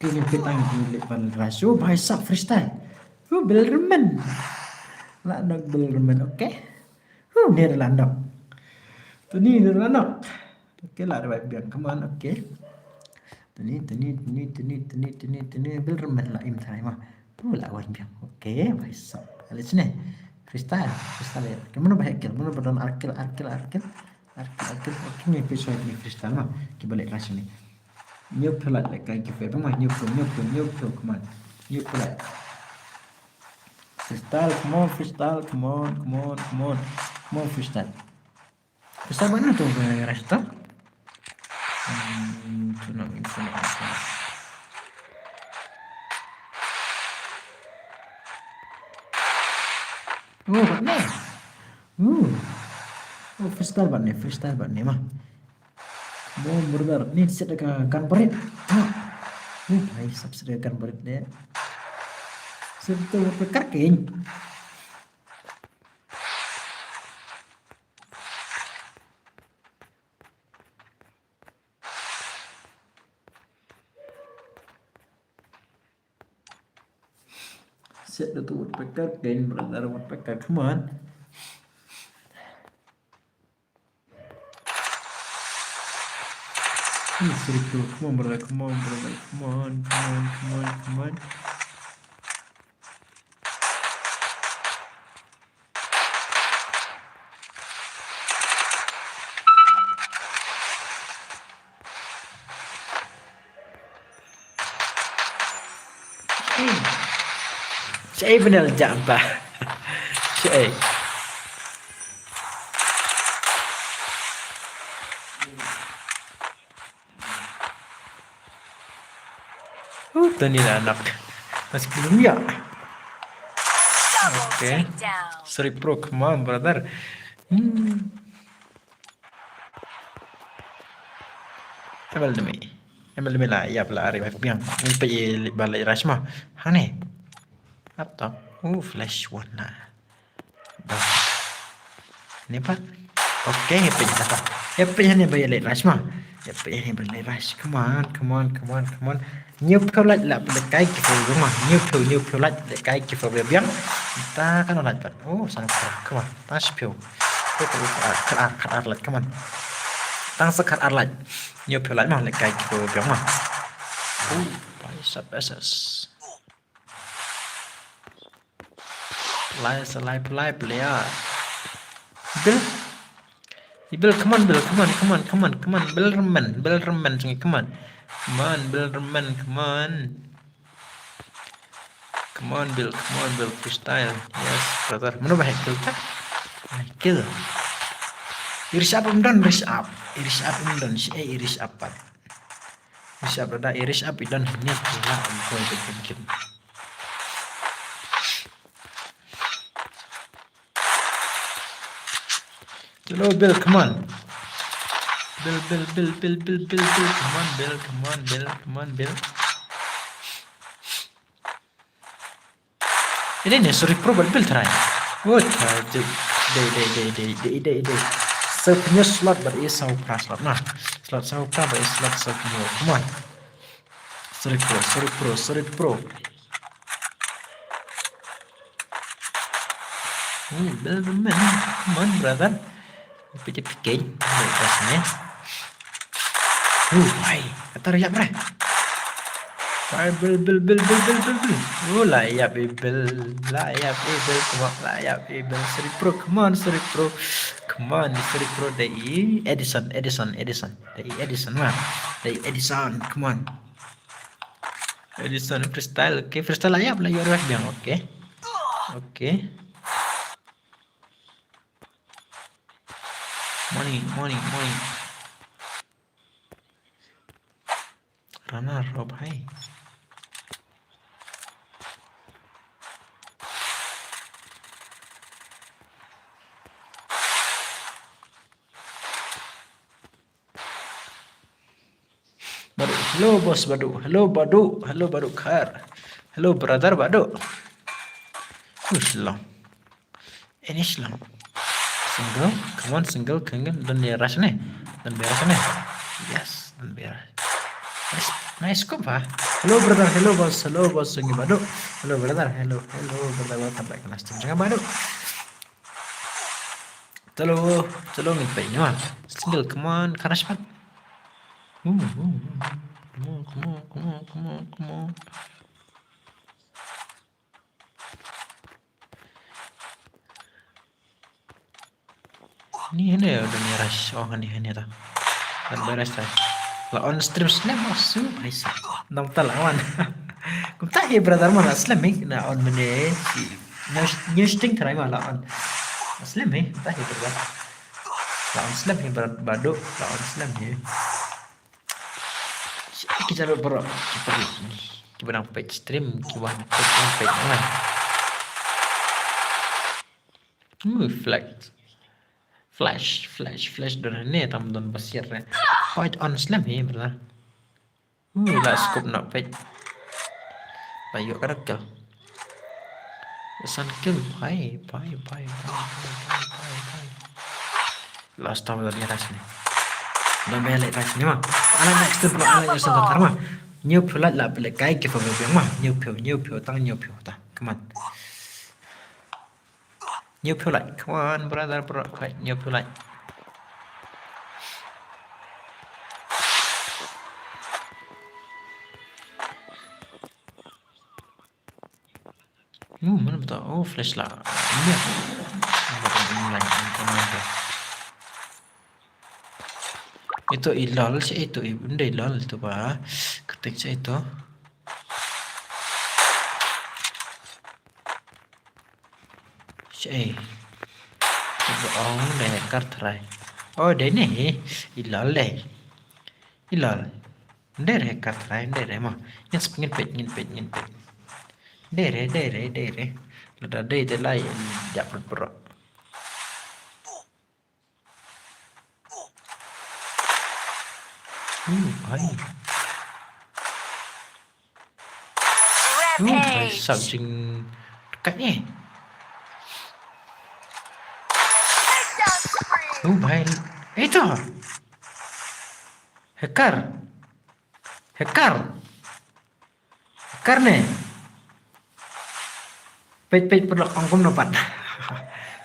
Okay, ngin peit tang ïa ki leh ban rush. Oh, bhai sab freestyle. Oh, Bill Remen. La nok Bill Remen, okay. Oh, ne la nok. Tony ne la nok. Okay, la revive biang. Come on, okay. Tony, Tony, Bill Remen la im trai ma. Tu la wan biang. Okay, bhai sab. Let's ne. Freestyle, freestyle ïa. Ki mano ba heh kill, mano ba don ar kill, ar kill, ar kill. Ar kill, ar kill. Okay, ngi peit shuwa ïa ki freestyle ma. Kiba leh rush ne. Ñiew phew lait lehkai ki phew ma. Ñiew phew, ñiew phew, ñiew phew, come on. Ñiew phew lait. Freestyle, come on, freestyle, come on, come on, come on. Come on, freestyle. Freestyle bad ne to, eh, rush to? Hmm, to no, to no, to no. Oh, bad ne. Oh. Oh, freestyle bad ne, freestyle bad ne ma. Mo murder, ne siat da ka gun barrett. Ha. Oh, bhai sab, siat da ka gun barrett ne. Siat da ka gun barrett. Set the woodpecker, gain brother woodpecker, come on. Come on, brother, come on, brother, come on, come on, come on, come on. Shaei bynta jump ba. Shaei. Uh, Tony la knock. Mas belum ya. Okay. Sorry bro, come on brother. Hmm. Emal demi. Emal demi la, ya pala ari bak biang. Ni pe ba la rush ma. Hane. Atop. Uh, flash one la. Ni pat. Okay, hepin na pat. Hepin ni ba late rush ma. Hepin ni ba late rush. Come on, come on, come on, come on. Ñiew phew lait la lehkai ki phew biang ma. Ñiew phew, ñiew phew lait lehkai ki phew biang. Ta kan lait pat. Oh, san phew. Come on. Ta shi phew. Phew, phew, phew, khat ar, khat ar lait. Come on. Tang sa khat ar like. Hynñiew phew like ma, lehkai ki phew biang ma. Uh, bai sat S S. Lai sa lai pulai pulai. Bill. Bill, come on, Bill, come on, come on, come on, come on. Bill Remen, Bill Remen, come on. Come on, Bill Remen, come on. Come on, Bill, come on, Bill, freestyle. Yes, brother. Mano ba hack kill ta? Hack kill. Irish up, I'm done, Irish up. Irish up, I'm done. Shi, eh, Irish up pat. Irish up, brother. Irish up, you don't need to. Hello, Bill, come on. Bill, Bill, Bill, Bill, Bill, Bill, Bill, come on, Bill, come on, Bill, come on, Bill. Ini ni, sorry, pro, Bill try. Oh, try, dei, dei, dei. Sa pynïoh slot, but is sa pra slot, na. Slot sa pra, but is slot sa pynïoh. Come on. Sorry, pro, sorry, pro, sorry, pro. Hmm, Bill, man, come on, brother. Piti pikin, lepas ni. Uh, hai, kata raya bre. Hai, Bill, Bill, Bill. Oh, la yap, eh, Bill, la yap, eh, Bill, come on, la yap, eh, Bill. Sorry, pro, come on, sorry, pro. Come on, sorry, pro, dei Edison, Edison, Edison. Dei Edison, ma. Dei Edison, come on. Edison freestyle, okay, freestyle la yap, la yap, biang, okay. Okay. Money, money, money. Runner up high. Badu, hello boss Badu, hello Badu, hello Badu Khar, hello brother Badu. Who's long? Inish lang. Single, come on, single, single. Don't be rush ne. Don't be rush ne. Yes, don't be rush. Nice, nice scope, ha. Hello brother, hello boss, hello boss, Sungi Badu. Hello brother, hello, hello brother, welcome back. Last time jangan Badu. Hello, hello, ni pa ini, ha. Single, come on, ka rush pat. Hmm, hmm, hmm. Come on, come on, come on, come on, come on. Ni hene udah ni rush. Oh, ni hene ta. Dan beres ta. La on stream slem, oh, su, hai sa. Nang ta la on. Kumta hi brother ma la slem hi, na on mene si. New, new sting try ma la on. Slem hi, kumta hi brother. La on slem hi brother, Badu, la on slem hi. Ki jalu bro, ki bro. Ki bro page stream, ki wan page, wan page na. Hmm, flash. Flash, flash, flash don ne, tam don basir ne. Fight on slem hi, brother. Hmm, la scope na page. Ba yuk ka kill. San kill, bye, bye, bye. Last time la ni rush ni. Dah balik rush ni ma. Alang next time pula, alang next time ma. Hynñiew phew like la balik kai ki phew biang ma. Hynñiew phew, hynñiew phew tang hynñiew phew ta. Come on. Hynñiew phew like. Come on, brother, bro. Hynñiew phew like. Oh, mana betul? Oh, flash lah. Ini. Itu ilal sih itu, i-, benda ilal itu, bah. Ketik sih itu. Sih. Itu ong deh, kar try. Oh, deh ni. Ilal deh. Ilal. Ndere ka try, ndere ma. Ngin sp-, ngin peit, ngin peit, ngin peit. Ndere, ndere, ndere. Lada dei te lai, ïa prut prut. Uh, ai. Uh, ai, sap jing kat ni. Uh, bhai. Eh, to. Hacker. Hacker. Hacker ne. Peit, peit, paralok, ong kumno pat.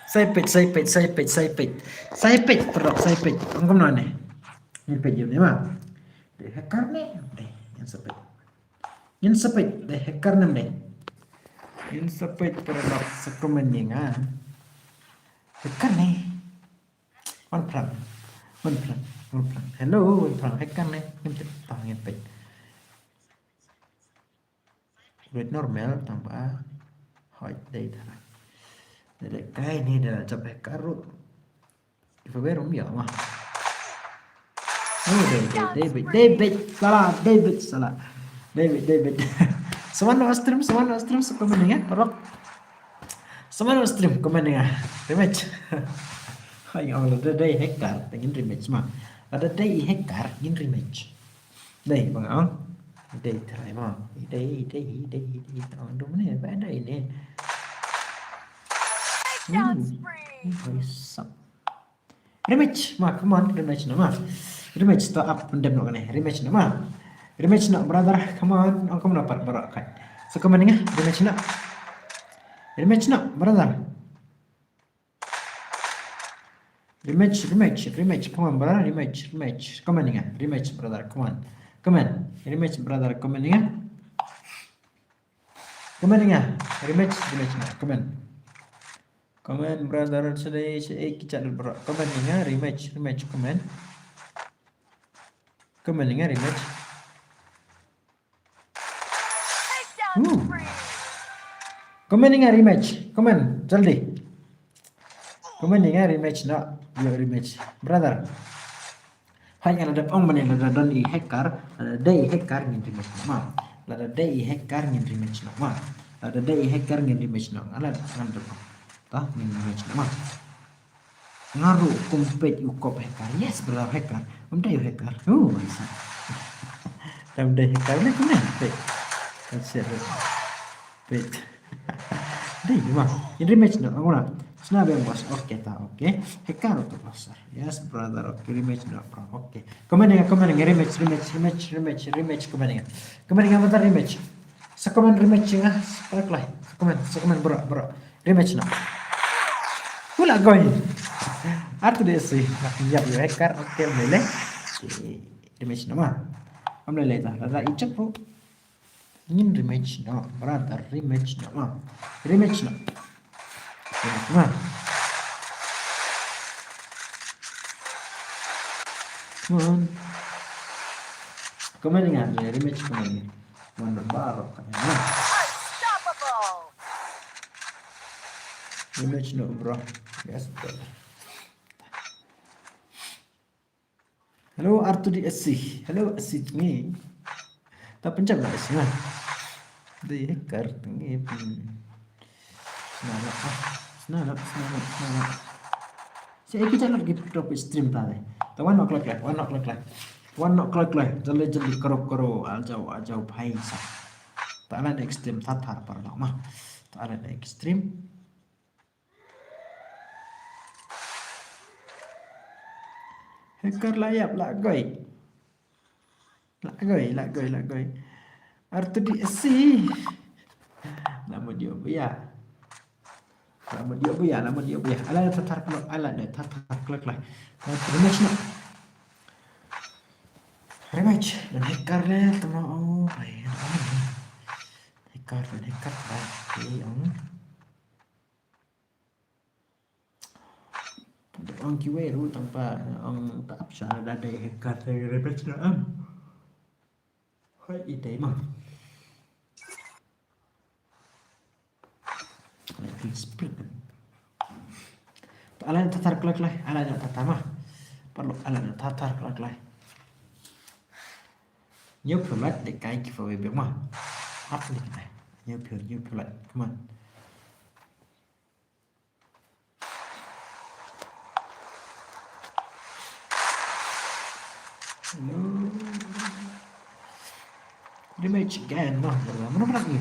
Sa peit, sa peit, sa peit, sa peit. Sa peit, paralok, sa peit. Ong kumno ne. Ngin peit ïa une ma. Dei hacker ne? Dei, ngin sa peit. Ngin sa peit, dei hacker ne em dei? Ngin sa peit para lok sa comment ïa nga. Hacker ne? Wan phrang. Wan phrang. Wan phrang. Hello, wan phrang. Hacker ne? Ngin peit. Tang ngin peit. Rit normal tang ba. Hoi dei tara. Dei dei kai ni da jap hacker ruh. Ifa wer um ya ma. Oh, dei dei dei bit dei bit sala dei bit sala. Dei bit dei bit. Someone no stream, someone no stream, so comment ïa nga, parok. Someone no stream, comment ïa nga. Rematch. Hai ong lada dei hacker, ngin rematch ma. Lada dei hacker, ngin rematch. Dei bang ong. Dei try ma. Dei dei dei dei ong dum ne ba dei ne. Hmm. Oi sap. Rematch ma, come on, rematch no ma. Rematch to up ndem no ne. Rematch no ma. Rematch no brother, come on. Ong come no pat barak kai. So comment ïa nga, rematch no. Rematch no brother. Rematch, rematch, rematch. Come on, brother. Rematch, rematch. Comment ïa nga. Rematch, brother. Come on. Comment. Rematch, brother. Comment ïa nga. Comment ïa nga. Rematch, rematch ïa nga. Comment. Comment, brother. Sede, sede, kita dulu, bro. Comment ïa nga. Rematch, rematch. Comment. Comment ïa nga. Rematch. Hmm. Comment ïa nga rematch. Comment, jaldi. Comment ïa nga rematch no. Yo rematch. Brother. Hai nga lada ong mane lada don i hacker, lada dei i hacker ngin rematch no ma. Lada dei i hacker ngin rematch no ma. Lada dei i hacker ngin rematch no. Nga lada ngan rematch. Ta ngin rematch no ma. Nga ruh kum peit u kop hacker. Yes, brother hacker. Um dei u hacker. Oh, my son. Tam dei hacker ne kumne. Peit. Kan share. Peit. Dei ma. In rematch no. Ngora. Sna be bos. Okay ta. Okay. Hacker to pasar. Yes, brother. Okay, rematch no, bro. Okay. Comment ïa nga, comment ïa nga, rematch, rematch, rematch, rematch, rematch, comment ïa nga. Comment ïa nga, brother, rematch. Sa comment rematch ïa nga. Sa comment, sa comment, bro, bro. Rematch no. Ula goi. Artu deh si. Nak ïap ïa hacker, okay, lele. Okay. Rematch no ma. Am lele ta. Lada icap pu. Ngin rematch no, brother, rematch no ma. Rematch no. Rematch no. Come on. Comment ïa nga, rematch comment ïa nga. Wan baroh comment ïa nga. Rematch no, bro. Yes, brother. Hello, R two D S C. Hello, S C ni. Ta Punjab na S C na. Dei hacker ni. Sna na, ah, sna na, sna na, sna na. Si eki channel ki drop stream ta dei. Ta one o'clock lai, one o'clock lai. One o'clock lai. Jaldi jaldi karo karo, a jao a jao bhai sa. Ta ala extreme ta thar par ma. Ta ala extreme. Hacker la ïap la goi. La goi, la goi, la goi. R two D S C. La mut ïoh bia. La mut ïoh bia, la mut ïoh bia. Ala ta thar klok, ala ta thar klok lai. Rematch na. Rematch. Dan hacker le tama oh, bai. Hacker, dan hacker ba. Okey, ong. Ong kiwei ruh tang ba ong ta ap sha da dei hacker te rematch na am. Hoi i dei ma. Like split. Ala ta thar klak lai, ala ta thar ma. Parlo ala ta thar klak lai. New product de kai ki fa we be ma. Ap ni kai. New product, new product. Come on. Hello. Rematch again. Noh, mana mana ni?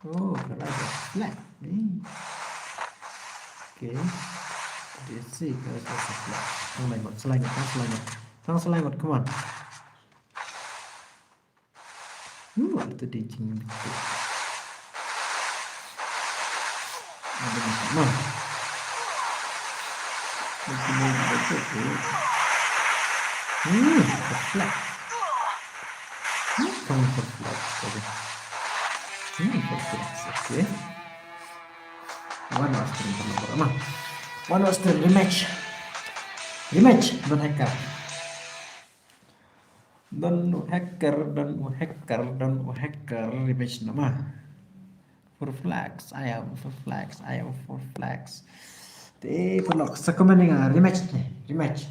Oh, kalau ada flag ni. Okay. Dia si kalau ada flag. Tang lain mot, selain mot, tang selain mot. Tang selain mot, come on. Wah, tu dia jing betul. Ada masalah. Betul, betul, betul. Hmm, four flags. Hmm, come on, four flags. Okay. Hmm, four flags. Okay. One of three, come on, come on. One of three, rematch. Rematch, Don Hacker. Don Hacker, Don Hacker, Don Hacker, rematch namar. Four flags, I am four flags, I am four flags. Te paralok, sa comment ïa nga rematch ne, rematch.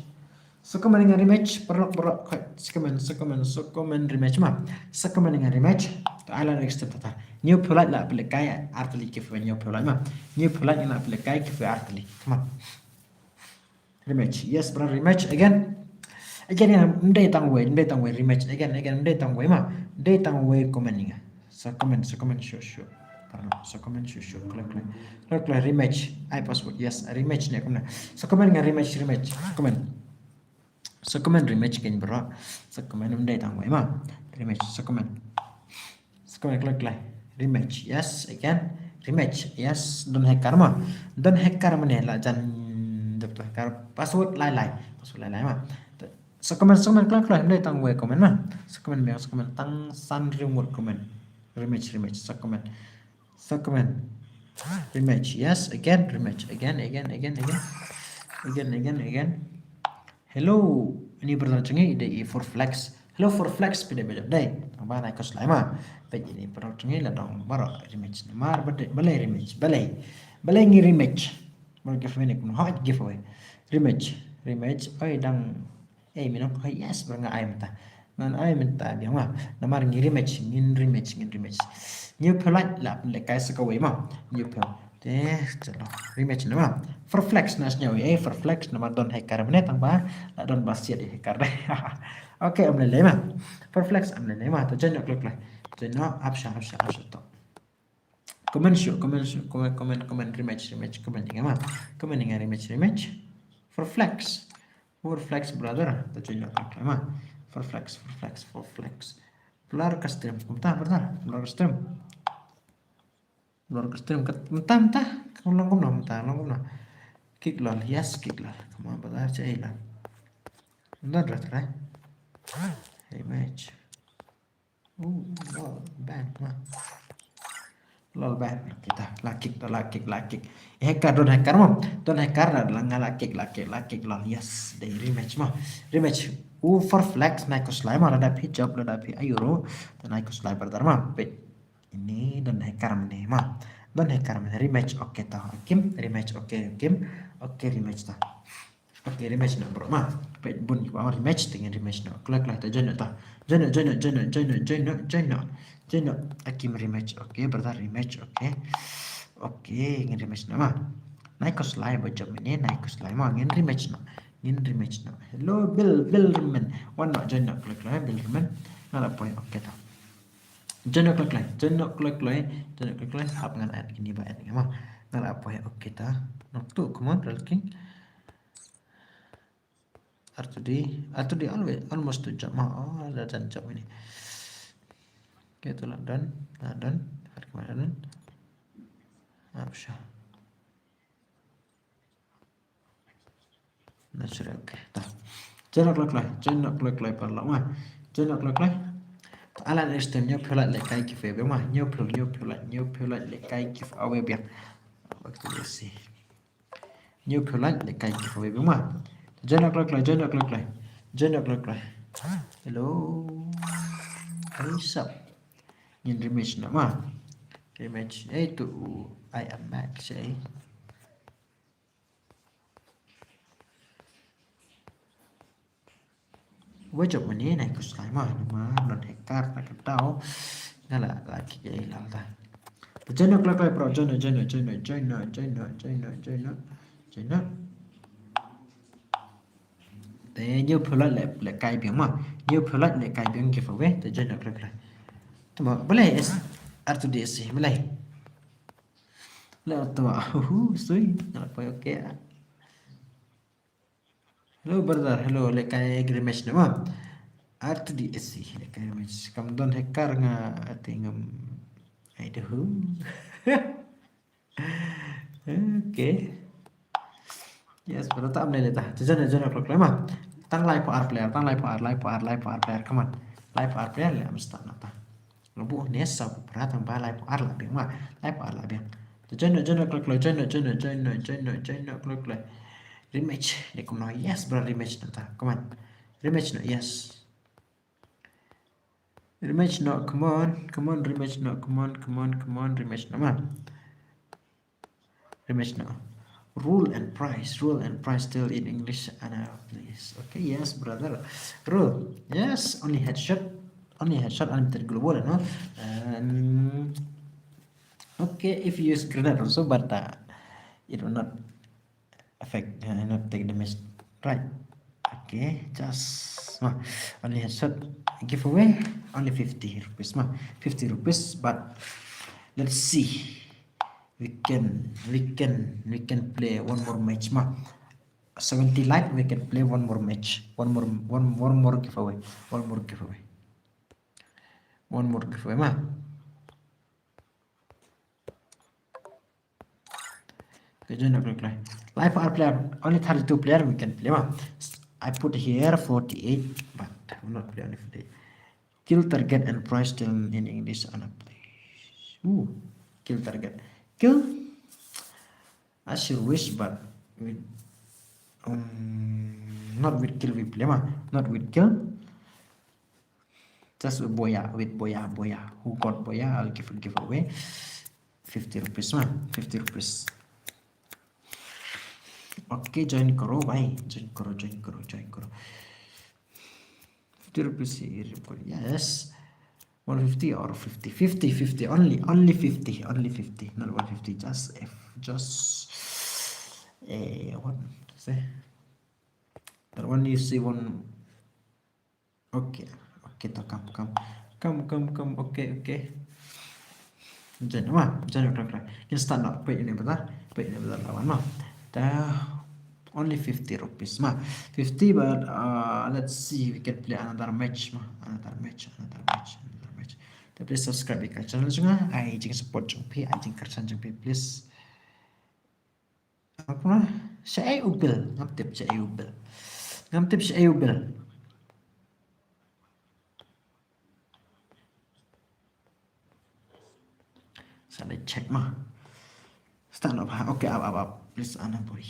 Sa comment ïa nga rematch, paralok, paralok, sa comment, sa comment, sa comment rematch ma. Sa comment ïa nga rematch. To ala next time tata. Hynñiew phew lait la pynlehkai ar tylli giveaway, hynñiew phew lait ma. Hynñiew phew lait la pynlehkai giveaway ar tylli. Come on. Rematch. Yes, bro, rematch again. Again, again, ym dei tang wei, ym dei tang wei, rematch again, again, ym dei tang wei ma. Ym dei tang wei comment ïa nga. Sa comment, sa comment shuh shuh. Pardon, sa comment shuh shuh. Klik, klik. Klik, klik, rematch. Ai password. Yes, rematch ne kumne. Sa comment ïa nga rematch, rematch. Comment. Sa comment rematch kein bro. Sa comment ym dei tang wei ma. Rematch, sa comment. Sa comment, klik, klik. Rematch. Yes, again. Rematch. Yes, Don Hacker ma. Don Hacker mane la jan dep to hacker. Password lai lai. Password lai lai ma. Sa comment, sa comment, klik, klik. Ym dei tang wei comment ma. Sa comment biang, sa comment tang san hynriew ngut comment. Rematch, rematch. Sa comment. Sa comment. Rematch. Yes, again, rematch. Again, again, again, again. Again, again, again. Hello, ini brother jong ngi dei i four flags. Hello four flags, phi dei ba dei. Tang ba nai khuslai ma. Peit ini brother jong ngi la dang baroh rematch namar ba dei, balei rematch, balei. Balei ngi rematch. Ba giveaway ne kumno, hooid giveaway. Rematch, rematch, oi dang, eh, mynno, oi yes, ba nga ai mynta. Ngan ai mynta biang ma. Namar ngi rematch, ngin rematch, ngin rematch. Hynñiew phew lait la pynlehkai sa kawei ma. Hynñiew phew. Te, chalo. Rematch namar. Four flags na sngew, eh, four flags namar Don Hacker mynne tang ba la don ba siat ïa hacker dei. Okay, ym lei lei ma. Four flags ym lei lei ma. To join noh, klik, klik. Join noh, ap sha, ap sha, ap sha to. Comment shuh, comment shuh, comment, comment, comment, rematch, rematch, comment ïa nga ma. Comment ïa nga rematch, rematch. Four flags. Four flags brother. To join noh, klik, klik ma. Four flags, four flags, four flags. Blur ka stream. Kumta, brother. Blur ka stream. Blur ka stream kat mynta, mynta. Ka long kumno mynta, long kumno. Kick lol, yes, kick lol. Come on, brother, chai lol. Mynta rat rai. Hey, match. Oh, lol, ban ma. Lol, ban. Kita la kick, la kick, la kick. Hacker, Don Hacker ma. Don Hacker la, la nga la kick, la kick, la kick lol. Yes, dei rematch ma. Rematch. U four flags nai khuslai ma, lada phi jop, lada phi ai ruh. Te nai khuslai brother ma. Peit. Ini Don Hacker mynne ma. Don Hacker mynne rematch, okay to. Kim, rematch, okay, Kim. Okay, rematch to. Okay, rematch noh bro ma. Peit bun kiba ong rematch, te ngin rematch noh. Klik, klik, to join noh to. Join noh, join noh, join noh, join noh, join noh, join noh, join noh. Akim rematch, okay, brother rematch, okay. Okay, ngin rematch noh ma. Nai khuslai ba jop mynne, nai khuslai ma, ngin rematch noh. Ngin rematch noh. Hello, Bill, Bill Herman. Wan noh, join noh, klik, klik, Bill Herman. Nga la poi, okay to. Join noh, klik, klik. Join noh, klik, klik. Join noh, klik, klik. Hap ngan add kine ba add nga ma. Nga la poi, okay to. Noktu, come on, Real King. R two D, R two D always, almost to jump ma. Oh, la done jump ini. Okay, to la done, la done. Har kemana done? Apa sih? Nah, sudah, okay. Tah. Join noh, klik, klik. Join noh, klik, klik, paralok ma. Join noh, klik, klik. Tah, ala next time hynñiew phew lait lehkai giveaway biang ma. Hynñiew phew, hynñiew phew lait, hynñiew phew lait lehkai giveaway biang. Back to the sea. Hynñiew phew lait lehkai giveaway biang ma. Join noh, klik, klik, join noh, klik, klik. Join noh, klik, klik. Hello. Hey, sup? Ngin rematch noh ma. Rematch. Eh, to I am back, say. Wajop mynne nai khuslai ma, namar Don Hacker na ka daw. Nga la, la kick ei lal ta. Join noh, klik, klik, bro, join noh, join noh, join noh. Te hynñiew phew lait leh, lehkai biang ma. Hynñiew phew lait lehkai biang giveaway, te join noh, klik, klik. Te ma, balei is R two D C, balei. Leh to, uhu, sui, nga la poi, okay. Hello brother, hello, lehkai rematch noh ma. R two D C, lehkai rematch. Kam Don Hacker nga, I think, um, I do. Okay. Yes, brother, ta am leh ta. Join, join, klik, klik ma. Tang laiphew ar player, tang laiphew ar, laiphew ar, laiphew ar player, come on. Laiphew ar player leh am start na ta. Lo buh ne sa para tang ba laiphew ar la biang ma, laiphew ar la biang. To join no, join no, klik, klik, join no, join no, join no, join no, join no, klik, klik. Rematch, de kumno, yes, bro, rematch na ta, come on. Rematch no, yes. Rematch no, come on, come on, rematch no, come on, come on, come on, rematch no, ma. Rematch no. Rule and price, rule and price still in English, Anna, please. Okay, yes, brother. Rule, yes, only headshot, only headshot, unlimited global, no? Um, okay, if you use grenade also, but uh, it will not affect, uh, not take damage. Right. Okay, just, ma, only headshot giveaway, only fifty rupees, ma, fifty rupees, but let's see. We can, we can, we can play one more match, ma. Seventy life, we can play one more match. One more, one, one more giveaway. One more giveaway. One more giveaway, ma. Okay, join up, reply. Live R player, only thirty-two player we can play, ma. I put here forty-eight, but I will not play only forty-eight. Kill target and price still in English, and I play. Ooh, kill target. Kill? As your wish, but with, um, not with kill we play, ma. Not with kill. Just with Boya, with Boya, Boya. Who got Boya, I'll give, give away fifty rupees, ma. Fifty rupees. Okay, join karo, bhai. Join karo, join karo, join karo. Fifty rupees, yes. One fifty or fifty? Fifty, fifty, only, only fifty, only fifty, not one fifty. Just if, just, eh, what to say? That one you see one. Okay, okay, to come, come, come, come, come. Okay, okay. Join, ma, join, join, join. Instant not, pay ini betul, pay ini betul lawan, ma. Dah, only fifty rupees, ma. Fifty, but uh, let's see, we can play another match, ma. Another match, another match, another match. Te please subscribe ïa ka channel jong nga, ai jingsupport jong phi, ai jingkyrshan jong phi, please. Apa? Shaei u Bill, ngam tip shaei u Bill. Ngam tip shaei u Bill. Sa dei check, ma. Start no, ha. Okay, up, up, up. Please, ana body.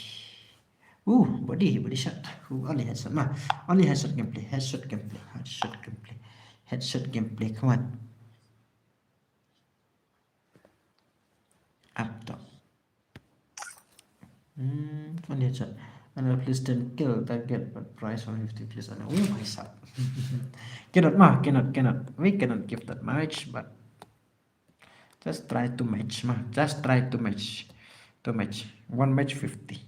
Ooh, body, body shot. Ooh, only headshot, ma. Only headshot gameplay, headshot gameplay, headshot gameplay, headshot gameplay. Come on. Up top. Hmm, only headshot. Ana, please don't kill target, but price one fifty, please. Ana, oh, bhai sahab. Cannot, ma, cannot, cannot. We cannot give that much, but just try to match, ma. Just try to match. To match. One match fifty.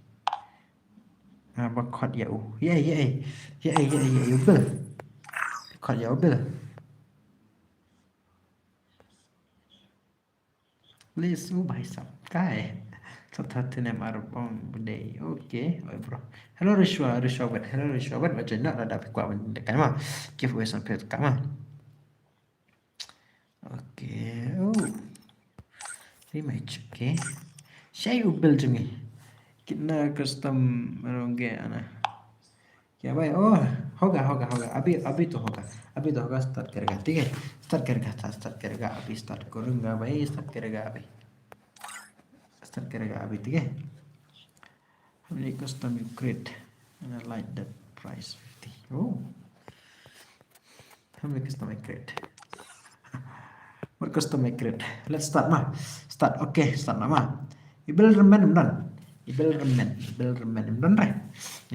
Ah, ba khot ïa u. Ïa, ïa, ïa, ïa, ïa, ïa, ïa, u Bill. Khot ïa u Bill. Please, oh, bhai sahab. Kai. Sat hat tinem ar bong budei. Okay, oi, bro. Hello, Rishwa, Rishwa, wait. Hello, Rishwa, wait. Wait, join na, da, da, kwa, wait, da, kai ma. Giveaway san pet, kai ma. Okay. Oh. Rematch, okay. Shaei u Bill jong ngi. Kitna custom rong ge ana. Kya bhai, oh, hoga, hoga, hoga. Abhi, abhi to hoga. Abhi to hoga, start karega, theek hai? Start karega tha, start karega, abhi start karunga bhai, start karega abhi. Start karega abhi, theek hai? How many custom you create? And I like that price, fifty. Oh. How many custom I create? What custom I create? Let's start, ma. Start. Okay, start na, ma. I Bill Remen im don. I Bill Remen. I Bill Remen im don, right?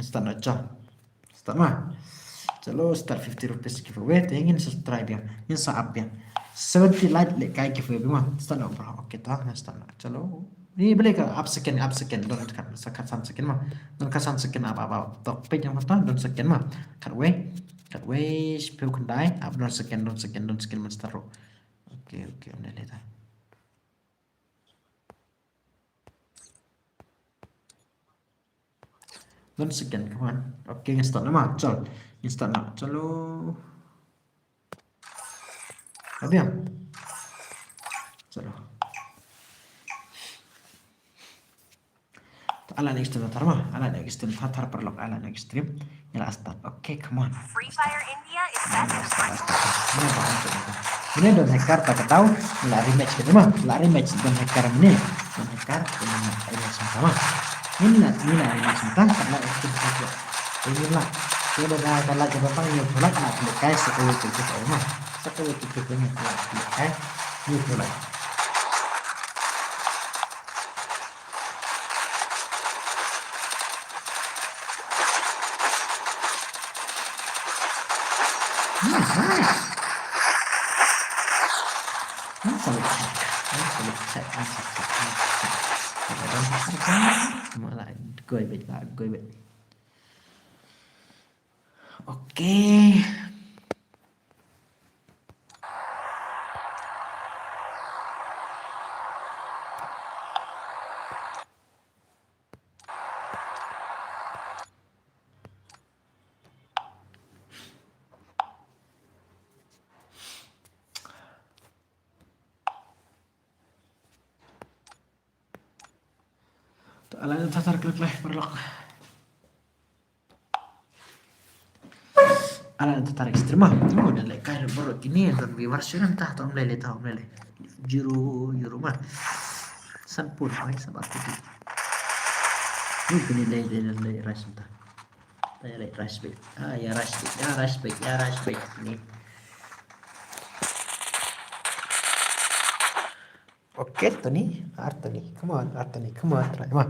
Start na, chal. Start, ma. Chalo, start fifty rupees giveaway. Te ngin sa try biang. Ngin sa up biang. Seventy light leh kai giveaway biang, ma. Start na, bro. Okay, ta. Start na. Chalo. Ni bele ka up second, up second. Don khat, sa khatsan second, ma. Don khatsan second, up, up, up. Tok page yang kata, don second, ma. Khatwei. Khatwei, shiphew khyndai. Up, don second, don second, don second, man start ruh. Okay, okay, ym dei leh ta. Don second, come on. Okay, ngin start na, ma. Chal. Ngin start na. Chalo. Abiang. Chalo. Ta Ala next stream thar ma, ala next stream thar thar paralok, ala next stream. Ngi la start. Okay, come on. Free Fire India is back in full force. Ngi la start. Ngi don hacker ta ka dau, ngi la rematch ka ma, la rematch don hacker mane. Don hacker, ngi la rematch ka ma. Ngi la, ngi la rematch ka, ala next stream thar. Ngi la. Ngi la ka la ka ba pang ngi la la ka kai sa ka wei ka ma. Sa ka wei ka ma la ka kai. Ngi la. Okay. To, ala next stream thar klik leh paralok. Ala next stream thar extreme. Oh, da leh kai baroh kine don viewers shuh nangta, to ym leh leh, to ym leh leh. Zero, zero ma. San pun, oi, sabar tu. Ni kini leh, leh, leh, leh rush nangta. Ta ïa leh rush beit. Ah, ïa rush beit, ïa rush beit, ïa rush beit ni. Okay, Tony, ar Tony. Come on, ar Tony, come on, try ma.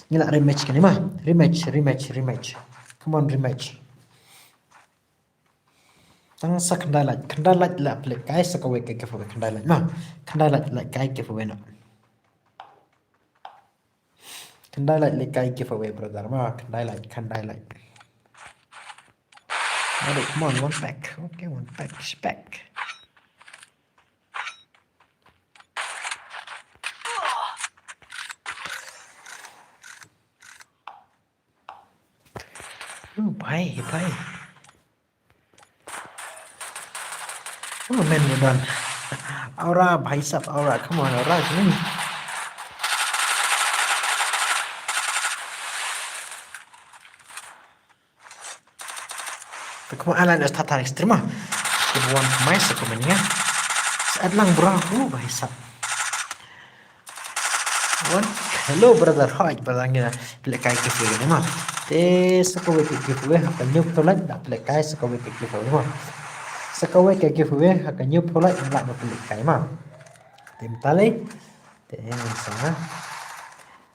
Ngi la rematch kane ma. Rematch, rematch, rematch. Come on, rematch. Tang sa khyndai lait, khyndai lait la pynlehkai sa kawei ka giveaway, khyndai lait ma. Khyndai lait la kai giveaway noh. Khyndai lait la kai giveaway, brother ma. Khyndai lait, khyndai lait. Aduh, come on, one pack. Okay, one pack, pack. Oh, bhai, bhai. Oh, man, you done. Aura, bhai sab, aura, come on, aura, come on. Te kumba ala next stream. Kumba wan kumai sa kumba nia. Sa at lang bro. Oh, bhai sab. Wan. Hello brother. Hi brother, ngi la pynlehkai giveaway ne ma. Te sa kawei ka giveaway ha ka hynñiew phew lait la pynlehkai sa kawei ka giveaway ma. Sa kawei ka giveaway ha ka hynñiew phew lait la pynlehkai ma. Te mynta lei. Te ngan sa.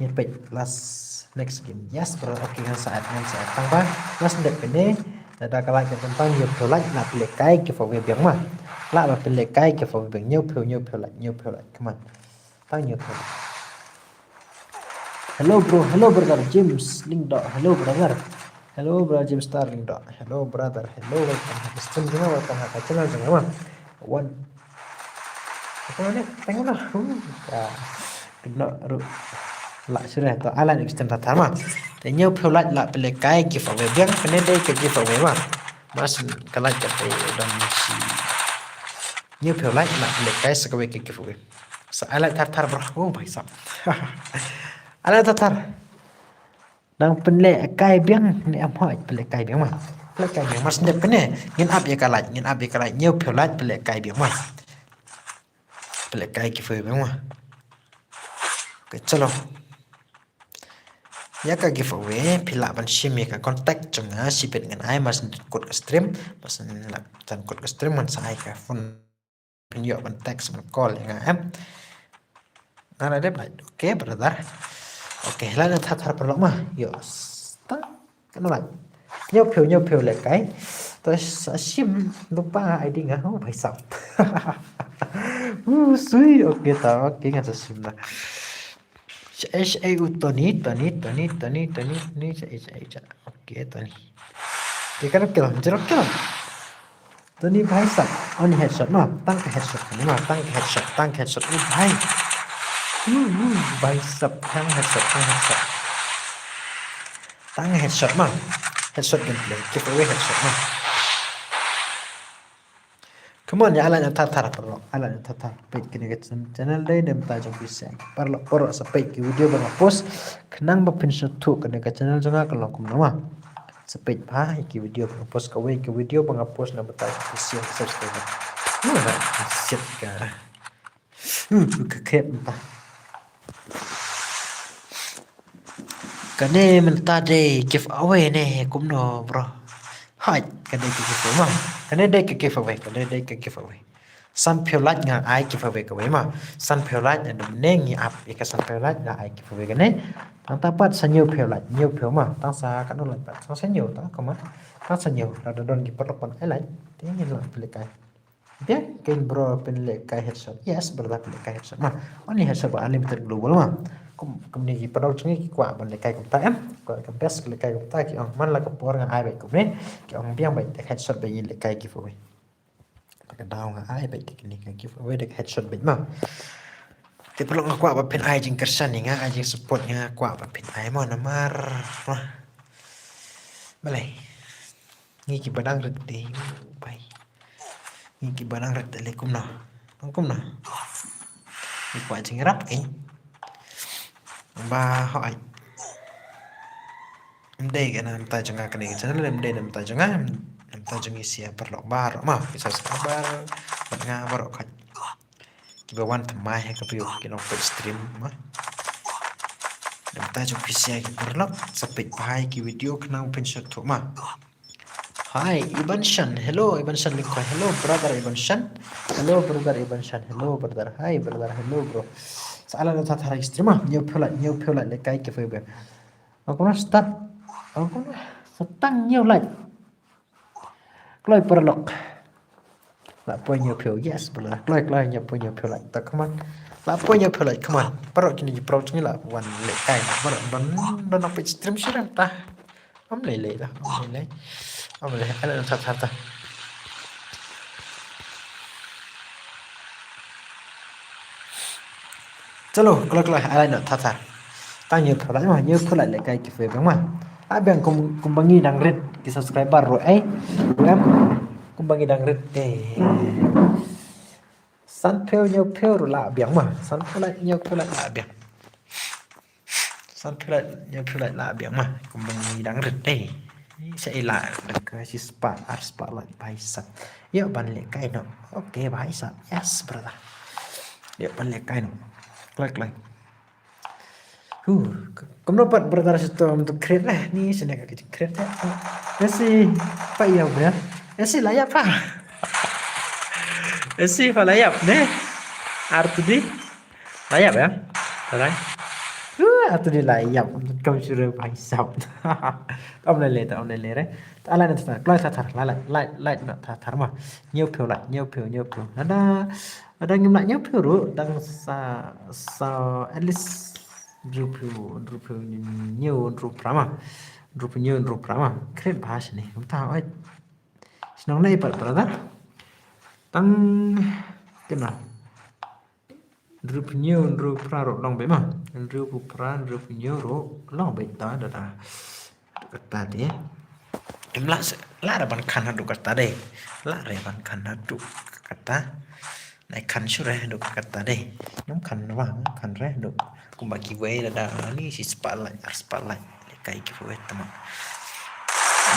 Ngan peit last next game. Yes, bro. Okay, ngan sa add, ngan sa add. Tang ba last dep kane. Lada ka lait ka tang hynñiew phew lait la pynlehkai giveaway biang ma. La ba pynlehkai giveaway biang hynñiew phew, hynñiew phew lait, hynñiew phew lait. Come on. Tang hynñiew phew. Hello, bro. Hello, brother James Lyngdoh. Hello, brother. Hello, brother James Star Lyngdoh. Hello, brother. Hello, welcome ha ka stream jong nga, welcome ha ka channel jong nga. Wan. Apa ni? Tengok lah. Uh, ya. Kena ru. Lah, sudah tu. Ala next time thar ma. Te hynñiew phew lait la pynlehkai giveaway biang, kane dei ka giveaway ma. Mas ka lait ka te don shi. Hynñiew phew lait la pynlehkai sa kawei ka giveaway. Sa ala thar thar bro. Oh, bhai sab. Ala thar thar. Dang pynlehkai biang ne em hoi, pynlehkai biang ma. Pynlehkai biang ma, sendep kane. Ngin ap ïa ka lait, ngin ap ïa ka lait. Hynñiew phew lait pynlehkai biang ma. Pynlehkai giveaway biang ma. Okay, chalo. Ïa ka giveaway phi lah ban shim ïa ka contact jong nga, shibit ngan ai, mar shen kut ka stream, mar shen lah jan kut ka stream ngan sa ai ka phone. Phin ïoh ban text, ban call ïa nga em. Nga la dep lait. Okay, brother. Okay, la dep thar thar paralok ma. Ïoh. Sta. Kan lait. Hynñiew phew, hynñiew phew lehkai. To sa shim lypa I D nga, oh, bhai sab. Uh, sui. Okay, ta. Okay, ngan sa shim na. Shaei, shaei, u Tony, Tony, Tony, Tony, Tony, Tony, shaei, shaei, shaei. Okay, Tony. Dia kan kill, jeruk kill. Tony bhai sab, only headshot ma, tang ka headshot kane ma, tang ka headshot, tang ka headshot, oh bhai. Uh, uh, bhai sab, tang headshot, tang headshot. Tang headshot ma, headshot gameplay, giveaway headshot ma. Come on, ïa ai like na thar thar paralok. Ai like na thar thar. Peit kane ka channel dei na bynta jong phi sha. Paralok paralok sa peit ki video ba nga post. Khnang ba phin sngewthuh kane ka channel jong nga ka long kumno ma. Sa peit bha ïa ki video ba nga post, kawei ka video ba nga post na bynta jong phi sha subscriber. Hu, na shit ka. Hu, ka khet mynta. Kane mynta dei giveaway ne kumno bro? Hai, kane ka giveaway ma. Kane dei ka giveaway, kane dei ka giveaway. San phew like nga ai giveaway kawei ma. San phew like na dum ne ngi ap ïa ka san phew like nga ai giveaway kane. Tang ta pat sa hynñiew phew like, hynñiew phew ma. Tang sa katno like pat. Tang sa hynñiew, tang kumno. Tang sa hynñiew. Lada don ki paralok ban ai like. Te ngin lah pynlehkai. Biang, kein bro pynlehkai headshot. Yes, brother, pynlehkai headshot. Ma, only headshot ba unlimited global ma. Kum, kumne ki paralok jong ngi ki kwah ban lehkai kumta em. Kwah ka best lehkai kumta ki ong man la ka por nga ai beit kumne. Ki ong biang beit headshot ba ngi lehkai giveaway. Ka daw nga ai beit kine ka giveaway da headshot beit ma. Te paralok nga kwah ba phin ai jingkyrshan ïa nga, ai jingsupport ïa nga, kwah ba phin ai ma namar. Ma. Balei? Ngi kiba dang rit te bai. Ngi kiba dang rit te leh kumno. Nang kumno. Ngi kwah jingïarap eh. Ba hooid. Ym dei ka na bynta jong nga kane ka channel, ym dei na bynta jong nga, na bynta jong ngi sha paralok baroh ma. Ki subscriber bad nga baroh ka. Kiba wan thymmai ha ka view ki nongpeit stream ma. Na bynta jong phi sha ki paralok sa peit bha ïa ki video khnang phin sngewthuh ma. Hi Iban Shan. Hello Iban Shan Lyngkhoi. Hello brother Iban Shan. Hello brother Iban Shan. Hello brother. Hi brother. Hello bro. Sa ai like na thar thar ïa ki stream ma. Hynñiew phew like, hynñiew phew like lehkai giveaway. Ong kumno start. Ong kumno sa tang hynñiew like. Kloi paralok. Lah poi hynñiew phew, yes, brother. Kloi, kloi, hynñiew phew, hynñiew phew like. Ta, come on. Lah poi hynñiew phew like, come on. Paralok kine ki paralok jong ngi lah wan lehkai. Paralok ban, ban nang peit stream shuh ta. Ym lei lei ta. Ym lei lei. Ym lei. Ai like na thar thar ta. Chalo, kloi kloi, ai like na thar thar. Tang hynñiew phew like ma, hynñiew phew like lehkai giveaway biang ma. Lah biang kum, kumba ngi dang rit ki subscriber ruh eh. Em, kumba ngi dang rit eh. San phew hynñiew phew ruh lah biang ma. San phew like hynñiew phew like lah biang. San phew like hynñiew phew like lah biang ma. Kumba ngi dang rit eh. Sa ïa lah da ka shispah arspah like bhai sab. Ïoh ban lehkai noh. Okay bhai sab. Yes brother. Ïoh ban lehkai noh. Kloi kloi. Huh, kumno pat brother sito mynta create lah ni sene ka create. Esi pa ïa bra. Esi la ïap pa. Esi pa la ïap ne. Artu di. La ïap ïa. Alright. Huh, artu di la ïap. Kam sure bhai sab. Tam le le tam le le re. Ala na thar, kloi thar thar, la la la la na thar thar ma. Hynñiew phew la, hynñiew phew, hynñiew phew. Nada, nada ngim la hynñiew phew ruh, dang sa, sa, at least hynriew phew, hynriew phew hynñiew, hynriew phra ma. Hynriew phew hynñiew, hynriew phra ma. Kret bha shane, kumta oi. Shnong nei pat brother. Tang kena. Hynriew phew hynñiew, hynriew phra ruh long beit ma. Hynriew phew phra, hynriew phew hynñiew ruh long beit ta da da. Kata te. Em la se, la ra ban khan haduh kata de. La ra ban khan haduh kata. Nai khan shu re haduh kata de. Nang khan wa, khan re haduh. Kumba kiwei la da ni shi spotlight, ar spotlight. Lehkai kiwei tama.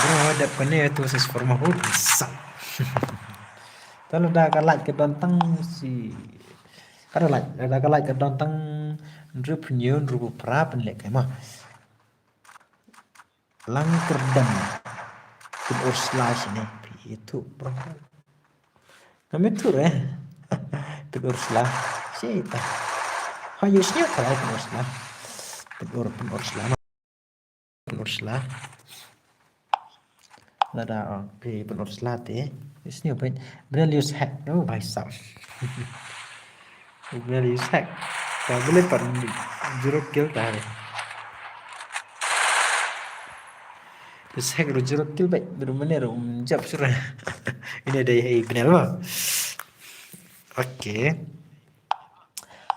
Bro, dep kane tu sis forma hu sa. Tang la da ka light ka don tang shi Ka da light, da ka light ka don tang hynriew phew hynñiew, hynriew phew phra pynlehkai ma. Lang kyrdan. Pyn ur sla shane. Phi ithuh bro. Ngam ithuh re. Pyn ur sla. Shi ta. Ha yu sñiaw ka lai pyn ur sla. Pyn ur, pyn ur sla. Pyn ur sla. Lada, oh, phi pyn ur sla te. Sñiaw pyn. Bnel use hack. Oh, bhai sab. Bnel use hack. Ta bnel pan zero kill ta re. Use hack ru zero kill bhai. Ru mane ru jap sura. Ine dei hai bnel ma. Okay.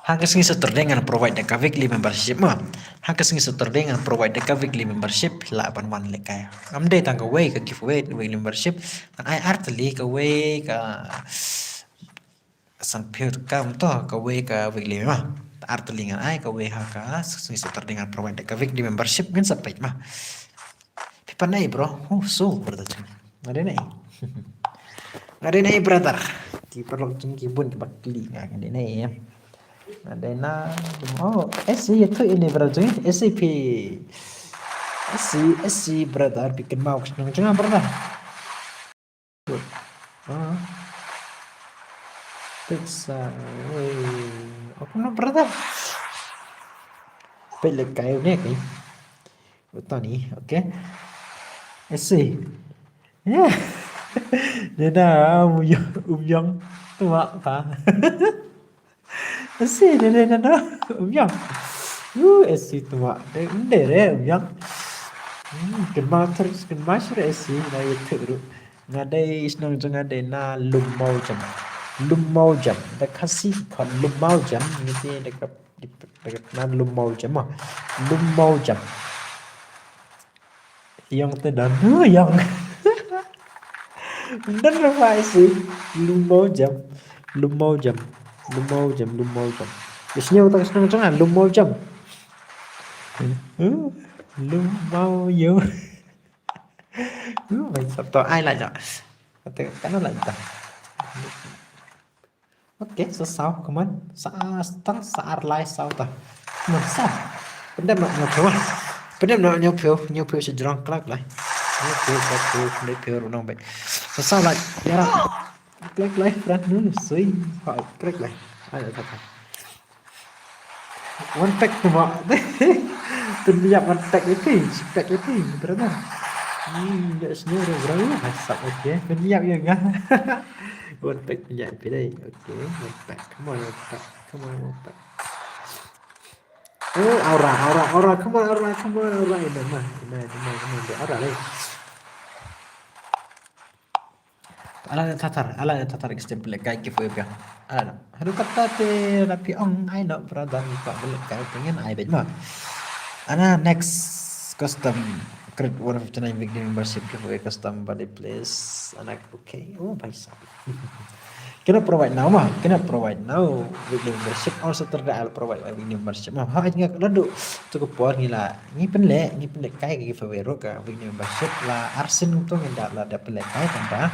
Ha ka sngi Saturday ngan provide da ka weekly membership ma. Ha ka sngi Saturday ngan provide da ka weekly membership la ban wan lehkai. Ngam dei tang kawei ka giveaway weekly membership. Ngan ai artylli kawei ka Sanphew tyngka mo to, kawei ka weekly ma. Ar tylli ngan ai, kawei ha ka Sngi Saturday ngan provide da ka weekly membership, ngin sa peit ma. Phi pan ei bro, oh so brother jong nga. Nga dei na ei. Nga dei na ei brother. Ki paralok jong ngi ki bun kiba kylli nga, nga dei na ei em. Nga dei na, oh, S C ïathuh ïa ngi brother jong ngi, S C phi. S C, S C brother, phi kynmaw ka shnong jong nga brother. Ah. Pizza. Wei. Apa no brother? Peit lehkai u ne kai. Uta ni, okay. S C. Ya. Dei na um yong, um yong. Tu mak pa. S C, dei, dei, dei, dei. Um yong. Uh, S C tu mak. Dei, dei re, um yong. Hmm, kynmaw ter, kynmaw shuh S C, na ïathuh ruh. Nga dei shnong jong nga dei na Lum Mawjam. Lum Mawjam. Da Khasi ki khot Lum Mawjam. Ngi te da ka, da ka na Lum Mawjam ma. Lum Mawjam. Ïong te don. Huh, ïong. Don ruh pha S C. Lum Mawjam. Lum Mawjam. Lum Mawjam, Lum Mawjam. Ïa shnong ta ka shnong jong nga Lum Mawjam. Huh? Lum Mawjam. Huh, bai sap to ai la jong. Kata kana la jong. Okay, sa saw, come on. Sa tang sa ar lai saw ta. Come on, saw. Pyndep noh hynñiewphew. Pyndep noh hynñiewphew, hynñiewphew sha jrong, khlek lai. Hynñiewphew, khlek phew, hynñiewphew ruh nang beit. Sa saw lai, ïarap. Khlek lai, friend, nu, sui. Ha, khlek lai. Ai, ai, ai. One pack tu ma. Pynïap one pack ïa phi, shi pack ïa phi, brother. Hmm, ïa sini ruh, bro. Hai sap, okay. Pynïap ïa nga. One pack pynïap ïa phi dei. Okay, one pack. Come on, one pack. Come on, one pack. Oh, aura, aura, aura. Come on, aura, come on, aura. Ina ma, ina, ina, ina, ina. Aura dei. Ala na thathar, ala na thathar ki step lehkai ki foe biang. Ala na. Haduh katta te la phi ong ai noh brother, ni pa lehkai te ngan ai beit ma. Ana next custom, create one fifty-nine weekly membership giveaway custom body place. Ana okay. Oh, bhai sahab. Kena provide now ma, kena provide now weekly membership. On Saturday I'll provide my weekly membership ma. Ha, nga la duk tu ka por ngi la, ngi pynleh, ngi pynlehkai ka giveaway ruh ka weekly membership la ar sien kumto ngi da la da pynlehkai tang ba.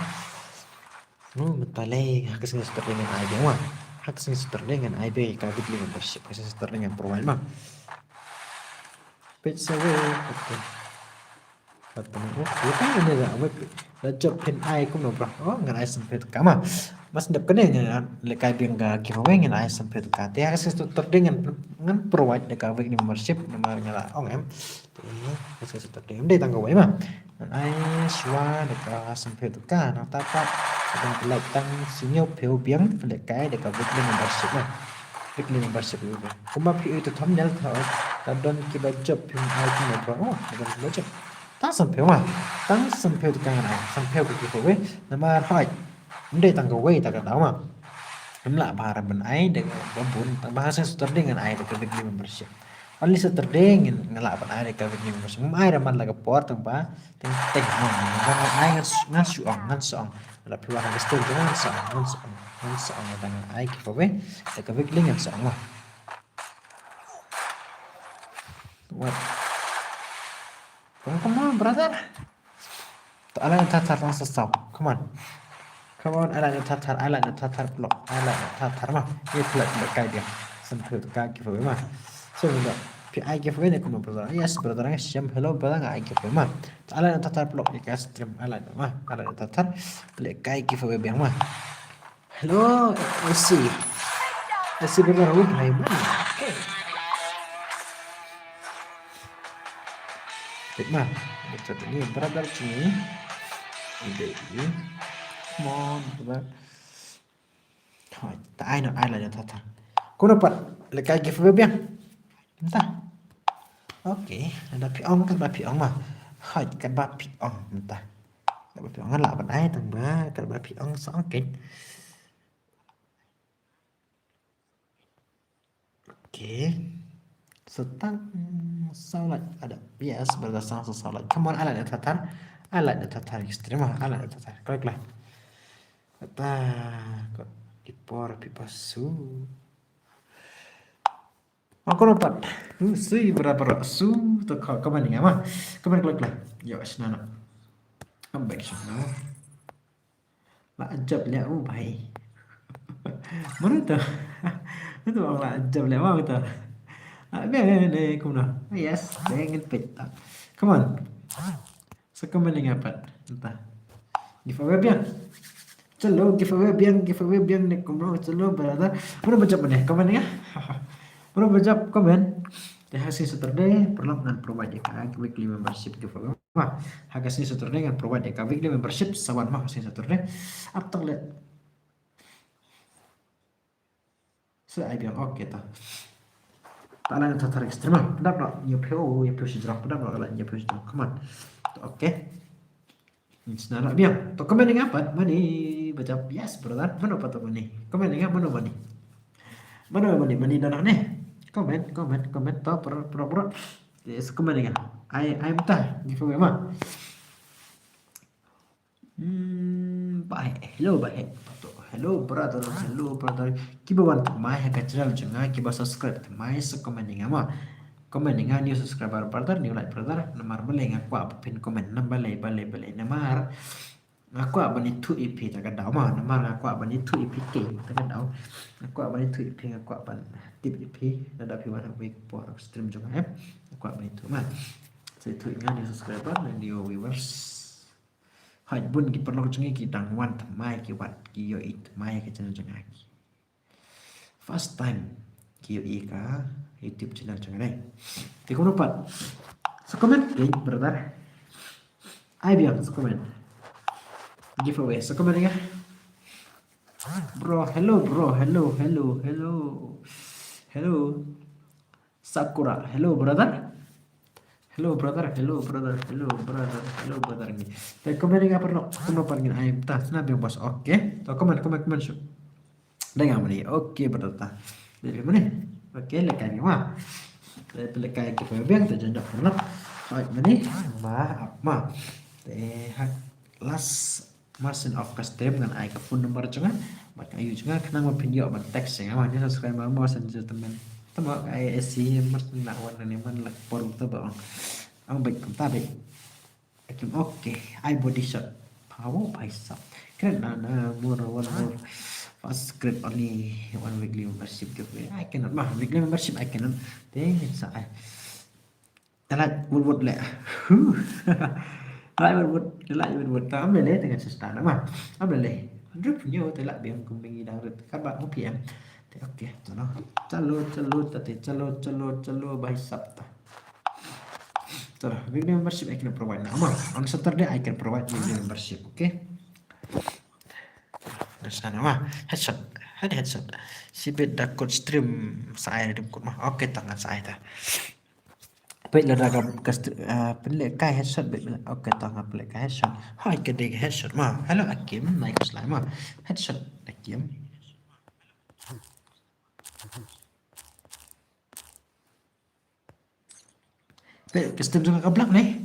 Hmm, mynta lei ha ka sngi Saturday ngan ai biang ma. Ha ka sngi Saturday ngan ai biang ka weekly membership, ka sngi Saturday ngan provide ma. Page seven, okay. Pateng, oh, ïa ka ne da wei. Da jop phin ai kumno bro. Oh, ngan ai sanphew tyngka ma. Mas dep kane ngan lehkai biang ka giveaway ngan ai sanphew tyngka. Te ha ka sngi Saturday ngan, ngan provide da ka weekly membership namar nga la ong em. Te ha ka sngi Saturday ym dei tang kawei ma. Ngan ai shuwa da ka sanphew tyngka nangta pat ka dang pynlait tang hynñiewphew biang pynlehkai da ka weekly membership ma. Weekly membership. Kumba phi ïohi ha thumbnail, ka don kiba jop, phim ai kumno bro. Oh, ka don kiba jop. Tang sanphew ma. Tang sanphew tyngka ngan ai. Sanphew ka giveaway. Namar hooid, ym dei tang kawei ta ka daw ma. Ngam lah ban ai da kaba bun, tang ba ha ka sngi Saturday ngan ai da ka weekly membership. Only Saturday ngan, nga lah ban ai da ka weekly membership. Ngam ai da man la ka por tang ba teng teng. Ngan ai, ngan shu ong, ngan shu ong. Lada phi wan ha ka stream ngan shu ong, ngan shu ong. Ngan shu ong da ngan ai giveaway da ka weekly ngan shu ong ma. What? Come on, come on, brother. To, ala na thathar tang sa saw. Come on. Come on, ala na thathar, ala na thathar paralok. Ala na thathar ma. Ïa phi lah lehkai biang. Sanphew tyngka giveaway ma. So, ngi da phi ai giveaway ne kumno brother? Yes, brother, nga shem. Hello, brother, nga ai giveaway ma. To, ala na thathar paralok ïa ka stream, ala na ma. Ala na thathar. Lehkai giveaway biang ma. Hello, S C. S C brother, oh, bhai, bhai. Okay. Wait ma, betul ni brother sini. Ini. Come on, brother. Hai, ta ai na ai la jong thathar. Kumno pat lehkai giveaway biang. Mynta. Okay, lada phi ong, katba phi ong ma. Hooid, katba phi ong mynta. Katba phi ong, nga lah ban ai tang ba katba phi ong sa ong kein. Okay. Sa tang saw lait, ada. Yes, brother, sa tang saw lait. Come on, ai la na thathar. Ai la na thathar, stream ma, ai la na thathar. Klik la. Kata, kot. Ki por phi ba su. Ma kumno pat. Su, su bra bra su to ka, comment ïa nga ma. Comment kloi kloi. Ïoh shna na. Am bek shna. La jop leh u bhai. Mano to? Mano to la jop leh ma to. Ah, biang ne kumno. Yes, biang pet. Come on. Sa comment ïa nga pat. Enta. Giveaway biang. Chalo, giveaway biang, giveaway biang ne kumno, chalo brother. Mano ba jop mane, comment ïa nga. Mano ba jop comment. Te ha ka sngi Saturday paralok ngan provide ïa ka weekly membership giveaway. Ma, ha ka sngi Saturday ngan provide ïa ka weekly membership sa wan ma ha ka sngi Saturday. Ap tak le. Sa ai biang, okay ta. Ta nang ta tarik stream ma. Pynban la ïa phi, ïa phi shi jrong, pynban la ïa phi shi jrong. Come on. Okay. Sna la biang. To comment ïa nga pat, mane ba jop, yes brother. Mano pat to mane? Comment ïa nga mano mane? Mano mane? Mane da ne. Comment, comment, comment to pro pro pro. Yes, comment ïa nga. Ai, ai mynta giveaway ma. Hmm, bye. Hello, bye. Hello, brother. Hello, brother. Kiba wan thymmai ha ka channel jong nga, kiba subscribe thymmai, sa comment ïa nga ma. Comment ïa nga, new subscriber, brother, new like, brother. Namar balei nga kwah ba phin comment, namar balei, balei, balei. Namar nga kwah ban ithuh ïa phi ta ka daw ma. Namar nga kwah ban ithuh ïa phi ta ka daw. Nga kwah ban ithuh ïa phi, nga kwah ban tip ïa phi. Lada phi wan ha kawei ka por stream jong nga, eh. Nga kwah ban ithuh ma. Sa ithuh ïa nga, new subscriber, new viewers. Hooid bun ki paralok jong ngi ki dang wan thymmai, ki wan ki ïohi thymmai ka channel jong nga. First time ki ïohi ka YouTube channel jong nga. Te kumno pat? Sa comment, eh, brother. Ai biang sa comment. Giveaway sa comment ïa nga. Bro, hello bro, hello, hello, hello. Hello. Sakura, hello brother. Hello brother, hello brother, hello brother, hello brother ni. Te comment ïa nga paralok, kumno pat ngin ai ta, sna biang bos, okay. To comment, comment, comment shuh. Dei nga mane, okay brother ta. Dei mane. Okay, lehkai ma. Te lehkai ki pa biang te jan dok paralok. Hooid mane, ma ap ma. Te ha last Mar sien off ka stream ngan ai ka phone number jong nga bad ka ayu jong nga khnang ba phin ïoh ban text ïa nga. Wan ïa subscribe mar mar sien jingtymmen. Tymmen ka ai esi mar sien na wan ne man lak por to ba ong. Ong beit kumta beit. Akim okay. Ai body shot. Power bicep. Kren na na more one more. First grade only one weekly membership giveaway. I cannot mah weekly membership I cannot. Te sa ai. Te lait wut wut leh. Huh. Te lait wut wut, te lait wut wut. Ta am leh leh te ngan sa start ma. Am leh leh. Drip nyo te lait biang kum bingi dang rit. Kat ba mu P M. Te okay, chalo. Chalo, chalo, ta te chalo, chalo, chalo, bhai sab ta. Chalo, weekly membership I can provide now. Ma, on Saturday I can provide weekly membership, okay? Terus sana ma, headshot. Ada headshot. Sibit da kut stream sa ai dim kut ma. Okay, ta ngan sa ai ta. Peit lada ka, ka str-, ah, pynlehkai headshot beit. Okay, ta nga pynlehkai headshot. Hai ka dei ka headshot ma. Hello Akim, nai ka slai ma. Headshot Akim. Peit ka stream jong ka blak ne.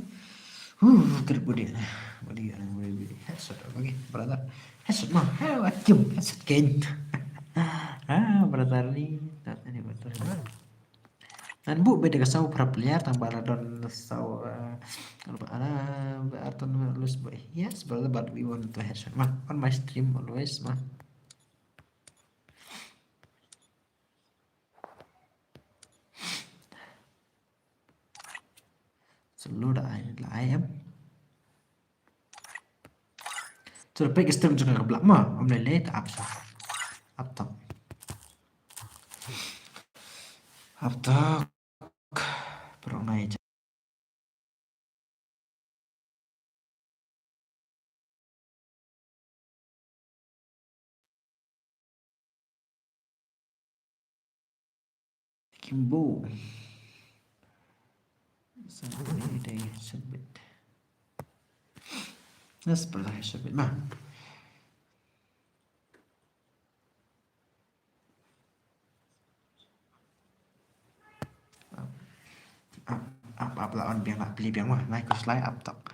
Huh, ka body ne. Body, body, body. Headshot bagi brother. Headshot ma. Hello Akim, headshot ken. Ah, brother ni. Tak ni brother. Ngan buh beit da ka saw para player tang ba la don saw, eh, ba la, ba la don lose boy. Yes, brother, but we want to headshot ma. On my stream always ma. Solo da ai, la ai em. Solo peit ka stream jong ka blak ma, ym lei lei ta ap sa. Ap tok. Ap tok. Pero ngai. Kimbo. Sa ni dei headshot beit. Nas pala headshot beit ma. Ap, ap, ap la on biang la pli biang ma. Nai ku slai ap tok.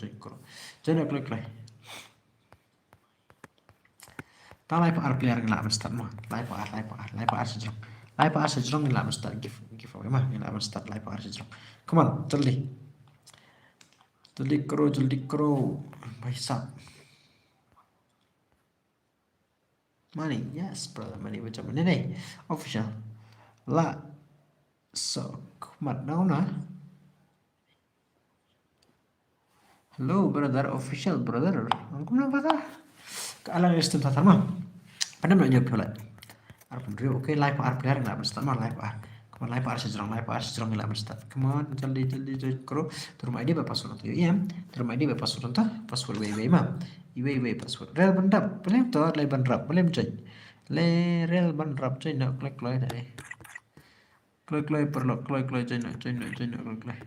join kro. Join kloi kloi. Ta laiphew ar player ngi lah ban start mo. Laiphew ar, laiphew ar, laiphew ar shajrong. Laiphew ar shajrong ngi lah ban start give, giveaway mo. Ngi lah ban start laiphew ar shajrong. Come on, jaldi. Jaldi kro, jaldi kro. Bhai sahab. Money, yes, brother, money, macam mana ni? Official. La, so, kumat now na. Hello, brother, official, brother. Angkum na bata. Ka alang system tatar ma. Pada mana jawab pula? Arphew hynriew, okay, laiphew ar player ngi lah ban start ma, laiphew ar. Come on, laiphew ar shajrong, laiphew ar shajrong ngi lah ban start. Come on, jaldi, jaldi, jaldi kro. Te rum ID bad password to, em. Te rum ID bad password to, password wei wei ma. Iwei iwei password. Rel ban rap. Balei to rel ban rap. Balei join. Le rel ban rap join na kloi kloi dei. Kloi kloi paralok kloi kloi join na join na join na kloi kloi.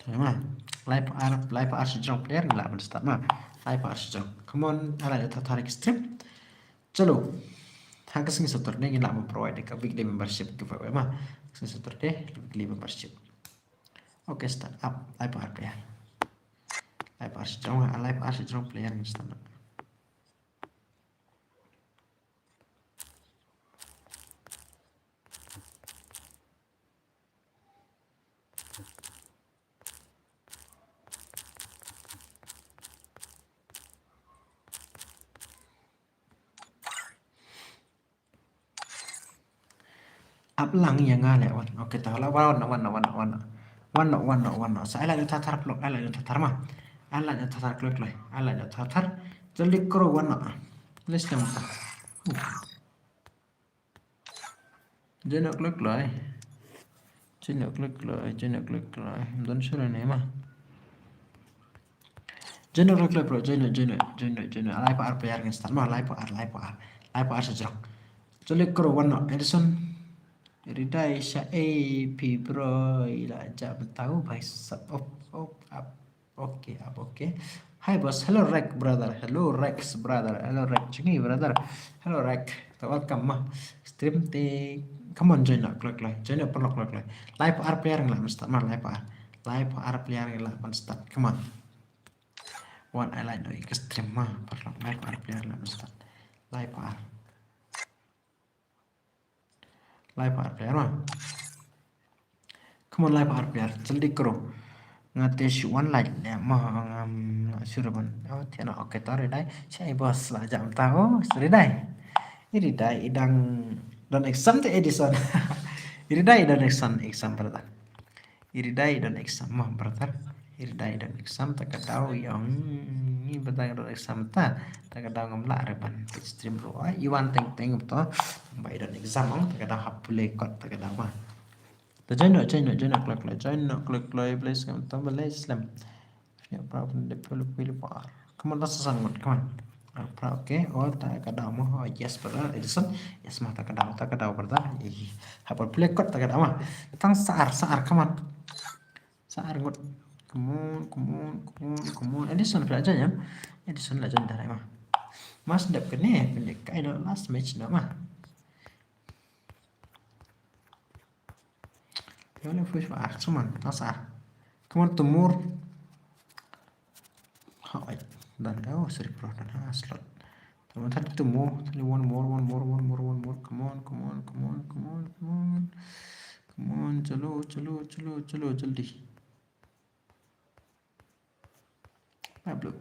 Te ma. Laiphew ar, laiphew ar shajrong player ngi lah ban start ma. Laiphew ar shajrong. Come on, ala ta tarik stream. Chalo. Ha ka sngi Saturday ngi lah ban provide ka weekly membership giveaway ma. Ka sngi Saturday weekly membership. Okay, start up. Laiphew ar player. Laiphew ar shajrong, laiphew ar shajrong player ngi start. Ap lang ïa nga leh wan. Okay, ta la wan, wan, wan, wan, wan. Wan, wan, wan, wan. Sa ai lad ïa u Thathar paralok, ai lad ïa u Thathar ma. Ai lad ïa u Thathar kloi kloi. Ai lad ïa u Thathar. Jyldi kro wan noh. List lam ta. Join noh kloi kloi. Join noh kloi kloi. Join noh kloi kloi. Don shuh ne ma. Join noh kloi kloi bro. Join noh, join noh, join noh, join noh. Lai pa ar player ngin start ma. Lai pa ar, lai pa ar. Lai pa ar sa jrong. Jyldi kro wan noh. Edison. Ridai sha A P bro. Ila jam tau bai sap. Op, op, ap. Okay, ap, okay. Hi boss. Hello Rek brother. Hello Rex brother. Hello Rek Chingi brother. Hello Rek. Ta welcome ma. Stream te. Come on, join lah kloi kloi. Join lah paralok kloi kloi. Lai pa ar player ngi lah ban start ma, lai pa ar. Lai pa ar player ngi lah ban start. Come on. Wan ai like noh ïa ka stream ma paralok. Lai pa ar player lah ban start. Lai pa ar. Lai pa ar player ma. Come on, lai pa ar player. Jyldi kro. Nga te shu wan like ne ma, ngam shu ban. Oh, te na, okay, ta Ridai. Shai boss la jam ta. Oh, Ridai. I Ridai i dang don exam te Edison. I Ridai i don exam, exam brother. I Ridai i don exam ma brother. I Ridai i don exam ta ka daw ïong. Ni brother don exam ta. Ta ka daw ngam lah re ban stream bro. Ai, i wan teng teng to. Ba i don exam ong ta ka daw hap pule kot ta ka daw ma. Ta join noh, join noh, join noh kloi kloi, join noh kloi kloi, please ngam ta ba leh slem. Ya, pra pun de pele pele pa ar. Come on, ta sa san ngut, come on. Ah, pra, okay. Oh, ta ka daw mo. Oh, yes brother. Edison. Yes ma, ta ka daw, ta ka daw brother. Ih, hap pule kot ta ka daw ma. Tang sa ar, sa ar, come on. Sa ar ngut. Come on, come on, come on, come on. Edison phi la join ïa. Edison la join da rai ma. Mas dep kane, pynleh kai noh last match noh ma. Phi la push pa ar, come on, tang sa ar. Come on, Tumur. Ha, wait. Done. Oh, sorry, bro. Done. Ha, slot. Come on, thirty-two more. Thirty, one more, one more, one more, one more. Come on, come on, come on, come on, come on. Come on, chalo, chalo, chalo, chalo, jaldi. Bye, blue.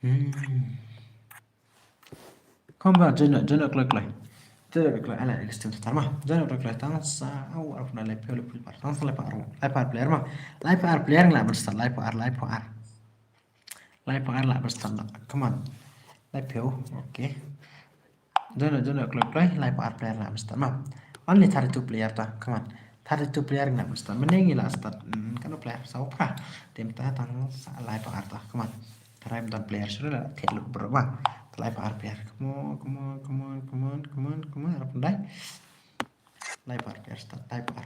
Hmm. Kham ba join, join kloi kloi. Join kloi kloi, ala extreme tar ma. Join kloi kloi tang sa, au, au, na lai pyo le pul par. Tang sa lai par, lai par player ma. Lai par player ngi lah ban start, lai par, lai par. Lai par lah ban start. Come on. Lai pyo, okay. Join, join kloi kloi, lai par player lah ban start ma. Only thirty-two player ta, come on. Thirty-two player ngi lah ban start. Mynne ngi lah start, hmm, kano player sa u phra. Te mynta tang sa lai par ta, come on. Tharai mynta player shuh la theh lut bro ma. Lai par player. Come on, come on, come on, come on, come on, come on. Arap ndai. Lai par player start, lai par.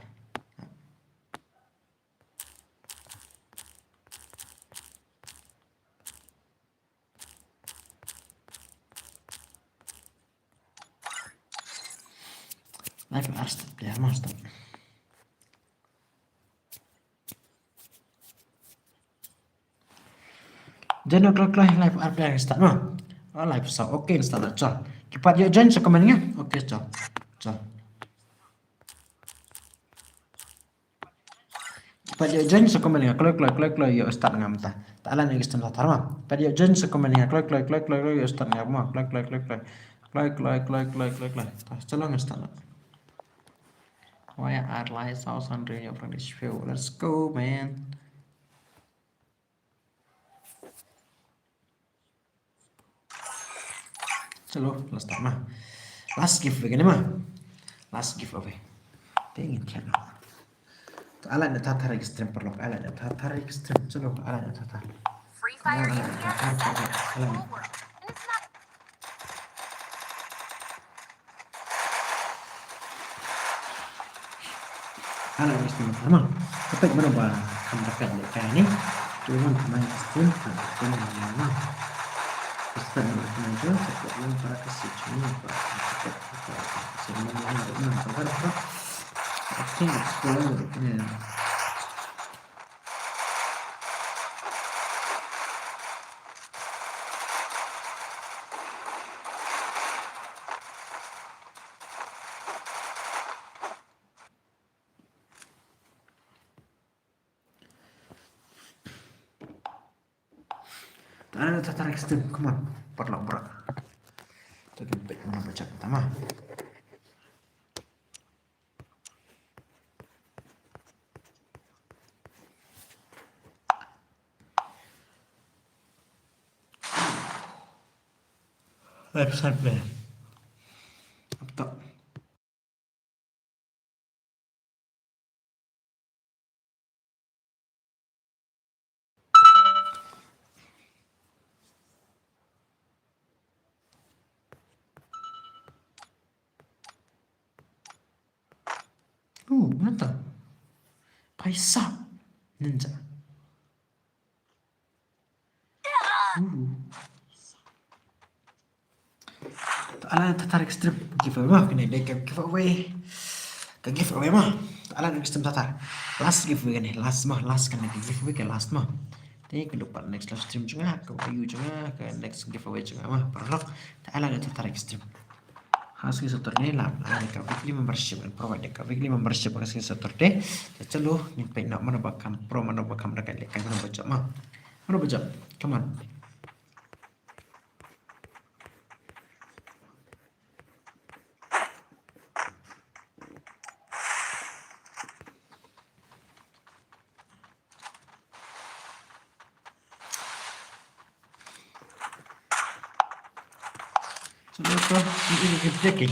Lai par start, player ma start. Join kloi kloi, lai par player start ma. Oh, lai par sa, okay, start la, chal. Ki pat ïoh join sa comment nga. Okay, chal. Chal. Pat ïoh join sa comment nga, kloi kloi kloi kloi, ïoh start nga mynta. Ta ala ne ki stem sa thar ma. Pat ïoh join sa comment nga, kloi kloi kloi kloi kloi, ïoh start nga ma. Kloi kloi kloi kloi. Kloi kloi kloi kloi kloi kloi. Ta chalo nga start. Why are lights out on radio from this view? Let's go, man. Chalo, last time ma. Last giveaway kane ma. Last giveaway. Te ngin khlem. To ala ne ta thar extreme paralok, ala ne ta thar extreme. Chalo, ala ne ta thar. Free Fire India has added to the global world. Hello, Mister Muhammad. Kapit mo na ba kham dapat le kani. Tu man kham ai stream ka tu man ya ma. Mister Muhammad tu sa ko lang para ka si chuni ba. Sa ko lang para ka si chuni ba. Okay, explore. Ala Tatar Extreme, come on. Paralok baroh. To ngin peit mano ba jop mynta ma. Left side player. Up top. Oh, mata. Paisa. Ninja. Uh. Ala Tatar Extreme giveaway ma, kane dei ka giveaway. Ka giveaway ma. Ala Extreme Tatar. Last giveaway kane, last ma, last kane ka giveaway ka last ma. Te ka dei pat next live stream jong nga, ka view jong nga, ka next giveaway jong nga ma, paralok. Te ala Tatar Extreme. Ha ka sngi Saturday la, la ka weekly membership, provide ka weekly membership ha ka sngi Saturday. Te chalo, ngin peit noh mano ba kham pro, mano ba kham da ka lehkai, mano ba jop ma. Mano ba jop. Come on. Chalo to, ini kita ke.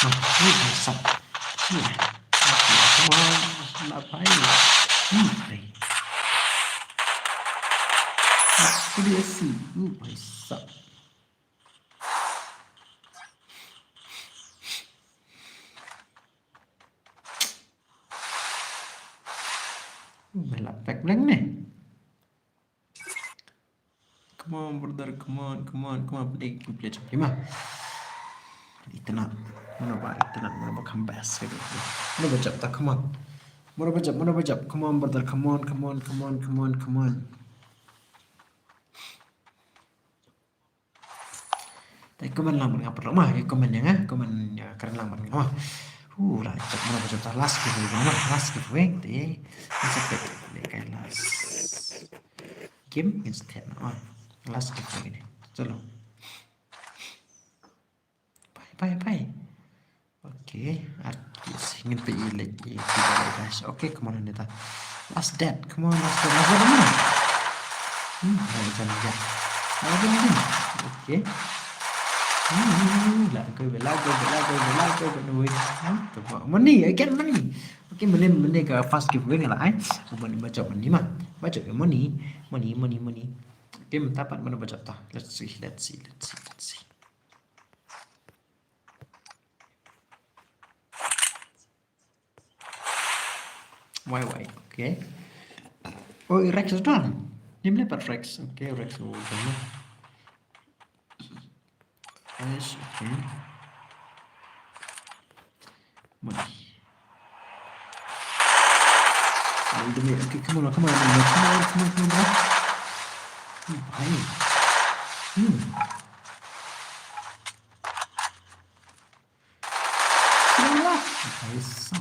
Nah, ini masak. Ini. Oke, come on, kenapa ini? Hmm, baik. Aku dia sih, hmm, masak. Hmm, malah pack blank nih. Come on, brother, come on, come on, come on, play, play, play, play, ma. Itynnad, mano ba, itynnad, mano ba kham best, mano ba jop ta, come on. Mano ba jop, mano ba jop, come on, brother, come on, come on, come on, come on, come on. Te comment lang bad nga paralok ma, comment ïa nga, comment ïa, kren lang bad nga ma. Uh, la jop, mano ba jop ta, last giveaway ma, last giveaway. Te, last giveaway, last game instead ma. Last giveaway ne. Chalo. Bye, bye, bye. Okay, at least ngin peit ïa leh ïa ki ba leh, guys. Okay, come on, Anita. Last death. Come on, last death. Last death, come on. Hmm, hai, jan, jan. Hai, jan, jan. Okay. Hmm, la go, la go, la go, la go, la go. Hmm, to ba, money, I get money. Okay, money, money ka first giveaway ne la ai. Money, ba jop money ma. Ba jop money. Money, money, money. Okay, mynta pat mano ba jop ta. Let's see, let's see, let's see, let's see. Why, why? Okay. Oh, Rex is done. Nim lepat Rex. Okay, Rex will done. Yes, okay. Money. Okay, come on, come on, come on, come on, come on, come on. Hmm, hai. Hmm. Nice.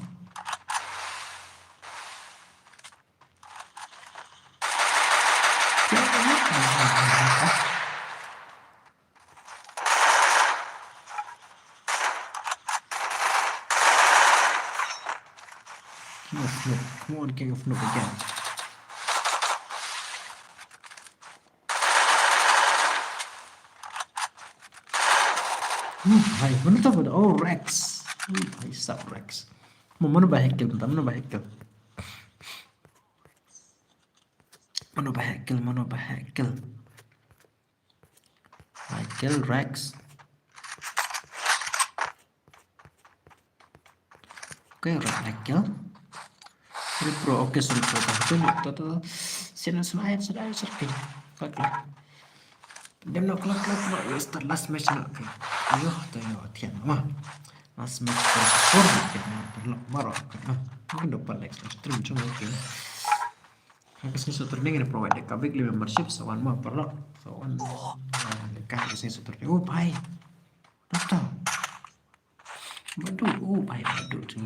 King of Noob. Come on, King of Noob again. Hmm, hai, mano to ba, oh, Rex. Hmm, hai, sap Rex. Mo, mano ba hekil, mano ba hekil. Mano ba hekil, mano ba hekil. Michael Rex. Okay, Rex Michael. Sorry, bro. Okay, sorry, bro. Tunggu, tunggu, tunggu. Sini, sini, ayo, sini, ayo, sini. Okay. Dem no, klak, klak, klak. Yo, start last match na. Okay. Ayo, to yo, tian ma. Last match for sure. Okay, no, no, maro. Okay, no. Mungkin dapat next match. Terus cuma, okay. Ha ka sngi Saturday ngin provide da ka weekly membership sa wan ma paralok. Sa wan. Ah, da ka sngi Saturday. Oh, bhai. Nata. Badu, oh, bhai, badu tu.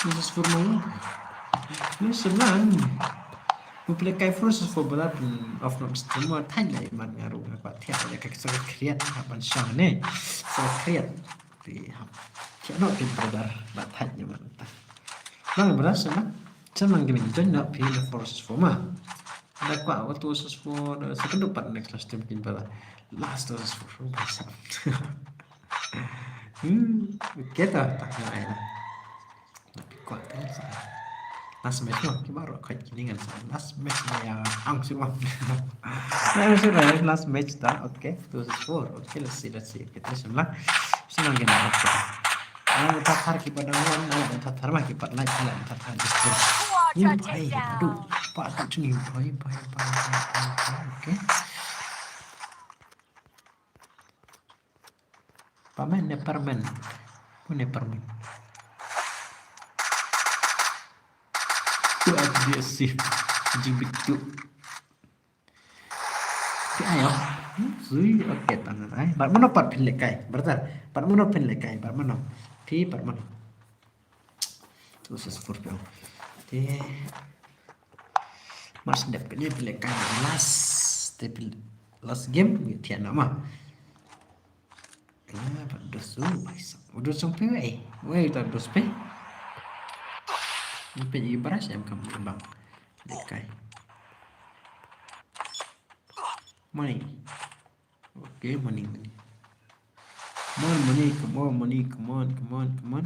This is for my life. Ni senang. Phi lehkai four versus four brother, phin off noh stream, ma thait leh, man nga ruh nga kwah thiah leh ka sa ka khriat ha ban shong ne. Sa ka khriat. Phi hap thiah noh phi brother, ba thait ne man ta. Nang brother, sa nang. Sa nang gaming, join noh phi leh four versus four ma. Da kwah four versus four, sa ka dei pat next last stream kin brother. Last four versus four, ba sa. Hmm, okay ta, ta nga ai na. Kwah tang sa. Last match mo, ki baroh kwah kini ngan sa. Last match na ya ang si mo. Last match, last match ta. Okay, two versus four. Okay, let's see, let's see. Okay, terus lah. Senang game, okay. Ala ta thar ki pat dang wan, ala ta thar ma ki pat like, ala ta thar just. Ni bhai, aduh, pa tu chungi bhai, bhai, bhai, bhai, bhai. Okay. Pamen ne permen. Pune permen. Tu aku dia sih. Jing bitu. Ti ayo. Sui, okay, tangan ai. Bat mano pat phin lehkai, brother. Bat mano phin lehkai, bat mano. Ti bat mano. Tu sa Scorpio. Te. Mas dep kene phi lehkai last. Te phi last game, ngi thiah noh ma. Ah, pat dos u, bhai sab. U dos jong phi, eh. Wei, ta dos phi. Ni phi i brush em kam bang. Lehkai. Money. Okay, money, money. Come on, money, come on, money, come on, come on, come on.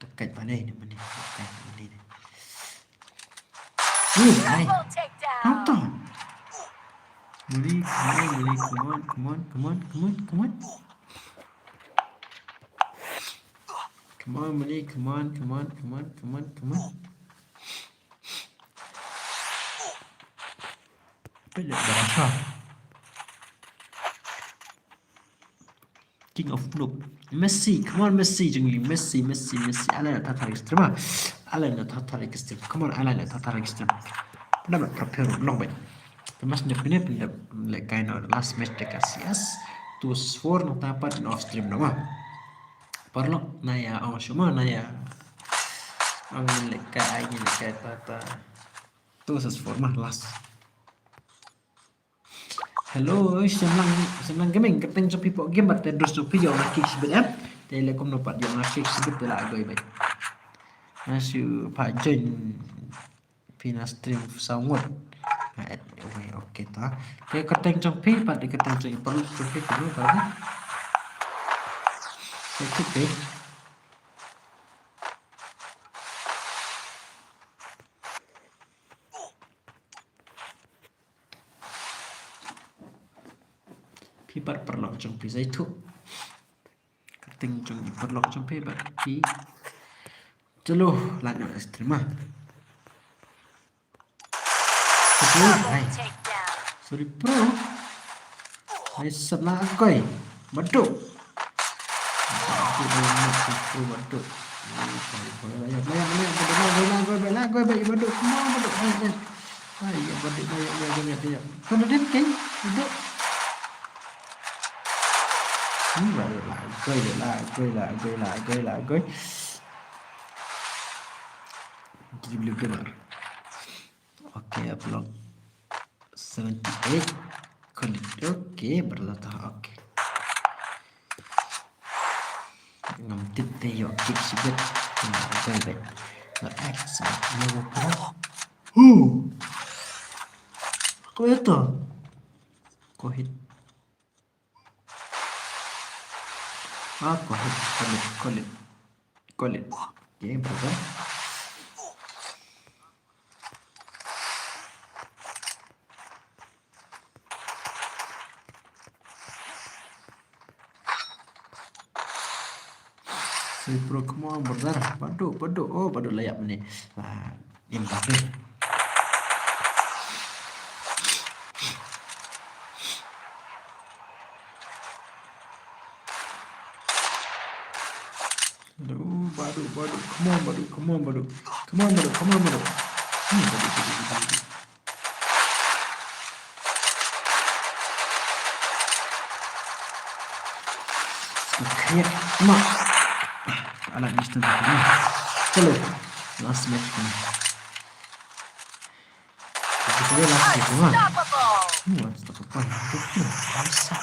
Takai pandai ni money, takai pandai ni. Ui, ai. Double takedown. Apa? Money, come on, money, come on, come on, come on, come on, come on. Come on, money, come on, come on, come on, come on, come on. Pele barasha. King of noob. Messi, come on Messi, jong ngi Messi, Messi, Messi. Ala na thathar extreme. Ala na thathar extreme. Come on, ala na thathar extreme. Pada ba prepare long ba. Mas ne pine pine le kaino last match te ka C S. Two four nang tapat no stream no ma. Parlok na ya ong shuma na ya. Ang le kai ai le kai ta ta. Two versus four ma last. Hello, Semlang, Semlang Gaming, kyrteng jong phi hapoh game bad te address jong phi, ïoh nga kick shibit em. Te leh kumno pat ïoh nga kick shibit te la agoi beit. Nga shu pat join phi na stream saw ngut. Nga add, okay, okay ta. Te kyrteng jong phi pat, kyrteng jong i paralok jong phi kumno pat. Te kick phi. Phi pat paralok jong phi sa ithuh. Kyrteng jong i paralok jong phi bad phi. Chalo, la noh stream ma. Sorry, bro. Hai sat la agoi. Baduk. Baduk, baduk, baduk, baduk. Baduk. Ai, ya, baduk, baduk, baduk, baduk, baduk. Kau dah dengar, baduk. Hmm, baduk la agoi, la agoi, la agoi, la agoi, la agoi. Jadi beli gambar. Okay, upload seventy-eight. Connect. Okay, berlatah. Okay. Ngam tip te ïoh kick shibit. Ngam tip te. Ngam X. Ngam apa. Huh. Kau itu. Kau hit. Ah, kau hit. Kau hit. Kau hit. Kau hit. Okay, brother. Say bro, come on, brother. Baduk, baduk. Oh, baduk layap ni. Ah, yang tapi. Aduh, baduk, baduk. Come on, baduk. Come on, baduk. Come on, baduk. Come on, baduk. Hmm, baduk, baduk, baduk, baduk. Okay, mak. Alat instant. Hello. Last match. Come on. Dia lah sikit tu mah. Hmm, unstoppable. Betul. Biasa.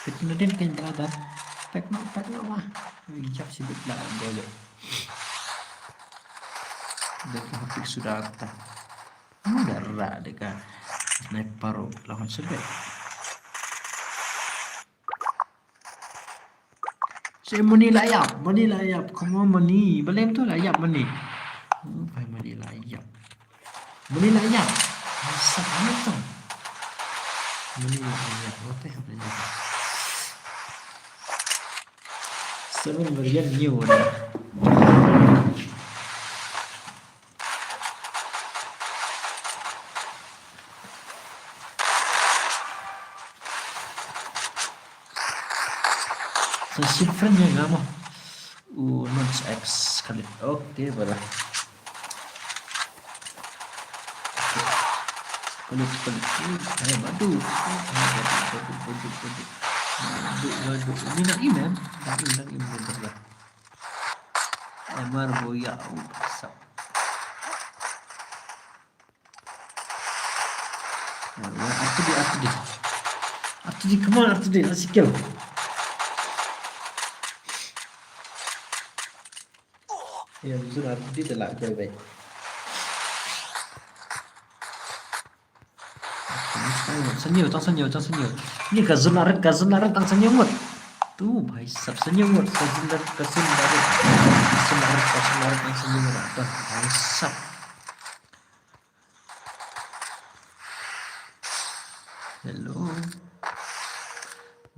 Kita nadin kan brother. Pek no, pek no mah. Ijab si bit lah dia je. Dia tu hapik sudah ta. Hmm, dah rak dia kan. Sniper lawan sebet. Sa mani la ïap, mani la ïap. Come on, mani. Balei to la ïap mani. Oh, bhai, mani la ïap. Mani la ïap. Sa mani to. Mani la ïap. What the hell is that? Seven version new dah. Sa shifren ïa nga mo. U non X kali. Oke, balah. Kali, kali. Eh, badu. Eh, badu, badu, badu, badu. Badu, badu. Ini nak im, em? Nak im, nak im, nak im. Emar boya. Oh, sap. Wah, wah, R two D, R two D. R two D, come on, R two D, let's kill. Ya, zone R two D telah, bye bye. Tang sñiew, tang sñiew, tang sñiew. Ni ka zone red, ka zone red, tang sñiew ngut. Tu, bhai sab, sñiew ngut, ka zone red, ka zone red. Ka zone red, ka zone red, tang sñiew ngut. Bhai sab. Hello.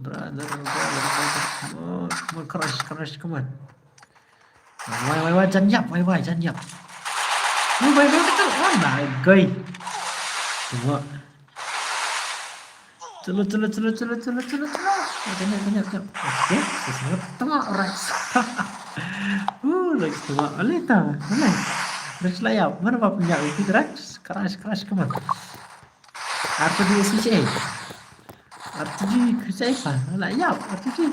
Brother, brother, brother. Come on, come on, crush, crush, come on. Wai, wai, wai, jan ïap, wai, wai, jan ïap. Wai, wai, wai, wai, wai, wai, wai. Tengok. Chalo, chalo, chalo, chalo, chalo, chalo, chalo. Tengok, tengok, tengok. Okey, sesengat tengok Rex. Uh, Rex tengok. Alai ta, alai. Rex la ïap. Mana bap nya itu Rex? Crash, crash, come on. Apa dia si cek? Artuji, ku sa ipa la ïap Artuji.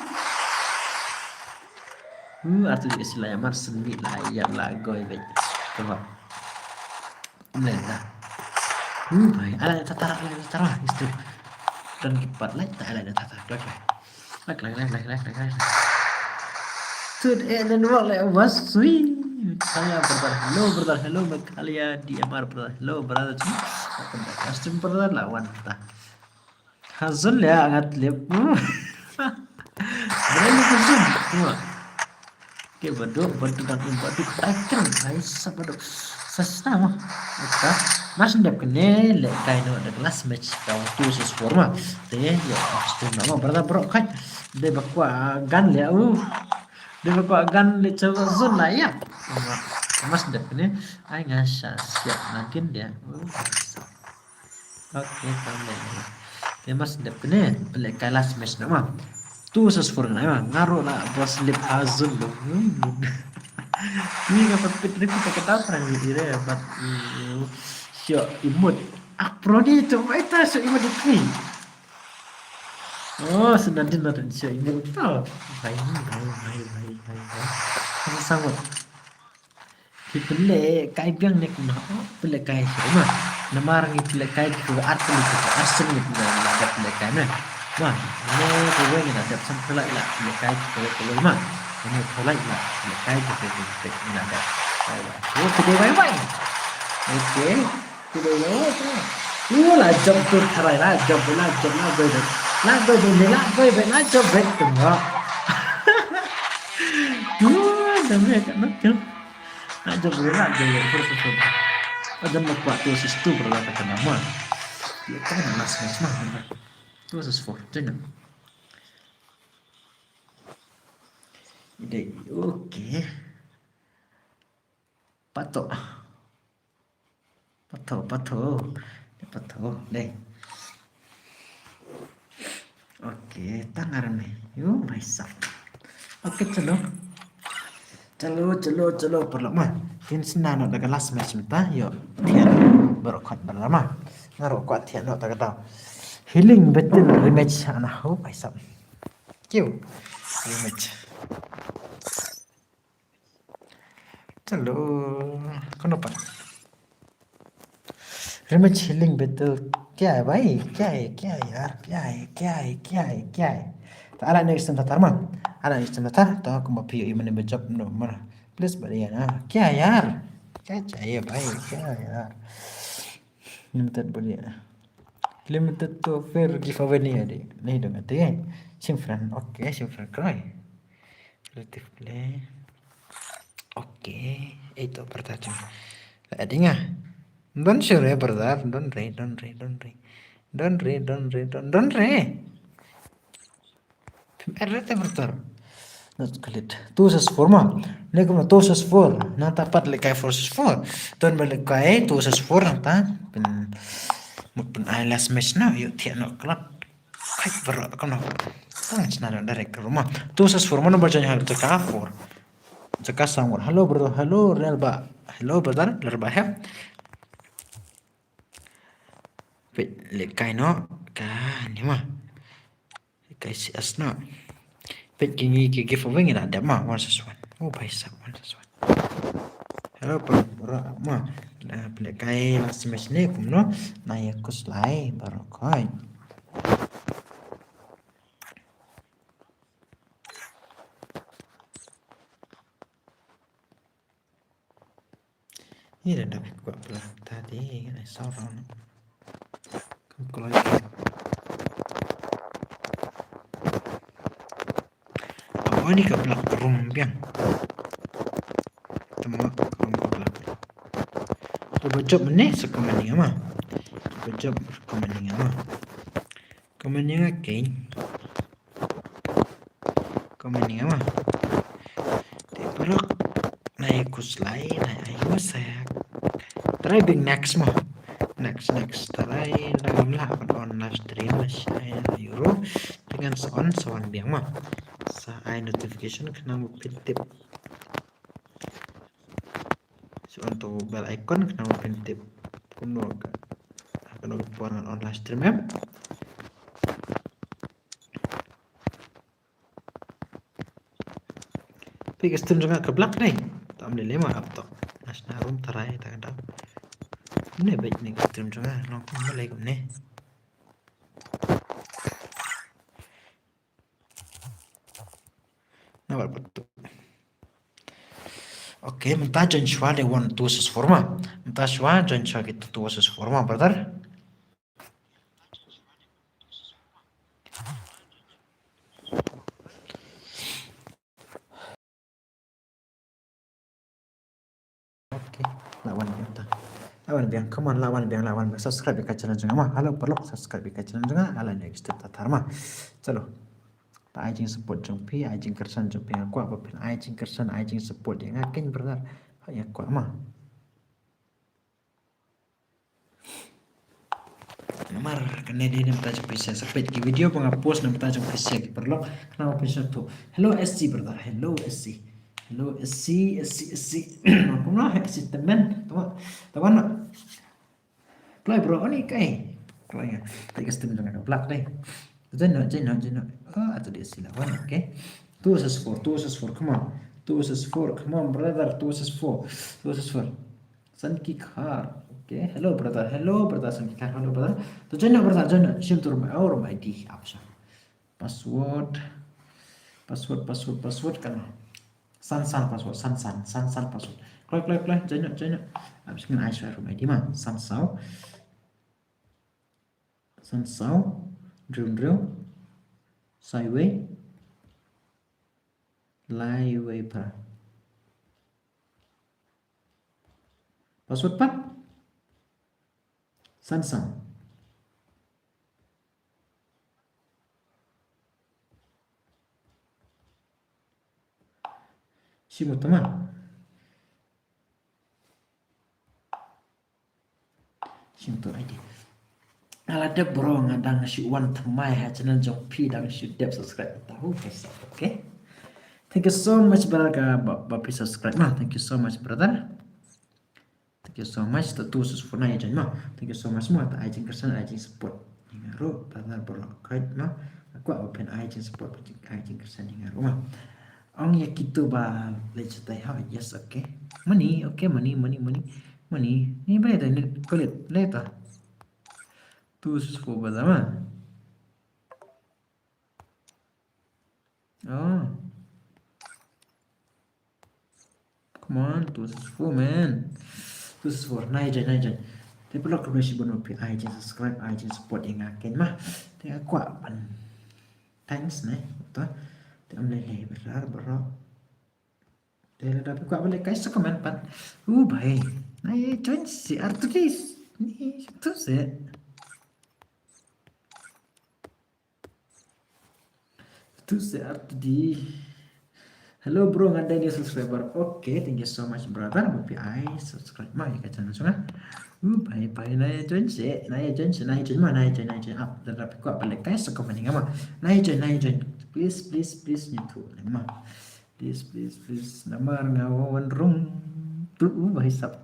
Hmm, Artuji sila ïa mar seni la ïa la goi bek. Coba. Mlei dah. Hmm, bhai, ala tata, ala tata, mesti. Dan kipat lai, tak ala tata, lai, lai. Lai, lai, lai, lai, lai, lai, lai. Tut, eh, dan wak, lai, was, sui. Saya brother, hello, brother, hello, Meghalaya, D M R, brother, hello, brother. Welcome back. Custom, brother, lawan kita. Hazul ya, ngat lip. Berani Hazul. Tengok. Okey, baduk, baduk, baduk, baduk. Title, guys, baduk. Sasna mah. Okey. Mas ndep kene, leh kai noh da last match, ka two versus four mah. Te, ya, pasti nama brother bro kai. Dei ba kwah gan leh, uh. Dei ba kwah gan leh, coba zone lah, ya. Mas ndep kene, ai nga sha siap nakin dia. Uh. Okey, tam leh. Okey, mas dep kene, pynleh kai last match na ma. Two versus four na ma. Nga ruh la bos lip Hazul lo. Ni nga pat pit rip kita kata terang ni ire, but, mm, sio imut. Apro ni tu, mai ta sio imut di kri. Oh, senadin na tu sio imut tu. Bai, bai, bai, bai, bai, bai. Sama sangat. Ki pynleh kai biang ne kumno, pynleh kai shuh ma. Namar ngi pynleh kai ki artylli ki arsenal ngi pynleh, la dep pynleh kai ne. Ma, ne kawei ngi la dep san pynleh la pynleh kai ki kawei kawei ma. Ne pynleh la pynleh kai ki kawei kawei ngi la dep. Kawei la. Oh, kawei wai wai. Okey. Kawei wai wai. Oh, la jump tu tharai la jump la jump la goi dep. La goi dep la goi dep la jump dep tu ma. Oh, dame kat nak jump. Nak jump boleh nak jump, first of all. Ada nak kuat tu sis tu berlaku kena mah. Dia kan nak smash mah. Tu sis four tu nak. Ide, okey. Patok. Patok, patok. Patok, dei. Okey, tang arme. Yo, bhai sab. Okey, chalo. Chalo, chalo, chalo, paralok ma. Kin sna noh da ka last match mynta, yo. Thiah baroh khot baroh ma. Nga ruh kwah thiah noh da kata. Healing battle rematch ana ho, bhai sab. Kiew. Rematch. Chalo, kano pat? Scrimmage healing battle. Kya hai bhai? Kya hai, kya hai yaar? Kya hai, kya hai, kya hai, kya hai? To ala next time ta tar ma. Ala next time ta tar. To kumba phi ïohi mane ba jop no mar. Please bhai na. Kya hai yaar? Kya chahiye bhai? Kya hai yaar? Limited bhai. Limited to fair giveaway nahi hai de. Nahi dunga te. Sim friend. Okay, sim friend krai. Relative play. Okay, ito brother jong. La add nga. Don sure brother, don re, don re, don re. Don re, don re, don, don re. Phim add re te brother. Not click. Two versus four ma. Ne kumno two versus four. Nangta pat lehkai four versus four. Don ba lehkai two versus four nangta. Pyn, mut pyn ai last match na, ïoh thiah no club. Kai bro, kumno. Tang chna direct room ma. Two versus four, mano ba join ha jaka four. Jaka sangwar. Hello bro, hello Real ba. Hello brother, Real ba he. Peit lehkai no kane ma. Lehkai C S no. Peit kine ki giveaway ngi la dep ma one versus one. Oh bhai sab one versus one. Hello bro, bro ma. Lehkai last match ne kumno. Na ïa khuslai baroh khoit. Ïa da dap kwah pla ta de ngan ai saw round. Kam kloi. Aw ni ka plak rum biang. Tama rum ka plak. Ka ba jop ne sa commanding ama. Ka ba jop commanding ama. Commanding a kein. Commanding ama. Te paralok. Nai khuslai, nai ai masak. Try being next mo. Next, next. Try na gamla on live stream na shai na euro. Dengan sa on sa wan biang mo. Sa ai notification khnang ba phin tip. Sa on to bell icon khnang ba phin tip. Kumno ka. Kumno ka por ngan on live stream em. Phi ka stream jong nga ka blak dei. Tam lele ma ap tok. Nas na rum tarai ta ka dam. Ne bek ne ka stream jong nga long kum lei kum ne. Na wat pat tu. Okay, mynta join shwa de one two versus four ma. Mynta shwa join shwa kita two versus four ma brother. Okay, la wan biang ta. La wan biang, come on, la wan biang, la wan biang. Subscribe ïa ka channel jong nga ma. Hello paralok, subscribe ïa ka channel jong nga. Ala next step ta thar ma. Chalo. Ta ai jingsupport jong phi, ai jingkyrshan jong phi, nga kwah ba phin ai jingkyrshan, ai jingsupport ïa nga kein brother. Ïa kwah ma. Namar kane dei na bynta jong phi sha, sa peit ki video ba nga post na bynta jong phi sha ki paralok. Khnang ba phin sngewthuh. Hello S C brother, hello S C. Hello S C, S C, S C. Kumno S C tymmen. Tama, tama na. Play bro, ani kai. Play. Take a step jong ka blak dei. Join no, join no, join no. Oh, atu dei sila one, okay. Two versus four, two versus four, come on. Two versus four, come on brother, two versus four. Two versus four. San ki khar. Okay, hello brother, hello brother, san ki khar, hello brother. To join no brother, join no. Shim to room, oh, room I D, option. Password. Password, password, password kan. San san password, san san, san san password. Kloi, kloi, kloi, join no, join no. Abis ngan ai shwa room I D ma, san saw. San saw, driw driw, saiwei, laiwei phra. Password pat? San san. Shim uta ma. Shim uta I D. Ala dep bro, nga dang shu wan thymmai ha channel jong phi, dang shu dep subscribe. Tahu ka sa, okay. Thank you so much brother ka ba, ba phi subscribe ma. Thank you so much brother. Thank you so much. Ta tu sus phone ai jan ma. Thank you so much ma. Ta ai jingkyrshan, ai jingsupport. Nga ruh brother bro. Kait ma. Nga kwah ba phin ai jingsupport, ai jingkyrshan ïa nga ruh ma. Ong ïa kitu ba leit shatai ha. Yes, okay. Money, okay, money, money, money. Mani, ni ba ita ni kulit leta. Two six four ba sama. Oh. Come on, two six four, man. Two six four, nai join, nai join. Te paralok khublei shibun ba phi ai jingïasubscribe, ai jingsupport ïa nga kein ma. Te nga kwah ban thanks ne. To. Te ym lei lei bha bha. Te lada phi kwah ban leh kai sa comment pat. U bhai. Nai join shi ar tu dis. Ni tu se. Tu se ar tu di. Hello bro, nga dei new subscriber. Okay, thank you so much brother. Ba phi ai subscribe ma ïa ka channel jong nga. U bhai bhai, nai join shi, nai join shi, nai join ma, nai join, nai join up. Lada phi kwah ban leh kai sa comment ïa nga ma. Nai join, nai join. Please, please, please, ngi tu ma. Please, please, please. Namar nga wan rung. Tu u bhai sap.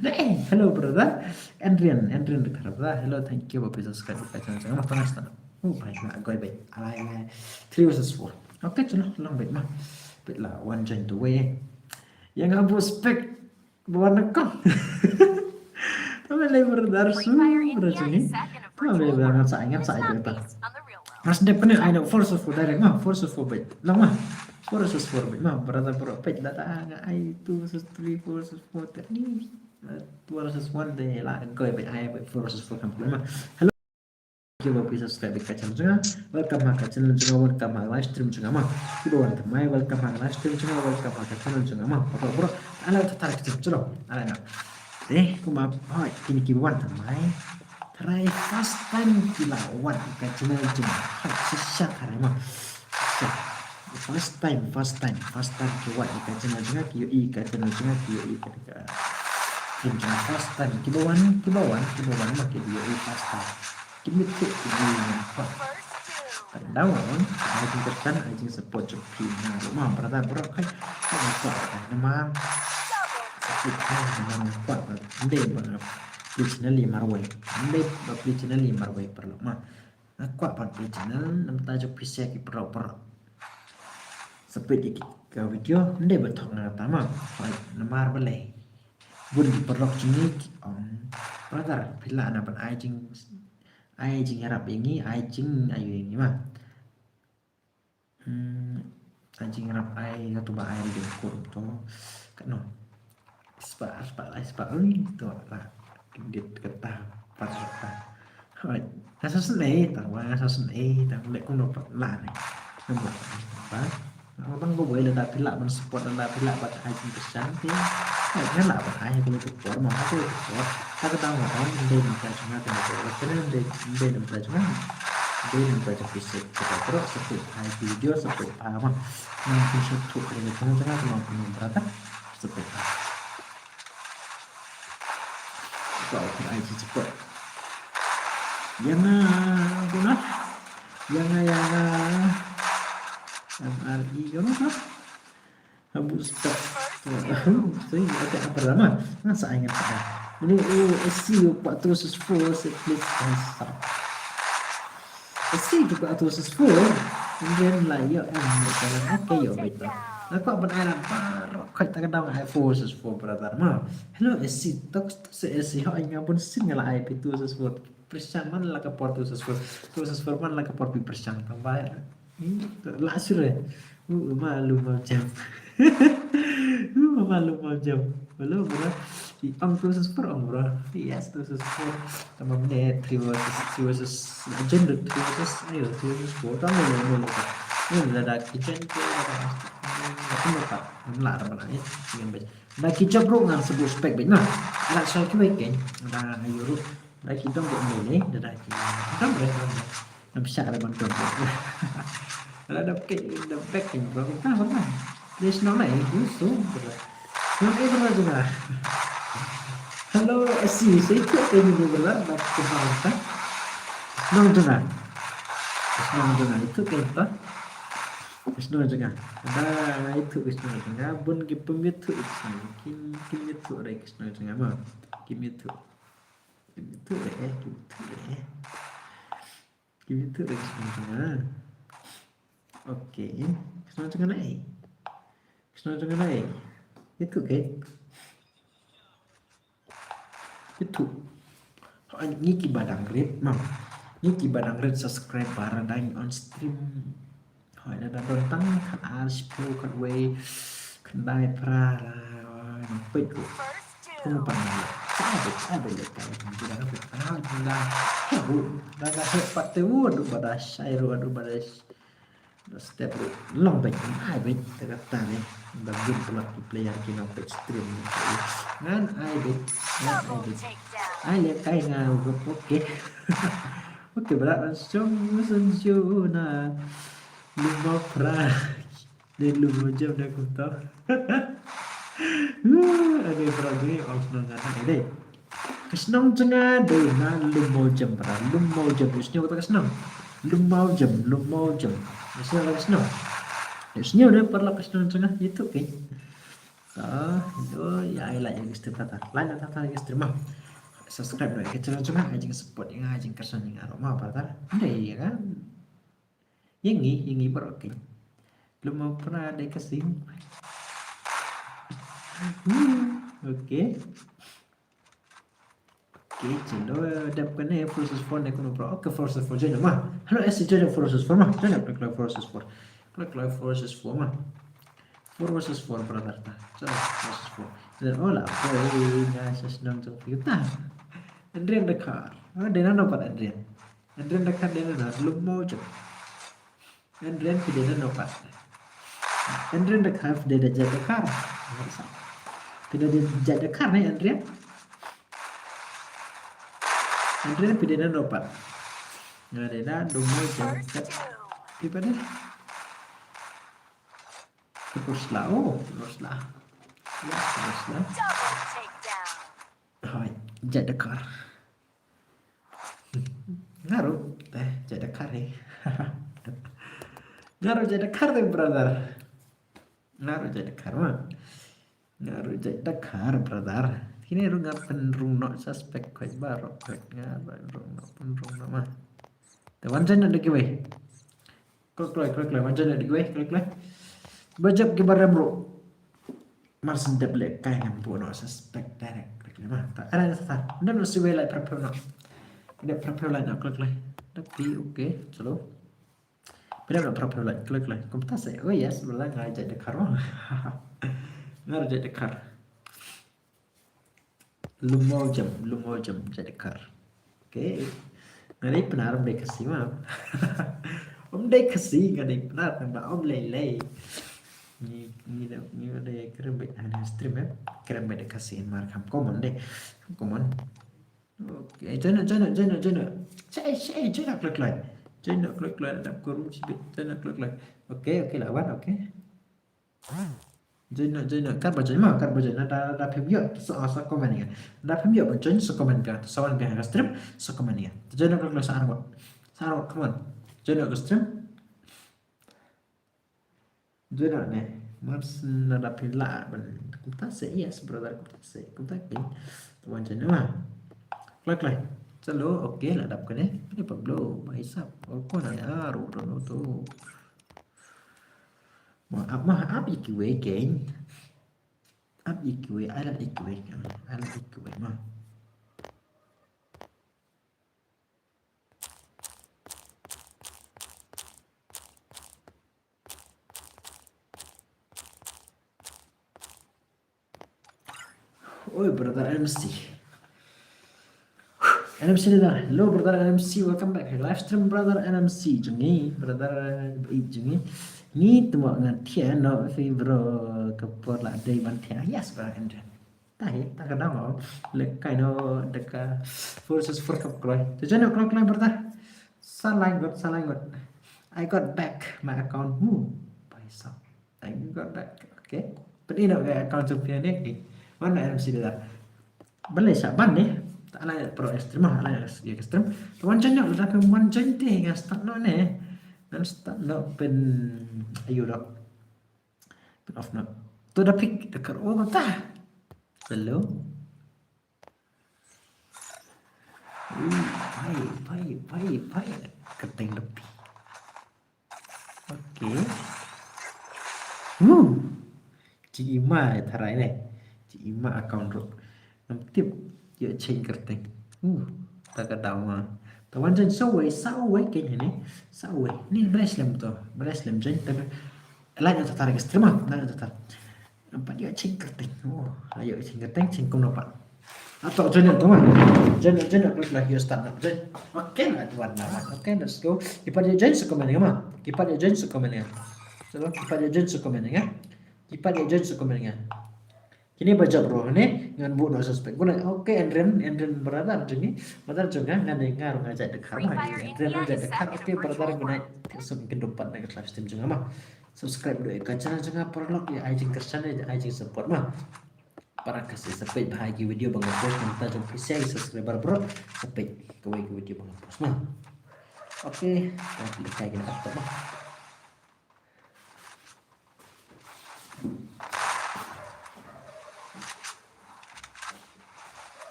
Hey, hello brother. Adrian, Adrian brother. Hello, thank you ba phi subscribe ka channel jong nga. Thanks na. Oh, bhai, na goi bhai. Alai, alai. Three versus four. Okay, chalo, long bhai ma. Bit la one join the way. Ïa nga bu spec ba wan na kong. Tama lei brother su brother ni. Tama lei brother ngan sa ngan sa ai ta. Mas dep ne ai na four versus four direct ma, four versus four bhai. Long ma. Four versus four bhai ma, brother bro bhai, lada nga ai two versus three, four versus four te ni. Two versus one de la goi bhai, ai bhai four versus four kam ma. Hello. Thank you ba phi subscribe ka channel jong nga. Welcome ha ka channel jong nga, welcome ha live stream jong nga ma. Kiba wan thymmai, welcome ha live stream jong nga, welcome ha ka channel jong nga ma. Bro bro. Ala ta tar ka channel jong nga. Ala na. Eh, kumba bhai kine kiba wan thymmai. Tharai first time ki la wan ka channel jong nga. Hai, shisha tharai ma. Shisha. First time, first time, first time ki wan ka channel jong nga, ki ïohi ka channel jong nga, ki ïohi ka, ka stream jong nga first time. Kiba wan, kiba wan, kiba wan ma ki ïohi first time. Ki mut ki ïohi nga first. Ka dang wan, ai jingkyrkhu, ai jingsupport jong phi nga ruh ma brother bro kai. Ka kwah ka namar. Ka kwah ka namar nga kwah ba. Ym dei ba pli channel ïa marwei. Ym dei ba pli channel ïa marwei paralok ma. Nga kwah ban pli channel namar ta jong phi share ki paralok paralok. Sa peit ïa ki ka video ym dei ba thok nga ta ma. Hooid namar balei. Bun ki paralok jong ngi ki ong brother phi lah na ban ai jing, ai jingïarap ïa ngi, ai jing, ai ïa ngi ma. Hmm, ai jingïarap ai, katu ba ai ring kur to. Katno. Spah, spah lai, spah ring to la. Dit kata, pat kata. Hoi, nga sa sngewthuh, tang ba nga sa sngewthuh, tang leh kumno pat la ne. Namar ba, namar ba nga wei lada phi lah ban support, lada phi lah ban ai jingkyrshan te. Hoi, nga lah ban ai ha kano ka por, ma ha kano ka por. Ta ka dang ong, ym dei namar jong nga kano ka por, kane ym dei, ym dei namar jong nga. Ym dei namar jong phi seh, ka por, sa peit ha ki video, sa peit ha ma. Nang phi sngewthuh, kane ka por jong nga, kano ka por, brother. Sa peit ha. Ka por ai jingsupport. Ïa nga, kumno? Ïa nga, ïa nga. M R E, kumno? Habu spot. Sorry, ada apa lama? Ngan sa ai ngan sa ai. Mano, oh, S C, you kwah two versus four, set please, ngan sa. S C, you kwah two versus four. And then, like, yo, em, like, okay, yo, wait, lah. Nga kwah ban ai la baroh, kwah ta ka dang ai four versus four, brother. Ma, hello, S C, tok, tok, S C, ho, ai nga bun sien nga la ai phi two versus four. Pyrshang man la ka por two versus four. Two versus four man la ka por phi pyrshang tang ba. Hmm, la sure. Uh, ma lu ma jam. Uh, ma lu ma jam. Hello, bro. I ong two versus four, ong, bro. Yes, two versus four. Tama ne three versus, three versus, la jen de three versus, ayo, three versus four. Tama ne, ne, ne. Ne, la da kitchen ke, la da. Aku mata. La da mana, eh. Ngan baca. Da ki jop ruh ngan sa buh spec beit na. Ala sha kiwei kein. Da ayu ruh. Da ki dong beit mei ne. Da da ki dong beit, dong beit. Ngam shah da ban dong beit. Ala da kein, da bek kein bro. Ka hon na. Dei shnong na eh. Ku sum bro. Shnong eh bro jong nga. Hello, S C. Sa ïathuh kein bro. Da ki hon ta. Shnong jong nga. Shnong jong nga. Ïathuh kein ta. Ka shnong jong nga. Da nga ïathuh ka shnong jong nga, bun ki pym ïathuh ka shnong. Kim, kim ïathuh re ka shnong jong nga ma. Kim ïathuh. Kim ïathuh re, eh, kim ïathuh re, eh. Kim ïathuh re ka shnong jong nga. Okay. Ka shnong jong nga na, eh. Ka shnong jong nga na, eh. Ïathuh ke? Kitu. Hoi, ngi ki ba dang rit, mam. Ngi ki ba dang rit subscriber dang on stream. Hoi, na da don tang khat ar shiphew khat wei. Khyndai phra la, hoi, nang peit ruh. Kum pan la. Ai beit, ai beit le kai. Ngi dang rit. Ai beit la. Hoi, dang rit pat te u, du ba da shai ruh, du ba da sh-, Step ruh long beit, ai beit, te kata ne. Ba gym pula ki player ki nang peit stream. Ngan ai beit, ngan ai beit. Ai le kai nga ruh, okay. Okay, bra, song, song, song, na. Lum mo pra. Ne lum mo jam ne kumta. Ade pra ni, ong shnong nga na, ade. Ka shnong jong nga dei na Lum Mawjem, para Lum Mawjem. Ïohsngew kata ka shnong. Lum Mawjem, Lum Mawjem. Ïohsngew kata ka shnong. Ïohsngew dei para ka shnong jong nga ïa tu, okay. Ah, do ya ai like ïa ka stream tata. Like tata ïa ka stream ma. Subscribe noh ïa ka channel jong nga, ai jingsupport ïa nga, ai jingkyrshan ïa nga ruh ma, para. Dei ïa kan. Ïa ngi, ïa ngi baroh, okay. Lum Maw Pra dei ka sing. Hmm, okay. Okay, chalo, dep kane four versus four ne kumno bro. Okay, four versus four, join ma. Hello, S C, join four versus four ma. Join up, kloi four versus four. Kloi four versus four ma. Four versus four, brother ta. Chalo, four versus four. Then, hola, boy, nga sa shnong jong phi ta. Adrian Dakar. Oh, dei nano pat Adrian. Adrian Dakar dei nano, Lum Mawjem. Adrian phi dei nano pat. Adrian Dakar phi dei da jait Dakar. Phi dei da jait Dakar ne Adrian? Adrian phi dei nano pat. Nga dei da Lum Mawjem. Phi pat dei? Phi Rosla. Oh, Rosla. Ya, Rosla. Hoi, jait Dakar. Nga ruh, eh, jait Dakar, eh. Nga ruh jait Dakar, eh, brother. Nga ruh jait Dakar, ma. Nga ruh jait Dakar, brother. Kine ruh nga pynrung noh suspect khoi baroh, khoi nga pynrung noh, pynrung noh, ma. Te wan join noh da kiwei. Kloi, kloi, kloi, kloi, wan join da kiwei, kloi, kloi. Ba jop ki ba rem ruh. Mar syn dep leh kai ngam buh noh suspect direct, kloi, kloi, ma. Ta, ara sa ta. Nda no siwei lai praphew noh. Nda praphew lai noh, kloi, kloi. Nda pi, okay, chalo. Phi dep noh praphew lai, kloi, kloi. Kumta se, oh yes, brother, nga jait Dakar, ma. Nga ruh jait Dakar. Lum Mawjem, Lum Mawjem, jait Dakar. Okay. Nga dei Pnar, ym dei Khasi ma. Ym dei Khasi, nga dei Pnar, nga ba ym lei lei. Ngi, ngi da, ngi da kren beit ha stream, eh. Kren beit da Khasi mar kham common dei. Kham common. Okay, join, join, join, join. Shai, shai, join kloi kloi. Join kloi kloi, dap ko room shibit, join kloi kloi. Okay, okay, la wan, okay. Join noh, join noh. Kat ba join ma, kat ba join. Da, da phim ïoh, sa, sa comment ïa. Da phim ïoh ba join, sa comment ïa. Sa wan biang ka stream, sa comment ïa. Join noh, sa arngut. Sa arngut, come on. Join noh ka stream. Join noh ne. Mar syn da phi lah ban. Kumta se, yes, brother, kumta se. Kumta ki. Wan join noh ma. Kloi kloi. Chalo, okay, la dap kane. Kane pa blow, bhai sahab. Oh, kona ne, ah, ro, ro, ro, to. Ma ap, ma ap ïa kiwei kein. Ap ïa kiwei, ai lad ïa kiwei. Ai lad ïa kiwei ma. Oi, brother N M C. N M C da. Hello, brother N M C. Welcome back to live stream, brother N M C. Jong ngi, brother, eh, jong ngi. Ngi tmo nga thiah noh phi bro ka por la dei ban thiah. Yes, brother Andrew. Tahi, ta ka dang oh. Leh kai noh da ka four versus four ka kloi. Te join noh kloi kloi, brother. Sa lai ngut, sa lai ngut. I got back my account. Hu. Paisa. Thank you, God, that, okay. Pynïoh noh ka account jong phi ne, okay. Wan na N M C da. Balei sa ban ne? Ta lai pro stream, ta lai ïa ka stream. Ta wan join noh, lada phi wan join te ngan start noh ne. Ngan start noh pyn, ayu dok. Pyn off noh. To da pick da kar, oh, ta. Hello. Ui, pai, pai, pai, pai. Kyrteng Lepi. Okay. Woo. Jingima tharai ne. Jingima account ruh. Ngam tip. Ïa ching kyrteng. Uh, ta ka daw ma. Ta wan jan sawei, sawei ke ni, ni. Sawei. Ni bless lem to. Bless lem jan ta. Lai na ta tar ke stream ma. Na ta tar. Nampak ïa ching kyrteng. Oh, ïa ching kyrteng, ching kum nampak. Atau jan to ma. Jan, jan, aku lah ïa start na. Jan. Okay, na tuan na. Okay, let's go. Kipat ïa jan sekomen ma. Kipat ïa jan sekomen. Selalu kipat ïa jan sekomen ya. Kipat ïa jan sekomen ya. Kine ba jop ruh ne ngan buh noh suspek. Guna, okay, Endrin, Endrin brother jong ngi, brother jong nga, nga dei nga ruh nga jait Dkhar ma. Endrin ruh jait Dkhar. Okay brother, guna. Sum kyndup pat na ka live stream jong nga ma. Subscribe dei ka channel jong nga, paralok, ïa ai jingkyrshan, ïa ai jingsupport ma. Para ka sa peit bha ki video ba nga post, mynta jong phi sa subscriber bro, sa peit kawei ka video ba nga post ma. Okay, ka kai kine ap ma.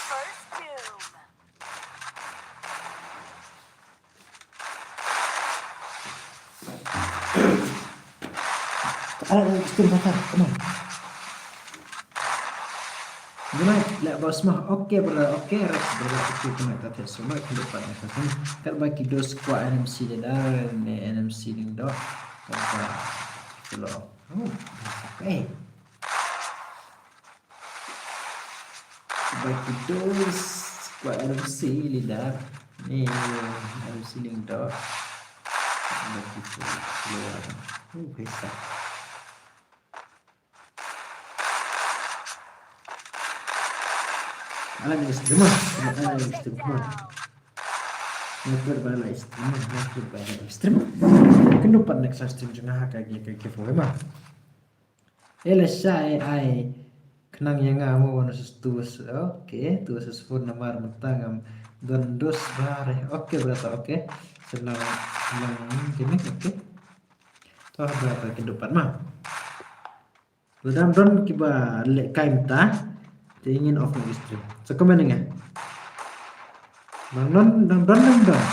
First doom. Ala, ala, stream kata, come on. Guna, leh bos mah. Okay brother, okay Rex brother, okay, kena ta tiap semua, kena dapat ni. Kat baki dos kuat N M C dia dah, ni N M C ding dok. Kata, hello. Oh, okay. Baki dos kuat N M C leader. Ni N M C ding dok. Baki dos keluar. Oh, headshot. Ala ni stream ah. Ala ni stream ah. Ni stream ah. Ni stream. Kyndup pat next stream jong nga ha ka gi-, ka giveaway ma. Eh, lashai, ai. Khnang ïa nga mo one versus two versus, okay, two versus four namar mynta ngam don dos bha re. Okay brother, okay. Sngewbha lang kine, okay. To brother, kyndup pat ma. Lada ym don kiba lehkai mynta, te ngin off na stream. Sa comment nga. Dang don, dang don, dang don.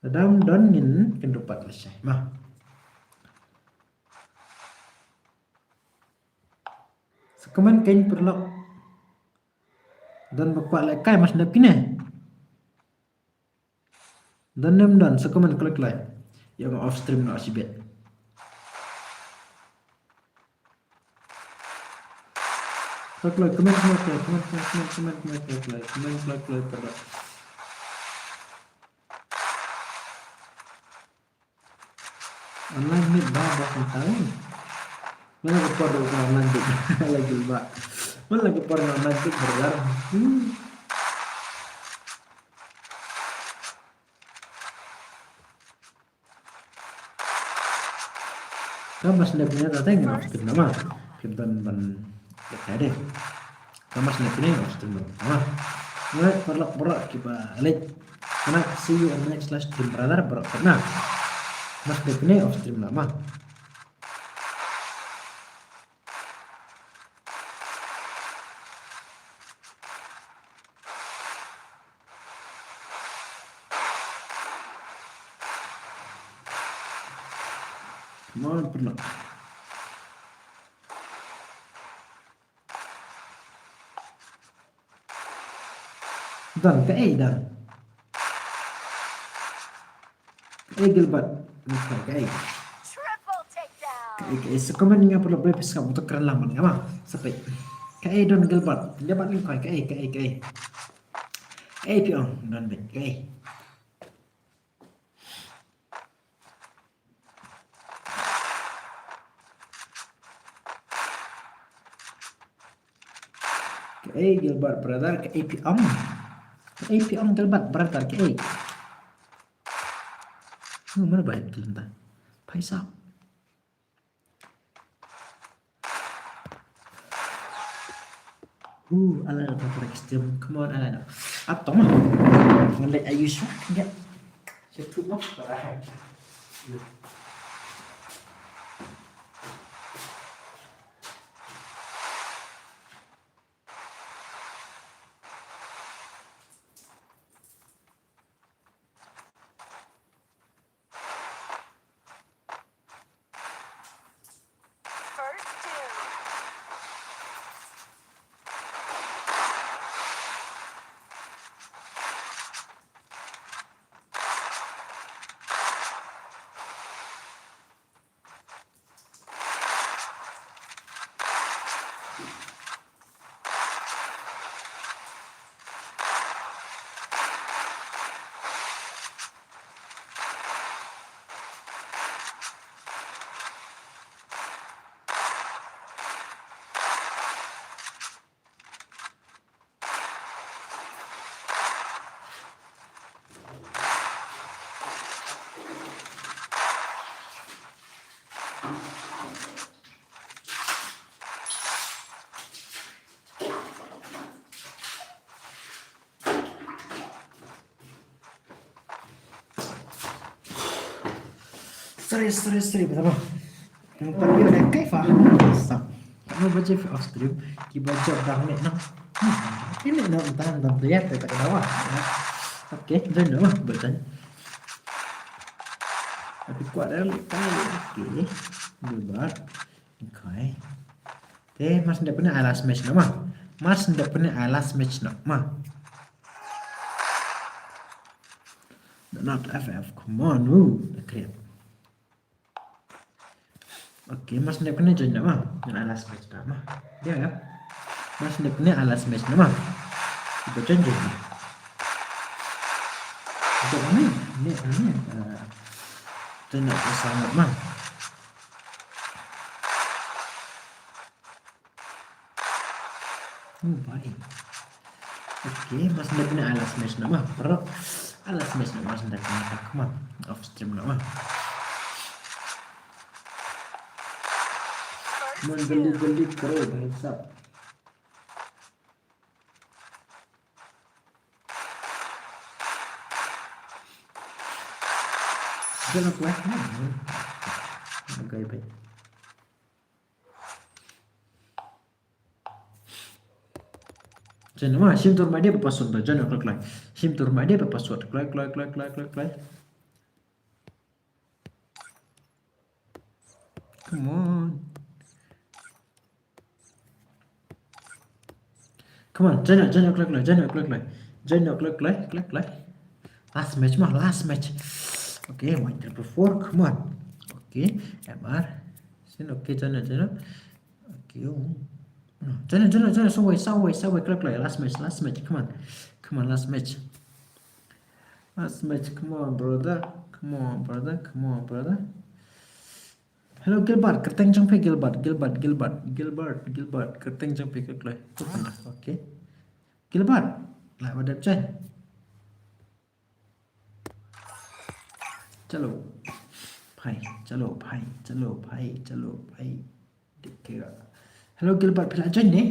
Lada ym don ngin kyndup pat lashai ma. Sa comment kein paralok. Don ba kwah lehkai, mas dep kine. Don ne ym don, sa comment kloi kloi. Ïa nga off stream noh shibit. Kloi kloi, comment kloi kloi, comment kloi kloi, comment kloi kloi, comment kloi kloi, paralok. Online meet ba ba kumta. Mana ka por ka online meet lagi ba. Mana ka por online meet berlar. Hmm. Ka mas lep ïa ta teng off stream nama. Kim don ban lehkai de. Ka mas lep ïa off stream nama. Alright, paralok baroh kiba leit. Kane, see you on the next live stream, brother, baroh kane. Mas lep ïa off stream nama. Come on, paralok. Don, kaei don? Kaei Gilbert? Kaei? Kaei, kaei? Sa comment nga paralok, ba phi sngap uto kren lang bad nga ma. Sa peit. Kaei don Gilbert? Gilbert lyngkoi, kaei, kaei, kaei? Kaei phi ong don beit, kaei? Kaei Gilbert brother, kaei phi ong? Kaei phi ong Gilbert brother, kaei? Huh, mano ba hap kylli mynta? Phaisa. Huh, ala da ta extreme. Come on, ala da. Atom. Ngan leh ayu shwa. Ya. Shwa tu mo. Alright. Yo. Sorry, sorry, sorry, betul. Yang pergi udah kayak Fah. Sa. Kamu baca off stream, kiba jop dang ne nang. Ini nang tan dang lihat kata dawa. Oke, dan nama baca. Tapi kuat dah leh kai. Oke. Dua. Okay. Te mar shen dep ne ai last match noh ma. Mar shen dep ne ai last match noh ma. Not F F, come on, ooh, the crap. Okay, mar shen dep ne join noh ma. Ngan ai last match noh ma. Ya, ya. Mar shen dep ne ai last match noh ma. Kita join join. Kita ni, ni, ni. Join noh sama ma. Oh, bye. Okay, mar shen dep ne ai last match noh ma. Pero ai last match noh ma, mar shen dep ne, come on. Off stream noh ma. Mon joldi joldi karo bhai sahab. Jangan kuat. Okay, bye. Join ma, shim tur ma dei ba password ba, join kloi kloi. Shim tur ma dei ba password, kloi kloi kloi kloi kloi kloi. Come on. Come on, join, join kloi kloi, join kloi kloi. Join kloi kloi kloi kloi. Last match ma, last match. Okay, one triple four, come on. Okay, M R. Sin, okay, join, join. Okay, oh. No, join, join, join, sa wai, sa wai, sa wai, kloi kloi, last match, last match, come on. Come on, last match. Last match, come on, brother. Come on, brother, come on, brother. Hello, Gilbert, kyrteng jong phi Gilbert, Gilbert, Gilbert, Gilbert, Gilbert, kyrteng jong phi kloi kloi. Tu kan dah, okay. Gilbert, lah wadap jai. Chalo. Phai, chalo, phai, chalo, phai, chalo, phai. Dikira. Hello, Gilbert, phi la join ne?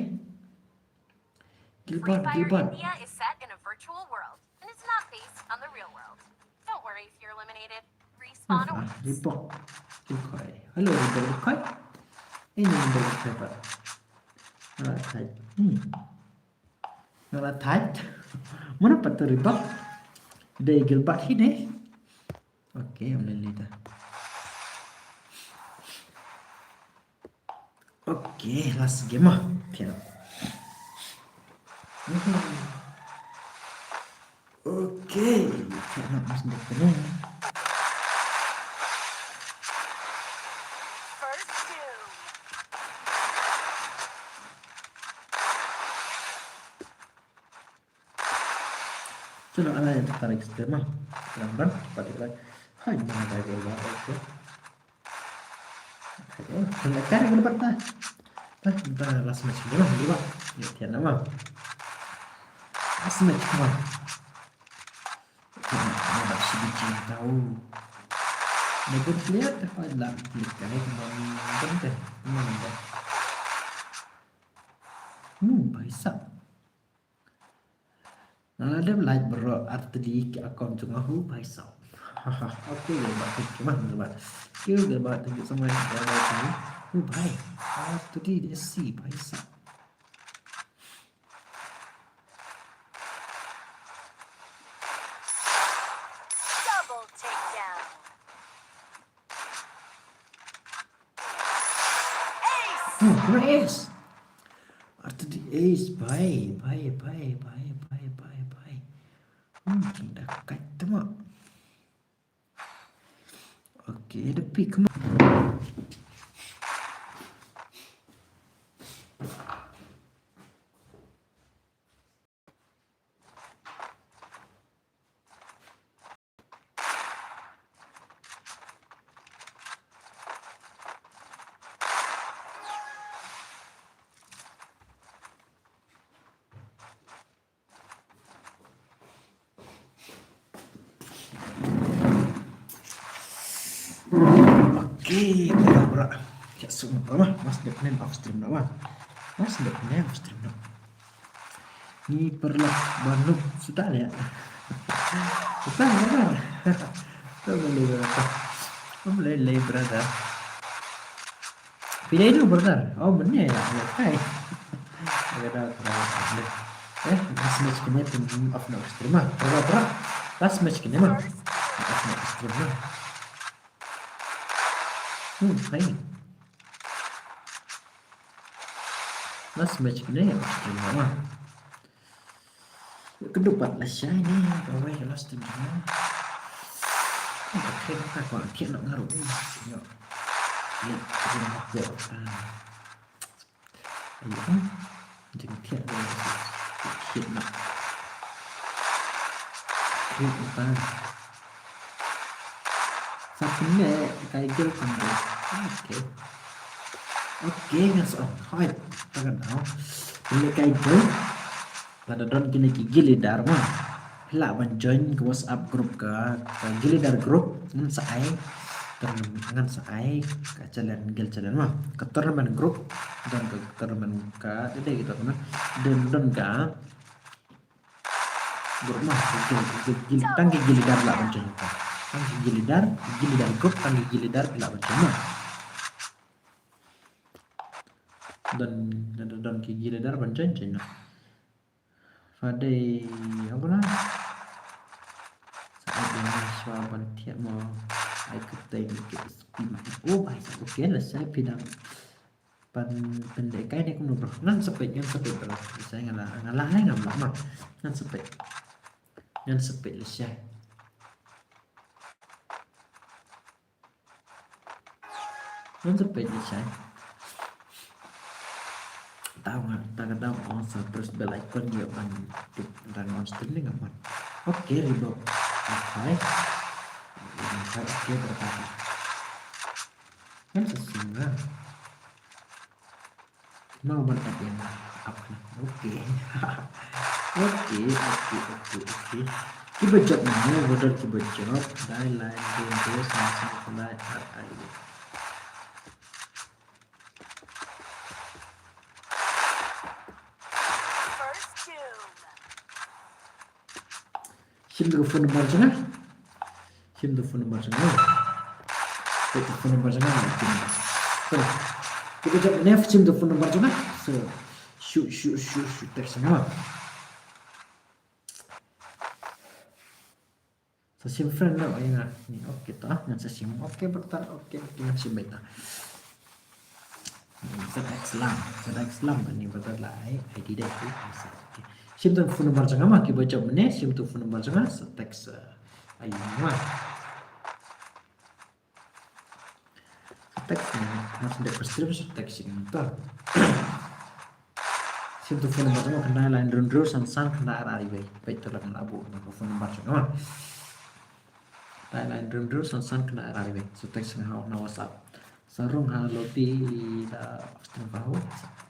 Gilbert, Free Fire Gilbert. India is set in a virtual world, and it's not based on the real world. Don't worry if you're eliminated. Respawn awaits. Reebok. Gilkoi. Hello, Reebok. Gilkoi. Ini Reebok siapa? Alright. Hmm. Nga la thait. Mano pat tu Reebok? Dei Gilbert hi ne. Okay, ym lei lei da. Okay, last game ah. Okay. Okay, okay, nak masuk depan ni. First doom. Chalo, ala ya tarik stem ah. Lamban, patik lagi. Hai, mana dah dia buat, okay. Okay, kena cari ke depan dah. Dah, dah, last match dulu lah, dulu lah. Ya, tiada nama. Last match, come on. Okay, ada si biji tahu. Never clear, dah, dah, dah, clear, kan, eh, kembali, kan, kan, mana dah? Hmm, bhai sahab. Nga la dep lait baroh artylli ki account jong nga, hu bhai sahab. Okay, Gilbert, thank you, man, Gilbert. Thank you, Gilbert, thank you so much. Bye bye, thank you. Hu bhai, artylli dei si, bhai sahab. Double takedown. Ace! Oh, ace! Artylli ace, bhai, bhai, bhai. Hmm, kin da kai tama. Okay, the pick, come on. Okay, kita berak. Ya, semua apa? Mas dep nen off stream apa? Mas dep nen off stream apa? Ni perlu bantu sudah ya. Sudah ya. Sudah bantu apa? Ym lei lei brother. Phi dei no brother. Oh mynne ïa, okay. Brother, brother. Eh, last match kine phin off noh ka stream ma. Brother, brother. Last match kine ma. Off noh ka stream ma. Hmm, hai. Last match kine off stream ma. Kynduh pat lashai ne, kawei ka last team jong nga. Ka khie ka kwah khie noh nga ruh. Ïoh. Ïoh, ïoh, ïoh. Ayo. Jingkhiah de khie noh. Khie noh. Sa pynleh kai gel pynleh. Okay. Okay, ngan sa ong. Hoi, ta ka daw. Pynleh kai gel. Lada don kine ki guild leader ma. Phi lah ban join ka WhatsApp group ka, ka guild leader group, ngan sa ai. Tournament ngan sa ai ka challenge, guild challenge ma. Ka tournament group, don ka tournament ka, dei dei ka tournament. Don don ka group ma, ka guild, ka guild, tang ki guild leader lah ban join ka. Tang ki guild leader, guild leader group, tang ki guild leader phi lah ban join ma. Don, don, don ki guild leader ban join, join noh. Fa dei, ong kumno? Sa ai dei nga shuwa ban thiah mo. Ai kyrteng ki spi ma. Oh, bai sa, okay, lashai phi dang pan, pynleh kai ne kumno bro. Ngan sa peit, ngan sa peit bro. Lashai nga la, nga la hai ngam lah ma. Ngan sa peit. Ngan sa peit lashai. Ngan sa peit lashai. Tau nga, ta ka daw ong sa press bell icon ïa ban tip dang on stream ne ngam on. Okay, Reebok. Okay. Okay, berkati. Ngan sa sing nga. Nang ban add ïa nga. Up na. Okay. Okay, okay, okay, okay. Kiba jop mynne, brother kiba jop. Dai line, dai line, dai line, dai line. Shim tu phone number jong nga. Shim tu phone number jong nga. Shim tu phone number jong nga. So, kita jap ni shim tu phone number jong nga. So, shoot, shoot, shoot, shoot, text nga. Sa shim friend noh ïa nga. Ni, okay ta, ngan sa shim. Okay, brother, okay, okay, ngan shim beit ta. Sa text lang, sa text lang, ni brother la ai, ai di dei, okay. Shim tu phone number jong nga ma, kiba jop mynne, shim tu phone number jong nga, sa text, eh, ai ma. Text ni, nga shu dep stream shu text sini tu. Shim tu phone number jong nga, khyndai lai hynriew hynriew san san khyndai ar ar wei. Peit tu la nga la buh phone number jong nga. Khyndai lai hynriew hynriew san san khyndai ar ar wei. Shu text nga ha WhatsApp. Sa rung ha lobby da stream ba ho.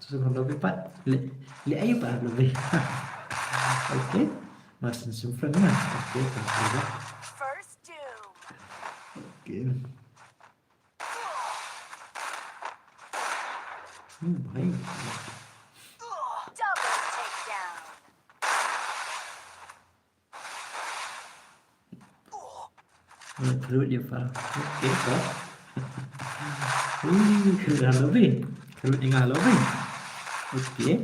Sa rung ha lobby pat. Leh, leh ayu pat ha lobby. Okay. Mar shu shim friend na. Okay, pat. First doom. Okay. Hmm, bhai. Double takedown. Hmm, khrud ïa pha. Okay, pha. Hmm, khrud ha lobby. Khrud ïa nga ha lobby. Okay.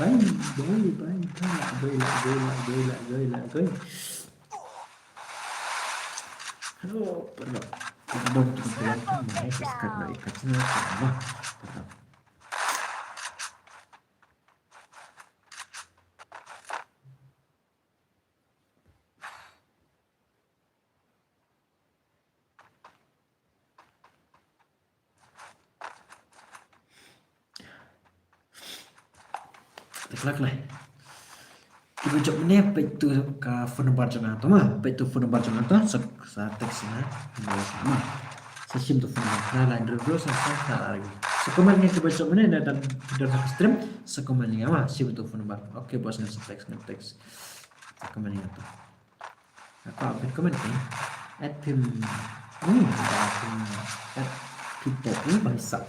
Bye, bye, bye, bye, la, bye, la, bye, la, bye, la, bye, la, bye. Hello, pardon. Pardon, pardon, pardon, pardon. Te khlak lei. Kiba jop mynne peit tu ka phone number jong nga tu ma, peit tu phone number jong nga tu, sa, sa text nga, ma. Sa shim tu phone number, khyndai lai hynriew hynriew san san khyndai ar ar wei. Sa comment ïa nga kiba jop mynne, na dang, dang ha ka stream, sa comment ïa nga ma, shim tu phone number. Okay boss, ngan sa text, ngan text. Sa comment ïa nga tu. Apa, phin comment phi? Add phim. Hmm, apa phim? Add people. Hmm, bang sap.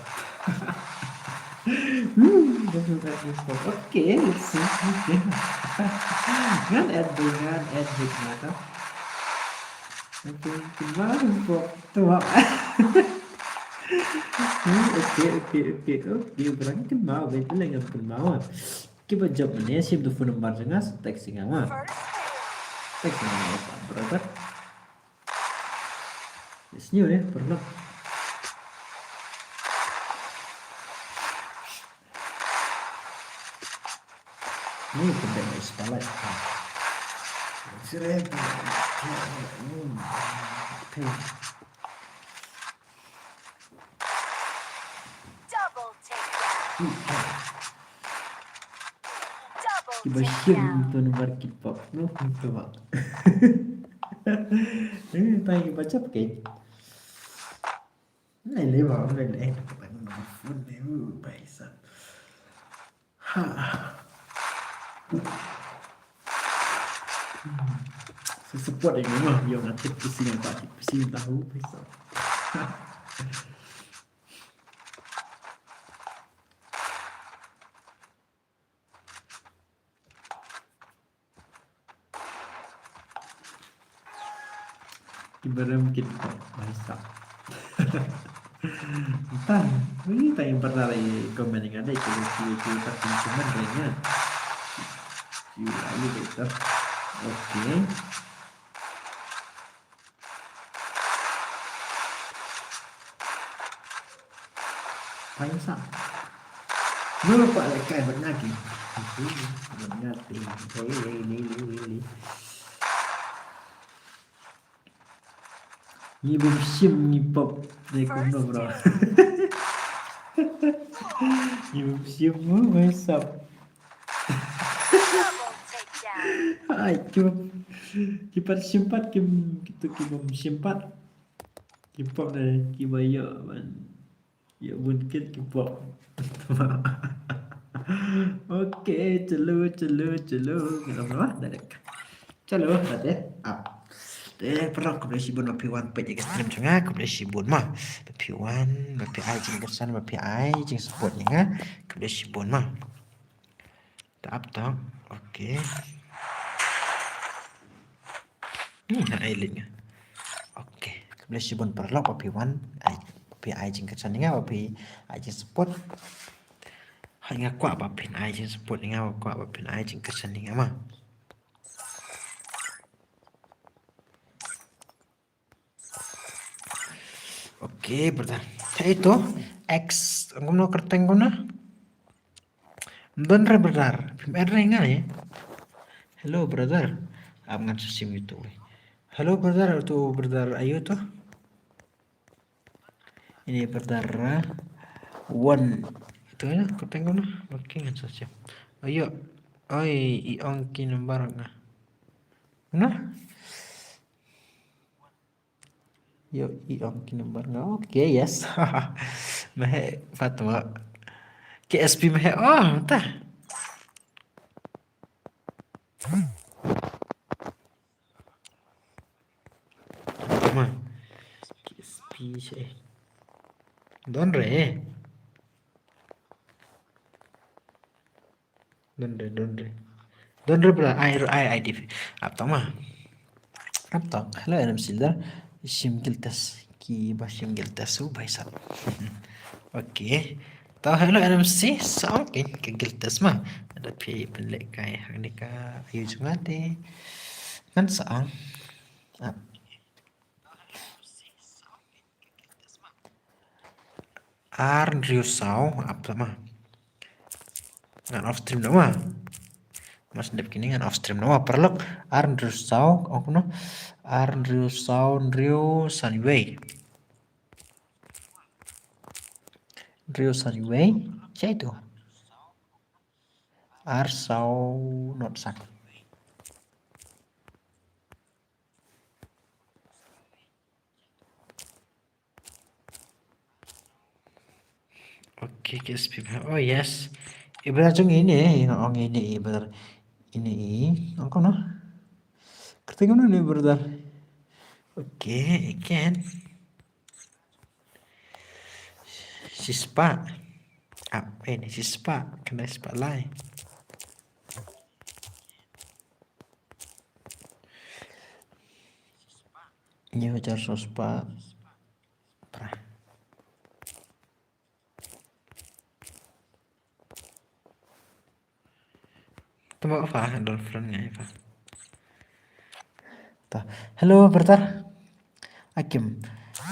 Hmm, add people. Okay, let's see. Okay. Ngan add beit, ngan add beit nga tu. Okay, kynmaw, kynmaw. Tu, ah. Hmm, okay, okay, okay. Okay, barang kynmaw, baik, lei ngam kynmaw, ah. Kiba jop mynne, shim tu phone number jong nga, text ïa nga, ah. Text ïa nga, ah, brother. Yes, new, eh, pernah. Ni pendek dari sepalat. Sirep. Double takedown. Double takedown. Kiba shim tu number ki pop. No, tu ba. Eh, tai kiba chap ke. Nai le ba, nai le. Phone le, uh, bhai sahab. Ha. Hmm. Sa support ïa nga, ïa nga tip pusi nga, tip pusi nga tahu, bhai sahab. Kiba rem kit ko, bhai sahab. Tang, ni tang ïa pernah lagi komen ïa nga dei, ki, ki, ki, ki, ki, komen ïa nga. Ki, ayu dei tu. Okay. Paisa. Lu pa le kai bad nga ki. Bad nga ki. Hei, hei, hei, hei, hei. Ngi bym shim ngi pop dei kumno, bro. Ngi bym shim, uh, bhai sahab. Ai, ki, ki pat shim pat, ki, kitu ki bym shim pat. Ki pop dei, kiba ïoh ban ïoh bun kit ki pop. Okay, chalo, chalo, chalo. Ngam lah, direct. Chalo, bad eh, ap. Te paralok, khublei shibun ba phi wan peit ïa ka stream jong nga, khublei shibun ma. Ba phi wan, ba phi ai jingkyrsan, ba phi ai jingsupport ïa nga, khublei shibun ma. Ta ap ta. Okay. Hmm, ha ai link. Okay. Khublei shibun paralok ba phi wan. Ai, ba phi ai jingkyrsan ïa nga, ba phi ai jingsupport. Hai nga kwah ba phin ai jingsupport ïa nga, ba kwah ba phin ai jingkyrsan ïa nga ma. Okay, brother. Te ito, X, kumno kyrteng kumno? Don re, brother. Phim add re nga ne. Hello, brother. Ap ngan sa shim ïa uto. Hello, brother. Uto brother ayu to. Ini brother, uh, one. Ito ïa, kyrteng kumno? Okay, ngan sa shim. Ayo. Oi, i ong ki number nga. Kumno? Ïoh, i ong ki number nga. Okay, yes. Me heh, Fatma. K S P me heh. Oh, ta. Fatma. K S P seh. Don re. Don re, don re. Don re, bra, ai, ai, ai, di. Ap tang ma. Ap tang. Hello, N M C leader. Shim guild test. Kiba shim guild test, oh, bhai sahab. Okay. To, hello, N M C. Sa ong ki, ki guild test ma. Lada phi pynlehkai hangne ka ayu jong nga te. Ngan sa ong. Ap. Ar hynriew saw, ap tang ma. Ngan off stream noh ma. Mas dep kine ngan off stream noh ma. Paralok, ar hynriew saw, ong kumno. Ar hynriew saw hynriew san wei. Hynriew san wei, shai to. Ar saw not san. Okay, K S P. Oh, yes. Ibrother jong ine, ine, ong ine, ibrother. Ine, ong kumno. Kyrteng kumno ne, brother. Okay, again. Shispah. Ah, eh, ni shispah. Kane shispah lai. Hynñiew hajar saw spah phra. Tama pha don friend ngai pha. Ta. Hello, brother. Akim.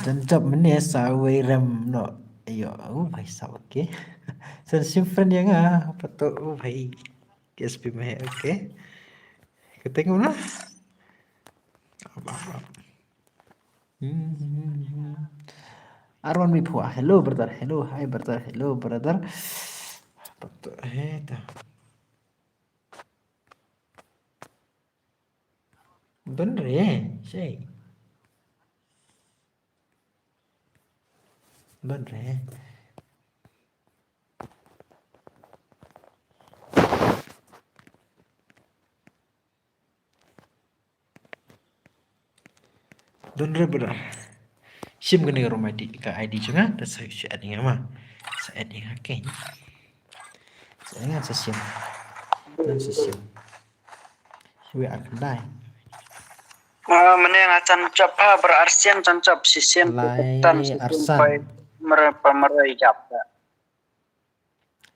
Jan jop mynne sa wei rem noh. Ayo, oh bhai sab, okay. Sa shim friend ïa nga, pat to, oh bhai. K S P meh, okay. Kata kumno? Hmm. Arwan mi phua. Hello, brother. Hello, hi, brother. Hello, brother. Pat to, eh, ta. Don re, sei. Don re. Don re brother. Shim kane ka room I D, ka I D jong nga, da sa shu add ïa nga ma. Sa add ïa nga keiñ. Sa add ïa nga sa shim. Ngan sa shim. Shu ïa khyndai. Ah, mynne nga jan jop ha, brother, arsien jan jop, shisien. Lai tan shisien arsan. Pai, mre pa mre jop da.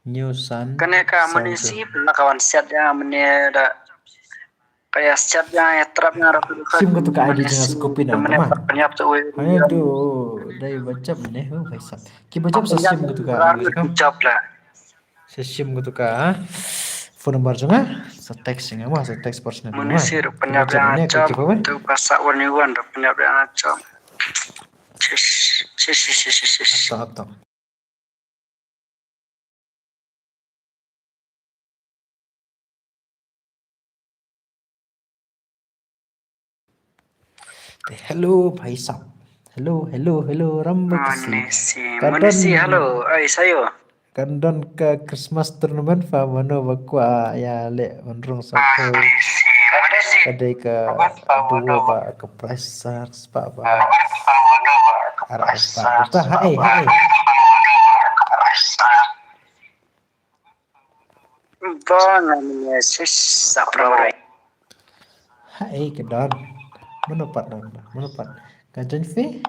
New Sun. Kane ka Sun Munisi, pynlong ka wan siat ïa nga mynne da. Ka ïa siat ïa nga, ïa trap ïa nga. Shim katu ka I D jong nga sa copy na mynne ma. Pynïap tu, ui. Haduh, dei ba jop mynne, oh, bhai sab. Ki ba jop sa shim katu ka I D jong nga. Jop la. Sa shim katu ka, ha? Phone number jong nga, sa text ïa nga ma, sa text personal ïa nga ma. Munisi ruh pynïap ïa nga jop, tu ka sa wan ïa wan ruh pynïap ïa nga jop. Shish, shish, shish, shish, shish. Ato, ato. Te hello, bhai sab. Hello, hello, hello, Rambo Kasi. Munisi, Munisi, hello. Ai, sayo. Kan don ka Christmas tournament pha, mano ba kwah ïa leh ban rung sa phew. Ka dei ka duo ba ka prize sa spah ba. Ar ar spah. Ta, haei, haei. Ba nga mynne sis sa phew. Haei ka don. Mano pat don? Mano pat? Ka join fee?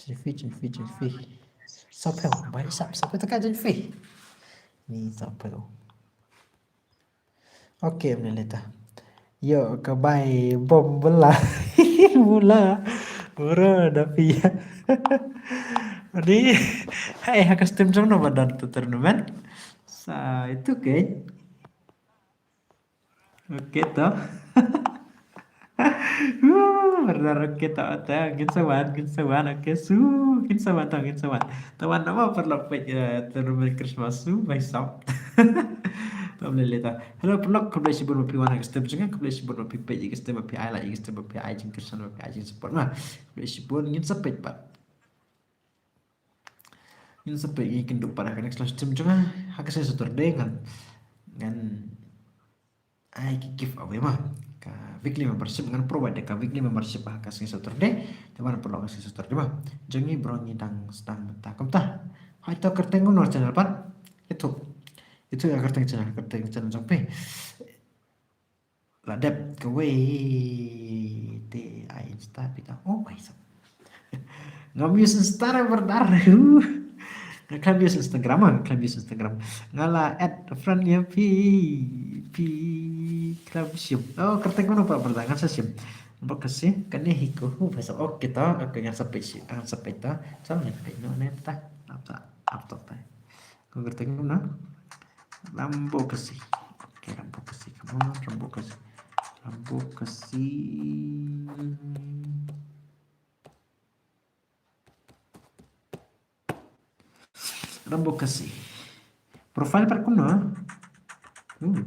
Join fee, join fee, join fee. Sa phew, bai sap, sa phew ta ka join fee. Ni sa phew. Okay, mynne leta. Ïoh ka bai bom bela. Bula. Bura da phi. Ni, hai, ha ka stream jong no ba don tu tournament. Sa itu ke. Okay to. Wuh, brother, okay to, to. Ngin sa wan, ngin sa wan, okay, su, ngin sa wan to, ngin sa wan. To wan namar paralok peit, eh, tournament Christmas su, bai sap. To mynne leta. Hello, paralok, khublei shibun ba phi wan ha ka stream jong nga, khublei shibun ba phi peit ïa ka stream, ba phi ai like ïa ka stream, ba phi ai jingkyrshan, ba phi ai jingsupport ma. Khublei shibun, ngin sa peit pat. Ngin sa peit, ngin kynduh pat ha ka next live stream jong nga. Ha ka sngi Saturday ngan, ngan ai ki giveaway ma. Ka weekly membership ngan provide ka weekly membership ha ka sngi Saturday. Te ban pynlong ha ka sngi Saturday ma. Jong ngi bro ngi dang sdang mynta kumta. Hoi to kyrteng kumno channel pat? Ïathuh. Ïathuh ïa kyrteng channel, kyrteng channel jong phi. La dep kawei te ai Insta phi ta. Oh, bai sap. Ngam use Insta re brother. Nga khlem use Instagram, nga khlem use Instagram. Nga la add friend ïa phi. Phi khlem shim. Oh, kyrteng kumno pat brother, ngan sa shim. Ba kasi kane hi ko. Oh, bai sap. Okay to. Okay, ngan sa peit shi, ngan sa peit to. Sa ngan peit no ne ta. Apa, apa to ta. Ko kyrteng kumno? Rambo Kasi. Okay, Rambo Kasi. Come on, Rambo Kasi. Rambo Kasi. Rambo Kasi. Profile pat kumno? Hmm.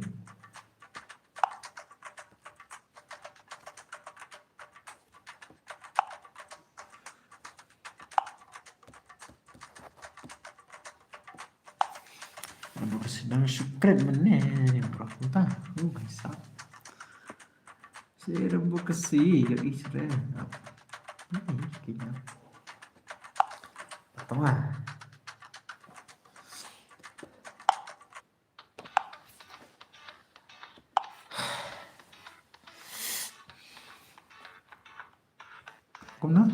Aduh, sedang secret meneh ni, bro. Entah. Oh, bisa. Si Rambo Kasi, yo, ih, sudah. Ini kayaknya. Tengah. Na?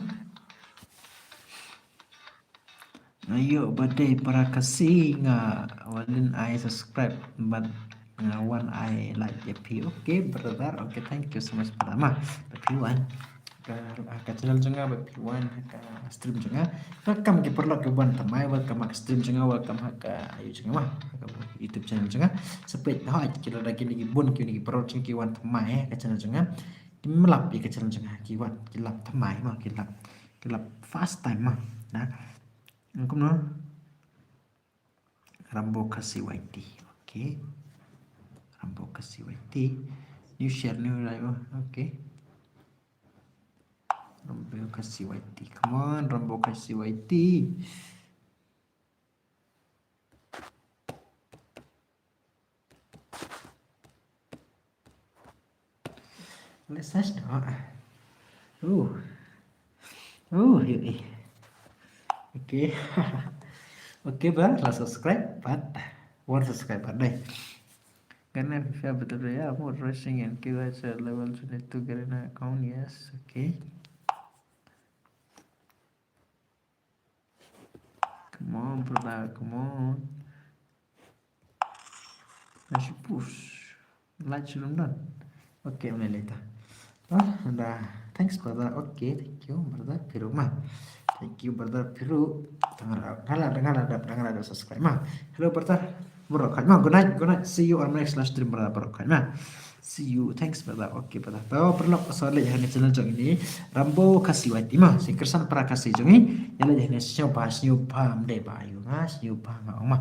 Ayo, bad dei para Khasi nga walin ai subscribe bad nga wan ai like ïa phi. Okay, brother. Okay, thank you so much, brother. Ma, ba phi wan. Ka, ka channel jong nga ba phi wan, ka stream jong nga. Welcome ki paralok ki wan thymmai, welcome ka stream jong nga, welcome ha ka ayo jong nga ma. Ka YouTube channel jong nga. Sa peit hoi ki lada kine ki bun kine ki paralok jong ki wan thymmai, eh, ka channel jong nga. Ki mlap ïa ka channel jong nga, ki wan, ki lap thymmai ma, ki lap. Ki lap first time ma. Na. Kumno? Rambo Khasi Y T. Okay. Rambo Khasi Y T. New share, new live. Okay. Rambo Khasi Y T. Come on, Rambo Khasi Y T. Let's search no. Oh. Oh, yuk, eh. Okay. Okay, ba, la subscribe, but one subscriber dei. Kan FIFA betul ya, more racing and Q H level twenty-two Garena account, yes, okay. Come on, brother, come on. Let's push. Like shu done. Okay, ym lei lei ta. Ah, da. Thanks, brother. Okay, thank you, brother Piru ma. Thank you, brother Piru. Tang ra, nga la, nga la dap, nga la dap subscribe ma. Hello, brother. Baroh khoit ma. Good night, good night. See you on my next live stream, brother. Baroh khoit ma. See you. Thanks, brother. Okay, brother. To, paralok, sa leit ha kane ka channel jong ngi, Rambo Khasi Y T ma. Sa kyrshan para Khasi jong ngi. Ïa leit ha kane, sngewbha, sngewbha, ym dei ba ïa nga, sngewbha nga ong ma.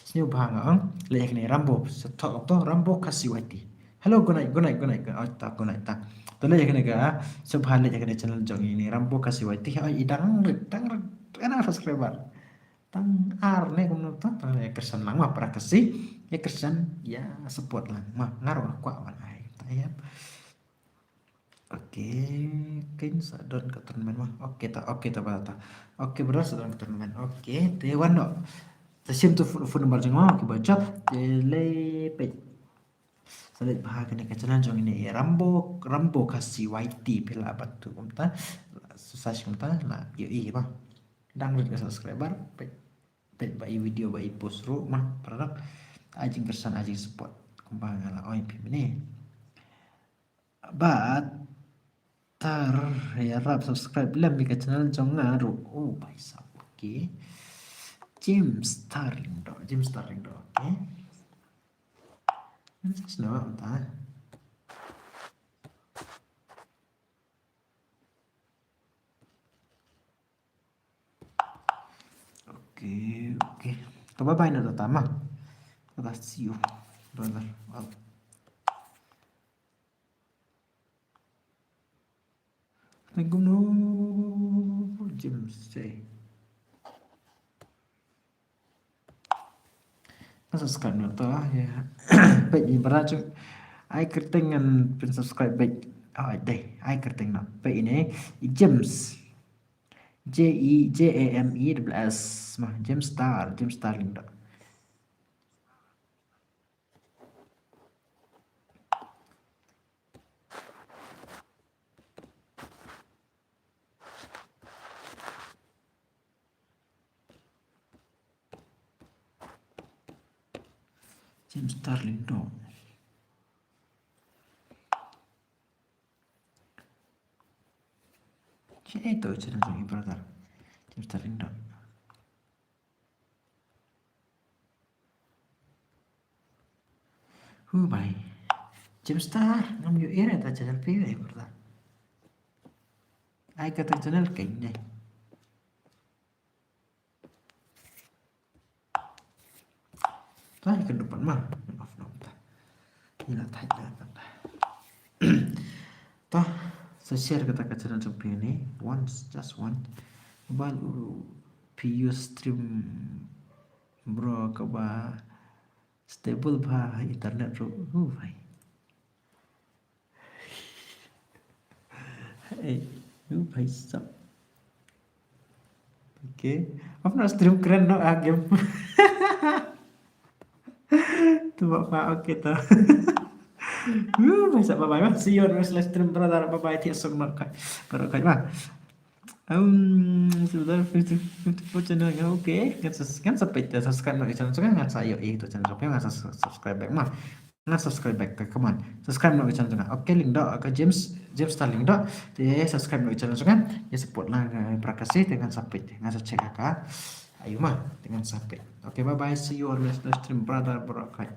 Sngewbha nga ong. Leit ha kane Rambo, sa thoh to, Rambo Khasi Y T. Hello, good night, good night, good night. Oh, ta, good night, ta. To leit ha kane ka, sngewbha leit ha kane ka channel jong ngi, Rambo Khasi Y T. Oh, i dang rit, dang rit, dang rit subscriber. Tang ar ne kumno ta, ta ïa kyrshan lang ma para Khasi, ïa kyrshan, ïa support lang ma, nga ruh nga kwah wan ai, ta ïa. Okay, kin sa don ka tournament ma. Okay ta, okay ta ba ta. Okay, brother, sa don ka tournament. Okay, te wan noh. Sa shim tu phone, phone number jong nga, okay, ba jop, te leit peit. Sa leit bha kane ka channel jong ngi, Rambo, Rambo Khasi Y T, phi lah ban tu kumta. Sa search kumta, la ïohi ba. Dang rit ka subscriber, peit, peit ba i video ba i post ruh ma, paralok. Ai jingkyrshan, ai jingsupport. Kumba nga la ong ïa phi mynne. Bad tar ïarap subscribe lem ïa ka channel jong nga ruh. Oh, bhai sahab, okay. James Star Lyngdoh, James Star Lyngdoh, okay. Let's know ta. Okay, okay. To bye bye na, tata ma. Tata, see you, brother. Wow. Thank you, no, James, say. Nga subscribe noh to, ïa. Peit i brother jong. Ai kyrteng ngan pynsubscribe beit. Oh, dei, ai kyrteng noh. Peit ine, i James. J E, J A M E double S. Ma, James Star, James Star Lyngdoh. James Star Lyngdoh. Sha ito channel jong i brother. James Star Lyngdoh. Hu bai. James Star, ngam ïohi re ta channel phi re, brother. Ai kata channel keiñ ne. Ta ïa ka dupan ma. Off noh ta. Ïa la thait la ta. Ta sa share kata ka channel jong phi ne. Once, just once. Ban u phi use stream bro kaba stable bha internet ruh. Hu bai. Eh, hu bai sap. Okay. Apna stream kren noh a game. Tu ba pa, okay ta. Hu bai sap, bye bye. See you on next live stream, brother. Bye bye. Thiah suk noh kai. Baroh kai ma. Um, sebentar, fifty, fifty-four channel nga, okay. Ngan sa, ngan sa peit, subscribe noh ïa channel jong nga, ngan sa ïoh ïa tu channel jong nga, ngan sa subscribe back ma. Ngan subscribe back, come on. Subscribe noh ïa channel jong nga. Okay, Lyngdoh, ka James, James Star Lyngdoh. Te subscribe noh ïa channel jong nga. Ïa support lang, eh, Prakasi, te ngan sa peit, ngan sa check ha ka. Ayu ma, te ngan sa peit. Okay, bye bye. See you on next live stream, brother, bro. Okay.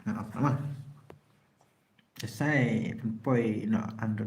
Ngan off noh ma. Te sa pynpoi noh Android.